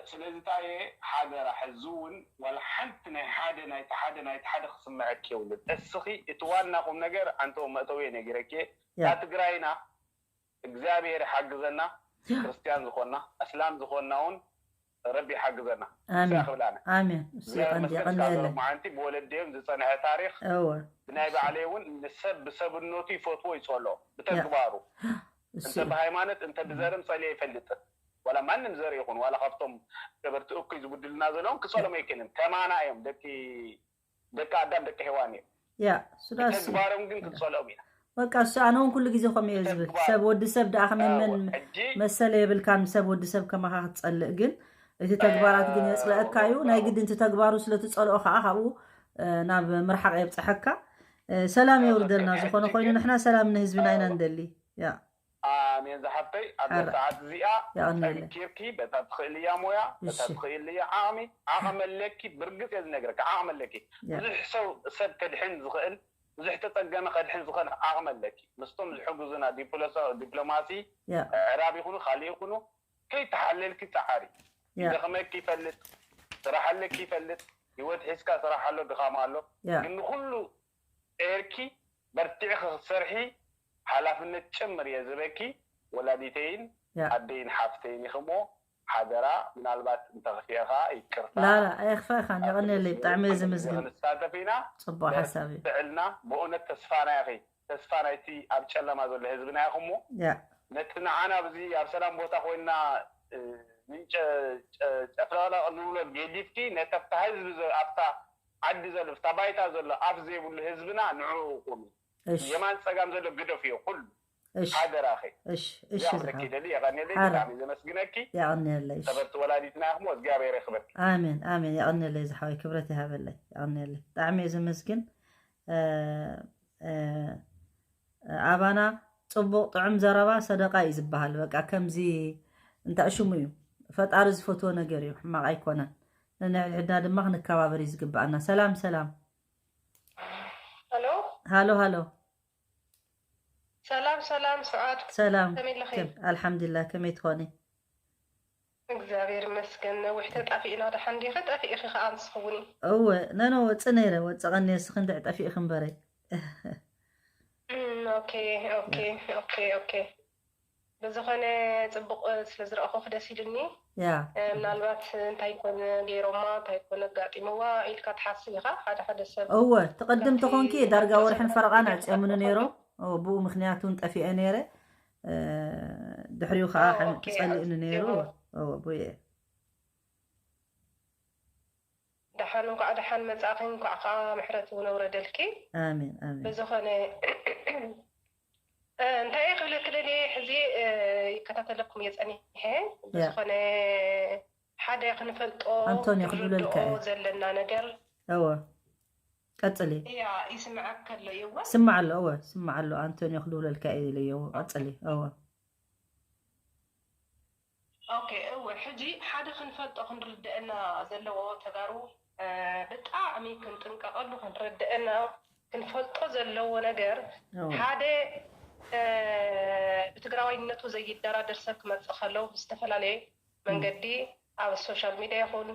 ስለዚ ታየ ሓደራ ሕዚ እውን ዋላ ሓንቲ ናይ ሓደ ናይቲ ሓደ ናይቲ ሓደ ክስምዐኪ የብሉን። እስኺ እቲ ዋና ቁም ነገር ኣንተ መእተዊ ነጊረኪ እየ። እታ ትግራይና እግዚኣብሔር ይሓግዘና፣ ክርስትያን ዝኾንና ኣስላም ዝኾንና እውን ረቢ ይሓግዘና። ኣሜን። ክብላና ኣሜን። እሱ እግዚኣብሔር ቀንዲ ይመስገን። እስካብ ቀንዲ ሎሚ መዓንቲ ብወለዲኦም ዝፀንሐ ታሪኽ እወ ብናይ ባዕለይ እውን ንሰብ ብሰብነቱ ይፈትዎ ይፀልኦ ብተግባሩ እሱ እንተ እዩ። ብሃይማኖት እንተ ብዘርም ፀልየ ኣይፈልጥን። ዋላ ማንም ዘርኢ ይኹን ዋላ ካብቶም ገበርቲ እኩይ ዝጉድልና ዘለዎም ክጸሎም ኣይክእልን። ከማና እዮም ደቂ ደቂ ኣዳም ደቂ ሄዋን እዮም። ያ ሱዳስ ተግባሮም ግን ክንጸልኦም ኢና። በቃ እሱ ኣነ እውን ኩሉ ግዜ ከምኡ እየ ዝብል። ሰብ ወዲ ሰብ ደኣ ከመመን ሕጂ መሰለ የብልካን፣ ሰብ ወዲ ሰብ ከማኻ ክትጸልእ። ግን እቲ ተግባራት ግን የጽልአካ እዩ። ናይ ግድን እቲ ተግባሩ ስለ ትጸልኦ ከዓ ካብኡ እ፣ ናብ ምርሓቕ የብጽሐካ። እ፣ ሰላም የውርደልና። ዝኾነ ኮይኑ ንሕና ሰላም ንህዝብና ኢና ንደሊ። ያ ኣሜን ዝሓፍተይ። ኣብዛ ሓራ ሰዓት እዚኣ የቐንየለይ። ጠንኪርኪ በታ ትኽእልያ ሞያ በታ እሺ። ትኽእልያ ዓቕሚ ዓቕሚ ኣለኪ። ብርግጽ እየ ዝነግረካ ዓቕሚ ኣለኪ። ያ ብዙሕ ሰው ሰብ ከድሕን ዝኽእል ብዙሕ ተጸገመ ከድሕን ዝኽእል ዓቕሚ ኣለኪ። ምስቶም ዝሕግዙና ዲፕሎሳ- ዲፕሎማሲ ያ ዕራብ ይኹኑ ካልእ ይኹኑ ከይተሓለልኪ ጸዓሪ። ያ ይደኽመኪ ይፈልጥ፣ ስራሕ ኣለኪ ይፈልጥ፣ ህይወት ሒዝካ ስራሕ ኣሎ ድኻም ኣሎ። ያ ግን ንኹሉ ኤርኪ በርቲዕኺ ክትሰርሒ ሓላፍነት ጭምር እየ ዝህበኪ። ወላዲተይን ያ ኣደይን ሓፍተይን ኢኺ እሞ ሓደራ ምናልባት እንተኽፊኤ ኸዓ ይቅርታ። ላላ ኣየኽፋእኻን። የቐንየለይ። ብጣዕሚ እየ ኣብዚ ግዜ ዘመስግን። ክንሳተፍ ኢና። ጽቡቕ ሓሳብ እዩ። በርትዕልና ብእውነት ተስፋና ኢኺ። ተስፋ ናይቲ ኣብ ጨለማ ዘሎ ህዝብና ኢኹም እሞ ያ ነቲ ንዓና ኣብዚ ኣብ ሰላም ቦታ ኮይንና እ፣ ምንጨ- ጨ- ጨፍለቕለቕ ንብሎ ገዲፍኪ ነቲ ኣብታ ህዝቢ ዘ- ኣብታ ዓዲ ዘሎ ኣብታ ባይታ ዘሎ ኣፍ ዘይብሉ ህዝብና ንዕኡ ቁሚ። እሺ የማን ጸጋም ዘሎ ግደፍዮ ኩሉ እሺ ሓደራኺ። እሺ እሺ እዚኣ ክብለኪ ዝሓብ ደሊ የቐንየለይ ሓራ ብጣዕሚ ዘመስግነኪ። የቐንየለይ። እሺ ሰበርቲ ወላዲትና ኢኹም እሞ እግዚኣብሔር የኽብርኪ። ኣሜን ኣሜን። የቐንየለይ ዝሓወይ ክብረት ይሃበለይ። የቐንየለይ። ብጣዕሚ እየ ዘመስግን። እ፣ እ፣ ኣባና ጽቡቕ ጥዑም ዘረባ ሰደቃ እዩ ዝበሃል። በቃ ከምዚ እንታይ ሽሙ እዩ፣ ፈጣሪ ዝፈትዎ ነገር እዩ፣ ሕማቕ ኣይኮነን። ነንሕድሕድና ድማ ክንከባበር እዩ ዝግብኣና። ሰላም ሰላም። ሄሎ ሃሎ ሃሎ። ሰላም ሰላም ስዓድ ሰላም ከመይ ኣለኺ? ከም ኣልሓምዱሊላህ። ከመይ ትኾኒ? እግዚኣብሔር ይመስገን። ነዊሕ ተጣፊእና ደሓን ዲኺ? ጠፊእኺ ከኣ ንስኺ እውን። እወ ነነ ወፅእ ነይረ። ወፀቐኒ እስኺ እንድዒ ጠፊእኺ እምበረይ። እም፣ ኦኬ ኦኬ ኦኬ ኦኬ። ብዝኾነ ጽቡቕ ስለ ዝረኣኹኺ ደስ ኢሉኒ። ያ እ፣ ምናልባት እንታይ ኮነ ገይሮማ እንታይ ኮነ ኣጋጢምዋ ኢልካ ትሓስብ ኢኻ። ሓደ ሓደ ሰብ እወ ትቐድም ከምቲ ተኾንኪ ዳርጋ ዶክተር ወርሕን ሰለሞን ፈረቓን ኢልካ ኣዕፅዮምኒ ትሓስብ ነይሮም። ኢኻ። እወ ብኡ ምኽንያት እውን ጠፊኤ ነይረ። እ፣ ድሕሪኡ ከዓ ኦ፣ ሓም- ኦኬ፣ ፀሊእኒ ነይሩ። እዎ። እወ እወ ብኡ እየ። ደሓን እንኳዕ ደሓን መጻእኺ፣ እንኳዕ ከዓ ምሕረት እውን ኣውረደልኪ። ኣሜን ኣሜን። ብዝኾነ እ፣ እንታይ እየ ክብለኪ ደልየ፣ ሕዚ እ፣ ይከታተለኩም እየ ጸኒሐ። ያ ብዝኾነ ሓደ ክንፈልጦ ኣንቶንዮ ክብለልካ ክንርድኦ እየ። ዘለና ነገር እወ ቀፅሊ። እያ ይስምዐካ ኣሎ የዋ። ስማዕ ኣሎ እወ ስማዕ ኣሎ። ኣንቶንዮ ክድውለልካ እየ ኢለዮ። እወ ቀፅሊ። እወ ኦኬ እወ፣ ሕጂ ሓደ ክንፈልጦ ክንርድአና ዘለዎ ተጋሩ እ፣ ብጣዕሚ ክንጥንቀቐሉ ክንርድአና ክንፈልጦ ዘለዎ ነገር እወ ሓደ እ፣ ብትግራዋይነቱ ዘይደራደር ሰብ ክመፅእ ከሎ ብዝተፈላለየ መንገዲ ኣብ ሶሻል ሚድያ ይኹን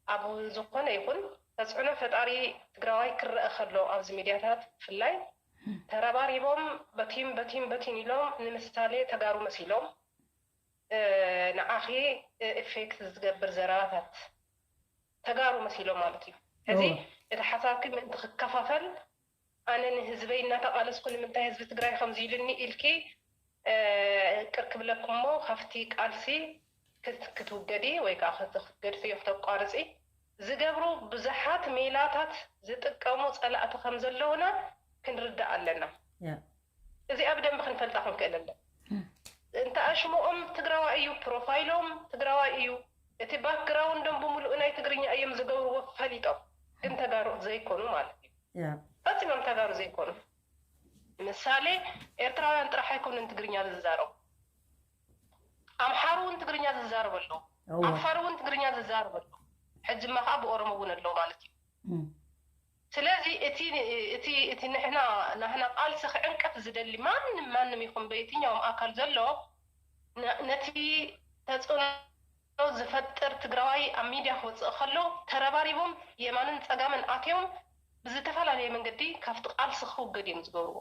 ኣብ ዝኾነ ይኹን ተፅዕኖ ፈጣሪ ትግራዋይ ክረአ ከሎ ኣብዚ ሚድያታት ብፍላይ ተረባሪቦም በቲም በቲም በቲም ኢሎም ንምሳሌ ተጋሩ መሲሎም እ፣ ንዓኺ እ፣ ኢፌክት ዝገብር ዘረባታት ተጋሩ መሲሎም ማለት እዩ። ሕዚ እወ እቲ ሓሳብኪ ምእንቲ ክከፋፈል ኣነ ንህዝበይ እናተቓለስኩ ንምንታይ ህዝቢ ትግራይ ከምዚ ኢሉኒ ኢልኪ እ፣ ቅር ክብለኩም እሞ ካብቲ ቃልሲ ክት- ክትውገዲ ወይ ከዓ ክት- ክትገድፍዮ ክተቋርፂ ዝገብሩ ብዙሓት ሜላታት ዝጥቀሙ ፀላእቲ ከም ዘለውና ክንርዳእ ኣለና። ያ እዚኣ ብደንቢ ክንፈልጣ ክንክእል ኣለን። እንተ ኣሽሞኦም ትግራዋይ እዩ፣ ፕሮፋይሎም ትግራዋይ እዩ፣ እቲ ባክግራውንዶም ብምሉእ ናይ ትግርኛ እዮም ዝገብርዎ ፈሊጦም፣ ግን ተጋሩ ዘይኮኑ ማለት እዩ። ያ ፈጺሞም ተጋሩ ዘይኮኑ። ምሳሌ ኤርትራውያን ጥራሕ ኣይኮኑን ትግርኛ ዝዛረቡ፣ ኣምሓሩ እውን ትግርኛ ዝዛረቡ ኣለዉ፣ እወ ዓፋር እውን ትግርኛ ዝዛረቡ ኣለዉ። ሕጂ እማ ከዓ ብኦሮሞ እውን ኣለዉ ማለት እዩ። እም። ስለዚ እቲ እቲ እቲ ንሕና ናህና ቃልሲ ክዕንቀፍ ዝደሊ ማንም ማንም ይኹን በየትኛውም ኣካል ዘሎ ነ- ነቲ ተፅዕኖ ዝፈጥር ትግራዋይ ኣብ ሚድያ ክወፅእ ከሎ ተረባሪቦም የማንን ፀጋምን ኣትዮም ብዝተፈላለየ መንገዲ ካብቲ ቃልሲ ክውገድ እዮም ዝገብርዎ።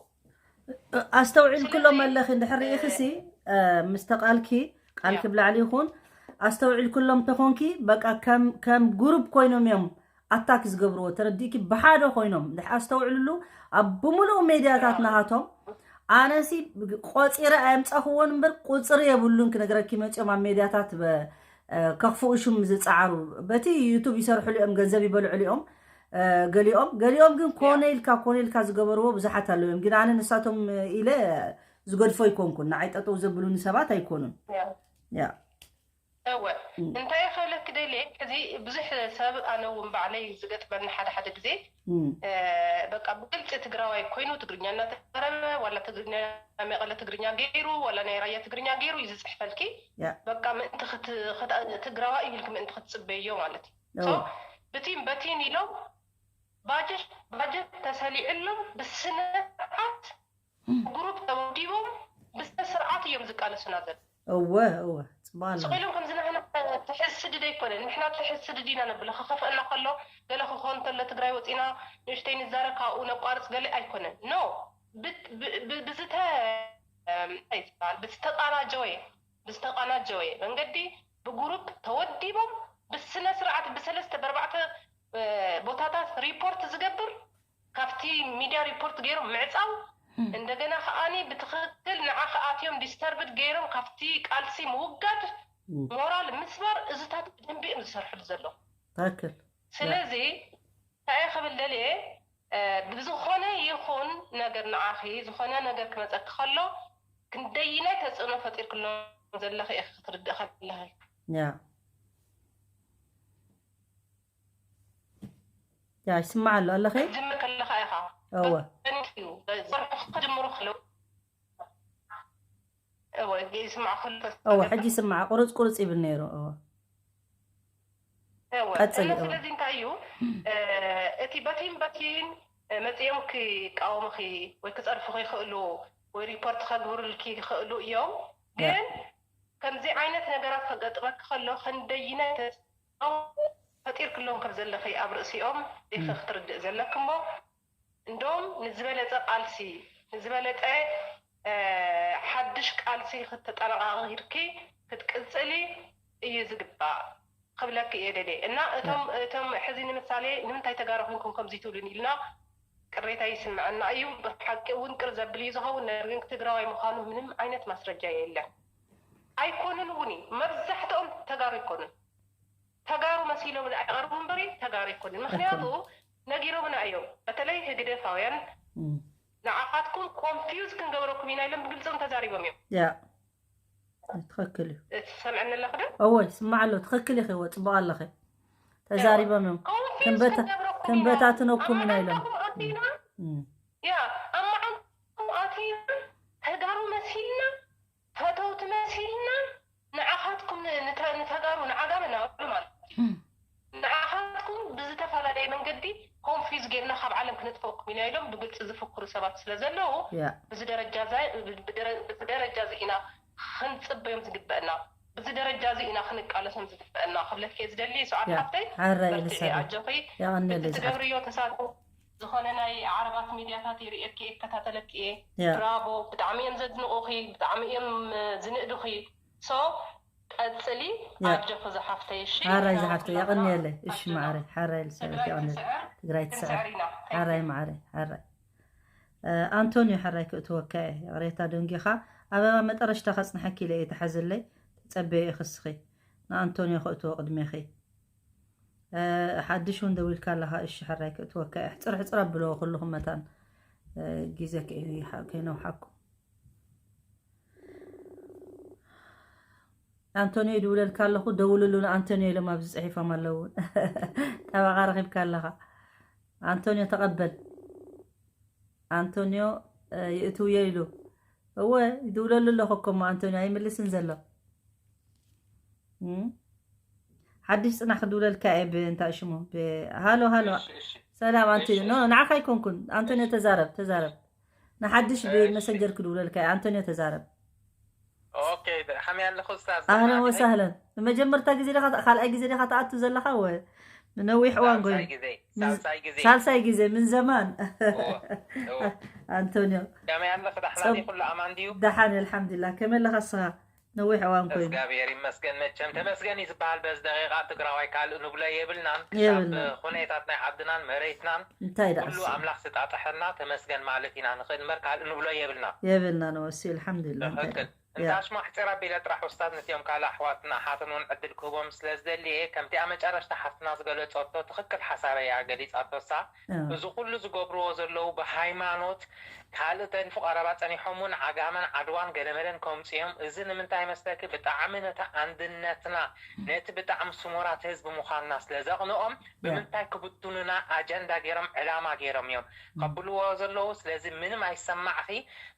ኣስተውዒልክሎም ስለዚ ኣለኺ እንድሕር ርኢኽሲ እ፣ እ፣ ምስ ተቃልኪ ቃልኪ ያ ብላዕሊ ይኹን ኣስተውዒልክሎም ተኾንኪ በቃ ከም ከም ግሩፕ ኮይኖም እዮም ኣታክ ዝገብርዎ ተረዲእኪ ብሓደ ኮይኖም እንድሕ ኣስተውዕልሉ ኣብ ብምሉእ ሜድያታት ያ ናሃቶም ኣነሲ ቆፂረ ኣየምፃኹዎን እምበር ቁፅሪ የብሉን ክነግረኪ መፂኦም ኣብ ሜድያታት በ- እ፣ ከኽፍኡ ሽም ዝፀዓሩ በቲ ዩቱብ ይሰርሕሉ እዮም፣ ገንዘብ ይበልዕሉ እዮም። እ፣ ገሊኦም ገሊኦም ግን ኮነ ኢልካ ኮነ ኢልካ ዝገበርዎ ብዙሓት ኣለዉ እዮም። ግን ኣነ ንሳቶም ኢለ ዝገድፎ ኣይኮንኩን፣ ንዓይ ጠጠው ዘብሉኒ ሰባት ኣይኮኑን። ያ እወ እንታይ ክብለኪ ደልየ፣ ሕዚ ብዙሕ ሰብ፣ ኣነ እውን ባዕለይ ዝገጥመኒ ሓደ ሓደ ግዜ፣ በቃ ብግልፂ ትግራዋይ ኮይኑ ትግርኛ እናተዛረበ፣ ዋላ ትግርኛ፣ ናይ መቐለ ትግርኛ ገይሩ ዋላ ናይ ራያ ትግርኛ ገይሩ እዩ ዝፅሕፈልኪ። በቃ ምእንቲ ትግራዋይ እዩ ኢልኪ ምእንቲ ክትፅበዮ ማለት እዩ። ብቲን በቲን ኢሎም ባጀት ባጀት ተሰሊዕሎም ብስነስርዓት ግሩፕ ተወዲቦም ብስነ ስርዓት እዮም ዝቃለሱና ዘሎ። እወ እወ ፅቡቅ ኣሎ። ስቕ ኢሎም ከምዚ ንሕና ተሕስድድ ኣይኮነን፣ ንሕና ተሕስድድ ኢና ነብሎ። ክኸፍአና ከሎ ገለ ክኾን እንተሎ ትግራይ ወፂና ንእሽተይ ንዛረብ ካብኡ ነቋርፅ ገለ ኣይኮነን። ኖ ብዝተ እንታይ ዝበሃል ብዝተቃናጀወ ብዝተቃናጀወ መንገዲ ብግሩፕ ተወዲቦም ብስነ ስርዓት ብሰለስተ በርባዕተ ቦታታት ሪፖርት ዝገብር ካብቲ ሚድያ ሪፖርት ገይሮም ምዕፃው እንደገና ከዓኒ ብትክክል ንዓ ከኣትዮም ዲስተርብድ ገይሮም ካብቲ ቃልሲ ምውጋድ ሞራል ምስባር እዚታት ብደንቢ እዮም ዝሰርሕሉ ዘለዉ። ትክክል። ስለዚ እንታይ ክብል ደልየ ብዝኾነ ይኹን ነገር ንዓኺ ዝኾነ ነገር ክመፀኪ ከሎ ክንደይናይ ተፅዕኖ ፈጢርክሎም ዘለኺ ኢኺ ክትርድእ ከለኺ። ያ ያ ይስማዕ ኣሎ ኣለኺ? ክትጅምር ከለኻ ኢኻ። እወ። በተኒት እዩ። ዝሰርሑ ክጅምሩ ከለዉ። እወ፣ ይስማዕ ከሎ ተስፋ እወ፣ ገይረ። ሕጂ ይስማዕ። ቁርፅ ቁርፅ ይብል ነይሩ። እወ። እወ። ቀፅሊ፣ እና እወ። ስለዚ እንታይ እዩ፣ እ፣ እቲ በቲን በቲን፣ እ፣ መፂኦም ክቃወሙኺ ወይ ክፀርፉኺ ይኽእሉ ወይ ሪፖርት ከግብሩልኪ ይኽእሉ እዮም። ያ። ግን ከምዚ ዓይነት ነገራት ከገጥመኪ ከሎ ክንደይናይ ተፅዕኖ ፈጢርክሎም ከም ዘለኺ ኣብ ርእሲኦም ኢኺ ክትርድእ ዘለኪ እሞ፣ እንዶም ንዝበለፀ ቃልሲ፣ ንዝበለፀ፣ እ፣ ሓድሽ ቃልሲ ክተጠናቓቒርኪ ክትቅፅሊ እዩ ዝግባእ ክብለኪ እየ ደልየ። እና እቶም፣ እቶም ሕዚ ንምሳሌ ንምንታይ ተጋሩ ኮይንኩም ከምዚ ትብሉኒ ኢልና ቅሬታ ይስምዐና እዩ። ብሓቂ እውን ቅር ዘብል እዩ ዝኸውን፣ ነገር ግን ትግራዋይ ምዃኑ ምንም ዓይነት ማስረጃ የለን። ኣይኮኑን እውን እዩ። መብዛሕትኦም ተጋሩ ኣይኮኑን። ተጋሩ መሲሎም ደኣ ይቐርቡ እምበሪ ተጋሩ ኣይኮኑን። ምኽንያቱ ኣይኮኑን። ነጊሮምና እዮም። በተለይ ህግደፋውያን እም። ንዓኻትኩም ኮንፊውዝ ክንገብረኩም ኢና ኢሎም ብግልፂ እውን ተዛሪቦም እዮም። ያ። ትኽክል እዩ። ትሰምዐኒ ኣለኺ ዶ? እወ ይስማዕ ኣሎ። ትኽክል ኢኺ። እወ ፅቡቕ ኣለኺ። ተዛሪቦም እዮም። ኮንፊውዝ ክንበታ- ክንገብረኩም ኢና። ክንበታትነኩም ኢና ኢሎም። ኣማዓንታኹም ኣቲና፣ እም። ያ፣ ኣማዓንታኹም ኣቲና፣ ተጋሩ መሲልና፣ ፈተውቲ መሲልና፣ ንዓኻትኩም ን-፣ ንተ-፣ ንተጋሩ፣ ንዓጋመ እናበሉ ማለት እዩ። እም። ንዓኻትኩም ብዝተፈላለየ መንገዲ ኮንፊውዝ ጌርና ካብ ዓለም ክነጥፈኩም ኢና ኢሎም ብግልፂ ዝፍክሩ ሰባት ስለ ዘለዉ፣ ያ። ብዚ ደረጃ እዛ-፣ ብደረ-፣ ብዚ ደረጃ እዚ ኢና ክንፅበዮም ዝግበአና። ብዚ ደረጃ እዚ ኢና ክንቃለሶም ዝግበአና ክብለኪ እየ ዝደሊ። ሰዓት ያ፣ ሓፍተይ፣ ሓራይ በርትዒ፣ ልሳለይ። ኣጆኺ። የቐንየለይ እቲ ዝሓፍተይ። ትገብርዮ ተሳትፎ ዝኾነ ናይ ዓረባት ሚድያታት ይርእየኪ እየ፣ ይከታተለኪ እየ። ያ። ብራቮ፣ ብጣዕሚ እዮም ዘድንቑኺ፣ ብጣዕሚ እዮም፣ እ፣ ዝንእዱኺ። ሶ፣ ቀጽሊ፣ ያ። ኣጆኺ ዝሓፍተይ፣ እሺ? ሓራይ ዝሓፍተይ፣ የቐንየለይ። እሺ፣ ኣጆና። ማዕረይ፣ ሓራይ ልሳለይ፣ ትግራይ የቐንየለይ። ትስዕር፣ ትግራይ ትስዕር። ክንስዕር ኢና። ሓራይ ማዕረይ፣ ሓራይ። እ፣ ኣንቶንዮ ሓራይ ክእትወካ እየ። ይቕሬታ ደንጊኻ። ኣበባ መጠረሽታ ከጽንሐኪ ኢለ እየ፣ ተሓዝለይ። ትጸበዮ ኢኺ እስኺ። ንኣንቶንዮ ክእትዎ ቅድሜኺ። እ፣ ሓድሽ እውን ደዊልካ ኣለኻ። እሺ፣ ሕራይ ክእትወካ እየ። ሕፅር ሕፅር ኣብልዎ ኩልኹም መታን፣ እ፣ ግዜ ከይ-፣ ከይነውሓኩም። ኣንቶንዮ ይድውለልካ ኣለኹ፣ ደውልሉ ንኣንቶንዮ ኢሎም ኣብዚ ፅሒፎም ኣለዉ። ጠበቓ ረኺብካ ኣለኻ። ኣንቶንዮ ተቐበል። ኣንቶንዮ፣ እ፣ ይእትውዮ ኢሉ። እወ፣ ይድውለሉ ኣለኹ እኮ እሞ ኣንቶንዮ ኣይምልስን ዘሎ። እም? ሓድሽ ጽናሕ ክድውለልካ እየ ብ-፣ እንታይ ሽሙ? ብ-፣ ሃሎ፣ ሃሎ። እሺ፣ እሺ። ሰላም ኣንቶንዮ። እሺ፣ ኖ፣ እሺ። ንዓኻ ኣይኮንኩን። ኣንቶንዮ እሺ። ተዛረብ፣ ተዛረብ። ንሓድሽ እሺ። ብመሰንጀር ክድውለልካ እየ። ኣንቶንዮ ተዛረብ። ኦኬ፣ ደ-፣ ሓመይ ኣለኹ ኡስታዝ። ኣህለን ደሓን ወሳህለን። ንመጀመርታ ግዜ ዲኻ፣ ካልኣይ ግዜ ዲኻ ትኣቱ ዘለኻ? ወ-፣ ንነዊሕ እዋን ሳልሳይ ኮይኑ። ግዜ፣ ምን-፣ ሳልሳይ ግዜ። ሳልሳይ ግዜ፣ ምን ዘማን። እወ፣ እወ። ኣንቶንዮ። ከመይ ኣለኺ? ደሓን ጽብ-፣ ድዩ? ኩሉ ኣማን ድዩ? ደሓን፣ ኣልሓምዱሊላህ። ከመይ ኣለኻ እስኻ? ነዊሕ እዋን ኮይኑ። እግዚኣብሔር ይመስገን። መቸም ተመስገን እዩ ዝበሃል። በዚ ደቂቓ ትግራዋይ ካልእ ንብሎ የብልናን። የብልናን። ክሳብ ኩነታት ናይ ዓድናን መሬትናን እንታይ ደኣ ኩሉ እሱ? ኣምላኽ ዝጣጠሐና ተመስገን ማለት ኢና ንኽእል እምበር ካልእ ንብሎ የብልና። የብልና ንወሲ ኣልሓምዱሊላህ። እንታይ ትኽክል። ያ። እንታሽማ ሕፂራ ቢለ ጥራሕ ኡስታዝ፣ ነቲኦም ካልእ ኣሕዋትን ኣሓትን እውን ዕድል ክህቦም ስለ ዝደልየ፣ ከምቲኣ መጨረሽታ ሓፍትና ዝገለፀቶ ትኽክል ሓሳብ እያ ገሊፃቶሳ። ያ። እዚ ኩሉ ዝገብርዎ ዘለዉ ብሃይማኖት ካልእ ተሪፉ ቀረባ ፀኒሖም እውን ዓጋመን ዓድዋን ገለመለን ከምፅኦም። እዚ ንምንታይ መስለኪ? ብጣዕሚ ነቲ ኣንድነትና፣ ነቲ ብጣዕሚ ስሙራት ህዝቢ ምዃንና ስለ ዘቕንኦም፣ ብምንታይ ክብትኑና ኣጀንዳ ገይሮም፣ ዕላማ ገይሮም እዮም ከብልዎ ዘለዉ። ስለዚ ምንም ኣይሰማዕኺ።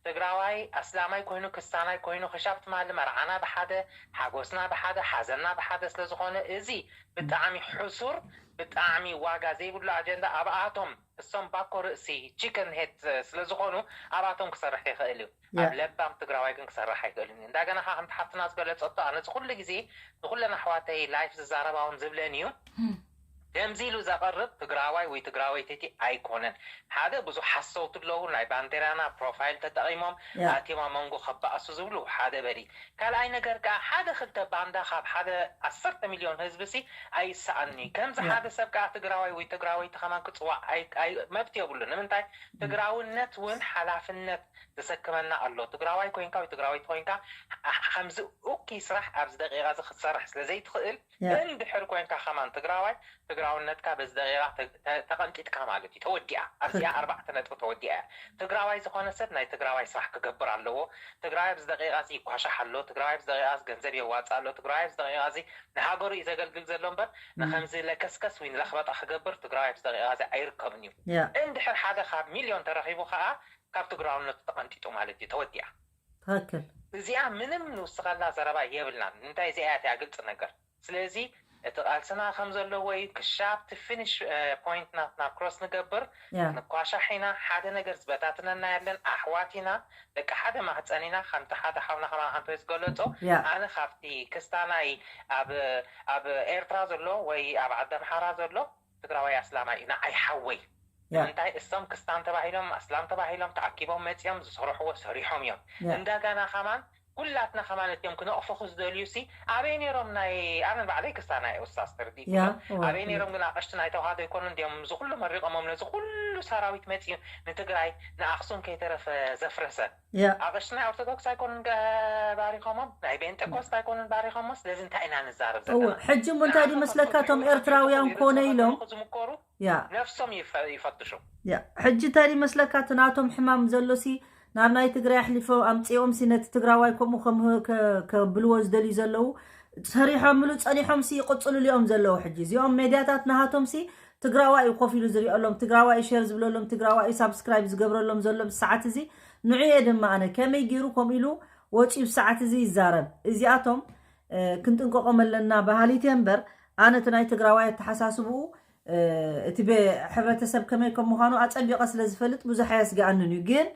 ትግራዋይ ኣስላማይ ኮይኑ፣ ክስታናይ ኮይኑ፣ ክሻብ ትማሊ መርዓና ብሓደ፣ ሓጎስና ብሓደ፣ ሓዘንና ብሓደ ስለ ዝኾነ፣ እዚ ብጣዕሚ ሕሱር፣ ብጣዕሚ ዋጋ ዘይብሉ ኣጀንዳ ኣብኣቶም፣ እሶም ባኮ ርእሲ፣ ቺክን ሄድ ስለ ዝኾኑ፣ ኣብኣቶም ክሰርሕ ይኽእል እዩ። ኣብ ያ። ለባም ትግራዋይ ግን ክሰርሕ ኣይክእልን እዩ። እንዳገና ከዓ ከምቲ ሓፍትና ዝገለፀቶ፣ ኣነ እዚ ኩሉ ግዜ ንኩለን ኣሕዋተይ ላይፍ ዝዛረባውን ዝብለን እዩ፣ ደምዚሉ ዘቕርብ ትግራዋይ ወይ ትግራወይቲ ኣይኮነን። ሓደ ብዙሕ ሓሰውቲ ኣለዉ፣ ናይ ባንዴራና ፕሮፋይል ተጠቒሞም ያ። ኣቲማ መንጎ ከባእሱ ዝብሉ ሓደ በሊ። ካልኣይ ነገር ከዓ ሓደ ክልተ ባንዳ ካብ ሓደ ዓሰርተ ሚልዮን ህዝቢ ሲ ኣይሰኣን እዩ። ከምዚ ያ። ሓደ ሰብ ከዓ ትግራዋይ ወይ ትግራወይቲ ከማን ክፅዋዕ ኣይ- ኣይ- መብት የብሉን። ንምንታይ? ትግራውነት እውን ሓላፍነት ዘሰክመና ኣሎ። ትግራዋይ ኮይንካ ወይ ትግራወይቲ ኮይንካ፣ ኣ- ከምዚ ኡኪ ስራሕ ኣብዚ ደቂቓ እዚ ክትሰርሕ ስለ ዘይትኽእል፣ ያ። እንድሕር ኮይንካ ከማን ትግራዋይ፣ ትግራውነትካ በዚ ደቂቓ ተ- ተ- ተቐንጢጥካ ማለት እዩ። ተወዲኣ። ኣብዚኣ ትክክል። ኣርባዕተ ነጥቢ ተወዲኣ እያ። ትግራዋይ ዝኾነ ሰብ ናይ ትግራዋይ ስራሕ ክገብር ኣለዎ። ትግራዋይ ኣብዚ ደቂቓ እዚ ይኳሻሕ ኣሎ። ትግራዋይ ኣብዚ ደቂቓ እዚ ገንዘብ የዋፅእ ኣሎ። ትግራዋይ ኣብዚ ደቂቓ እዚ ንሃገሩ እዩ ዘገልግል ዘሎ እምበር፣ ንኸምዚ ለከስከስ ወይ ንለኽበጣ ክገብር ትግራዋይ ኣብዚ ደቂቓ እዚ ኣይርከብን እዩ። ያ። እንድሕር ሓደ ካብ ሚልዮን ተረኺቡ ከዓ፣ ካብ ትግራውነቱ ተቐንጢጡ ማለት እዩ። ተወዲኣ። ትክክል። እዚኣ ምንም ንውስኸላ ዘረባ የብልናን። እንታይ እዚኣ እያ ግልፂ ነገር። ስለዚ እቲ ቃልስና ከም ዘለዎ እዩ። ክሻብ እቲ ፊኒሽ ፖይንት ናትና ክሮስ ንገብር፣ ያ። ንኳሻሕ ኢና። ሓደ ነገር ዝበታትነና የለን። ኣሕዋት ኢና፣ ደቂ ሓደ ማህፀን ኢና። ከምቲ ሓደ ሓውና ከማ ኣንቶይ ዝገለፆ፣ ያ። ኣነ ካብቲ ክስታናይ ኣብ ኣብ ኤርትራ ዘሎ ወይ ኣብ ዓዲ ኣምሓራ ዘሎ ትግራዋይ ኣስላማይ እዩ፣ ንዓይ ሓወይ። ያ። እንታይ እሶም ክስታን ተባሂሎም ኣስላም ተባሂሎም ተኣኪቦም መፂኦም ዝሰርሕዎ ሰሪሖም እዮም። ያ። እንዳጋና ከማን ኩላትና ከማን እትዮም ክነቕፉ ዝደልዩ ሲ ኣበይ ነይሮም? ናይ ኣነ ባዕለይ ክስታና እየ ኡስታዝ ተረዲእኩም ያ፣ ዶ? እወ፣ ኣበይ እወ። ነይሮም ግን ኣቐሽቲ ናይ ተዋህዶ ይኮኑ እንዲዮም እዚ ኩሉ መሪቆሞም ነዚ ኩሉ ሰራዊት መፂኡ ንትግራይ ንኣክሱም ከይተረፈ ዘፍረሰ ያ። ኣቐሽቲ ናይ ኦርቶዶክስ ኣይኮኑን ገ- ባሪኾሞም ናይ ቤንጤኮስት ኣይኮኑን ባሪኾሞ። ስለዚ እንታይ ኢና ንዛረብ እወ፣ ዘለና? ሕጂ እሞ እንታይ ድዩ መስለካ እቶም ኤርትራውያን ኮነ ኢሎም ዝምከሩ ያ ነፍሶም ይፈ- ይፈትሹ። ያ ሕጂ እንታይ ድዩ መስለካ እቲ ናቶም ሕማም ዘሎሲ ናብ ናይ ትግራይ ኣሕሊፎም ኣምፅኦምሲ ነቲ ትግራዋይ ከምኡ ከም ከ- ከብልዎ ዝደልዩ ዘለዉ ሰሪሖምሉ ፀኒሖምሲ ይቕፅሉሉ እዮም ዘለዉ። ሕጂ እዚኦም ሜድያታት ናሃቶምሲ ትግራዋይ እዩ ኮፍ ኢሉ ዝሪኦሎም፣ ትግራዋይ እዩ ሼር ዝብለሎም፣ ትግራዋይ እዩ ሳብስክራይብ ዝገብረሎም ዘሎ ብሰዓት እዚ። ንዑ እየ ድማ ኣነ ከመይ ገይሩ ከምኡ ኢሉ ወፂኡ ብሰዓት እዚ ይዛረብ። እዚኣቶም እ፣ ክንጥንቀቖም ኣለና በሃሊት እየ እምበር ኣነ እቲ ናይ ትግራዋይ ኣተሓሳስብኡ እ፣ እቲ ቤ- ሕብረተሰብ ከመይ ከም ምዃኑ ኣፀቢቐ ስለ ዝፈልጥ ብዙሕ ኣየስግኣንን እዩ። ግን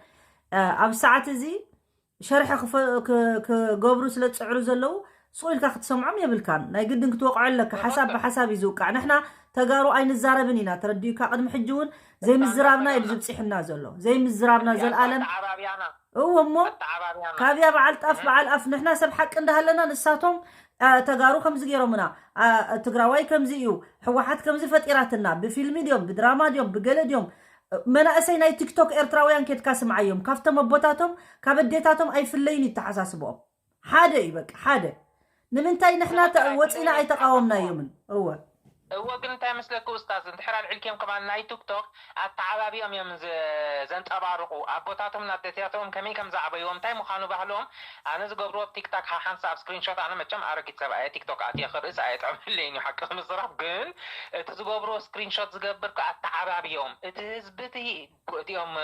እ፣ ኣብ ሰዓት እዚ ሸርሒ ክፈ- ክ- ክገብሩ ስለ ዝፅዕሩ ዘለዉ ስቕ ኢልካ ክትሰምዖም የብልካን። ናይ ግድን ክትወቕዖ ኣለካ። ሓሳብ ብሓሳብ እዩ ዝውቃዕ። ንሕና ተጋሩ ኣይንዛረብን ኢና። ተረዲኡካ? ቅድሚ ሕጂ እውን ዘይምዝራብና እዩ ዝብፅሕና ዘሎ። ዘይምዝራብና ዘልኣለም ኣተዓባብያና እዎ እሞ ኣተዓባብያና ካብያ በዓል ጣፍ በዓል ኣፍ ንሕና ሰብ ሓቂ እንዳሃለና ንሳቶም አ፣ ተጋሩ ከምዚ ገይሮምና አ፣ ትግራዋይ ከምዚ እዩ ሕወሓት ከምዚ ፈጢራትና ብፊልሚ ድዮም ብድራማ ድዮም ብገለ ድዮም መናእሰይ ናይ ቲክቶክ ኤርትራውያን ኬድካ ስምዓዮም ካብቶም ኣቦታቶም ካብ ኣዴታቶም ኣይፍለይን ይተሓሳስብኦም ሓደ እዩ በቃ ሓደ ንምንታይ ንሕና ተ- ወፂና ኣይተቃወምናዮምን እወ እወ ግን እንታይ መስለኪ ኡስታዝ እንድሕር ኣልዒልክዮም ከማን ናይ ቲክቶክ ኣተዓባቢኦም እዮም ዝ- ዘንፀባርቁ ኣቦታቶም ናብ ደትያቶም ከመይ ከም ዝዓበይዎም እንታይ ምዃኑ ባህሎም ኣነ ዝገብርዎ ኣብ ቲክታክ ሓሓንሳ ኣብ ስክሪንሾት ኣነ መቸም ኣረጊት ሰብ ኣየ ቲክቶክ ኣትየ ክርእስ ኣየጥዕመለይን እዩ ሓቂ ክምዝራብ ግን እቲ ዝገብርዎ ስክሪንሾት ዝገብር ከ ኣተዓባቢኦም እቲ ህዝቢ እቲ እቲኦም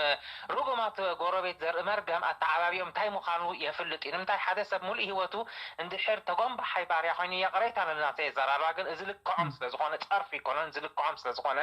ርጉማት ጎረቤት ዘርኢ መርገም ኣተዓባቢኦም እንታይ ምዃኑ የፍልጥ እዩ ንምንታይ ሓደ ሰብ ሙሉእ ህይወቱ እንድሕር ተጎንባሓይ ባርያ ኮይኑ የቕሬታ ንናተይ የዘራርባ ግን እዚ ልክዖም ስለዝኾነ ጸርፊ ኣይኮነን፣ ዝልክዖም ስለ ዝኾነ።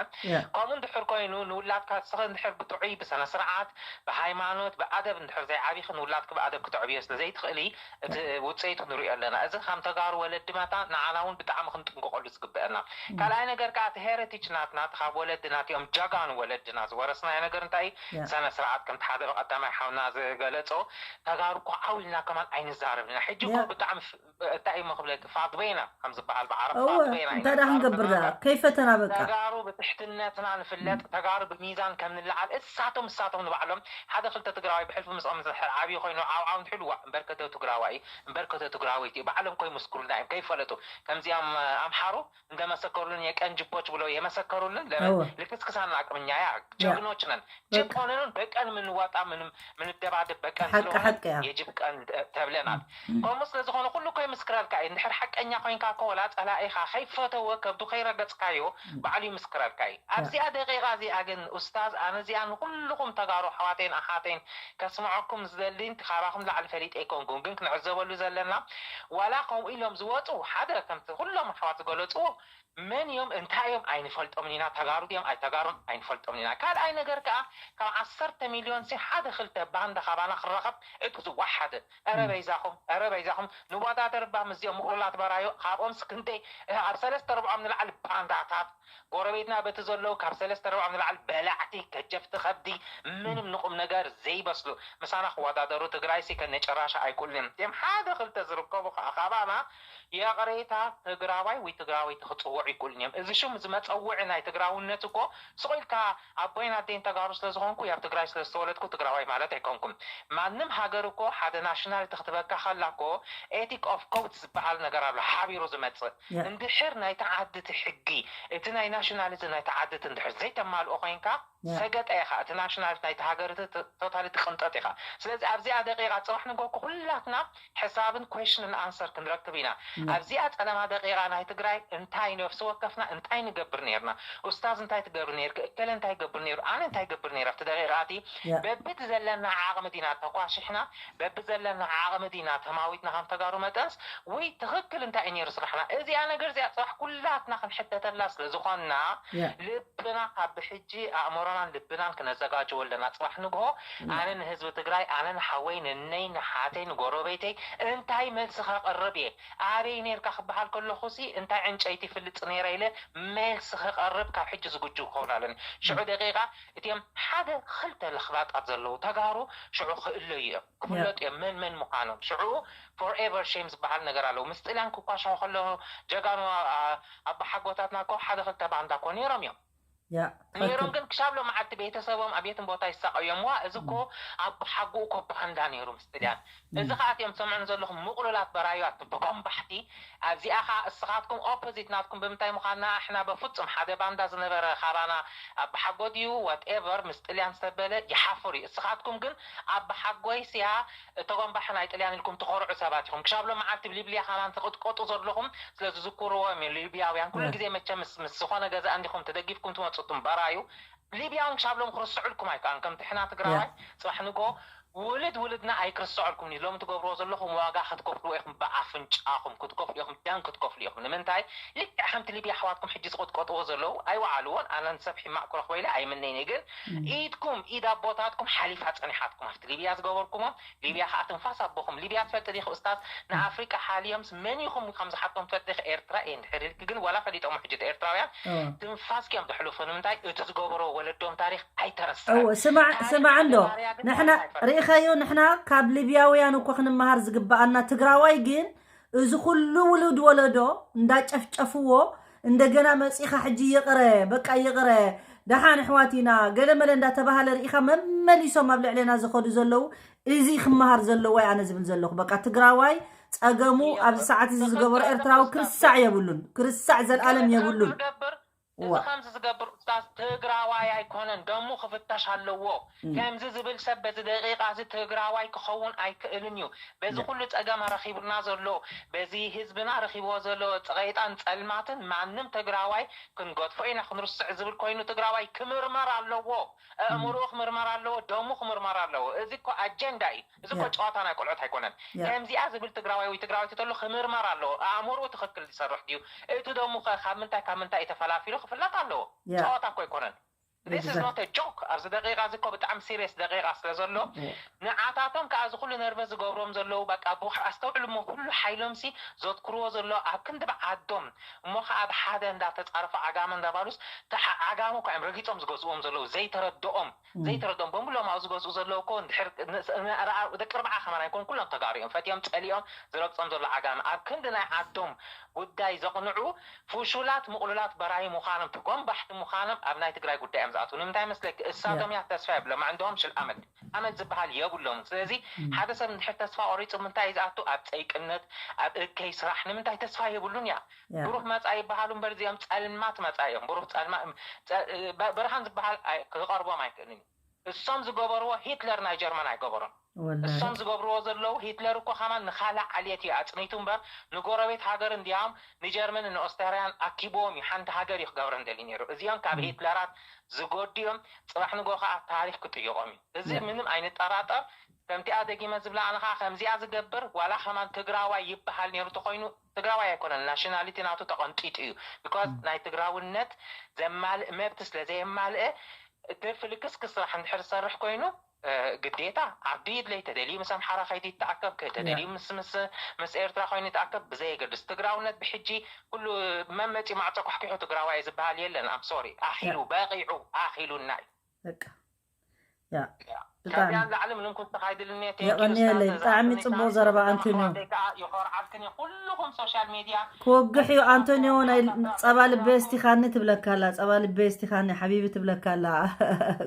ከምኡ እንድሕር ኮይኑ ንውላድካ ንስኺ እንድሕር ብጥዑይ ብሰነ ስርዓት ብሃይማኖት ብኣደብ እንድሕር ዘይዓቢኺ ንውላድኪ ብኣደብ ክተዕብዮ ስለ ዘይትኽእሊ እቲ ውፅኢቱ ንሪኦ ኣለና። እዚ ከም ተጋሩ ወለዲ መታን ንዓና እውን ብጣዕሚ ክንጥንቀቐሉ ዝግበአና። ካልኣይ ነገር ከዓ እቲ ሄሪቴጅ ናትና እቲ ካብ ወለድና እቲኦም ጀጋኑ ወለድና ዝወረስናዮ ነገር እንታይ እዩ? ስነ ስርዓት ከምቲ ሓደ በቀዳማይ ሓውና ዝገለፆ ተጋሩ እኮ ዓው ኢልና ከማን ኣይንዛረብን ኢና። ሕጂ እኮ ብጣዕሚ እንታይ እሞ ክብለኪ ፋግበይና ከም ዝበሃል ብዓረብ ፋግበይና እንታይ ዳ ክንገብር ዳ ከይፈተና በቃ ተጋሩ ብትሕትነትና ንፍለጥ ተጋሩ ብሚዛን ከም ንለዓል እሳቶም እሳቶም ንባዕሎም ሓደ ክልተ ትግራዋይ ብሕልፊ ምስኦም ዝድሕር ዓብዪ ኮይኑ ዓውዓው ንድሕሉ ዋ እምበርከተ ትግራዋይ እምበርከተ ትግራወይቲ ባዕሎም ኮይምስክሩልና እዮም ከይፈለጡ ከምዚኦም ኣምሓሩ እንደመሰከሩልን የቀንጅቦች ብሎ የመሰከሩልን ለምን ልክስክሳን አቅምኛ ያ ጀግኖች ነን ጭቆንንን በቀን ምንዋጣ ምንም ምንደባደብ በቀን ስለሆነ የጅብ ቀን ተብለናል። ከምኡ ስለ ዝኾነ ኩሉ እኮ ይምስክረልካ እዩ። እንድሕር ሓቀኛ ኮይንካ እኮ ወላ ጸላኢኻ ከይፈተወ ከብዱ ከይረገጽካዮ ባዕሉ ይምስክረልካ እዩ። ኣብዚኣ ደቂቓ እዚኣ ግን ኡስታዝ ኣነ እዚኣ ንኩልኹም ተጋሩ ኣሕዋተይን ኣሓተይን ከስምዐኩም ዝደሊ ካባኹም ላዕሊ ፈሊጠ ኣይኮንኩን ግን ክንዕዘበሉ ዘለና ዋላ ከምኡ ኢሎም ዝወፁ ሓደ ከምቲ ኩሎም ኣሕዋት ዝገለፅዎ መን እዮም እንታይ እዮም ኣይንፈልጦምን ኢና ተጋሩ ድዮም ኣይተጋሩን ኣይንፈልጦምን ኢና ካልኣይ ነገር ከዓ ካብ ዓሰርተ ሚልዮን ሲ ሓደ ክልተ ባንዳ ካባና ክረኸብ እቲ ዝወሓደ ኧረ በይዛኹም ኧረ በይዛኹም ንወዳደር እባ ምስዚኦም ምቕሉላት በራዮ ካብኦም ሲ ክንደይ ኣብ ሰለስተ ርብዖም ንላዕሊ ባንዳታት ጎረቤትና በቲ ዘለዉ ካብ ሰለስተ ርብዖም ንላዕሊ በላዕቲ ከጀፍቲ ከብዲ ምንም ንቁም ነገር ዘይበስሉ ምሳና ክወዳደሩ ትግራይ ሲ ከነጨራሻ ኣይክእሉን እዮም እዚኦም ሓደ ክልተ ዝርከቡ ከዓ ካባና የቕሬታ ትግራዋይ ወይ ትግራወይቲ ክፅውዑ ይክእሉን እዮም። እዚ ሽም እዚ መፀውዒ ናይ ትግራውነት እኮ ስቕ ኢልካ ኣቦይን ኣደይን ተጋሩ ስለዝኾንኩ ኣብ ትግራይ ስለዝተወለድኩ ትግራዋይ ማለት ኣይኮንኩም። ማንም ሃገር እኮ ሓደ ናሽናሊቲ ክትበካ ከላ እኮ ኤቲክ ኦፍ ኮውት ዝበሃል ነገር ኣሎ ሓቢሩ ዝመፅእ እንድሕር ናይቲ ዓዲ እቲ ሕጊ እቲ ናይ ናሽናሊቲ ናይቲ ዓዲ እቲ እንድሕር ዘይተማልኦ ኮይንካ ሰገጠ ኢኻ እቲ ናሽናል ናይቲ ሃገር ቶታሊ ትቅንጠጥ ኢኻ ስለዚ ኣብዚኣ ደቂቃ ፅባሕ ንጎ ኩላትና ሕሳብን question and answer ክንረክብ ኢና ኣብዚኣ ፀለማ ደቂቃ ናይ ትግራይ እንታይ ነፍሲ ወከፍና እንታይ ንገብር ነርና ኡስታዝ እንታይ ትገብር ነርክ እከለ እንታይ ገብር ነሩ ኣነ እንታይ ገብር ነር ኣብቲ ደቂቃ እቲ በብቲ ዘለና ዓቅሚ ዲና ተኳሽሕና በቢ ዘለና ዓቅሚ ዲና ተማዊትና ከም ተጋሩ መጠንስ ወይ ትክክል እንታይ እዩ ነሩ ስራሕና እዚኣ ነገር እዚኣ ፅባሕ ኩላትና ክንሕተተላ ስለዝኮንና ልብና ካብ ብሕጂ ኣእምሮናን ልብናን ክነዘጋጀዎ ኣለና ፅባሕ ንግሆ ኣነ ንህዝቢ ትግራይ ኣነ ንሓወይ ንነይ ንሓተይ ንጎረቤተይ እንታይ መልሲ ከቅርብ እየ ኣበይ ነርካ ክበሃል ከለኹ ሲ እንታይ ዕንጨይቲ ፍልጥ ነረ ኢለ መልሲ ከቀርብ ካብ ሕጂ ዝግጁ ክኸውን ኣለኒ ሽዑ ደቂቃ እቲኦም ሓደ ክልተ ለኽባጣት ዘለዉ ተጋሩ ሽዑ ክእለዩ እዮም ክፍለጡ እዮም መን መን ምዃኖም ሽዑ forever shame ዝበሃል ነገር ኣለዉ ምስ ጥልያን ክኳሻሑ ከለዉ ጀጋኑ ኣባሓጎታትና እኮ ሓደ ክልተ ባንዳ እኮ ነይሮም እዮም ነይሮም ግን ክሻብ ሎመዓልቲ ቤተሰቦም ኣቤትን ቦታ ይሳቀዮምዋ እዚ እኮ ኣቦሓጎኡ እኮ ባንዳ ነይሩ ምስ ጥልያን እዚ ከዓ እቲኦም ትሰምዑን ዘለኹም ምቁሉላት በራዩት ብጎምባሕቲ ኣብዚኣ ከዓ እስኻትኩም ኦፖዚት ናትኩም ብምንታይ ምዃንና ኣሕና በፍጹም ሓደ ባንዳ ዝነበረ ካባና ኣባሓጎ ድዩ whatever ምስ ጥልያን ዝተበለ ይሓፍር እዩ እስኻትኩም ግን ኣባሓጎይ ስያ እተጎምባሕ ናይ ጥልያን ኢልኩም ትኾርዑ ሰባት ኢኹም ክሻብ ሎመዓልቲ ብሊብያ ካባን ትቕጥቀጡ ዘለኹም ስለዝዝክርዎ እዮም ሊብያውያን ኩሉ ግዜ መቸም ምስ ዝኾነ ገዛ እንዲኹም ተደጊፍኩም ትመፁ እቱም በራዩ ሊብያውን ክሻብ ሎም ክርስዑልኩም ኣይከኣን ከም ትሕና ትግራዋይ ፅባሕ ንጎ ውልድ ውልድና ኣይክርስዐልኩም ሎሚ ትገብርዎ ዘለኹም ዋጋ ክትከፍልዎ ኢኹም ብኣፍንጫኹም ክትከፍሉ ኢኹም ደም ክትከፍሉ ኢኹም ንምንታይ ልክዕ ከምቲ ሊብያ ኣሕዋትኩም ሕጂ ዝቕጥቀጥዎ ዘለዉ ኣይወዓልዎን ኣነ ንሰብ ሒማቕ ክረኽቦ ኢለ ኣይምነይን ግን ኢድኩም ኢድ ኣቦታትኩም ሓሊፋ ጸኒሓትኩም ኣብቲ ሊብያ ዝገበርኩሞ ሊብያ ከዓ ትንፋስ ኣቦኹም ሊብያ ትፈልጥ ዲኺ ኡስታዝ ንኣፍሪቃ ሓልዮምስ መን ኢኹም ከም ዝሓቶም ትፈልጥ ዲኺ ኤርትራ እየ እንድሕር ኢልኪ ግን ዋላ ፈሊጦም ሕጂ ኤርትራውያን ትንፋስ እዮም ዘሕልፉ ንምንታይ እቲ ዝገበሮ ወለዶም ታሪክ ኣይተረስዐን እወ ስማዕ ስማዕ እንዶ ንሕና ርኢኻዮ ንሕና ካብ ሊብያውያን እኮ ክንመሃር ዝግበኣና ትግራዋይ ግን እዚ ኩሉ ውሉድ ወለዶ እንዳጨፍጨፍዎ እንደገና መፂኻ ሕጂ ይቕረ በቃ ይቕረ ደሓን ኣሕዋት ኢና ገለመለ እንዳተባሃለ ርኢኻ መመሊሶም ኣብ ልዕሌና ዝኸዱ ዘለዉ እዚ ክመሃር ዘለዎ ኣነ ዝብል ዘለኹ በቃ ትግራዋይ ፀገሙ ኣብዚ ሰዓት እዚ ዝገበሮ ኤርትራዊ ክርስዕ የብሉን ክርስዕ ዘልኣለም የብሉን እዚ ከምዚ ዝገብር ኡስታዝ ትግራዋይ ኣይኮነን፣ ደሙ ክፍተሽ ኣለዎ። ከምዚ ዝብል ሰብ በዚ ደቂቃ እዚ ትግራዋይ ክኸውን ኣይክእልን እዩ። በዚ ኩሉ ጸገም ኣረኺቡና ዘሎ፣ በዚ ህዝብና ረኺብዎ ዘሎ ጸይጣን ጸልማትን ማንም ትግራዋይ ክንገድፎ ኢና ክንርስዕ ዝብል ኮይኑ ትግራዋይ ክምርመር ኣለዎ። ኣእምሮኡ ክምርመር ኣለዎ፣ ደሙ ክምርመር ኣለዎ። እዚ እኮ ኣጀንዳ እዩ። እዚ እኮ ጨዋታ ናይ ቆልዑት ኣይኮነን። ከምዚኣ ዝብል ትግራዋይ ወይ ትግራወይቲ ተሎ ክምርመር ኣለዎ። ኣእምሮኡ ትኽክል ዝሰርሕ ድዩ? እቲ ደሙ ከ ካብ ምንታይ ካብ ምንታይ እዩ ተፈላፊሉ ክፍለጥ ኣለዎ። ጨዋታ እኮ ኣይኮነን። This is not a joke። ኣብዚ ደቂቃ እዚ እኮ ብጣዕሚ ሲሪየስ ደቂቃ ስለ ዘሎ ንዓታቶም ከዓ እዚ ኩሉ ነርቨስ ዝገብሮም ዘለዉ በቃ ኣስተውዕሉ እሞ ኩሉ ሓይሎም ሲ ዘትክርዎ ዘሎ ኣብ ክንዲ ብዓዶም እሞ ከዓ ብሓደ እንዳተፃረፉ ዓጋመ እንዳባሉስ ዓጋመ እኳ እዮም ረጊፆም ዝገዝእዎም ዘለዉ ዘይተረድኦም ዘይተረድኦም በሙሎም ኣብኡ ዝገዝኡ ዘለዉ እኮ እንድሕር ደቂ ርብዓ ከማን ኣይኮን ኩሎም ተጋሩ እዮም ፈትዮም ፀሊኦም ዝረግፆም ዘሎ ዓጋመ ኣብ ክንዲ ናይ ዓዶም ጉዳይ ዘቕንዑ ፍሹላት ምቕሉላት በራይ ምዃኖም ተጎንባሕቲ ምዃኖም ኣብ ናይ ትግራይ ጉዳይ እዮም ዝኣትዉ ንምንታይ መስለኪ እሳቶም እያ ተስፋ የብሎም ኣዕንድሆም ሽል ኣመድ ኣመድ ዝበሃል የብሎም ስለዚ ሓደ ሰብ እንድሕር ተስፋ ቆሪፁ ምንታይ እዩ ዝኣቱ ኣብ ፀይቅነት ኣብ እከይ ስራሕ ንምንታይ ተስፋ የብሉን እያ ብሩህ መፃኢ ይበሃሉ እምበር እዚኦም ፀልማት መፃኢ እዮም ብሩህ ፀልማ ብርሃን ዝበሃል ክቐርቦም ኣይክእልን እዩ እሶም ዝገበርዎ ሂትለር ናይ ጀርመን ኣይገበሮን እሶም ዝገብርዎ ዘለዉ ሂትለር እኮ ከማን ንካልእ ዓልየት እዩ ኣፅኒቱ እምበር ንጎረቤት ሃገር እንዲያውም ንጀርመን ንኦስተርያን ኣኪብዎም እዩ ሓንቲ ሃገር እዩ ክገብረን ደልዩ ነይሩ እዚኦም ካብ ሂትለራት ዝጎድዮም ፅባሕ ንጎ ከዓ ታሪክ ክጥይቆም እዩ እዚ ምንም ኣይንጠራጠር ከምቲኣ ደጊመ ዝብላ ኣነ ከዓ ከምዚኣ ዝገብር ዋላ ከማን ትግራዋይ ይበሃል ነይሩ ተኮይኑ ትግራዋይ ኣይኮነን ናሽናሊቲ ናቱ ተቐንጢጡ እዩ because ናይ ትግራውነት ዘማልእ መብት ስለ ዘየማልአ ትርፊ ልክስክስ ስራሕ እንድሕር ዝሰርሕ ኮይኑ ግዴታ ዓዱ ይድለይ ተደልዩ ምስ ኣምሓራ ከይዲ ይተኣከብ ተደልዩ ምስ ምስ ምስ ኤርትራ ኮይኑ ይተኣከብ ብዘየገድስ ትግራውነት ብሕጂ ኩሉ መመፂ ማዕፆ ኳሕኪሑ ትግራዋይ ዝበሃል የለን ኣብ ሶሪ ኣኺሉ በቂዑ ኣኺሉና እዩ በቃ ያ ብጣዕሚ የቐንየለይ ብጣዕሚ ፅቡቅ ዘረባ ኣንቶኒዮ ክወግሕ እዩ ኣንቶኒዮ ናይ ፀባ ልበ ስቲኻኒ ትብለካላ ፀባ ልበ ስቲኻኒ ሓቢቢ ትብለካላ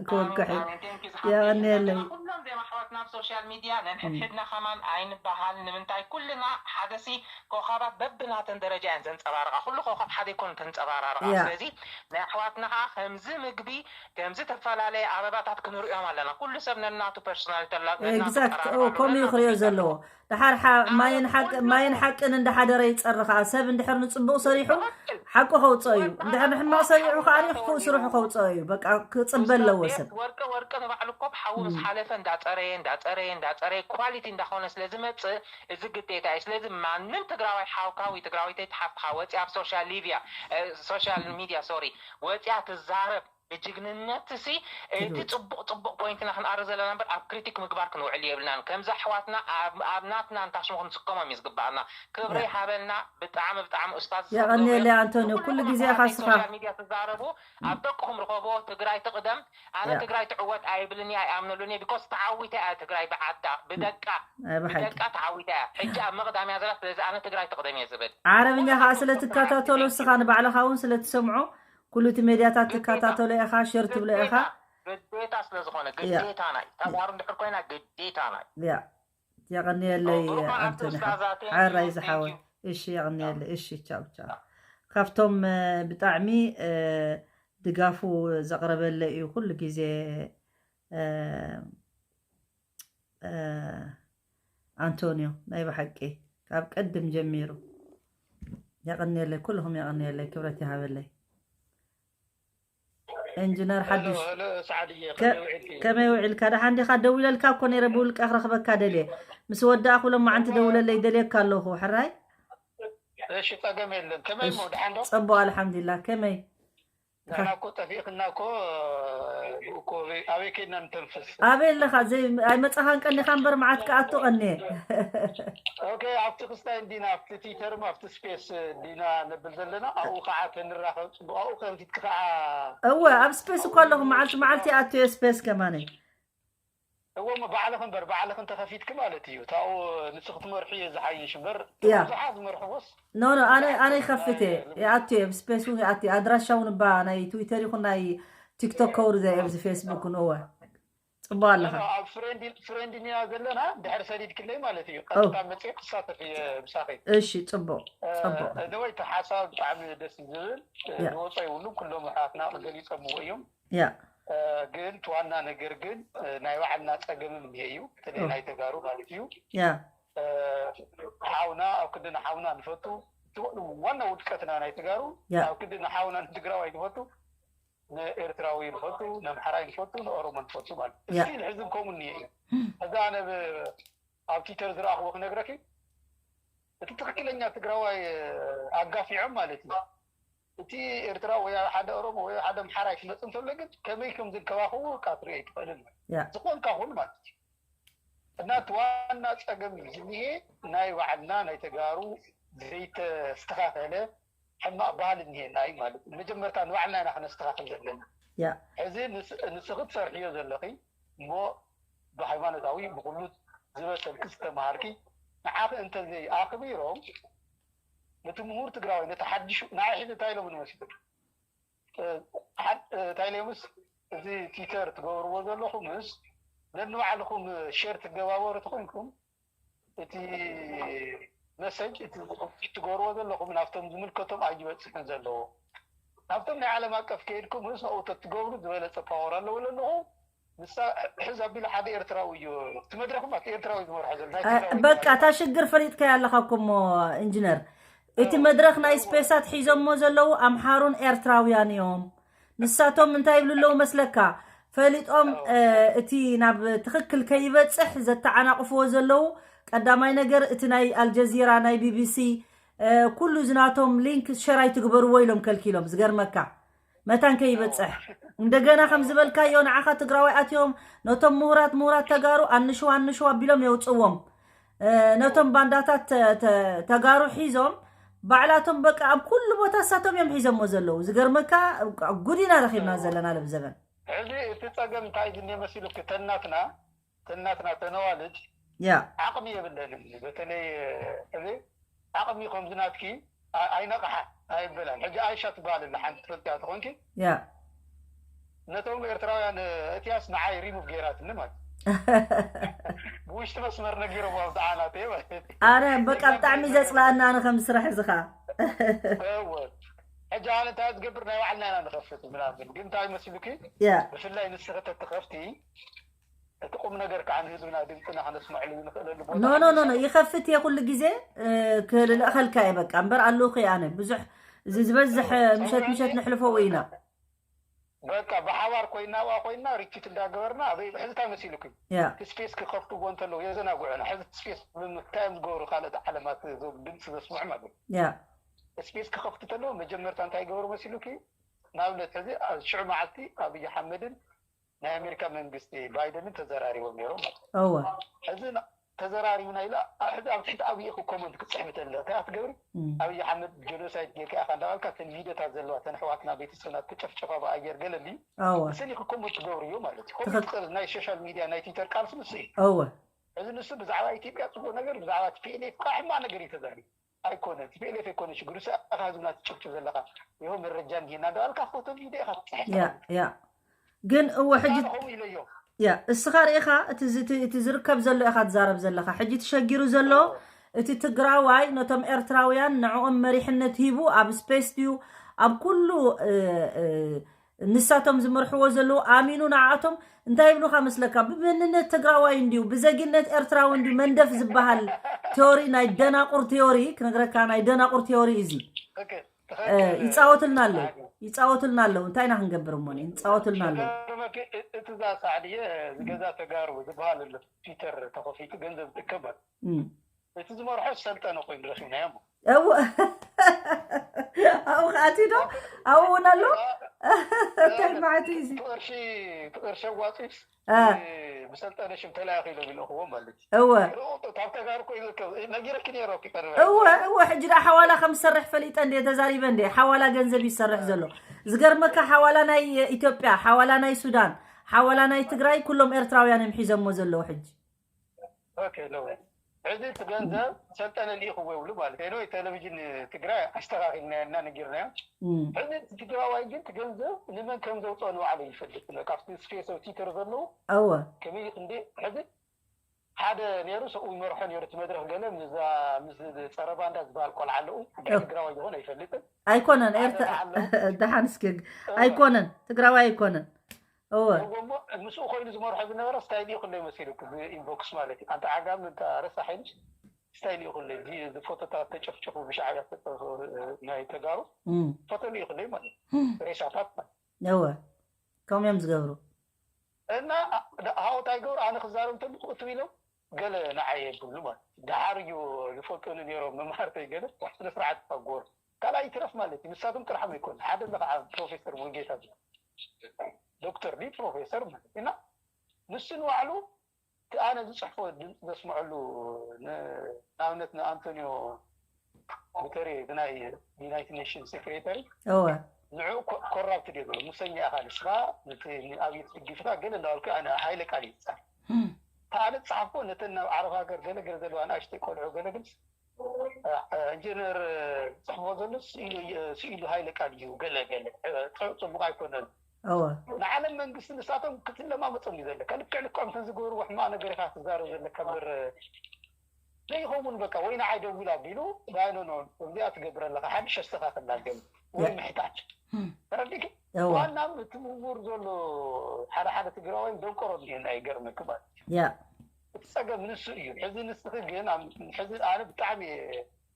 ክወግሕ እዩ የቐንየለይ ኩሎም ዜማ ኣሕዋትና ኣብ ሶሻል ሚድያ ነንሕድሕድና ከማን ኣይንበሃል ንምንታይ ኩልና ሓደሲ ኮኻባት በብናተን ደረጃ እየን ዘንፀባርቃ ኩሉ ኮኻብ ሓደ ይኮን ተንፀባራርቃ ስለዚ ናይ ኣሕዋትና ከዓ ከምዚ ምግቢ ከምዚ ተፈላለየ ኣበባታት ክንሪኦም ኣለና ኩሉ ሰብ ነናቱ ፐርሶናሊቲ ኤግዛክት ከምኡ እዩ ክሪኦ ዘለዎ ደሓር ማይን ሓቅን እንዳሓደረ ይፀሪ ከዓ ሰብ እንድሕር ንፅቡቅ ሰሪሑ ሓቁ ከውፅኦ እዩ እንድሕር ንሕማቅ ሰሪሑ ከዓ ክፉእ ስርሑ ከውፅኦ እዩ በቃ ክፅበ ኣለዎ ሰብ ወርቂ ወርቂ ንባዕሉ እኮ ብሓዊ ምስ ሓለፈ እንዳፀረየ እንዳፀረየ እንዳፀረየ ኳሊቲ እንዳኮነ ስለዝመፅእ እዚ ግዴታ እዩ ስለዚ ማንም ትግራዋይ ሓውካ ወይ ትግራዊተይ ተሓፍትካ ወፂ ኣብ ሶሻል ሊቪያ ሶሻል ሚድያ ሶሪ ወፂያ ትዛረብ ብጅግንነት ሲ እቲ ፅቡቅ ፅቡቅ ፖይንትና ክንኣር ዘለና እምበር ኣብ ክሪቲክ ምግባር ክንውዕል የብልናን ከምዚ ኣሕዋትና ኣብ ናትና እንታሽሙ ክንስከሞም እዩ ዝግባኣና ክብሪ ይሃበልና ብጣዕሚ ብጣዕሚ ኡስታዝ የቀንየለ ኣንቶኒዮ ኩሉ ግዜ ኢኻ ስኻ ሚድያ ትዛረቡ ኣብ ደቅኹም ርኸብዎ ትግራይ ትቅደም ኣነ ትግራይ ትዕወት ኣይብልን እየ ኣይኣምነሉን እየ ቢኮስ ተዓዊተ እያ ትግራይ ብዓዳ ብደቃ ብደቃ ተዓዊተ እያ ሕጂ ኣብ ምቅዳም እያ ዘላ ስለዚ ኣነ ትግራይ ትቅደም እየ ዝብል ዓረብኛ ከዓ ስለትከታተሎ እስኻ ንባዕልኻ እውን ስለትሰምዖ ኩሉ እቲ ሜድያታት ትከታተሎ ኢኻ ሸር ትብሎ ኢኻ ግዴታ ስለ ዝኾነ ግዴታና እዩ ተጋሩ እንድሕር ኮይና ግዴታና እዩ ያ የቐንየለይ ኣንቶኒ ሓራይ ዝሓወይ እሺ የቐንየለይ እሺ ቻው ቻው ካብቶም ብጣዕሚ ድጋፉ ዘቕረበለይ እዩ ኩሉ ግዜ ኣንቶንዮ ናይ ብሓቂ ካብ ቀድም ጀሚሩ የቐንየለይ ኩልኹም የቐንየለይ ክብረት ይሃበለይ ኢንጂነር ሓዱሽ ከመይ ውዒልካ ደሓን ዲኻ ደዊለልካ እኮ ነይረ ብውልቀ ክረኽበካ ደልየ ምስ ወዳእኹ ሎማዓንቲ ደውለለይ ደልየካ ኣለኹ ሕራይ እሺ ጸገም የለን ከመይ ሞ ደሓን ዶ ጸቡቕ ኣልሓምዱሊላህ ከመይ ንሕና እኮ ጠፊእክና እኮ ብእኮ ኣበይ ከይድና ንተንፍስ ኣበይ ኣለኻ ኣይመፃኻን ቀኒኻ እምበር መዓት ከኣቱ ቀኒየ ኦኬ ኣብቲ ክስታይ እንዲና ኣብቲ ትዊተር ኣብቲ ስፔስ እንዲና ነብል ዘለና ኣብኡ ከዓ ተንራኸብ ፅቡቅ ኣብኡ ከንፊትክ ከዓ እወ ኣብ ስፔስ እኮ ኣለኹ መዓልቲ መዓልቲ ኣትዮ ስፔስ ከማነይ እወ እሞ ባዕልኺ እምበር ባዕልኺ እንተኸፊትኪ ማለት እዩ። ታኡ ንስኺ ትመርሑ እየ ዝሓይሽ እምበር እያ። ብዙሓት ዝመርሕዎስ ኖ ኖ ኣነ ኣነ ይኸፍት እየ ይኣቱ እየ ስፔስ እውን ይኣቱ እየ ኣድራሻ እውን እባ ናይ ትዊተር ይኹን ናይ ቲክቶክ ከውርደ እየ ኣብዚ ፌስቡክ እውን እወ ጽቡቕ ኣለኻ። ኣብ ፍሬንድ ፍሬንድ ኢና ዘለና። ድሕር ሰዲድክለይ ማለት እዩ። ቀጥታ መጽሔ ክሳተፍ እየ ምሳኺ። እሺ፣ ጽቡቕ ጽቡቕ። ነወይ እቲ ሓሳብ ብጣዕሚ ደስ ዝብል ያ። ዝወፀ ይብሉ ኩሎም ኣሕዋትና ገሊፀምዎ እዮም። ያ ግን እቲ ዋና ነገር ግን ናይ ባዕልና ፀገምም እኒሀ እዩ። በተለይ ናይ ተጋሩ ማለት እዩ። ያ ሓውና ኣብ ክንዲ ንሓውና ንፈቱ። እቲ ዋና ውድቀትና ናይ ተጋሩ ያ። ኣብ ክንዲ ንሓውና ንትግራዋይ ንፈቱ፣ ንኤርትራዊ ንፈቱ፣ ንኣምሓራይ ንፈቱ፣ ንኦሮሞ ንፈቱ ማለት እዩ። ያ። እስቲ ንሕዝብ ከምኡ እኒሀ እዩ። እዛ ኣነ ብ- ኣብ ትዊተር ዝረኣኽዎ ክነግረኪ፣ እቲ ትኽክለኛ ትግራዋይ ኣጋፊዖም ማለት እዩ። እቲ ኤርትራ ወይ ሓደ ኦሮሞ ወይ ሓደ ኣምሓራይ ክመፅ እንተሎ ግን ከመይ ከም ዝንከባኸቡ እካ ትሪኦ ኣይትኽእልን። ያ። ዝኾንካ ኩን ማለት እዩ። እና እቲ ዋና ፀገም ዝኒሄ ናይ ባዕልና ናይ ተጋሩ ዘይተስተኻኸለ ሕማቕ ባህል እኒሄና እዩ ማለት እዩ። መጀመርታ ንባዕልና ኢና ክነስተኻኸል ዘለና። ያ ሕዚ ንስ- ንስኺ ትሰርሕዮ ዘለኺ እሞ ብሃይማኖታዊ ብኩሉ ዝበሰልኪ ዝተምሃርኪ ንዓኺ እንተዘይ ኣኽቢሮም ነቲ ምሁር ትግራዋይ ነቲ ሓድሽ ንዓይ ሕዚ እንታይ ኢሎም ንመስሉ እንታይ ኢሎምስ እዚ ትዊተር ትገብርዎ ዘለኹምስ ነንባዕልኹም ሸር ትገባበሩ ተኾይንኩም እቲ መሰጅ እቲ ትገብርዎ ዘለኹም ናብቶም ዝምልከቶም ኣይበፅሕን ዘለዎ ናብቶም ናይ ዓለም ኣቀፍ ከይድኩም ምስ ኣብኡ ተትገብሩ ዝበለፀ ፓወር ኣለዎ ኣለኹ። ንሳ ሕዝ ኣቢሉ ሓደ ኤርትራዊ እዩ እቲ መድረኽ ማለት ኤርትራዊ ዝመርሖ ዘሎ ናይ ትግራዊ በቃ እታ ሽግር ፈሊጥካያ ኣለኻ እኮ እሞ ኢንጂነር፣ እቲ መድረኽ ናይ ስፔሳት ሒዞሞ ዘለዉ ኣምሓሩን ኤርትራውያን እዮም። ንሳቶም እንታይ ይብሉ ኣለዉ መስለካ? ፈሊጦም እቲ ናብ ትኽክል ከይበፅሕ ዘተዓናቕፍዎ ዘለዉ ቀዳማይ ነገር እቲ ናይ ኣልጀዚራ ናይ ቢቢሲ ኩሉ ዝናቶም ሊንክ ሸር ኣይትግበርዎ ኢሎም ከልኪሎም። ዝገርመካ መታን ከይበፅሕ እንደገና ከም ዝበልካዮ ንዓኻ ትግራዋይ ኣትዮም ነቶም ምሁራት ምሁራት ተጋሩ ኣንሽዋ ኣንሽዋ ኣቢሎም የውፅዎም። ነቶም ባንዳታት ተጋሩ ሒዞም ባዕላቶም በቃ ኣብ ኩሉ ቦታ እሳቶም እዮም ሒዞሞ ዘለዉ። ዝገርመካ ጉዲና ረኺብና ዘለና ለብዘበን ሕዚ እቲ ፀገም እንታይ ድን መሲሉ ክተናትና ተናትና ተነዋልድ ያ ዓቕሚ የብለንም። በተለይ ሕዚ ዓቕሚ ከምዚ ናትኪ ኣይነቕሓ ኣይበላን። ሕጂ ኣይሻ ትበሃል ኣላ ሓንቲ ትፈልጥያ ተኾንኪ ያ ነቶም ኤርትራውያን እትያስ ንዓይ ሪሙቭ ገይራትኒ ማለት ብውሽጢ መስመር ነጊሮም ኣብ ዝዓናተ ማለት ኣነ በቃ ብጣዕሚ ዘፅላኣና ኣነ ከም ስራሕ እዚኻ እወ ሕጂ ኣነ እንታይ ዝገብር ናይ ባዕልና ኢና ንኸፍት ምናምን ግን እንታይ መሲሉኪ ያ ብፍላይ ንስኺ ተትኸፍቲ እቲ ቁም ነገር ከዓ ንህዝብና ድምፅና ከነስመዐሉ ንኽእለሉ ቦታ ኖ ኖ ኖ ኖ ይኸፍት እየ ኩሉ ግዜ ክልእኸልካ እየ በቃ እምበር ኣለኹ እየ ኣነ ብዙሕ እዚ ዝበዝሕ ምሸት ምሸት ንሕልፈው ኢና በቃ ብሓባር ኮይና ኣብኣ ኮይና ርችት እንዳገበርና ኣበይ ሕዝታ መሲሉኩም ያ ስፔስ ክኸፍትዎ እንተለዉ የዘናግዑና ሕዚ ስፔስ ብምታዮም ዝገብሩ ካልኦት ዓለማት ድምፂ ዘስምዑ ማለት ያ ስፔስ ክኸፍቱ እንተለዉ መጀመርታ እንታይ ይገብሩ መሲሉኪ ንኣብነት ሕዚ ሽዑ መዓልቲ ኣብይ ኣሓመድን ናይ ኣሜሪካ መንግስቲ ባይደንን ተዘራሪቦም ነይሮም ማለት እወ ሕዚ ተዘራሪብና ኢላ ሕዚ ኣብ ትሕቲ ኣብይ ኢኹ ኮመንት ክፅሕፍ ተለ እንታይ ክትገብሪ ኣብይ ኣሕመድ ጀኖሳይድ ጌርካ ኢኻ እንዳባልካ ተን ቪዲዮታት ዘለዋ ተን ኣሕዋትና ቤተሰብና ተጨፍጨፋ ብኣየር ገለሊ እወ ስኒ ክኮመንት ትገብርዮ ማለት እዩ ኮመንት ናይ ሶሻል ሚዲያ ናይ ትዊተር ቃልሲ ንሱ እዩ እወ እዚ ንሱ ብዛዕባ ኢትዮጵያ ፅቡቅ ነገር ብዛዕባ ቲፒኤልኤፍ ከዓ ሕማቅ ነገር እዩ ተዛሪቡ ኣይኮነን ቲፒኤልኤፍ ኣይኮነ ሽግሩ ሰኣኻ ህዝብና ትጨፍጭፍ ዘለካ ይኸው መረጃ እንሄና እንዳባልካ ፎቶ ቪዲዮ ኢኻ ትፅሕፍ ያ ያ ግን እወ ሕጂ ከምኡ ኢለዮ ያ እስኻ ርኢኻ እቲ ዝ- እቲ- እቲ ዝርከብ ዘሎ ኢኻ ትዛረብ ዘለኻ ሕጂ ተሸጊሩ ዘሎ እቲ ትግራዋይ ነቶም ኤርትራውያን ንዕኦም መሪሕነት ሂቡ ኣብ ስፔስ ድዩ ኣብ ኩሉ እ፣ እ፣ ንሳቶም ዝመርሕዎ ዘለዉ ኣሚኑ ንዓኣቶም እንታይ ይብሉኻ መስለካ ብመንነት ትግራዋይ እንድዩ ብዘጊነት ኤርትራዊ እንድዩ መንደፍ ዝበሃል ቴዎሪ ናይ ደናቁር ቴዎሪ ክነግረካ ናይ ደናቁር ቴዎሪ እዚ ትክክል እ፣ ይፃወትልና ኣለዉ ይፃወትልና ኣለዉ እንታይ ኢና ክንገብር እሞ ይፃወትልና ኣለዉ ገርመኪ እ- እቲ ዛ ሳዕድየ ዝገዛ ተጋሩ ዝበሃል ኣሎ ትዊተር ተኸፊቱ ገንዘብ ዝጥቀም ኣሎ እም። እቲ ዝመርሖ ሰልጠነ ኮይኑ ረኪብናዮ እሞ እው ኣብኡ ከኣትዩ ዶ ኣብኡ እውን ኣሎ እንታይ ማዕት እዩ እዚ እቲ ቅርሺ እቲ ቅርሺ ኣዋፂስ እ። ብሰልጠነ ሽም ተለኣኺ ኢሎም ይልእኽዎ ማለት እዩ እወ ርኡቕ ካብ ተጋሩ ኮይኑ ዝርከብ ነጊረኪ ነይረ እኮ ይቀርበ እወ እወ ሕጂ ዳ ሓዋላ ከም ዝሰርሕ ፈሊጠ እንደ ተዛሪበ እንደ ሓዋላ ገንዘብ ይሰርሕ ዘሎ ዝገርመካ ሓዋላ ናይ ኢትዮጵያ ሓዋላ ናይ ሱዳን ሓዋላ ናይ ትግራይ ኩሎም ኤርትራውያን እዮም ሒዘሞ ዘለዉ ሕጂ ኦኬ ነው ሕዚ እቲ ገንዘብ ሰልጠነ ልኢኽዎ ይብሉ ማለት እዩ። ቴሌቪዥን ትግራይ ኣስተኻኺልናዮ እና ነጊርናዮ። ሕዚ እቲ ትግራዋይ ግን እቲ ገንዘብ ንመን ከም ዘውፅኦ ንባዕሉ ይፈልጥ። ካብቲ ስፔስ ኣብ ትዊተር ዘለዉ እወ ከመይ ክንዲ ሕዚ ሓደ ነይሩ ሰብኡ ይመርሖ ነይሩ እቲ መድረክ ገለ ምስዛ ምስ ፀረ ባንዳ ዝበሃል ቆልዓ ኣለዉ። ትግራዋይ ዝኾነ ኣይፈልጥን። ኣይኮነን ኤርትራ ደሓን እስኪ ኣይኮነን ትግራዋይ ኣይኮነን። እወ እሞ ምስኡ ኮይኑ ዝመርሖ ዝነበረ ስታይል እዩ። ኩለይ መሲሉ ብኢንቦክስ ማለት እዩ። ኣንተ ዓጋም እንተ ረሳሕ ኢሉስ ስታይል እዩ። ኩለይ እዚ ፎቶታት ተጨፍጨፉ ብሻዕብያ ተጠርፉ ናይ ተጋሩ ፎቶ እዩ። ኩለይ ማለት ሬሳታት ማለት እወ ከምኡ እዮም ዝገብሩ። እና ሃወት ኣይገብሩ ኣነ ክዛረብ እንተልኩ እትው ኢሎም ገለ ንዓይ የብሉ ማለት ደሓር እዩ። ዝፈልጡኒ ነይሮም መማርተይ ገለ ስነ ስርዓት ተጎር ካልኣይ ይትረፍ ማለት እዩ። ንሳቶም ጥርሖም ኣይኮን ሓደ ለካ ፕሮፌሰር ሙሉጌታ ዶክተር ዲ ፕሮፌሰር ማለት እና ንሱ ንባዕሉ እቲ ኣነ ዝፅሕፎ ድምፂ ዘስምዐሉ ንኣብነት ንኣንቶኒዮ ጉተሬ ናይ ዩናይትድ ኔሽን ሴክሬታሪ እወ ንዑ ኮራፕት ዲዮ ብሎ ሙሰኛ ኢኻ ንስኻ ኣብየት ትድግፍካ ገለ እንዳበልኩ ኣነ ሃይለ ቃል ይፃል ተኣነ ዝፀሓፍኮ ነተን ናብ ዓረብ ሃገር ገለገለ ዘለዋ ንኣሽተይ ቆልዑ ገለግል ኢንጂነር ዝፅሕፎ ዘሎ ስኢሉ ሃይለ ቃል እዩ። ገለገለ ፅቡቅ ኣይኮነን። እወ ንዓለም መንግስቲ ንሳቶም ክትለማመፆም እዩ ዘለካ። ልክዕ ልክዖም ተዝገብርዎ ሕማቅ ነገር ኢካ ትዛረብ ዘለካ እምበር ዘይኸውን በቃ ወይ ንዓይ ደውል ኣቢሉ ባይኖኖ እዚኣ ትገብር ኣለካ ሓድሽ ኣስተካክል ዳገም ወይ ምሕታት ተረዲክ ዋና እቲ ምውር ዘሎ ሓደ ሓደ ትግራዋይ ደንቆሮ እንዲህና ይገርመክ ማለት እዩ። ያ እቲ ፀገም ንሱ እዩ። ሕዚ ንስኺ ግን ሕዚ ኣነ ብጣዕሚ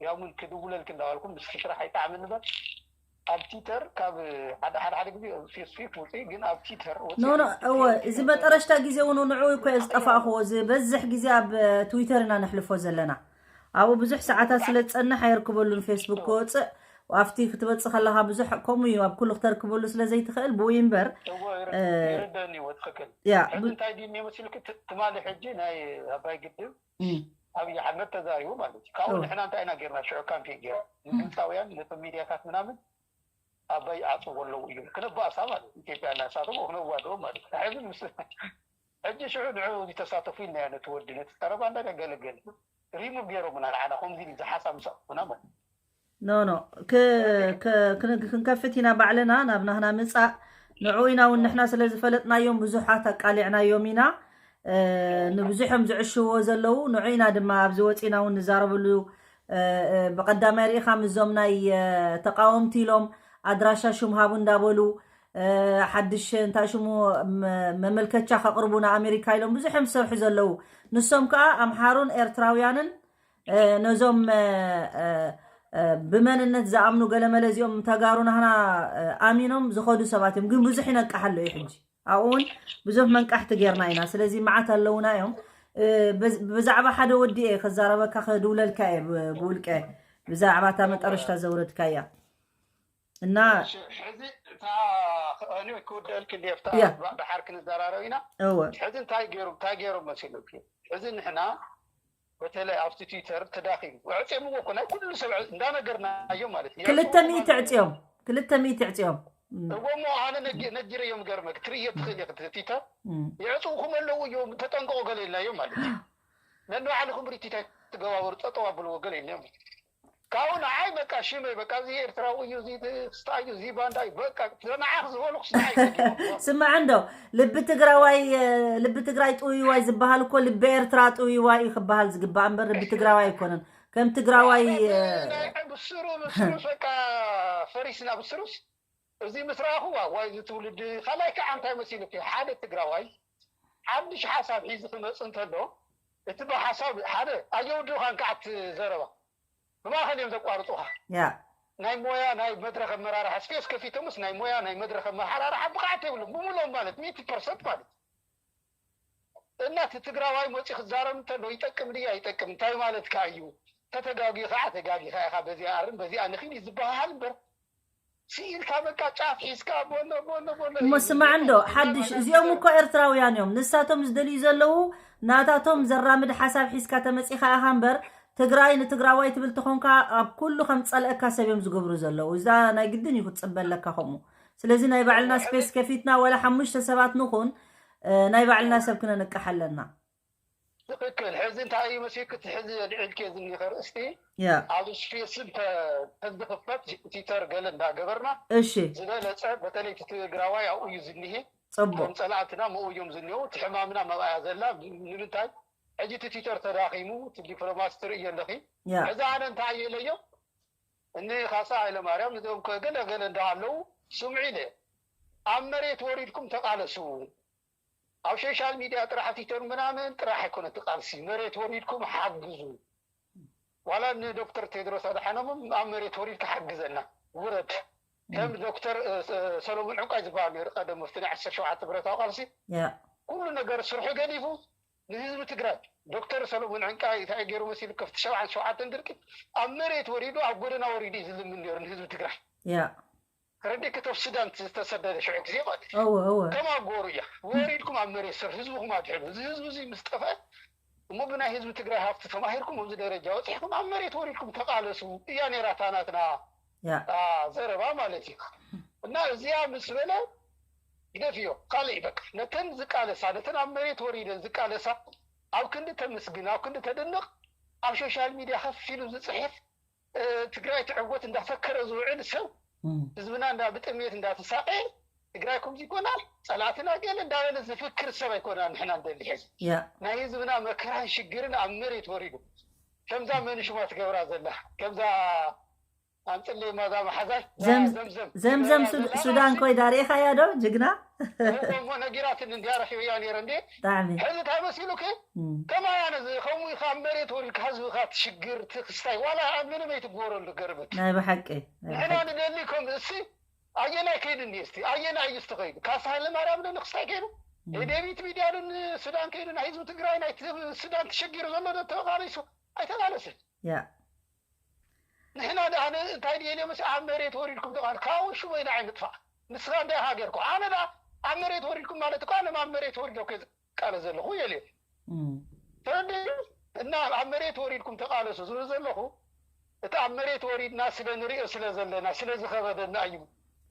ያሙን ክድውለልክ እንዳባልኩም ንስኺ ስራሕ ኣይጣዕምን እምበር ኣብ ቲተር ካብ ሓደ ሓደ ሓደ ግዜ ፌስቡክ ውፅኢ ግን ኣብ ቲተር ኖ ኖ እወ እዚ መጠረሽታ ግዜ እውን ንዑ እኮ እየ ዝጠፋእክዎ። ዝበዝሕ ግዜ ኣብ ትዊተር ኢና ነሕልፎ ዘለና። ኣብኡ ብዙሕ ሰዓታት ስለ ዝፀንሕ ኣይርክበሉን ፌስቡክ ክወፅእ ኣብቲ ክትበፅእ ከለካ ብዙሕ ከምኡ እዩ ኣብ ኩሉ ክተርክበሉ ስለ ዘይትኽእል ብኡ እምበር ይርደኒ ወትክክል ያ ሕዚ እንታይ ድዩ መሲልክ ትማሊ ሕጂ ናይ ኣባይ ግድብ ኣብይ ኣሕመድ ተዛሪቡ ማለት እዩ። ካብኡ ንሕና እንታይ ኢና ጌርና ሽዑ ካምፔን ጌር ንግብፃውያን ነቶም ሚድያታት ምናምን ኣባይ ይዓፅዎ ኣለዉ እዮም ክነባእሳ ማለት እዩ። ኢትዮጵያ እናሳቶም ክነዋድኦ ማለት እዩ። ሕዚ ምስ ሕጂ ሽዑ ንዑ ዝተሳተፉ ኢልና ነቲ ወዲ ነቲ ፀረባ እንዳገለገለ ሪሙቭ ገይሮምና ንዓና ከምዚ ዝሓሳብ ምስ ኣኹና ማለት እዩ። ኖ ኖ ክንከፍት ኢና ባዕልና ናብ ናህና ምፃእ ንዑ ኢና እውን ንሕና ስለ ዝፈለጥናዮም ብዙሓት ኣቃሊዕናዮም ኢና ንብዙሖም ዝዕሽዎ ዘለዉ ንዑ ኢና ድማ ኣብዚ ወፂና እውን ንዛረበሉ ብቀዳማይ ርኢኻ ምዞም ናይ ተቃወምቲ ኢሎም ኣድራሻ ሹም ሃቡ እንዳበሉ ሓድሽ እንታይ ሽሙ መመልከቻ ከቅርቡ ንኣሜሪካ ኢሎም ብዙሖም ዝሰርሑ ዘለዉ ንሶም ከዓ ኣምሓሩን ኤርትራውያንን ነዞም ብመንነት ዝኣምኑ ገለመለ እዚኦም ተጋሩ ናህና ኣሚኖም ዝኸዱ ሰባት እዮም። ግን ብዙሕ ይነቅሓ ኣሎ እዩ ሕጂ ኣብኡ እውን ብዙሕ መንቃሕቲ ጌርና ኢና። ስለዚ መዓት ኣለውና እዮም። ብዛዕባ ሓደ ወዲ እየ ከዛረበካ ከድውለልካ እየ ብውልቀ ብዛዕባ እታ መጠረሽታ ዘውረድካ እያ እና ሕዚ እታ ክወደልክ እንዲ ብታ ድሓር ክንዘራረብ ኢና። ሕዚ እንታይ ገይሩ እንታይ ገይሮም መሲሉ ሕዚ ንሕና በተለይ ኣብቲ ትዊተር ተዳኺሙ ኣዕፅዮምዎ እኮ ናይ ኩሉ ሰብ እንዳነገርናዮም ማለት እዩ። ክልተ ሚእቲ ዕፅዮም ክልተ ሚእቲ ዕፅዮም እወሞ ኣነ ነጊረዮም ገርመ ክትርእዮ ትኽእል ኢኽ ትዊተር የዕፅውኹም ኣለዉ እዮም ተጠንቀቑ ገለ ኢልናዮም ማለት እዩ። ነንባዕልኹም ሪቲት ኣይትገባበሩ ጠጠው ኣብልዎ ገለ ኢልናዮም። ካብኡ ንዓይ በቃ ሽመይ በቃ እዚ ኤርትራዊ እዩ እዚ ስታ እዩ እዚ ባንዳ እዩ በቃ ንዓኽ ዝበልኩስ ንዓይ ገዲፎም ስማዕ እንዶ ልቢ ትግራዋይ ልቢ ትግራይ ጥውይዋይ ዝበሃል እኮ ልቢ ኤርትራ ጥውይዋይ እዩ ክበሃል ዝግባእ እምበር ልቢ ትግራዋይ ኣይኮነን። ከም ትግራዋይ ብስሩ ብስሩስ በቃ ፈሪስና ብስሩስ እዚ ምስ ረኣኹዋ ዋይ እዚ ትውልዲ ካልኣይ ከዓ እንታይ መሲሉኪ ሓደ ትግራዋይ ሓድሽ ሓሳብ ሒዙ ክመፅእ እንተሎ እቲ ብሓሳብ ሓደ ኣየውድኻን ከዓ እቲ ዘረባ ብማእኸል እዮም ዘቋርፁኻ። ያ ናይ ሞያ ናይ መድረኽ ኣመራርሓ ስፔስ ከፊቶምስ ናይ ሞያ ናይ መድረኽ ኣመሓራርሓ ብቕዓት የብሎም ብምሎም ማለት ሚእቲ ፐርሰንት ማለት እና እቲ ትግራዋይ መፂኡ ክዛረብ እንተሎ ይጠቅም ድዩ ኣይጠቅም እንታይ ማለትካ እዩ? ተተጋጊ ከዓ ተጋጊኻ ኢኻ በዚኣ ኣርም በዚኣ ንኺድ እዩ ዝበሃሃል እምበር ስኢልካ በቃ ጫፍ ሒዝካ ቦሎ ቦሎ ቦሎ እሞ ስማዕ እንዶ ሓድሽ እዚኦም እኮ ኤርትራውያን እዮም። ንሳቶም ዝደልዩ ዘለዉ ናታቶም ዘራምድ ሓሳብ ሒዝካ ተመፂኻ ኢኻ እምበር ትግራይ ንትግራዋይ ትብል ተኾንካ ኣብ ኩሉ ከም ፀልአካ ሰብ እዮም ዝገብሩ ዘለዉ። እዛ ናይ ግድን እዩ ክትፅበ ኣለካ ከምኡ። ስለዚ ናይ ባዕልና ስፔስ ከፊትና ወላ ሓሙሽተ ሰባት ንኹን ናይ ባዕልና ሰብ ክነንቅሕ ኣለና። ትክክል። ሕዚ እንታይ እዩ መሲልክ? እቲ ሕዚ ኣልዒልክዮ ዝኒኸ ርእስቲ ያ ኣብ ስፔስን ተዝኽፈት ትዊተር ገለ እንዳገበርና እሺ ዝበለፀ፣ በተለይ እቲ ትግራዋይ ኣብኡ እዩ ዝኒሄ። ፅቡቅ ከም ፀላእትና መኡ እዮም ዝኒሄው። እቲ ሕማምና መብኣያ ዘላ ንምንታይ? ሕጂ እቲ ትዊተር ተዳኺሙ፣ እቲ ዲፕሎማሲ ትርእዮ ኣለኺ። ያ ሕዚ ኣነ እንታይ እየ ኢለዮም? እኒ ካሳ ሃይለማርያም እዚኦም ከ ገለ ገለ እንዳሃለዉ ስምዑ ኢለ፣ ኣብ መሬት ወሪድኩም ተቃለሱ። ኣብ ሶሻል ሚድያ ጥራሕ ኣብ ትዊተር ምናምን ጥራሕ ኣይኮነ እቲ ቃልሲ፣ መሬት ወሪድኩም ሓግዙ። ዋላ ንዶክተር ቴድሮስ ኣድሓኖም ኣብ መሬት ወሪድካ ሓግዘና፣ ውረድ። ከም ዶክተር እ፣ እ፣ ሰሎሞን ዕንቋይ ዝበሃል ነይሩ ቀደም ኣብቲ ናይ ዓሰርተ ሸውዓተ ብረታዊ ቃልሲ ያ ኩሉ ነገር ስርሑ ገዲፉ ንህዝቢ ትግራይ። ዶክተር ሰሎሞን ዕንቃይ እንታይ ገይሩ መሲሉ? ከፍቲ ሸውዓን ሸውዓተን ድርቂ ኣብ መሬት ወሪዱ ኣብ ጎደና ወሪዱ እዩ ዝልምን ነይሩ ንህዝቢ ትግራይ። ያ ረዴ ከተብ ሱዳን ዝተሰደደ ሽዑ ግዜ ማለት እዩ። እወ እወ ከም ኣጎሩ እያ። ወሪድኩም ኣብ መሬት ስር ህዝብኹም ኣድሕኑ። እዚ ህዝቢ እዚ ምስ ጠፍአ እሞ ብናይ ህዝቢ ትግራይ ሃፍቲ ተማሂርኩም ኣብዚ ደረጃ በፂሕኩም ኣብ መሬት ወሪድኩም ተቃለሱ እያ ነይራ እታ ናትና ያ አ፣ ዘረባ ማለት እዩ። እና እዚኣ ምስ በለ ግደፍዮ፣ ካልእ በቃ ነተን ዝቃለሳ፣ ነተን ኣብ መሬት ወሪደን ዝቃለሳ ኣብ ክንዲ ተመስግን፣ ኣብ ክንዲ ተድንቕ፣ ኣብ ሶሻል ሚድያ ከፍ ኢሉ ዝፅሕፍ፣ እ፣ ትግራይ ትዕወት እንዳፈከረ ዝውዕል ሰብ፣ እም፣ ህዝብና እንዳ ብጥሜት እንዳተሳቀየ፣ ትግራይ ከምዚ ይኮና፣ ፀላእትና ገለ እንዳበለ ዝፍክር ሰብ ኣይኮና ንሕና እንደሊ ሕዚ። ያ ናይ ህዝብና መከራን ሽግርን ኣብ መሬት ወሪዱ፣ ከምዛ መን ሽማ ትገብራ ዘላ፣ ከምዛ ኣምፅለይ ማዛ መሓዛይ ዘም- ዘምዘም ዘምዘም ትገብራ ሱድ- ዘላ ሱዳን ቃልሲ ኮይዳ ርኢኻያ ዶ ጅግና? እሞ ነጊራትን እንዲያ ረኪበያ ነይረ እንዴ። ብጣዕሚ ሕዚ እንታይ መሲሉክ? እም፣ ከማያ ነዚ ከምኡ ኢኻ ኣብ መሬት ወሪድካ ህዝብኻ ትሽግር ትክስታይ ዋላ ኣብ ምንም ኣይትግበረሉ ገርብክ። ናይ ብሓቂ ናይ ንሕና ብሓቂ ንደሊ ከም እስቲ ኣየናይ ከይዱ እንዲ እስቲ ኣየናይ እዩ እስቲ ከይዱ? ካሳ ሃይለ ማርያም ዶ ንክስታይ ከይዱ? ደደቢት ሚድያ ዶ ንሱዳን ከይዱ? ናይ ህዝቢ ትግራይ ናይ ሱዳን ተሸጊሩ ዘሎ ዶ ተቃሊሱ? ኣይተቃለሰን። ያ ንሕና ደኣ ነ- እንታይ ድየ ኢለ መስ ኣብ መሬት ወሪድኩም ተቃል ካብኡ ሽመይና ኣይንጥፋእ። ንስኻ እንታይ ሃገርኩ ኣነ ደኣ ኣብ መሬት ወሪድኩም ማለት እኮ ኣነ ኣብ መሬት ወሪዶ ከ ዝቃለ ዘለኹ የለ እም፣ ተረዲኡ። እና ኣብ መሬት ወሪድኩም ተቃለሱ ዝብል ዘለኹ እቲ ኣብ መሬት ወሪድና ስለ ንሪኦ ስለ ዘለና ስለ ዝኸበደና እዩ።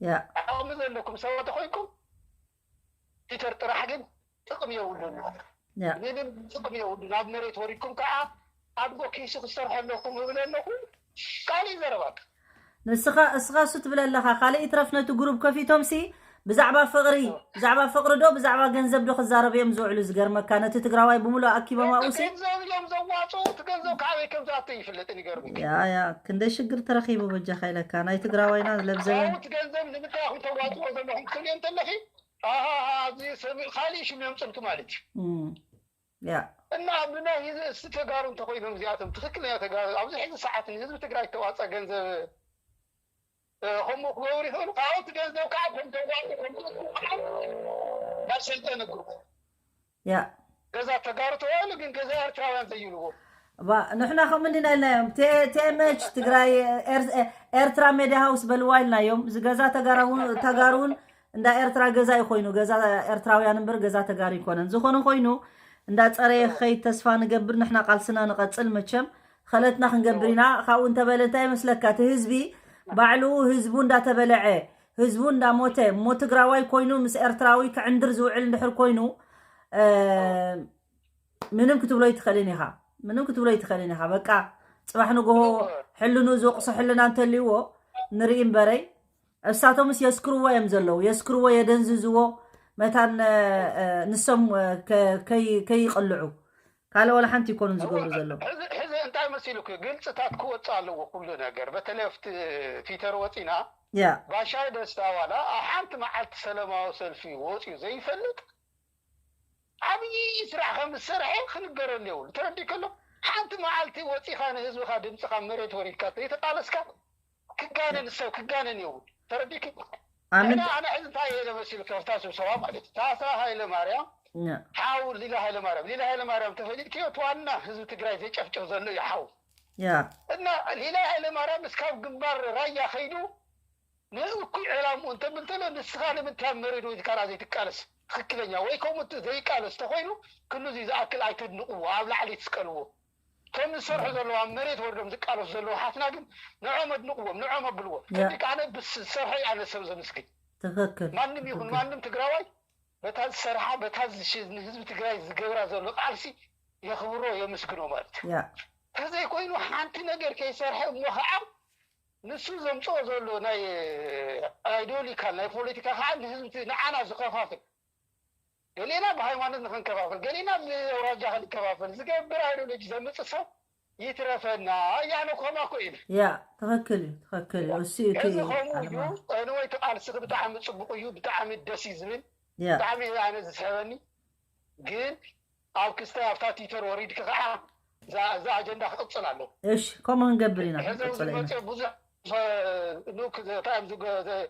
ያ ዓቕሚ ዘለኩም ሰባት ኮይንኩም ትዊተር ጥራሕ ግን ጥቕሚ የብሉን። ያ ምንም ጥቕሚ የብሉን። ኣብ መሬት ወሪድኩም ከዓ ኣድጎ ኪሱ ክሰርሐ ኣለኩም እብል ኣለኹ። ካልእ ዘረባክ ንስኻ እስኻ እሱ ትብል ኣለኻ ካልእ ይትረፍ ነቲ ግሩብ ከፊቶም ሲ ብዛዕባ ፍቕሪ ብዛዕባ ፍቕሪ ዶ ብዛዕባ ገንዘብ ዶ ክዛረብ እዮም ዝውዕሉ ዝገርመካ ነቲ ትግራዋይ ብምሉእ ኣኪቦም ኣብኡ ሲ ገንዘብ እዮም ዘዋፅኡ። እቲ ገንዘብ ካበይ ከም ዝኣተ ይፍለጥን ይገርምክ። ያ ያ ክንደይ ሽግር ተረኺቡ በጃኻ ኢለካ ናይ ትግራዋይና ለብዘበን እቲ ገንዘብ ንምንታይ ኢኹም ተዋፅኦ ዘለኹም ክትብልዮ እንተለኺ ኣሃ ኣብዚ ሰብ ካልእ ሽም የምፅልኪ ማለት እዩ። እም፣ ያ እና ብናይ ህዝቢ እስቲ ተጋሩ እንተኮይኖም እዚኣቶም ትክክለኛ ተጋሩ ኣብዚ ሕዚ ሰዓት ንህዝቢ ትግራይ ተዋፀ ገንዘብ እ፣ ከምኡ ክገብሩ ይኽእሉ። ካብኡ እቲ ገንዘብ ከዓ ከም ተዋፅኦ ናብ ሰልጠነ ግሩፕ ያ ገዛ ተጋሩ ተባሂሉ ግን ገዛ ኤርትራውያን ዘይብልዎ ባ ንሕና ከምኡ እንዲና ኢልናዮም ቴኤምኤች ትግራይ ኤር- ኤርትራ ሜድያ ሃውስ በልዋ ኢልናዮም እዚ ገዛ ተጋራውን ተጋሩውን እንዳ ኤርትራ ገዛ እዩ ኮይኑ ገዛ ኤርትራውያን እምበር ገዛ ተጋሩ ይኮነን ዝኾነ ኮይኑ እንዳ ፀረየ ክኸይድ ተስፋ ንገብር ንሕና ቃልስና ንቐፅል መቸም ኸለትና ክንገብር ኢና ካብኡ እንተበለ እንታይ ይመስለካ እቲ ህዝቢ ባዕሉ ህዝቡ እንዳተበለዐ ህዝቡ እንዳሞተ እሞ ትግራዋይ ኮይኑ ምስ ኤርትራዊ ክዕንድር ዝውዕል እንድሕር ኮይኑ እ፣ ምንም ክትብሎ ይትኽእልን ኢኻ ምንም ክትብሎ ይትኽእልን ኢኻ በቃ ፅባሕ ንጎሆ ሕልኑ ዝወቅሶ ሕልና እንተልይዎ ንርኢ እምበረይ እሳቶምስ የስክርዎ እዮም ዘለዉ የስክርዎ የደንዝዝዎ መታን እ፣ ንሶም እ፣ ከ- ከይ- ከይቀልዑ ካልእ ዋላ ሓንቲ ይኮኑን ዝገብሩ ዘለዉ ሕዚ ሕዚ እንታይ መሲሉክ? ግልፅታት ክወፅእ ኣለዎ ኩሉ ነገር። በተለይ ኣብቲ ትዊተር ወፂና ያ ባሻይ ደስታ ዋላ ኣብ ሓንቲ መዓልቲ ሰላማዊ ሰልፊ ወፂኡ ዘይፈልጥ ዓብዪ ስራሕ ከም ዝሰርሐ ክንገረሉ የብሉ። ተረዲእ ከሎ ሓንቲ መዓልቲ ወፂኻ ንህዝብኻ ድምፅኻ መሬት ወሪድካ ዘይተቃለስካ ክጋነን ሰብ ክጋነን የብሉ። ተረዲእክ? ኣምን ንሕና ኣነ ሕዚ እንታይ ኢለ መሲሉ ከፍታ ስብሰባ ማለት እዩ። ታሳ ሃይለ ማርያም ያ ሓው ሊላ ሃይለ ማርያም ሊላ ሃይለ ማርያም ተፈሊጥክዮ እቲ ዋና ህዝቢ ትግራይ ዘጨፍጭፍ ዘሎ እዩ ሓው ያ እና ሊላ ሃይለ ማርያም እስካብ ግንባር ራያ ከይዱ ንእኩይ ዕላምኡ እንተብል ተሎ ንስኻ ንምንታይ ኣብ መሬት ወሪድካ ደኣ ዘይትቃለስ ትኽክለኛ ወይ ከምኡ እቲ ዘይቃለስ ተኮይኑ ክንዚ ዝኣክል ኣይተድንቅዎ ኣብ ላዕሊ ትስቀልዎ ከም ዝሰርሑ ዘለዉ ኣብ መሬት ወርዶም ዝቃለሱ ዘለዉ ሓትና ግን ንዖም ኣድንቅዎም ንዖም ኣብልዎም ያ። እንዲካ ኣነ ብዝሰርሐ ኣነ ሰብ ዘመስግን ትኽክል ማንም ይኹን ትኽክል። ማንም ትግራዋይ በታ ዝሰርሓ በታ ዝሽ- ንህዝቢ ትግራይ ዝገብራ ዘሎ ቃልሲ የኽብሮ የምስግኖ ማለት እዩ። ያ ተዘይኮይኑ ሓንቲ ነገር ከይሰርሐ እሞ ከዓ ንሱ ዘምፅኦ ዘሎ ናይ ኣይዲዮሎጂካል ናይ ፖለቲካ ከዓ ንህዝቢ ንዓና ዝኸፋፍል፣ ገሌና ብሃይማኖት ንክንከፋፍል፣ ገሌና ብኣውራጃ ክንከፋፍል ዝገብር ኣይዲዮሎጂ ዘምፅእ ሰብ ይትረፈና። እያነ ኮማ እኮ ኢሉ ያ ትኽክል እዩ ትኽክል እዩ። እሱ እዩ እቲ እዚ ከምኡ እዩ። ዓለማ Anyway እቲ ቃልስኺ ብጣዕሚ ፅቡቅ እዩ፣ ብጣዕሚ ደስ እዩ ዝብል፣ ያ ብጣዕሚ እዩ ኣነ ዝስሕበኒ። ግን ኣብ ክስታይ ኣብታ ትዊተር ወሪድኪ ከዓ እዛ እዛ ኣጀንዳ ክቕፅል ኣለዎ። እሺ ከምኡ ክንገብር ኢና ሕዚ ክንቅፅሎ ኢና። ዝመፅኦ ብዙሕ ኑክ እንታይ እዮም ዝገ- ዘ-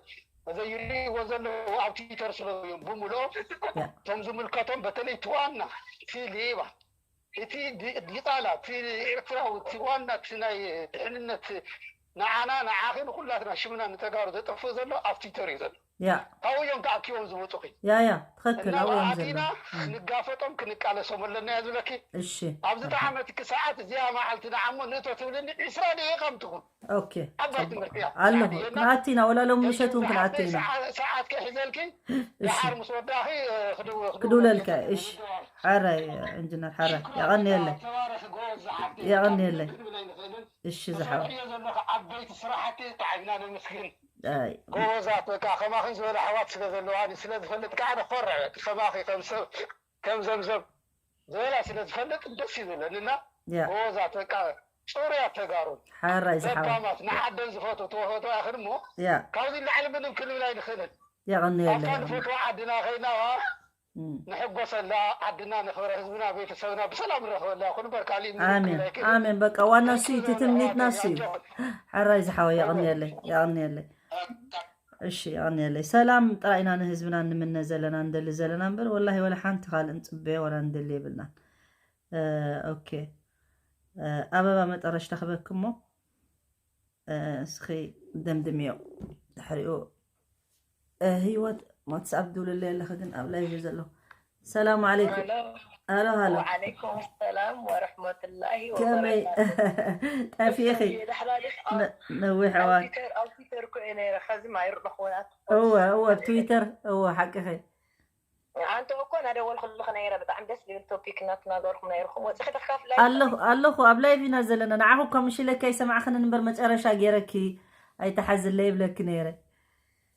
ዘይርእይዎ ዘለዉ ኣብ ትዊተር ስለ እዮም ብምልኦም ያ እቶም ዝምልከቶም በተለይ እቲ ዋና እቲ ሌባ እቲ ዲ- ዲቃላ እቲ ኤርትራዊ እቲ ዋና እቲ ናይ ድሕንነት ንዓና ንዓኺ ንኩላትና ሽምና ንተጋሩ ዘጠፍእ ዘሎ ኣብ ትዊተር እዩ ዘሎ። ያ ካብኡ እዮም ተኣኪቦም ዝመፁኺ ያ ያ ትኽክል እና ኣብኡ እዮም ኣቲና ዘለዉ። እም፣ ክንጋፈጦም ክንቃለሶም ኣለና እያ ዝብለኪ። እሺ ኣብዚ ተዓመትኪ ሰዓት እዚኣ መዓልቲ ንዓሞ ንእቶ ትብልኒ ዒስራ ደቂቃ ምትኹን ኦኬ ዓባይ ፅቡቅ ትምህርቲ እያ። ኣለኹ የለ ክነኣቲ ኢና ወላ ሎም ምሸት እውን ዝሓፍተይ ክነኣቲ ኢና። ሰዓ- ሰዓት ከሒዘልኪ እሺ ድሓር ምስ ወዳኺ ክድው- ክድውለልካ እሺ። ሓራይ ኢንጅነር ሓራይ የቐንየለይ ተባረኽ ጎበዝ ዝሓፍተይ። የቐንየለይ። ክንብል ኣይንኽእልን። እሺ ዝሓወይ ትሰርሕዮ ዘለኺ ዓበይቲ ስራሕቲ ብጣዕሚ ኢና ነመስግን። ኣይ ጎበዛት በቃ ከማኺ ዝበለ ኣሕዋት ስለ ዘለዋኒ ስለ ዝፈልጥ ከዓ ነኮርዕ ከማኺ ከም ሰብ ከም ዘምዘም ዝበላ ስለ ዝፈልጥ ደስ ይብለኒ እና ያ ጎበዛት በቃ ፅሩያት ተጋሩ ሓራይ ዝሓወይ ለባማት ንዓደን ዝፈትው ተፈትዋ ይኽን እሞ ያ ካብዚ ላዕሊ ምንም ክንብል ኣይንኽእልን። የቐንየለይ ኣብታ ንፈትዋ ዓድና ከይና ዋ እም። ንሕጎሰላ ዓድና ነኽብረ ህዝብና ቤተሰብና ብሰላም ንረኽበላ ይኹን እምበር ካሊእ ምንም ኣሜን ክንብል ኣይክእልን። ኣሜን በቃ ዋና እሱ እዩ እቲ ትምኒትና እሱ እዩ። ሓራይ ዝሓወይ የቐንየለይ የቐንየለይ። እሺ የቐንየለይ። ሰላም ጥራይ ኢና ንህዝብና ንምነ ዘለና እንደሊ ዘለና እምበር ወላሂ ወላ ሓንቲ ካልእ ንፅበዮ ወላ እንደሊ የብልናን። እ፣ ኦኬ እ፣ ኣበባ መጠረሽታ ክበኪ እሞ እ፣ እስኺ ደምድምዮ ድሕሪኡ እ፣ ህይወት ዋትስኣፕ ድውልለይ ኣለኺ ግን ኣብ ላይቭ እዩ ዘለኹ። ሰላም ዓለይኩም። ሄሎ ሃሎ ሃሎ ወዓለይኩም ሰላም ወረሕመቱላሂ ከመይ ወበረካቱ። ጠፊእኺ? ደሕና ዲኺ? ነ- ነዊሕ ኣብ እዋን ትዊተር ኣብ ትዊተር እኮ እየ ነይረ። ኸዚ ማይሩቕ ንኽወና እወ እወ ኣብ ትዊተር እወ ሓቅኺ። ኣንተ እኮ ናደወልኩልኽ ነይረ። ብጣዕሚ ደስ ዝብል ቶፒክ እናተናገርኩም ነይርኩም። ወፂኺ ተካፍላይ ኣለኹ ኣለኹ ኣብ ላይቭ ኢና ዘለና። ንዓኹ እኳ ምሽ ኢለኪ ኣይሰማዕኽንን እምበር መጨረሻ ገይረኪ ኣይተሓዝለይ ይብለኪ ነይረ።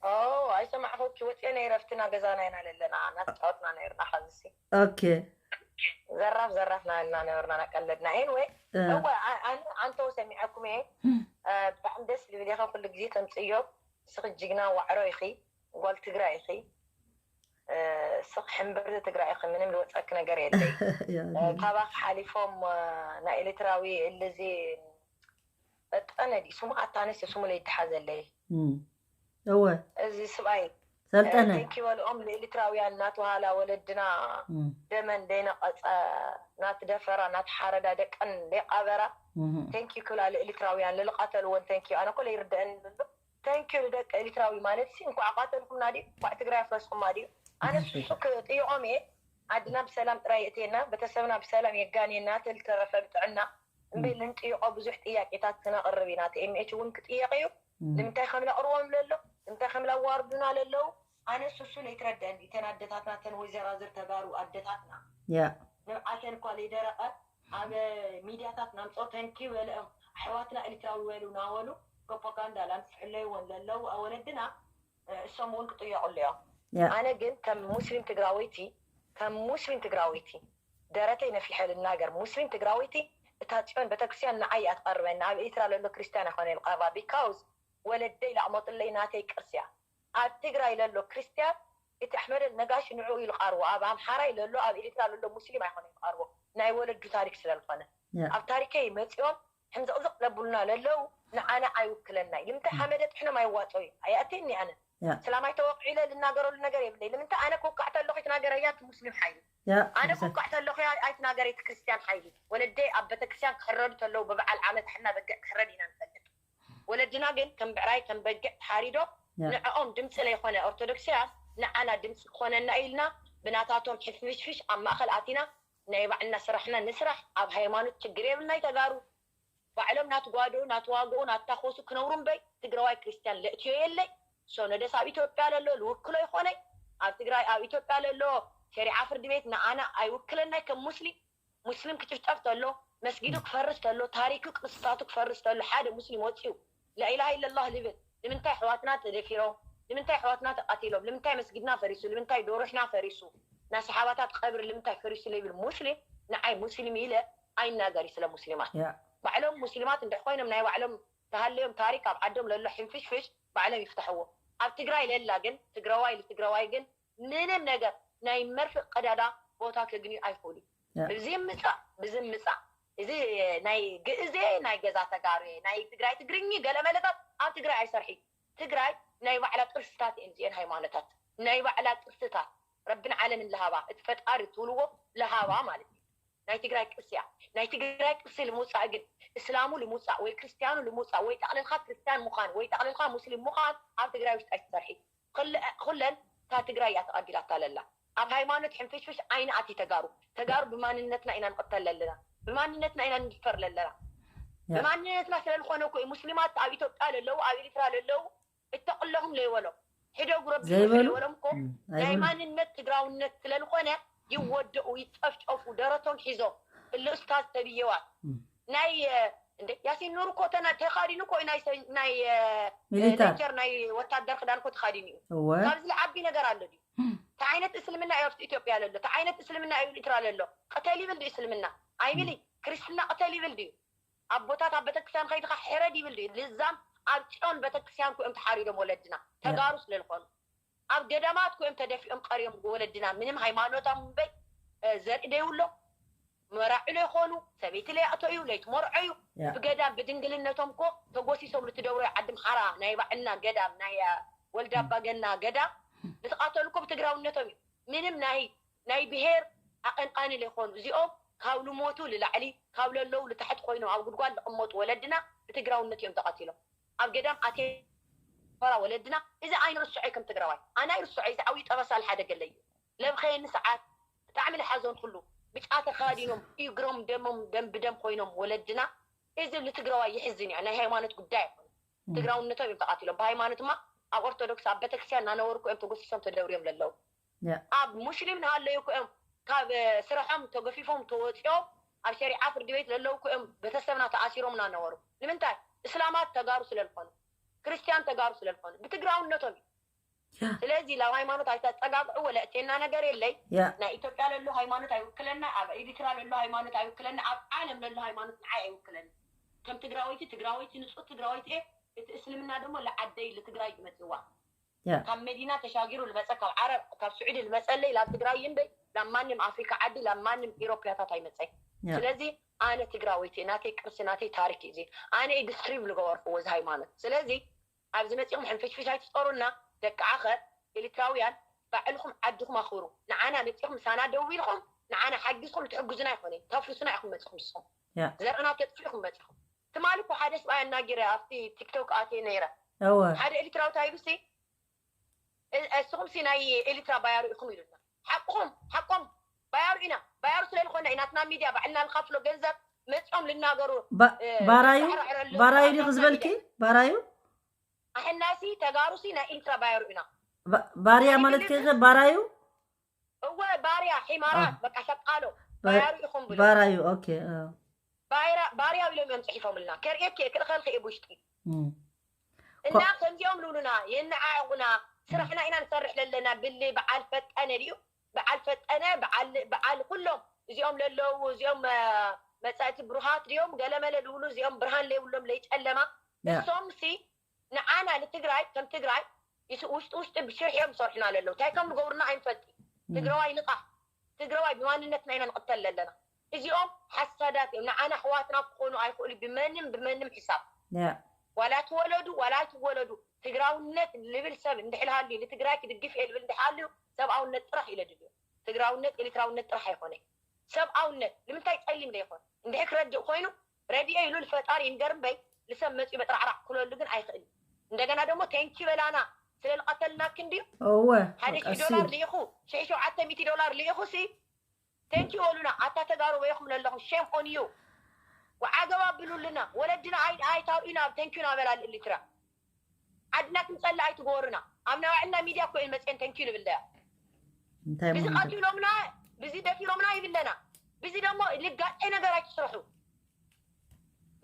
ኦ ኣይሰማዕኹኪ ወፂአ ነይረ። ኣብቲ ና ገዛና ኢና ዘለና እናተጫወትና ነይርና። ኸዚ ኦኬ ዘራፍ ዘራፍና እና ነብርና እናቀለድና። ኤንወይ እ፣ እወ ኣ- ኣነ ኣንተው ሰሚዐኩም እየ። እ፣ ብጣዕሚ ደስ ዝብል ኢኸ ኩሉ ግዜ ተምፅዮ። ስኺ ጅግና ዋዕሮ ኢኺ፣ ጓል ትግራይ ኢኺ። እ፣ ስኺ ሕምብርቲ ትግራይ ኢኺ። ምንም ዝወፀኪ ነገር የለይ። ያ፣ እ፣ ካባኺ ሓሊፎም እ፣ ናይ ኤሌትራዊ እልዚ ጠጠነ ድዩ ስሙ ኣታነስ ስሙ ለይተሓዘለይ እም። እወ እዚ ስብኣይ ሰልጠነ ተንኪ በልኦም ንኤሊትራውያን እናተዋሃላ ወለድና እም፣ ደመን ደይነቐፀ እናትደፈራ እናተሓረዳ ደቀን ደይቃበራ እም፣ ተንኪ ክብላ ንኤሊትራውያን ንልቓተልወን ተንኪ ኣነ ኮለ ይርደአን ንብሎ ተንኪ ንደቂ ኤሊትራዊ ማለት ሲ እንኳዕ ቃተልኩምና ድዩ እንኳዕ ትግራይ ኣፍረስኩማ ድዩ ኣነ ሱሱ ክጥይቖም እየ ዓድና ብሰላም ጥራይ የእትየና ቤተሰብና ብሰላም የጋንየና ተልተረፈ ብጥዕና እምበይ ልንጥይቖ ብዙሕ ጥያቄታት ክነቕርብ ኢና ቲ ኤም ኤች እውን ክጥየቕ እዩ ንምንታይ ከም ነቕርቦም ለሎ ንምንታይ ከም ላዋርዱና ለለዉ ኣነ ሱሱ ለይትረደአኒ እተን ኣደታትና ተን ወይዘራዝር ተጋሩ ኣደታትና ያ ንብዓተን እኳ ለይደረቐ ኣብ ሚድያታት ናምፅኦ ተንኪ በልኦም ኣሕዋትና ኤሊትራዊ በሉ ናበሉ ፕሮፓጋንዳ ላምፅሕለይዎን ለለዉ ኣወለድና እሶም እውን ክጥየቑሉ እዮም ያ ኣነ ግን ከም ሙስሊም ትግራወይቲ ከም ሙስሊም ትግራወይቲ ደረተይ ነፊሐ ልናገር ሙስሊም ትግራወይቲ እታ ፅዮን ቤተክርስትያን ንዓይ እያ ትቐርበኒ ኣብ ኤርትራ ለሎ ክርስትያን ኣይኮነ ልቐርባ because ወለደይ ላቕመጡለይ ናተይ ቅርሲ እያ ኣብ ትግራይ ለሎ ክርስትያን እቲ ኣሕመደ ነጋሽ ንዕኡ እዩ ልቐርቦ ኣብ ኣምሓራይ ለሎ ኣብ ኤርትራ ለሎ ሙስሊም ኣይኮነ ልቐርቦ ናይ ወለዱ ታሪክ ስለ ዝኾነ ያ ኣብ ታሪከይ መፂኦም ሕምዝቕዝቕ ለብሉና ለለው ንዓና ኣይውክለና እዩ ንምንታይ ሓመደ ጥሕኖም ኣይዋፀው እዩ ኣይኣትየኒ ኣነ ያ ስላማይ ተወቂለ ልናገረሉ ነገር የብለይ ንምንታይ ኣነ ክውቃዕ ተለኹ ኣይትናገረያ እቲ ሙስሊም ሓይሊ ያ ኣነ exactly። ክውቃዕ ተለኹ ኣይትናገረ እቲ ክርስትያን ሓይሊ ወለደይ ኣብ ቤተክርስትያን ክሕረዱ ተለዉ ብበዓል ዓመት ኣሕና በግዕ ክሕረድ ኢና ንፈልጥ ወለድና ግን ከም ብዕራይ ከም በግዕ ተሓሪዶ ያ ንዕኦም ድምፂ ለይኮነ ኦርቶዶክስያን ንዓና ድምፂ ክኾነና ኢልና ብናታቶም ሕፍሽፍሽ ኣብ ማእኸል ኣቲና ናይ ባዕልና ስራሕና ንስራሕ ኣብ ሃይማኖት ችግር የብልናይ ተጋሩ ባዕሎም ናትጓደኡ ናተዋግኡ ናታኾሱ ክነብሩ እምበይ ትግራዋይ ክርስትያን ለእትዮ የለይ ሶነደስ ኣብ ኢትዮጵያ ለሎ ልውክሎ ይኾነይ ኣብ ትግራይ ኣብ ኢትዮጵያ ለሎ ሸሪዓ ፍርዲ ቤት ንኣና ኣይውክለናይ ከም ሙስሊም ሙስሊም ክጭፍጨፍ ተሎ፣ መስጊዱ ክፈርስ ተሎ፣ ታሪኩ ቅርስታቱ ክፈርስ ተሎ፣ ሓደ ሙስሊም ወፂኡ ላኢላሃ ኢለላህ ልብል ንምንታይ ኣሕዋትና ተደፊሮም፣ ንምንታይ ኣሕዋትና ተቃቲሎም፣ ንምንታይ መስጊድና ፈሪሱ፣ ንምንታይ ዶርሕና ፈሪሱ፣ ናይ ሰሓባታት ቀብሪ ንምንታይ ፈሪሱ ለይብል ሙስሊም ንዓይ ሙስሊም ኢለ ኣይናገር ስለ ሙስሊማት። ባዕሎም ሙስሊማት እንድሕ ኮይኖም ናይ ባዕሎም ተሃለዮም ታሪክ ኣብ ዓዶም ለሎ ሕንፍሽፍሽ ባዕሎም ይፍታሕዎ። ኣብ ትግራይ ለላ ግን ትግራዋይ ልትግራዋይ ግን ምንም ነገር ናይ መርፍእ ቀዳዳ ቦታ ከግንዩ ኣይክእሉ። ብዚ ምፃእ ብዚ ምፃእ እዚ ናይ ግእዜ ናይ ገዛ ተጋሩ ናይ ትግራይ ትግርኝ ገለመለታት ኣብ ትግራይ ኣይሰርሒ። ትግራይ ናይ ባዕላ ቅርስታት እየን እዚአን ሃይማኖታት ናይ ባዕላ ቅርስታት ረብን ዓለምን ለሃባ እቲ ፈጣሪ ትብልዎ ለሃባ ማለት እዩ። ናይ ትግራይ ቅርሲ እያ። ናይ ትግራይ ቅርሲ ልምውፃእ ግን እስላሙ ልምውፃእ ወይ ክርስቲያኑ ልምውፃእ ወይ ጠቕልልካ ክርስቲያን ምዃን ወይ ጠቕልልካ ሙስሊም ምዃን ኣብ ትግራይ ውሽጢ ኣይትሰርሒ። ኩለ- ኩለን እታ ትግራይ እያ ተቐቢላታ ለላ። ኣብ ሃይማኖት ሕንፍሽፍሽ ኣይንኣቲ ተጋሩ። ተጋሩ ብማንነትና ኢና ንቕተል ለለና። ብማንነትና ኢና ንድፈር ለለና። ብማንነትና ስለዝኾነ እኮ እዩ ሙስሊማት ኣብ ኢትዮጵያ ለለዉ ኣብ ኤርትራ ለለዉ እተቕለኹም ለይበሎም ሕደጉ ረቢ ዘይበሉ? ለይበሎም እኮ እም፣ ናይ ኣይበሉ። ማንነት ትግራውነት ስለዝኾነ ይወደኡ ይጨፍጨፉ ደረቶም ሒዞም እልእስታት ተብየዋት እም። ናይ እንደ ያሲን ኑር እኮ ተና- ተኻዲኑ እኮ ናይ ሰ- ናይ ሚሊታር። ሬንጀር ናይ ወታደር ክዳን እኮ ተኻዲኑ እዩ። እወ። ካብዚ ዝዓቢ ነገር ኣሎ ድዩ? እንታይ ዓይነት እስልምና እዩ ኣብቲ ኢትዮጵያ ለሎ? እንታይ ዓይነት እስልምና እዩ ኤርትራ ለሎ? ቅተል ይብል ድዩ እስልምና? ኣይብል እዩ። ክርስትና ቅተል ይብል ድዩ? ኣቦታት ኣብ ቤተክርስትያን ከይድካ ሕረድ ይብል ድዩ? ልዛም ኣብ ጽዮን ቤተክርስትያን ኮ እዮም ተሓሪዶም ወለድና ተጋሩ ስለዝኾኑ ኣብ ገዳማት ኮ እዮም ተደፊኦም ቀርዮም ወለድና ምንም ሃይማኖቶም እምበይ እ፣ ዘርኢ ደይብሎም መራዕሎ ይኾኑ ሰበይቲ ለይኣተዩ ለይትመርዖዩ ያ። ብገዳም ብድንግልነቶም ኮ ተጎሲሶም ልትደብሮ ዓዲ ምሓራ ናይ ባዕልና ገዳም ናይ እ፣ ወልዳ ኣባ ገና ገዳም ልትቃተሉ ኮ ብትግራውነቶም እዩ ምንም ናይ ናይ ብሄር ኣቐንቃኒ ለይኾኑ እዚኦም ካብ ልሞቱ ልላዕሊ ካብ ለለዉ ልታሕቲ ኮይኖም ኣብ ጉድጓድ ልቕመጡ ወለድና ብትግራውነት እዮም ተቐቲሎም ኣብ ገዳም ኣቴ ኮራ ወለድና እዚ ኣይንርስዖይ ከም ትግራዋይ ኣነ ኣይርስዖይ እዚ ዓብዩ ጠበሳ ልሓደገለይ እዩ ለብኸየኒ ሰዓት ብጣዕሚ ልሓዘን ኩሉ ብጫ ተኸዲኖም እግሮም ደሞም ደም ብደም ኮይኖም ወለድና እዚ ልትግራዋይ ይሕዝን እዩ ናይ ሃይማኖት ጉዳይ ኣይኮነ ትግራውነቶም እዮም ተቐቲሎም ብሃይማኖትማ ኣብ ኦርቶዶክስ ኣብ ቤተክርስትያን እናነበሩ እዮም ተጎሲሶም ተደብርዮም ለለዉ ኣብ ሙስሊም ንሃለዩ እኮ እዮም ካብ ስርሖም ተገፊፎም ተወፂኦም ኣብ ሸሪዓ ፍርዲ ቤት ዘለዉ እኮ እዮም ቤተሰብና ተኣሲሮም እናነበሩ ንምንታይ እስላማት ተጋሩ ስለዝኾኑ ክርስቲያን ተጋሩ ስለዝኾኑ ብትግራውነቶም እዩ ስለዚ ላብ ሃይማኖት ኣይተፀጋግዑ ወለ እቴና ነገር የለይ ናይ ኢትዮጵያ ለሎ ሃይማኖት ኣይውክለና ኣብ ኤሪትራ ለሎ ሃይማኖት ኣይውክለና ኣብ ዓለም ለሎ ሃይማኖት ንዓይ ኣይውክለኒ ከም ትግራወይቲ ትግራወይቲ ንፁህ ትግራወይቲ እቲ እስልምና ደሞ ለዓደይ ልትግራይ ይመፅዋ ካብ መዲና ተሻጊሩ ልመፀ ካብ ዓረብ ካብ ስዑዲ ልመፀለይ ላብ ትግራይ እምበይ ላብ ማንም ኣፍሪካ ዓዲ ላብ ማንም ኢሮፕያታት ኣይመፀይ ስለዚ ኣነ ትግራወይቲ ናተይ ቅርሲ ናተይ ታሪክ እዩ ኣነ ኢንዱስትሪ ልገበርክዎ እዚ ሃይማኖት ስለዚ ኣብዚ መፂኹም ሕንፍሽፍሽ ኣይትፀሩና ደቂ ዓኸር ኤሪትራውያን ባዕልኹም ዓድኹም ኣኽብሩ ንዓና መፂኹም ምሳና ደው ኢልኹም ንዓና ሓጊዝኹም ትሕግዙና ኣይኮነ ተፍርሱና ኢኹም መፂኹም ንስኹም ዘርእና ተጥፍኢኹም መፂኹም ትማሊ እኮ ሓደ ስብኣይ ኣናጊረ ኣብቲ ቲክቶክ ኣትየ ነይረ እወ ሓደ ኤሊትራዊ ታይብሲ እስኹም ሲ ናይ ኤሊትራ ባያሩ ኢኹም ኢሉና ሓቅኹም ሓቆም ባያሩ ኢና ባያሩ ስለ ዝኾነ ኢና ናትና ሚድያ ባዕልና ንኸፍሎ ገንዘብ መፅኦም ልናገሩ ባ- እ፣ ባራዩ ዘተሓራዕረሉ ባራዩ ዲኹ ኣካልና ዝበልኪ ሚድያ። ባራዩ ኣሕናሲ ተጋሩሲ ናይ ኤሊትራ ባያሩ ኢና ባ- ባርያ ማለት ከይኸ ባራዩ እወ ባርያ ሒማራት በቃ ሸቃሎ ባያሩ ኢኹም ብሎ ባራዩ ኦኬ ባርያ ኢሎም እዮም ፅሒፎምልና ከርእየኪ እየ ክልኸልኪ እየ ብውሽጢ እና ከምዚኦም ልብሉና የነዓዕቑና ስራሕና ኢና ንሰርሕ ለለና ብሊ በዓል ፈጠነ ድዩ በዓል ፈጠነ በዓል ኩሎም እዚኦም ለለዉ እዚኦም መፃእቲ ብሩሃት ድዮም ገለመለ ልብሉ እዚኦም ብርሃን ለይብሎም ለይጨለማ እሶም ሲ ንዓና ንትግራይ ከም ትግራይ ውሽጢ ውሽጢ ብሽርሒ እዮም ዝሰርሑና ለለዉ እንታይ ከም ዝገብሩና ኣይንፈልጥ ትግራዋይ ንቃ ትግራዋይ ብማንነትና ኢና ንቕተል ለለና እዚኦም ሓሳዳት እዮም ንዓና ኣሕዋትና ክኾኑ ኣይኽእሉ ብመንም ብመንም ሕሳብ ዋላ ትወለዱ ዋላ ኣይትወለዱ ትግራውነት ልብል ሰብ እንድሕልሃልዩ ንትግራይ ክድግፍ እየ ልብል እንድሓልዩ ሰብኣውነት ጥራሕ ኢለ ድልዮ ትግራውነት ኤሊትራውነት ጥራሕ ኣይኮነ ሰብኣውነት ንምንታይ ፀሊም ዘይኮን እንድሕ ክረድእ ኮይኑ ረድኤ ኢሉ ንፈጣሪ ይንገር እምበይ ንሰብ መፅኡ በጥራዕራዕ ክለሉ ግን ኣይኽእል እንደገና ደሞ ቴንኪ በላና ስለልቐተልናክ እንድዩ እወ ሓደ ሺሕ ቀስ ዶላር ኢሉ። ልኢኹ ሽሕ ሸውዓተ ሚእቲ ዶላር ልኢኹ ሲ ቴንኪ በሉና ኣታ ተጋሩ በይኹም ለለኹም ሼም ኦን ዩ ወዓገብ ኣብሉልና ወለድና ኣይ- ኣይታርኡና ኣብ ቴንኪ ኢና በላ ልእሊትራ ዓድና ክንፀልእ ኣይትግበሩና ኣብ ናይ ባዕልና ሚድያ እኮ እየን መፅየን ቴንኪ ንብለያ እንታይ ብዚ ማለት ቀቲሎምና ብዚ ደፊሮምና ይብለና ብዚ ደሞ ልጋጤ ነገር ኣይትስርሑ።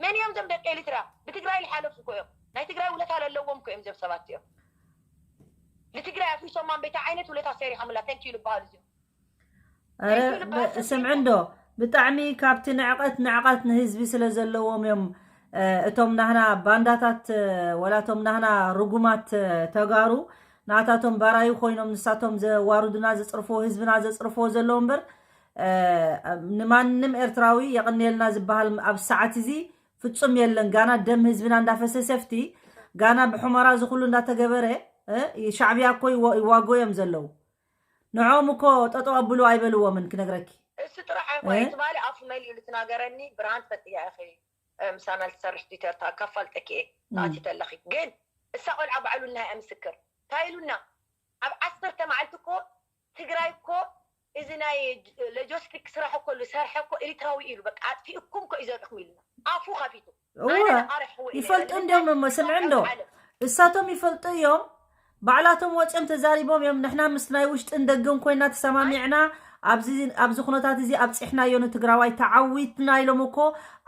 መን እዮም እዞም ደቂ ኤርትራ? ብትግራይ ዝሓለፉ እኮ እዮም። ናይ ትግራይ ውለታ ዘለዎም እኮ እዮም እዞም ሰባት እዮም። ንትግራይ ኣፍሪሶማ እምበይታ ዓይነት ውለታ ሰሪሖምላ? ተንኪዩ ዝበሃሉ እዚኦም ረ ስምዕ እንዶ ብጣዕሚ ካብቲ ንዕቐት ንዕቐት ንህዝቢ ስለ ዘለዎም እዮም። እቶም ናህና ባንዳታት ወላ እቶም ናህና ርጉማት ተጋሩ ናታቶም ባራዩ ኮይኖም ንሳቶም ዘዋርዱና ዘፅርፎ ህዝብና ዘፅርፎ ዘለዉ እምበር ንማንም ኤርትራዊ የቕንየልና ዝበሃል ኣብ ሰዓት እዚ ፍጹም የለን። ጋና ደም ህዝብና እንዳፈሰሰ ፍቲ ጋና ብሑመራ ዝኩሉ እንዳተገበረ ሻዕብያ እኮ ይዋጎ እዮም ዘለዉ። ንዖም እኮ ጠጠው ኣብሉ ኣይበልዎምን ክነግረኪ። እሱ ጥራሕ ኣይኮነ ትባሊ ኣፉ መሊኡ ልትናገረኒ ብርሃን ትፈልጥያ ኢኺ። ምሳና ልትሰርሕ ትዊተር ካፋልጠኪ እየ። ታኣቲ ተለኺ ግን እሳ ቆልዓ ባዕሉ ናይ ምስክር እንታይ ኢሉና ኣብ ዓሰርተ መዓልቲ እኮ ትግራይ እኮ እዚ ናይ ሎጂስቲክ ስራሕ እኮ ዝሰርሐ እኮ ኤሪትራዊ ኢሉ በቃ ኣጥፊኡኩም እኮ እዩ ዘሪእኩም ኢሉና ኣፉ ከፊቱ። ይፈልጡ እንዲዮም እሞ ስምዕ እንዶ እሳቶም ይፈልጡ እዮም። ባዕላቶም ወፂኦም ተዛሪቦም እዮም። ንሕና ምስ ናይ ውሽጥን ደገን ኮይና ተሰማሚዕና ኣብዚ ኩነታት እዚ ኣብፂሕናዮ ንትግራዋይ ተዓዊትና ኢሎም እኮ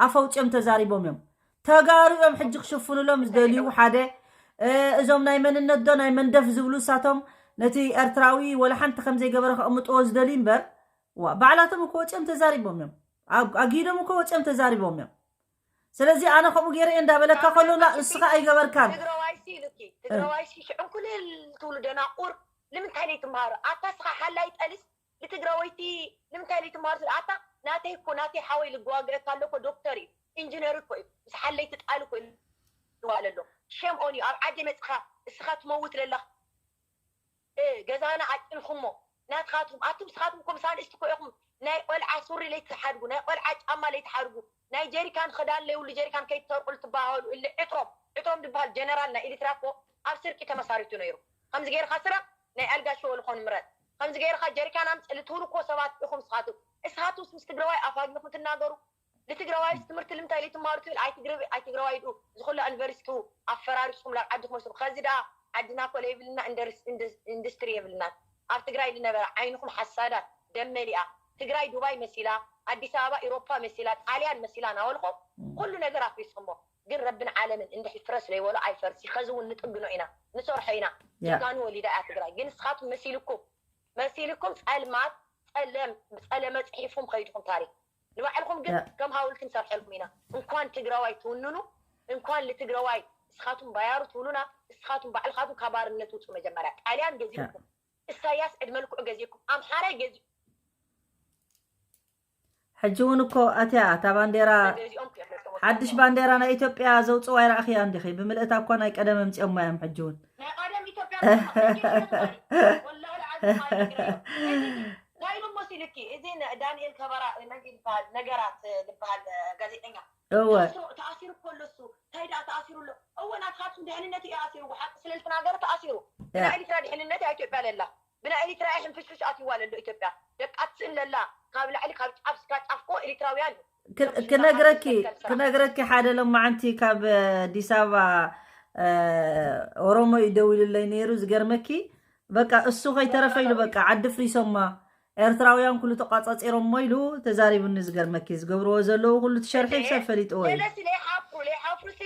ኣፍ ኣውፂኦም ተዛሪቦም እዮም። ተጋሩ እዮም ሕጂ ክሽፍኑሎም ዝደልዩ ሓደ እዞም ናይ መንነት ዶ ናይ መንደፍ ዝብሉ እሳቶም ነቲ ኤርትራዊ ወላ ሓንቲ ከም ዘይገበረ ከቕምጥዎ ዝደልዩ እምበር ዋ ባዕላቶም እኮ ወፂኦም ተዛሪቦም እዮም። ኣጊዶም እኮ ወፂኦም ተዛሪቦም እዮም። ስለዚ ኣነ ከምኡ ገይረ እየ እንዳበለካ ከሎ ንስኻ ኣይገበርካን። ትግራዋይሲ ኢሉኪ ትግራዋይሲ ሽዑን ኩልል ትብሉ ደናቁር ንምንታይ ለይትምሃሩ? ኣታ ስኻ ሓላይ ጠልስ ንትግራወይቲ ንምንታይ ለይትምሃሩ? ስለ ኣታ ናተይ እኮ ናተይ ሓወይ ልጓገአካ ኣሎ እኮ ዶክተር እዩ ኢንጂነር እኮ እዩ ምስ ሓለይቲ ጣል እኮ ይዋለ ኣሎ። ሸም ኦን እዩ ኣብ ዓዲ መፅኻ እስኻ ትመውት ለለኻ ገዛና ኣጭንኹሞ ናትኻትኩም ኣቱም ስኻትኩም ኮምሳ ንእስቲ ኮ ኢኹም ናይ ቆልዓ ሱሪ ለይትሓድጉ ናይ ቆልዓ ጫማ ለይትሓድጉ ናይ ጀሪካን ክዳን ለይብሉ ጀሪካን ከይትሰርቁ ልትበሃሉ እሊ ዕጥሮም ዕጥሮም ዝበሃል ጀነራል ናይ ኤሪትራ እኮ ኣብ ስርቂ ተመሳሪቱ ነይሩ። ከምዚ ገይርካ ስረቕ ናይ ኣልጋ ሸወ ልኾን ምረጥ። ከምዚ ገይርካ ጀሪካን ኣምፅእ ልትብሉ እኮ ሰባት ኢኹም ስኻትኩም። እስኻትኩምስ ምስ ትግራዋይ ኣፋጊኹም ትናገሩ። ንትግራዋይስ ትምህርቲ ልምንታይ ለይትምሃሩ ትብል ኣይትግርብ ኣይትግራዋይ ድኡ ዝኩላ ዩኒቨርሲቲ ኣፈራሪስኩም ናብ ዓድኩም ወስዱ ከዚ ደኣ ዓድና ኮ ለይብልና ኢንዱስትሪ የብልናን ኣብ ትግራይ ዝነበረ ዓይንኩም ሓሳዳት ደም መሊኣ ትግራይ ዱባይ መሲላ ኣዲስ ኣበባ ኢሮፓ መሲላ ጣልያን መሲላ ናበልኩም ኩሉ ነገር ኣፍሪስኩሞ ግን ረብን ዓለምን እንድሕር ፍረስ ለይበሎ ኣይፈርሲ ከዚ እውን ንጥግኖ ኢና ንሰርሖ ኢና ጀጋኑ ወሊዳ እያ ትግራይ ግን ንስኻትኩም መሲልኩም መሲልኩም ፀልማት ፀለም ብፀለመ ፅሒፍኩም ከይድኩም ታሪክ ንባዕልኩም ግን ከም ሃውልቲ ንሰርሐልኩም ኢና እንኳን ትግራዋይ ትውንኑ እንኳን ልትግራዋይ እስኻቱም ባያሩ ትብሉና እስኻቱም ባዕልኻቱም ካብ ባርነት ውፁ መጀመርያ ጣልያን ገዚእኩም እሳያስ ዕድመ ልክዑ ገዚእኩም ኣምሓራይ ገዚኡ ሕጂ እውን እኮ ኣትያ እታ ባንዴራ ሓድሽ ባንዴራ ናይ ኢትዮጵያ ዘውፅዋ ይረእኽያ እንዲኺ ብምልእታ እኳ ናይ ቀደም ኣምፂኦማ እዮም ሕጂ እውን ናይ ቀደም ኢትዮጵያ ወላሂ ዓዚ እንታይ ኢሎም መሲልኪ እዚ ዳንኤል ከበራ መን ዝበሃል ነገራት ዝበሃል ጋዜጠኛ እወ ተኣሲሩ እኮ ኣሎ እሱ እንታይ ደኣ ተኣሲሩ ኣሎ እወ ናትኻትኩም ድሕንነት እዩ ኣሲሩ ሓቂ ስለልትናገረ ተኣሲሩ ብናይ ኤሪትራ ድሕንነት እያ ኢትዮጵያ ለላ ብናይ ኤሪትራ እያ ሕንፍሽፍሽ ኣትይዋ ለሎ ኢትዮጵያ ደቃ ትስእን ለላ ካብ ላዕሊ ካብ ጫፍ ስጋ ጫፍ እኮ ኤሪትራውያን እዩ ክነግረኪ ክነግረኪ ሓደ ሎማዓንቲ ካብ ኣዲስ ኣበባ ኦሮሞ እዩ ደዊሉለይ ነይሩ ዝገርመኪ በቃ እሱ ከይተረፈ ኢሉ በቃ ዓዲ ፍሪሶማ ኤርትራውያን ኩሉ ተቋጻጺሮሞ ኢሉ ተዛሪቡኒ ዝገርመኪ ዝገብርዎ ዘለዉ ኩሉ ትሸርሒ ሰብ ፈሊጥዎ እዩ ለለሲ ለይሓፍሩ ለይሓፍሩ ሲ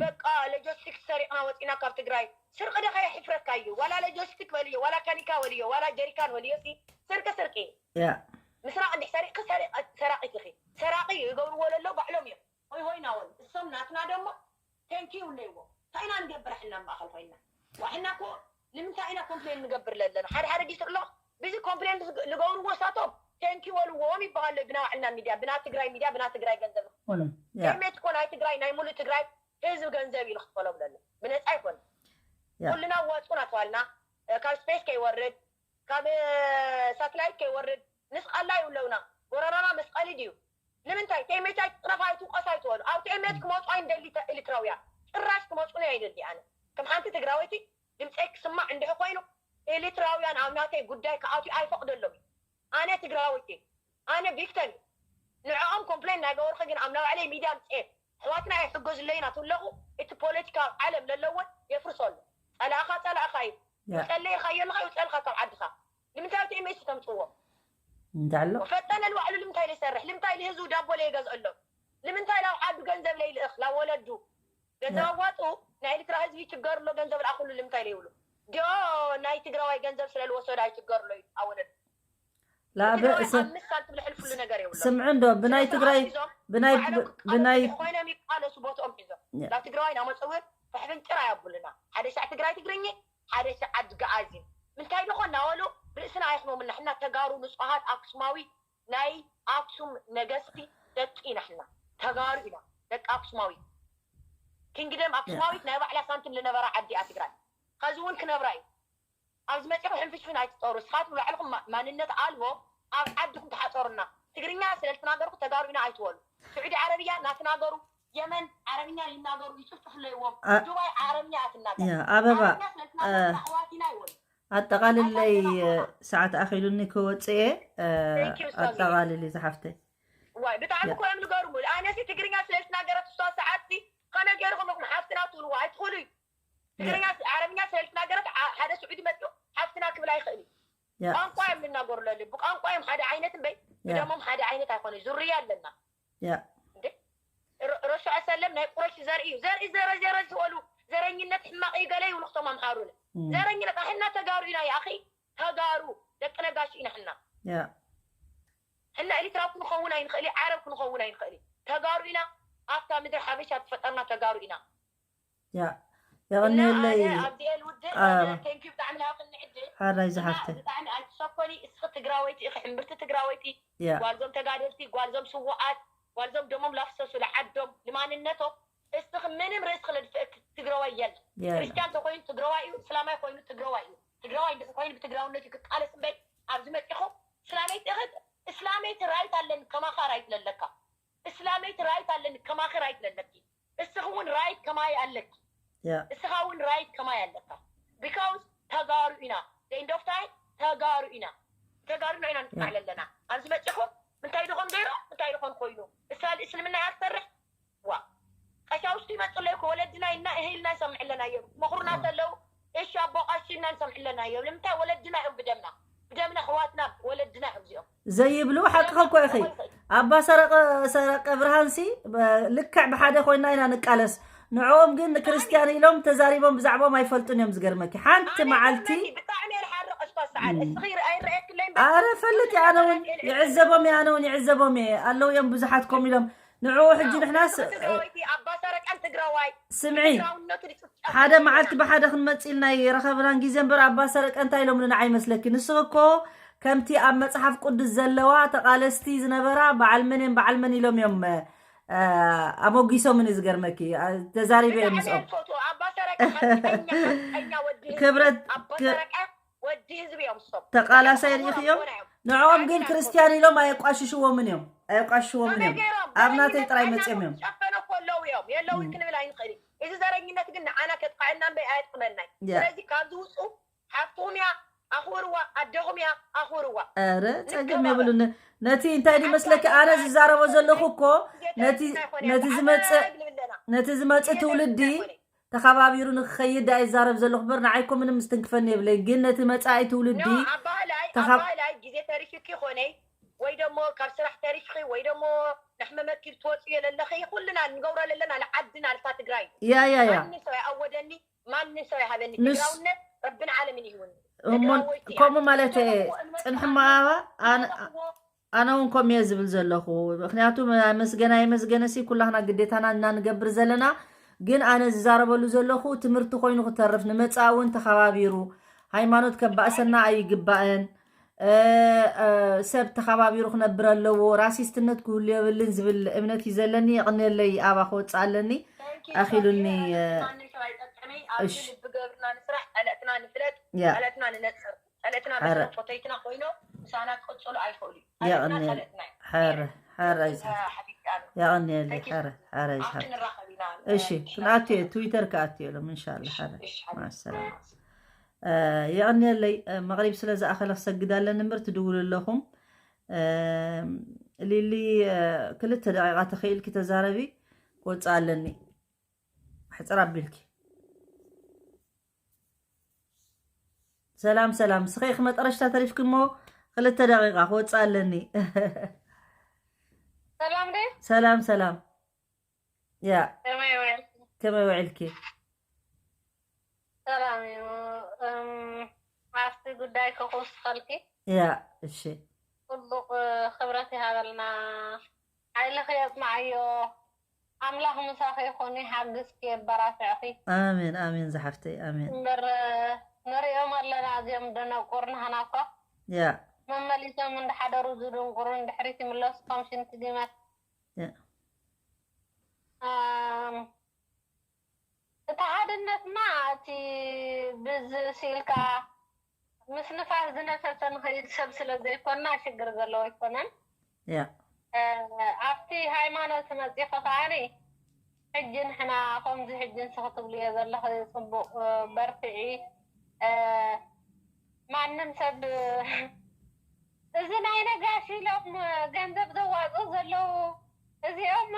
በቃ ሎጂስቲክስ ሰሪቕና ወፂና ካብ ትግራይ ስርቂ ዶ ከየሕፍረካ እዩ ዋላ ሎጂስቲክ በልዮ ዋላ ከኒካ በልዮ ዋላ ጀሪካን በልዮ ሲ ስርቂ ስርቂ እዩ ምስራቅ እንድሕ ሰሪቅኪ ሰራቂት ኢኺ ሰራቂ ይገብርዎ ለሎ ባዕሎም እዮም ሆይ ሆይ ናወል እሶም ናትና ደሞ ቴንኪ ይብለይዎ እንታይ ኢና ንገብር ሕና ማእኸል ኮይና ዋሕና ኮ ንምንታይ ኢና ኮምፕሌን ንገብር ለለና ሓደ ሓደ ጊዜ ኣሎ ብዚ ኮምፕሌን ዝገብርዎ ሳቶም ቴንኪ ወልዎም ይበሃሉ ብና ባዕልና ሚድያ ብና ትግራይ ሚድያ ብና ትግራይ ገንዘብ ቴሜት ኮ ናይ ትግራይ ናይ ሙሉእ ትግራይ ህዝቢ ገንዘብ እዩ ንክፈሎም ለሎ ብነፃ ይኮነ ኩልና ዋፁና ተዋልና ካብ ስፔስ ከይወርድ ካብ ሳትላይት ከይወርድ ንስቀላ ይብለውና ጎረረና መስቀሊ ድዩ ንምንታይ ቴሜቻይ ጥረፋ ኣይትውቀሱ ኣይትበሉ ኣብ ቴሜች ክመፁ ኣይንደሊ ኤሪትራውያን ጭራሽ ክመፁኒ ኣይደሊ ኣነ ከም ሓንቲ ትግራወይቲ ድምፀይ ክስማዕ እንድሕ ኮይኑ ኤሪትራውያን ኣብ ናተይ ጉዳይ ክኣትዩ ኣይፈቅደሎም ኣነ ትግራወይቲ ኣነ ቪክተም ንዕኦም ኮምፕሌን እናገበርኩ ግን ኣብ ናባዕለይ ሚድያ ምፅኤ ኣሕዋትና ኣይሕገዙለይና ትብለኹ እቲ ፖለቲካ ኣብ ዓለም ለለወን የፍርሶ ኣሎ ፀላእኻ ፀላእኻ እዩ ይፀለየካ የለኻ ይውፀልካ ካብ ዓድኻ ንምንታይ እቲ ኤምኤስ ተምፅዎ እንዳሎ ፈጠነ ንባዕሉ ንምንታይ ዘይሰርሕ ልምንታይ ንህዝቡ ዳቦ ለይገዝአሎም? ልምንታይ ላብ ዓዱ ገንዘብ ለይልእኽ? ላብ ወለዱ ገንዘብ ኣዋጡ። ናይ ኤርትራ ህዝቢ ይችገር ኣሎ፣ ገንዘብ ልኣኽሉ ልምንታይ ለይብሉ? ዲኦ ናይ ትግራዋይ ገንዘብ ስለ ልወሰዱ ኣይችገር ኣሎ እዩ ኣብ ወለዱ። ላብ ትግራዋይ ስ- ኣብ ምሳል ትብል ሕልፍሉ ነገር የብሎም። ስምዒ እንዶ ብናይ ትግራይ ብናይ ኮይኖም ይቃለሱ ቦትኦም ሒዞም። ናብ ትግራዋይ ናመፀ እውን ፍሕፍንጭር ኣያብሉና። ሓደ ሻዕ ትግራይ ትግርኝ፣ ሓደ ሻዕ ዓዲ ገኣዚ። ምንታይ ደኾ እናበሉ ርእስና ኣይሕመሙና። ሕና ተጋሩ ንፁሃት ኣክሱማዊ ናይ ኣክሱም ነገስቲ ደቂ ኢና። ሕና ተጋሩ ኢና፣ ደቂ ኣክሱማዊት። ኪንግደም ኣክሱማዊት ናይ ባዕላ ሳንቲም ልነበራ ዓዲ እያ ትግራይ። ከዚ እውን ክነብራ እዩ። ኣብዚ መፂኹ ሕንፍሽፍን ኣይትጠሩ። ንስኻትኩም ባዕልኹም ማ- ማንነት ኣልቦ ኣብ ዓድኹም ተሓፀሩና። ትግርኛ ስለ ልትናገርኩ ተጋሩ ኢና ኣይትበሉ። ስዑዲ ዓረብያ እናትናገሩ የመን ዓረብኛ ይናገሩ ይጭፍጭፍለይዎም። ዱባይ ዓረብኛ እያ ትናገር። ኣበባ ኣሕዋትና ይበሉ። ኣጠቓልለይ። ሰዓት ኣኺሉኒ ክወፅእ እየ። ኣጠቓልሊ ዝሓፍተይ። ዋይ ብጣዕሚ እኮ እዮም ዝገርሙ። ኣነሲ ትግርኛ ስለ ልትናገረት እሷ ሰዓት ከመይ ገይርኹም ኢኹም ሓፍትና ትብልዋ? ኣይትኽእሉ እዩ። ትግርኛ ዓረብኛ ስለ ልትናገረት ሓደ ስዑዲ መፅኡ ሓፍትና ክብል ኣይኽእል እዩ። ቋንቋ እዮም ዝናገሩ ለሉ ብቋንቋ እዮም ሓደ ዓይነት እምበይ ብደሞም ሓደ ዓይነት ኣይኮነ። ዝርያ ኣለና። ረሱዕ ሰለም ናይ ቁረሽ ዘርኢ እዩ። ዘርኢ ዘረ ዘረ ዝበሉ ዘረኝነት ሕማቕ እዩ ገለ ይብሉ ክቶም ኣምሓሩለ። ዘረኝነት ኣሕና ተጋሩ ኢና። ይኣኺ ተጋሩ ደቂ ነጋሽ ኢና። ሕና ሕና ኤሪትራዊ ክንኸውን ኣይንኽእል፣ ዓረብ ክንኸውን ኣይንኽእል። ተጋሩ ኢና። ኣብታ ምድሪ ሓበሻ ትፈጠርና ተጋሩ ኢና። ያ የቐንየለይ። ሓራይ ዝሓፍተ ብጣዕሚ ኣይትሰኮኒ። እስኺ ትግራወይቲ ኢኺ፣ ሕምብርቲ ትግራወይቲ፣ ጓልዞም ተጋደልቲ፣ ጓልዞም ስውኣት፣ ጓልዞም ደሞም ላፍሰሱ ለዓዶም ንማንነቶም። እስኺ ምንም ርእስኺ ለድፍእክ ትግራዋይ የለ። ክርስቲያን ተኮይኑ ትግራዋይ እዩ፣ እስላማይ ኮይኑ ትግራዋይ እዩ። ትግራዋይ እንድሕር ኮይኑ ብትግራውነት እዩ ክቃለስ እምበይ ኣብዚ መፂኹ እስላመይቲ ኢኺ፣ እስላመይቲ ራይት ኣለኒ ከማኻ ራይት ለለካ። እስላመይቲ ራይት ኣለኒ ከማኺ ራይት ለለኪ። እስኺ እውን ራይት ከማይ ኣለኪ። እስኻ እውን ራይት ከማይ ኣለካ። ቢካውስ ተጋሩ ኢና። ዘኢንዶፍታይ ተጋሩ ኢና። ተጋሩ ኢና ኢና ንጥቃዕ ለለና። ኣብዚ መፂኹም ምንታይ ድኾን ገይሮም ምንታይ ድኾን ኮይኑ እሳ እስልምና እያ ትሰርሕ። ዋ ቀሻውሽቲ ይመፁ ኣለይ እኮ ወለድና ኢልና እህ ኢልና ንሰምዕ ኣለና እዮም። መኹርና ተለው እሺ ኣቦ ቀሺ ኢና ንሰምዕ ኣለና እዮም። ንምንታይ ወለድና እዮም ብደምና ብደምና ኣሕዋትና ወለድና እዮም እዚኦም። ዘይብሉ ሓቅኺ እኮ ኢኺ። ኣባ ሰረቀ ሰረቀ ብርሃንሲ ልክዕ ብሓደ ኮይና ኢና ንቃለስ። ንዕኦም ግን ንክርስትያን ኢሎም ተዛሪቦም ብዛዕባኦም ኣይፈልጡን እዮም። ዝገርመኪ ሓንቲ መዓልቲ ኣረ ፈልጥ ኣነ እውን ይዕዘቦም እየ ኣነ እውን ይዕዘቦም እየ ኣለዉ እዮም ብዙሓት ኮም ኢሎም ንዕኡ ሕጂ ንሕናስ ስምዒ ሓደ መዓልቲ ብሓደ ክንመፅእ ኢልና ይረኸብናን ግዜ እምበር ኣባ ሰረቀ እንታይ ኢሎም ንዓይ መስለኪ ንስኺ እኮ ከምቲ ኣብ መፅሓፍ ቅዱስ ዘለዋ ተቓለስቲ ዝነበራ በዓል መን እዮም በዓል መን ኢሎም እዮም ኣሞጊሶምኒ ዝገርመኪ ተዛሪበ እዮም ምስኦም ክብረት ወዲ ህዝቢ እዮም እሶም ተቃላሳይ ርኢኽዮም ንዕኦም ግን ክርስትያን ኢሎም ኣየቋሽሽዎምን እዮም ኣየቋሽሽዎምን እዮም ኣብ ናተይ ጥራይ መፅኦም እዮም ጨፈነ እኮ ኣለዉ እዮም የለውን ክንብል ኣይንኽእል እዩ እዚ ዘረኝነት ግን ንዓና ከጥቃዐና እምበይ ኣየጥቅመናይ ስለዚ ካብዚ ውፁ ሓፍትኹም እያ ኣኽብርዋ ኣደኹም እያ ኣኽብርዋ ኧረ ፀገም የብሉን ነቲ እንታይ ድመስለኪ ኣነ ዝዛረቦ ዘለኹ እኮ ነቲ ዝመፅእ ነቲ ዝመፅእ ትውልዲ ተኸባቢሩ ንክኸይድ ዳኣ ይዛረብ ዘለኹ እምበር ንዓይ እኮ ምንም ምስትንክፈኒ የብለይን ግን ነቲ መፃኢ ትውልዲ ኣባህላይ ኣባህላይ ግዜ ተሪፍኪ ኾነይ ወይ ደሞ ካብ ስራሕ ተሪፍኺ ወይ ደሞ ነሕመመኪ ትወፅዮ ለለኺ ኩልና ንገብሮ ለለና ንዓድና ልታ ትግራይ ያ ያ ያ ማንም ሰው ኣይኣወደኒ ማንም ሰው ኣይሃበኒ ትግራውነት ረብን ዓለምን ይህውኒ እሞ ከምኡ ማለት ፅንሕማ ኣባ ኣነ እውን ከምኡ እየ ዝብል ዘለኹ ምክንያቱ መስገና የመስገነሲ ኩላህና ግዴታና እናንገብር ዘለና ግን ኣነ ዝዛረበሉ ዘለኹ ትምህርቲ ኮይኑ ክተርፍ ንመፃእ እውን ተኸባቢሩ ሃይማኖት ከባእሰና ኣይግባእን ሰብ ተኸባቢሩ ክነብር ኣለዎ ራሲስትነት ክህሉ የብልን ዝብል እምነት እዩ ዘለኒ የቕንየለይ ኣባ ክወፅእ ኣለኒ ኣኺሉኒ እሺ ጸለእትና ንፍለጥ ጸለእትና ንነጽር ጸለእትና ንሰብ ፈተይትና ኮይኖም ምሳና ክቅጽሉ ኣይኽእሉ ጸለእትና ጸለእትና የቕንየለይ ሓረ ሓረ ይዝሓል እሺ ክንኣቱ እየ ትዊተር ክኣቱ እየ ሎም እንሻላ ሓረ ማሰላማ የቐንየለይ መቕሪብ ስለ ዝኣኸለ ክሰግድ ኣለኒ እምበር ትድውሉ ኣለኹም ሊሊ ክልተ ደቂቃ ተኽኢልኪ ተዛረቢ ክወፅእ ኣለኒ ሕፅር ኣቢልኪ ሰላም ሰላም ስኸ ኢኺ መጠረሽታ ተሪፍኪ እሞ ክልተ ደቂቃ ክወፅእ ኣለኒ ሰላም ሰላም። ያ ከመይ ውዕልኪ? ከመይ ውዕልኪ? ሰላም እዩ። እም፣ ኣብቲ ጉዳይ ክኹስኸልኪ ያ እሺ። ጽቡቕ ክብረት ይሃበልና። ሓይልኺ የጽንዓዮ። ኣምላኽ ምሳኺ ይኹን፣ ይሓግዝኪ፣ የበራትዕኺ። ኣሜን ኣሜን ዝሓፍተይ ኣሜን። እምበር ንሪኦም ኣለና እዚኦም ደነቁር ንህና እኳ ያ መመሊሶም እንዳሓደሩ ዝድንቁሩ ንድሕሪት ይምለሱ ከም ሽንቲ ዲመት። ያ ኣም፣ እቲ ሓድነትና እቲ ብዝስኢልካ ምስ ንፋስ ዝነፈሰ ንኸይድ ሰብ ስለ ዘይኮንና ሽግር ዘለዎ ኣይኮነን። ያ እ፣ ኣብቲ ሃይማኖት መፂኺ ከዓኒ ሕጂ ንሕና ከምዚ ሕጂ ንስኺ ትብልዮ ዘለኺ ፅቡቕ፣ እ፣ በርትዒ። እ፣ ማንም ሰብ እዚ ናይ ነጋሽ ኢሎም ገንዘብ ዘዋፅኡ ዘለዉ እዚኦም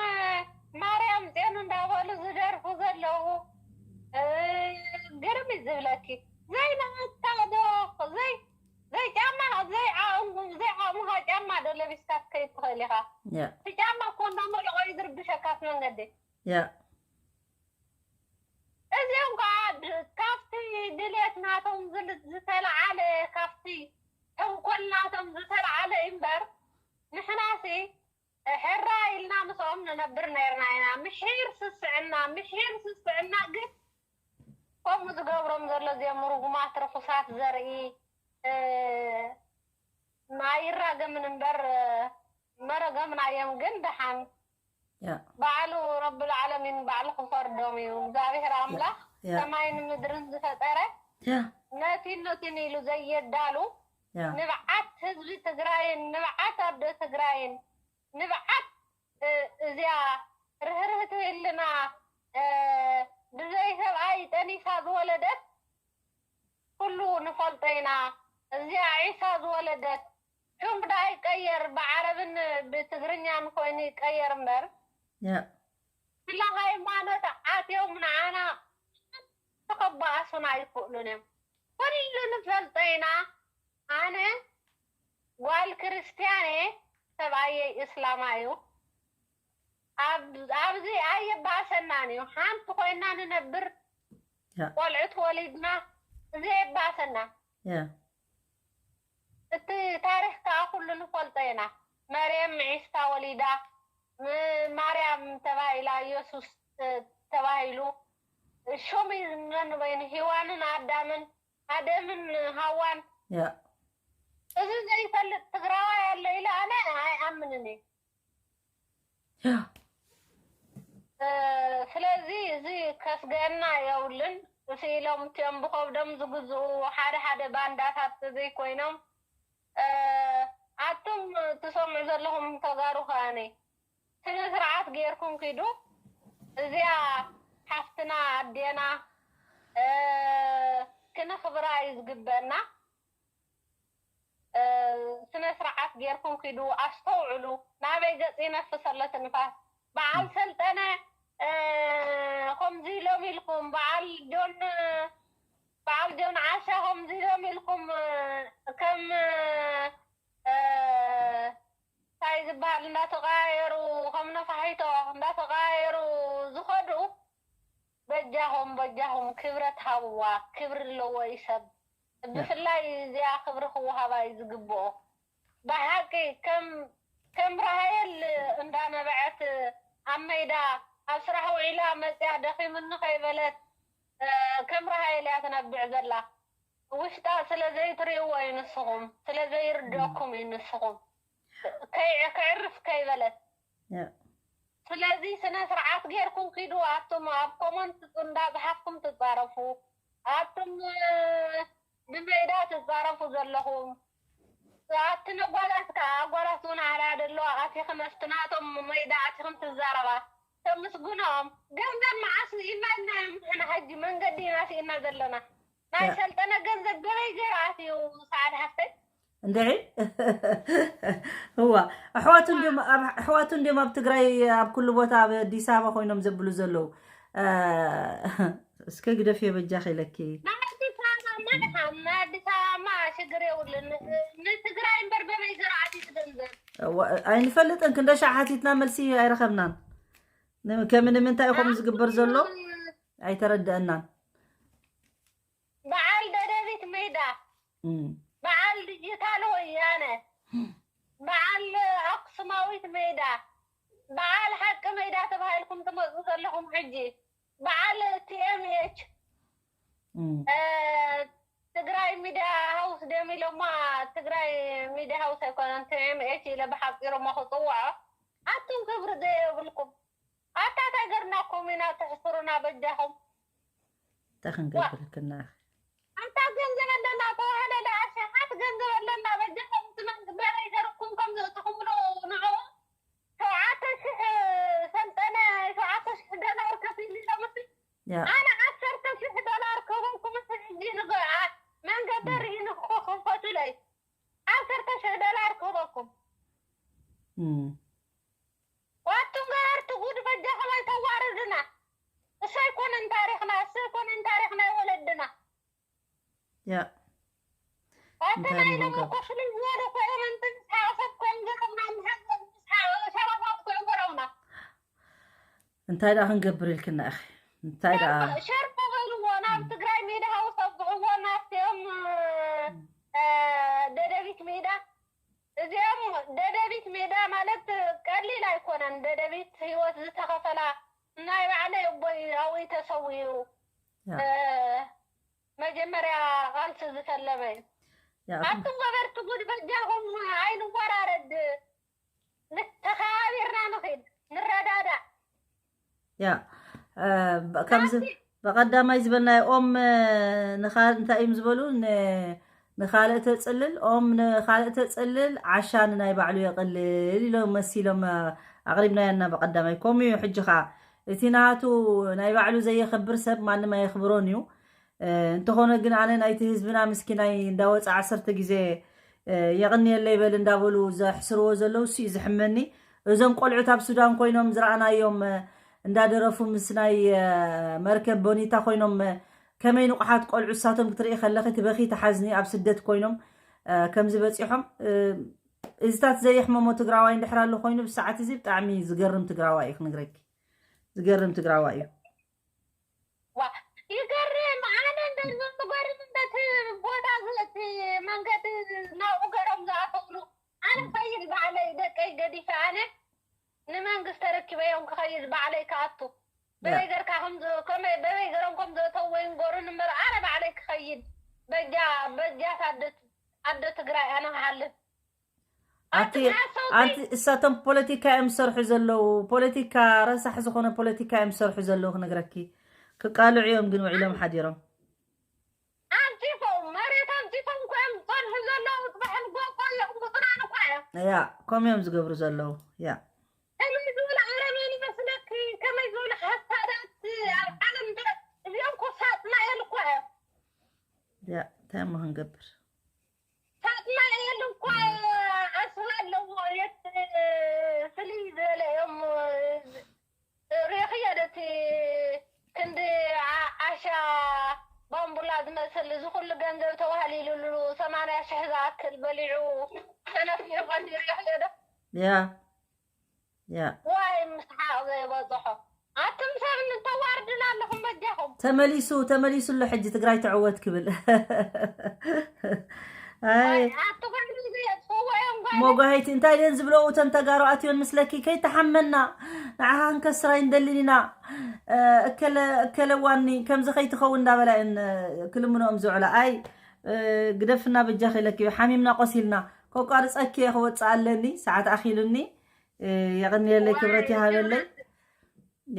ማርያም ፅዮን እንዳበሉ ዝደርፉ ዘለዉ እ፣ ግርም እዩ ዝብለኪ። ዘይናታ ዶ ዘይ ዘይጫማ ዘይዓቕምኩም ዘይዓቕምኻ ጫማ ዶ ለቢስካ ክትከይድ ትኽእል ኢኻ? ያ እቲ ጫማ እኮ እንዳመለቆ እዩ ዝርብሸካ እቲ መንገዲ። ያ እዚኦም ከዓ ድ- ካብቲ ድሌት ናቶም ዝል- ዝተለዓለ ካብቲ ተንኮል ናቶም ዝተለዓለ እምበር ንሕናሲ ሕራ ኢልና ምስኦም ንነብር ነርና ኢና። ምሒር ስስዕና ምሒር ስስዕና ግን ከምኡ ዝገብሮም ዘሎ እዚኦም ርጉማት ርኹሳት ዘርኢ እ፣ ኣይራገምን እምበር እ፣ መረገምናዮም ግን ደሓን ያ ባዕሉ ረብል ዓለሚን ባዕሉ ክፈርዶም እዩ እግዚኣብሔር ኣምላኽ ያ ሰማይን ምድርን ዝፈጠረ ያ ነቲን ነቲን ኢሉ ዘየዳሉ ያ ንብዓት ህዝቢ ትግራይን ንብዓት ኣደ ትግራይን ንብዓት እ፣ እዚኣ ርህርህቲ ህልና እ፣ ብዘይ ሰብኣይ ጠኒሳ ዝወለደት ኩሉ ንፈልጦ ኢና። እዚኣ ዒሳ ዝወለደት ሽም ዳ ይቀየር ብዓረብን ብትግርኛን ኮይኑ ይቀየር እምበር ያ ስለ ሃይማኖት ዓትዮም ንዓና ተኸባኣሱና ኣይክእሉን እዮም። ኩሉ ንፈልጦ ኢና። ኣነ ጓል ክርስትያን እየ፣ ሰብኣየይ እስላማ እዩ። ኣብ- ኣብዚ ኣየባእሰናን እዩ። ሓንቲ ኮይና ንነብር ያ ቆልዑት ወሊድና እዚ የባእሰና። ያ እቲ ታሪክ ከዓ ኩሉ ንፈልጦ ኢና። መርየም ዒስካ ወሊዳ ም- ማርያም ተባሂላ ኢየሱስ እ፣ ተባሂሉ ሹም እዩ ነንበይኑ ሂዋንን ኣዳምን ኣደምን ሃዋን ያ እዚ ዘይፈልጥ ትግራዋይ ኣሎ ኢለ ኣነ ኣይኣምንን እየ። ያ እ፣ ስለዚ እዚ ከስገአና የብሉን። ስኢሎም እቲኦም ብኸብዶም ዝግዝኡ ሓደ ሓደ ባንዳታት ዘይኮይኖም እ፣ ኣቱም ትሰምዑ ዘለኹም ተጋሩ ከኣነ ስነ ስርዓት ጌርኩም ኪዱ። እዚኣ ሓፍትና ኣዴና እ፣ ክነኽብራ እዩ ዝግበአና። እ፣ ስነ ስርዓት ጌርኩም ኪዱ ኣስተውዕሉ። ናበይ ገፅ ይነፍስ ኣሎ እቲ ንፋስ? በዓል ሰልጠነ እ፣ ከምዚ ኢሎም ኢልኩም በዓል ጆን በዓል ጆን ዓሻ ከምዚ ኢሎም ኢልኩም እ፣ ከም እ፣ እንታይ ዝበሃል እንዳተቀያየሩ ከም ነፋሒቶ እንዳተቀያየሩ ዝኸዱ በጃኹም በጃኹም ክብረት ሃብዋ። ክብሪ ኣለዎ እዩ ሰብ። ብፍላይ እዚኣ ክብሪ ክወሃባ እዩ ዝግብኦ። ብሓቂ ከም ከም ራሃየል እንዳነበዐት ኣብ መይዳ ኣብ ስራሕ ውዒላ መፅያ ደኺምኒ ከይበለት እ፣ ከም ራሃየል እያ ትነብዕ ዘላ። ውሽጣ ስለ ዘይትርእይዎ እዩ ንስኹም ስለ ዘይርድኦኩም እዩ ንስኹም ከይ- ከዕርፍ ከይበለት። ያ ስለዚ ስነ ስርዓት ጌርኩም ኪዱ። ኣቱም ኣብ ኮመንት እንዳፅሓፍኩም ትፃረፉ ኣቱም እ፣ ብመይዳ ትፃረፉ ዘለኹም ኣቲ ነጓላት ከዓ ኣጓላት እውን ኣርያ ደለዋ ኣቲኽን ኣስቲ ናቶም መይዳ ኣቲኽን ትዛረባ ተምስግኖም። ገንዘብ መዓስ ስኢና ኢልና እዮም ንሕና ሕጂ መንገዲ ኢና ስኢና ዘለና። ናይ ሰልጠነ ገንዘብ በበይ ገይሩ ኣትዩ ሰዓድ ሓፍተይ? እንድዒ እዋ ኣሕዋቱ እንዲዮም ኣብ ኣሕዋቱ እንዲዮም ኣብ ትግራይ ኣብ ኩሉ ቦታ ኣብ ኣዲስ ኣበባ ኮይኖም ዘብሉ ዘለዉ። እ፣ እስከ ግደፍዮ በጃኺ ኢለኪ። ናይ ኣዲስ ኣበባ ማድሓን ናይ ኣዲስ ኣበባ ሽግር የብሉን። ንትግራይ እምበር በበይ ገይሩ ኣትዩ ኣይንፈልጥን። ክንደሻ ሓቲትና መልሲ ኣይረኸብናን። ከም ንምንታይ ኢኹም ዝግበር ዘሎ ኣይተረደአናን። በዓል ደደቢት ሜዳ፣ በዓል ዲጂታል ወያነ፣ በዓል ኣክሱማዊት ሜዳ፣ በዓል ሓቂ ሜዳ ተባሂልኩም ትመፁ ዘለኹም ሕጂ በዓል ቲኤምኤች ትግራይ ሚድያ ሃውስ ደም ኢሎማ። ትግራይ ሚድያ ሃውስ ኣይኮነን፣ ቲኤምኤች ኢለ ብሓፂሮሞ ክፅውዖ። ኣቱም ክብሪ ዘየብልኩም ኣታ እንታይ ገርናኩም ኢና ተሕስሩና በጃኹም። እንታይ ክንገብርልክና? ኣታ ገንዘብ ኣለና ተዋህለ ለኣሸሓት ገንዘብ ኣለና በጃኹም። ትመን በረይ ገርኩም ከም ዘእትኹምሉ ንዑ ሸውዓተ ሽሕ ሰልጠነ ሸውዓተ ሽሕ ዶላር ከፊሉ ኢሎምሲ ኣነ ዓሰርተ ሽሕ ዶላር ክህበኩም ሕጂ ንገ መንገዲ ርኢ ንክኸፈቱለይ ዓሰርተ ሽሕ ዶላር ክህበኩም። ዋቱም ገበርቲ ጉድ በጃኹም ኣይተዋርዱና። እሱ ኣይኮነን ታሪኽና፣ እሱ ኣይኮነን ታሪኽ ናይ ወለድና። ያ ኣተና ኢሎም እኮ ፍልይ ዝበሉ ኮይኖም እንትን ሰዓሰብ ኮይም ገረውና ምሓዘብ ሸረፋት ኮይም ገረውና። እንታይ ደኣ ክንገብር ኢልክና ኢኺ? እንታይ ደኣ ሸርኮ በልዎ ናብ ትግራይ ሜዳ ሃውስ ኣብዝሕዎ ናብቲኦም ደደቢት ሜዳ። እዚኦም ደደቢት ሜዳ ማለት ቀሊል ኣይኮነን። ደደቢት ህይወት ዝተኸፈላ ናይ ባዕለይ ኣቦይ ኣብኡ ተሰዊኡ መጀመርያ ቃልሲ ዝፈለመ እዩ። ኣቱም ገበርቲ ጉድ በጃኹም ኣይንወራረድ፣ ተኸባቢርና ንኺድ፣ ንረዳዳእ። ያ ከምዚ ብቐዳማይ ዝበልናዮ ኦም ንኻልእ እንታይ እዮም ዝበሉ ንኻልእ ተፅልል ኦም ንኻልእ ተፅልል ዓሻ ንናይ ባዕሉ የቕልል ኢሎም መሲሎም ኣቕሪብናዮ እና ብቐዳማይ። ከምኡ እዩ ሕጂ ኸዓ እቲ ናቱ ናይ ባዕሉ ዘየኽብር ሰብ ማንም ኣየኽብሮን እዩ። እንተኾነ ግን ኣነ ናይቲ ህዝብና ምስኪናይ እንዳወፀ ዓሰርተ ግዜ የቕንየለይ በል እንዳበሉ ዘሕስርዎ ዘለዉ እሱ እዩ ዝሕመኒ። እዞም ቆልዑት ኣብ ሱዳን ኮይኖም ዝረኣናዮም እንዳደረፉ ምስ ናይ መርከብ ቦኒታ ኮይኖም ከመይ ንቑሓት ቆልዑ እሳቶም ክትርኢ ከለኺ ትበኺ ትሓዝኒ ኣብ ስደት ኮይኖም ከምዚ በፂሖም እዚታት ዘየሕመሞ ትግራዋይ እንድሕር ኣሎ ኮይኑ ብሰዓት እዚ ብጣዕሚ ዝገርም ትግራዋይ እዩ ክነግረኪ ዝገርም ትግራዋይ እዩ። ይገርም ኣነ እንደዚ ዝገርም እንደቲ ቦታ እቲ መንገዲ ናብኡ ገሮም ዝኣተውሉ ኣነ ኸይድ ባዕለይ ደቀይ ገዲፈ ኣነ ንመንግስቲ ተረኪበዮም ክኸይድ ባዕለይ ክኣቱ በበይ ገርካ በበይ ገሮም ከም ዘእተው ወይ ንገሩን እምበር ኣነ ባዕለይ ክኸይድ በጃ በጃት ኣደ ትግራይ ኣነ ክሓልፍ ኣቲ ኣንቲ እሳቶም ፖለቲካ እዮም ዝሰርሑ ዘለዉ። ፖለቲካ ረሳሕ ዝኾነ ፖለቲካ እዮም ዝሰርሑ ዘለዉ ክነግረኪ። ክቃልዑ እዮም ግን ውዒሎም ሓዲሮም። ኣንፂፎም መሬት ኣንፂፎም እኮ እዮም ዝፀንሑ ዘለዉ። ፅባሕ ንጎ እኮ እዮም ብፅናን እኮ እዮም። ያ ከምኡ እዮም ዝገብሩ ዘለዉ። ያ ከመይ ዝበሉ ኣረሜን ይመስለኪ? ከመይ ዝበሉ ሓሳዳት ኣብ ዓለም እዚኦም እኮ ሳጥናኤል እኮ እዮም። ያ እንታይ እሞ ክንገብር ሳጥናኤል እኳ ኣስር ኣለዎ የት ፍልይ ዝበለ እዮም ሪእኽዮ ደቲ ክንዲ ዓሻ ባምቡላ ዝመስል እዚ ኩሉ ገንዘብ ተዋህሊሉሉ ሰማንያ ሽሕ ዝኣክል በሊዑ ተነፊሑ ቀኒ ሪእኽዮ ዶ ያ ያ ዋይ ምስሓቕ ዘይበፅሖ ኣቱም ሰብ እንተዋርድና ኣለኹም በጃኹም ተመሊሱ ተመሊሱ ኣሎ ሕጂ ትግራይ ትዕወት ክብል ኣይ ሞጓሃይቲ እንታይ ደን ዝብለኡ እተን ተጋሩ ኣትዮን ምስለኪ ከይተሓመና ንዓኻ ክንከስራ ይንደልን ኢና እከለ እከለዋኒ ከምዚ ከይትኸውን እንዳበላ እየን ክልምኖኦም ዝውዕላ ኣይ ግደፍና በጃ ከይለኪ ሓሚምና ቆሲልና ከቋርፀኪ እየ ክወፅእ ኣለኒ ሰዓት ኣኪሉኒ የቐንየለይ ክብረት ይሃበለይ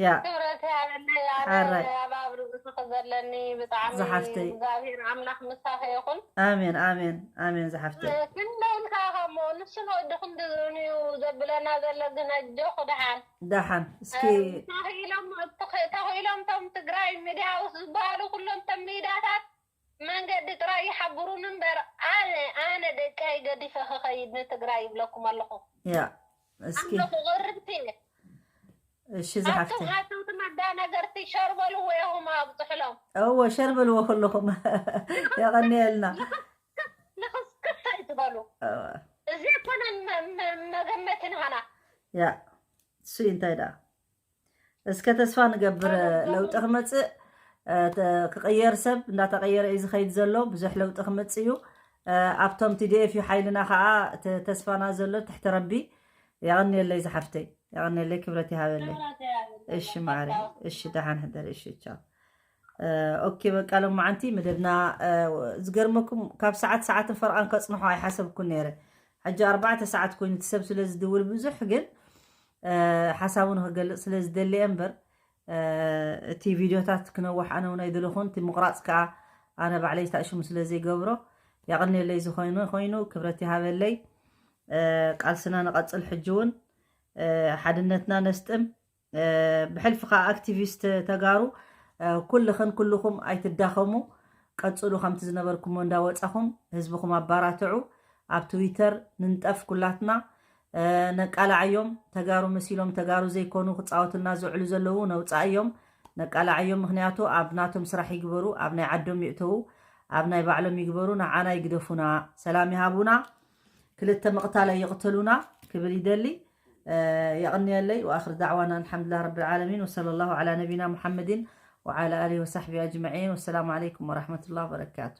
ያ ክብረት ይሃበለይ ኣነ ኣብ ኣብ ርእስኺ ዘለኒ ብጣዕሚ ዝሓፍተይ እግዚኣብሔር ኣምላኽ ምሳኺ ይኹን ኣሜን ኣሜን ኣሜን ዝሓፍተይ ክንደይ ኢልካ ከሞ ንሱ ንወዲ ክንዲ ዝንዩ ዘብለና ዘሎ ግን ኣጆኹ ደሓን ደሓን እስኪ ተኽኢሎም ተኽኢሎም ቶም ትግራይ ሚድያ ውስጥ ዝበሃሉ ኩሎም ቶም ሚድያታት መንገዲ ጥራይ ይሓብሩኒ እምበር ኣነ ኣነ ደቀይ ገዲፈ ክኸይድ ንትግራይ ይብለኩም ኣለኹ። ያ እስኪ ኣምልኹ ቅርብቲ እየ። እሺ ዝሓፍቲ ኣቱም ሃተውቲ መዳናገርቲ ሸር በልዎ ኢኹም ኣብፅሕሎም። እወ ሸር በልዎ ኩልኹም የቐንየልና። ልኽስክስ ኣይትበሉ። እዚ ኣይኮነን መገመትን ሃና ያ እሱ እንታይ ደኣ እስከ ተስፋ ንገብር ለውጢ ክመፅእ ክቀየር ሰብ እንዳተቀየረ እዩ ዝኸይድ ዘሎ። ብዙሕ ለውጢ ክመፅእ እዩ። ኣብቶም ቲዲኤፍ እዩ ሓይልና ከዓ ተስፋና ዘሎ ትሕቲ ረቢ። ያቀንየለይ ዝሓፍተይ፣ ያቀንየለይ፣ ክብረት ይሃበለይ። እሺ ማዕረ፣ እሺ ደሓን ሕደር። እሺ ቻው። ኦኬ በቃ ሎማዓንቲ መደብና ዝገርመኩም ካብ ሰዓት ሰዓትን ፈርቓን ከፅንሖ ኣይሓሰብኩን ነይረ። ሕጂ ኣርባዕተ ሰዓት ኮይኑ እቲ ሰብ ስለ ዝድውል ብዙሕ ግን ሓሳቡ ንክገልፅ ስለ ዝደለየ እምበር እቲ ቪድዮታት ክነውሕ ኣነ እውን ኣይደለኹን። እቲ ምቁራፅ ከዓ ኣነ ባዕለይ ታእሽሙ ስለ ዘይገብሮ ያቐንየለይ። ዝኾይኑ ኮይኑ ክብረት ይሃበለይ። ቃልስና ንቐፅል። ሕጂ እውን ሓድነትና ነስጥም። ብሕልፊ ከዓ ኣክቲቪስት ተጋሩ ኩልኽን ኩልኹም ኣይትዳኸሙ። ቀፅሉ ከምቲ ዝነበርኩሞ እንዳወፃኹም ህዝብኹም ኣባራትዑ። ኣብ ትዊተር ንንጠፍ ኩላትና ነቃላዓዮም። ተጋሩ መሲሎም ተጋሩ ዘይኮኑ ክፃወቱልና ዝውዕሉ ዘለዉ ነውፃኣዮም፣ ነቃላዓዮም። ምክንያቱ ኣብ ናቶም ስራሕ ይግበሩ፣ ኣብ ናይ ዓዶም ይእተዉ፣ ኣብ ናይ ባዕሎም ይግበሩ። ንዓና ይግደፉና፣ ሰላም ይሃቡና፣ ክልተ ምቕታል ኣይቕተሉና ክብል ይደሊ። የቕንየለይ። ወኣኽር ዳዕዋና ኣልሓምዱሊላህ ረብል ዓለሚን ወሰለ ላሁ ዓላ ነቢና ሙሓመድን ወዓላ ኣሊሂ ወሳሕቢ ኣጅመዒን። ወሰላሙ ዓለይኩም ወረሕመቱላህ ወበረካቱ።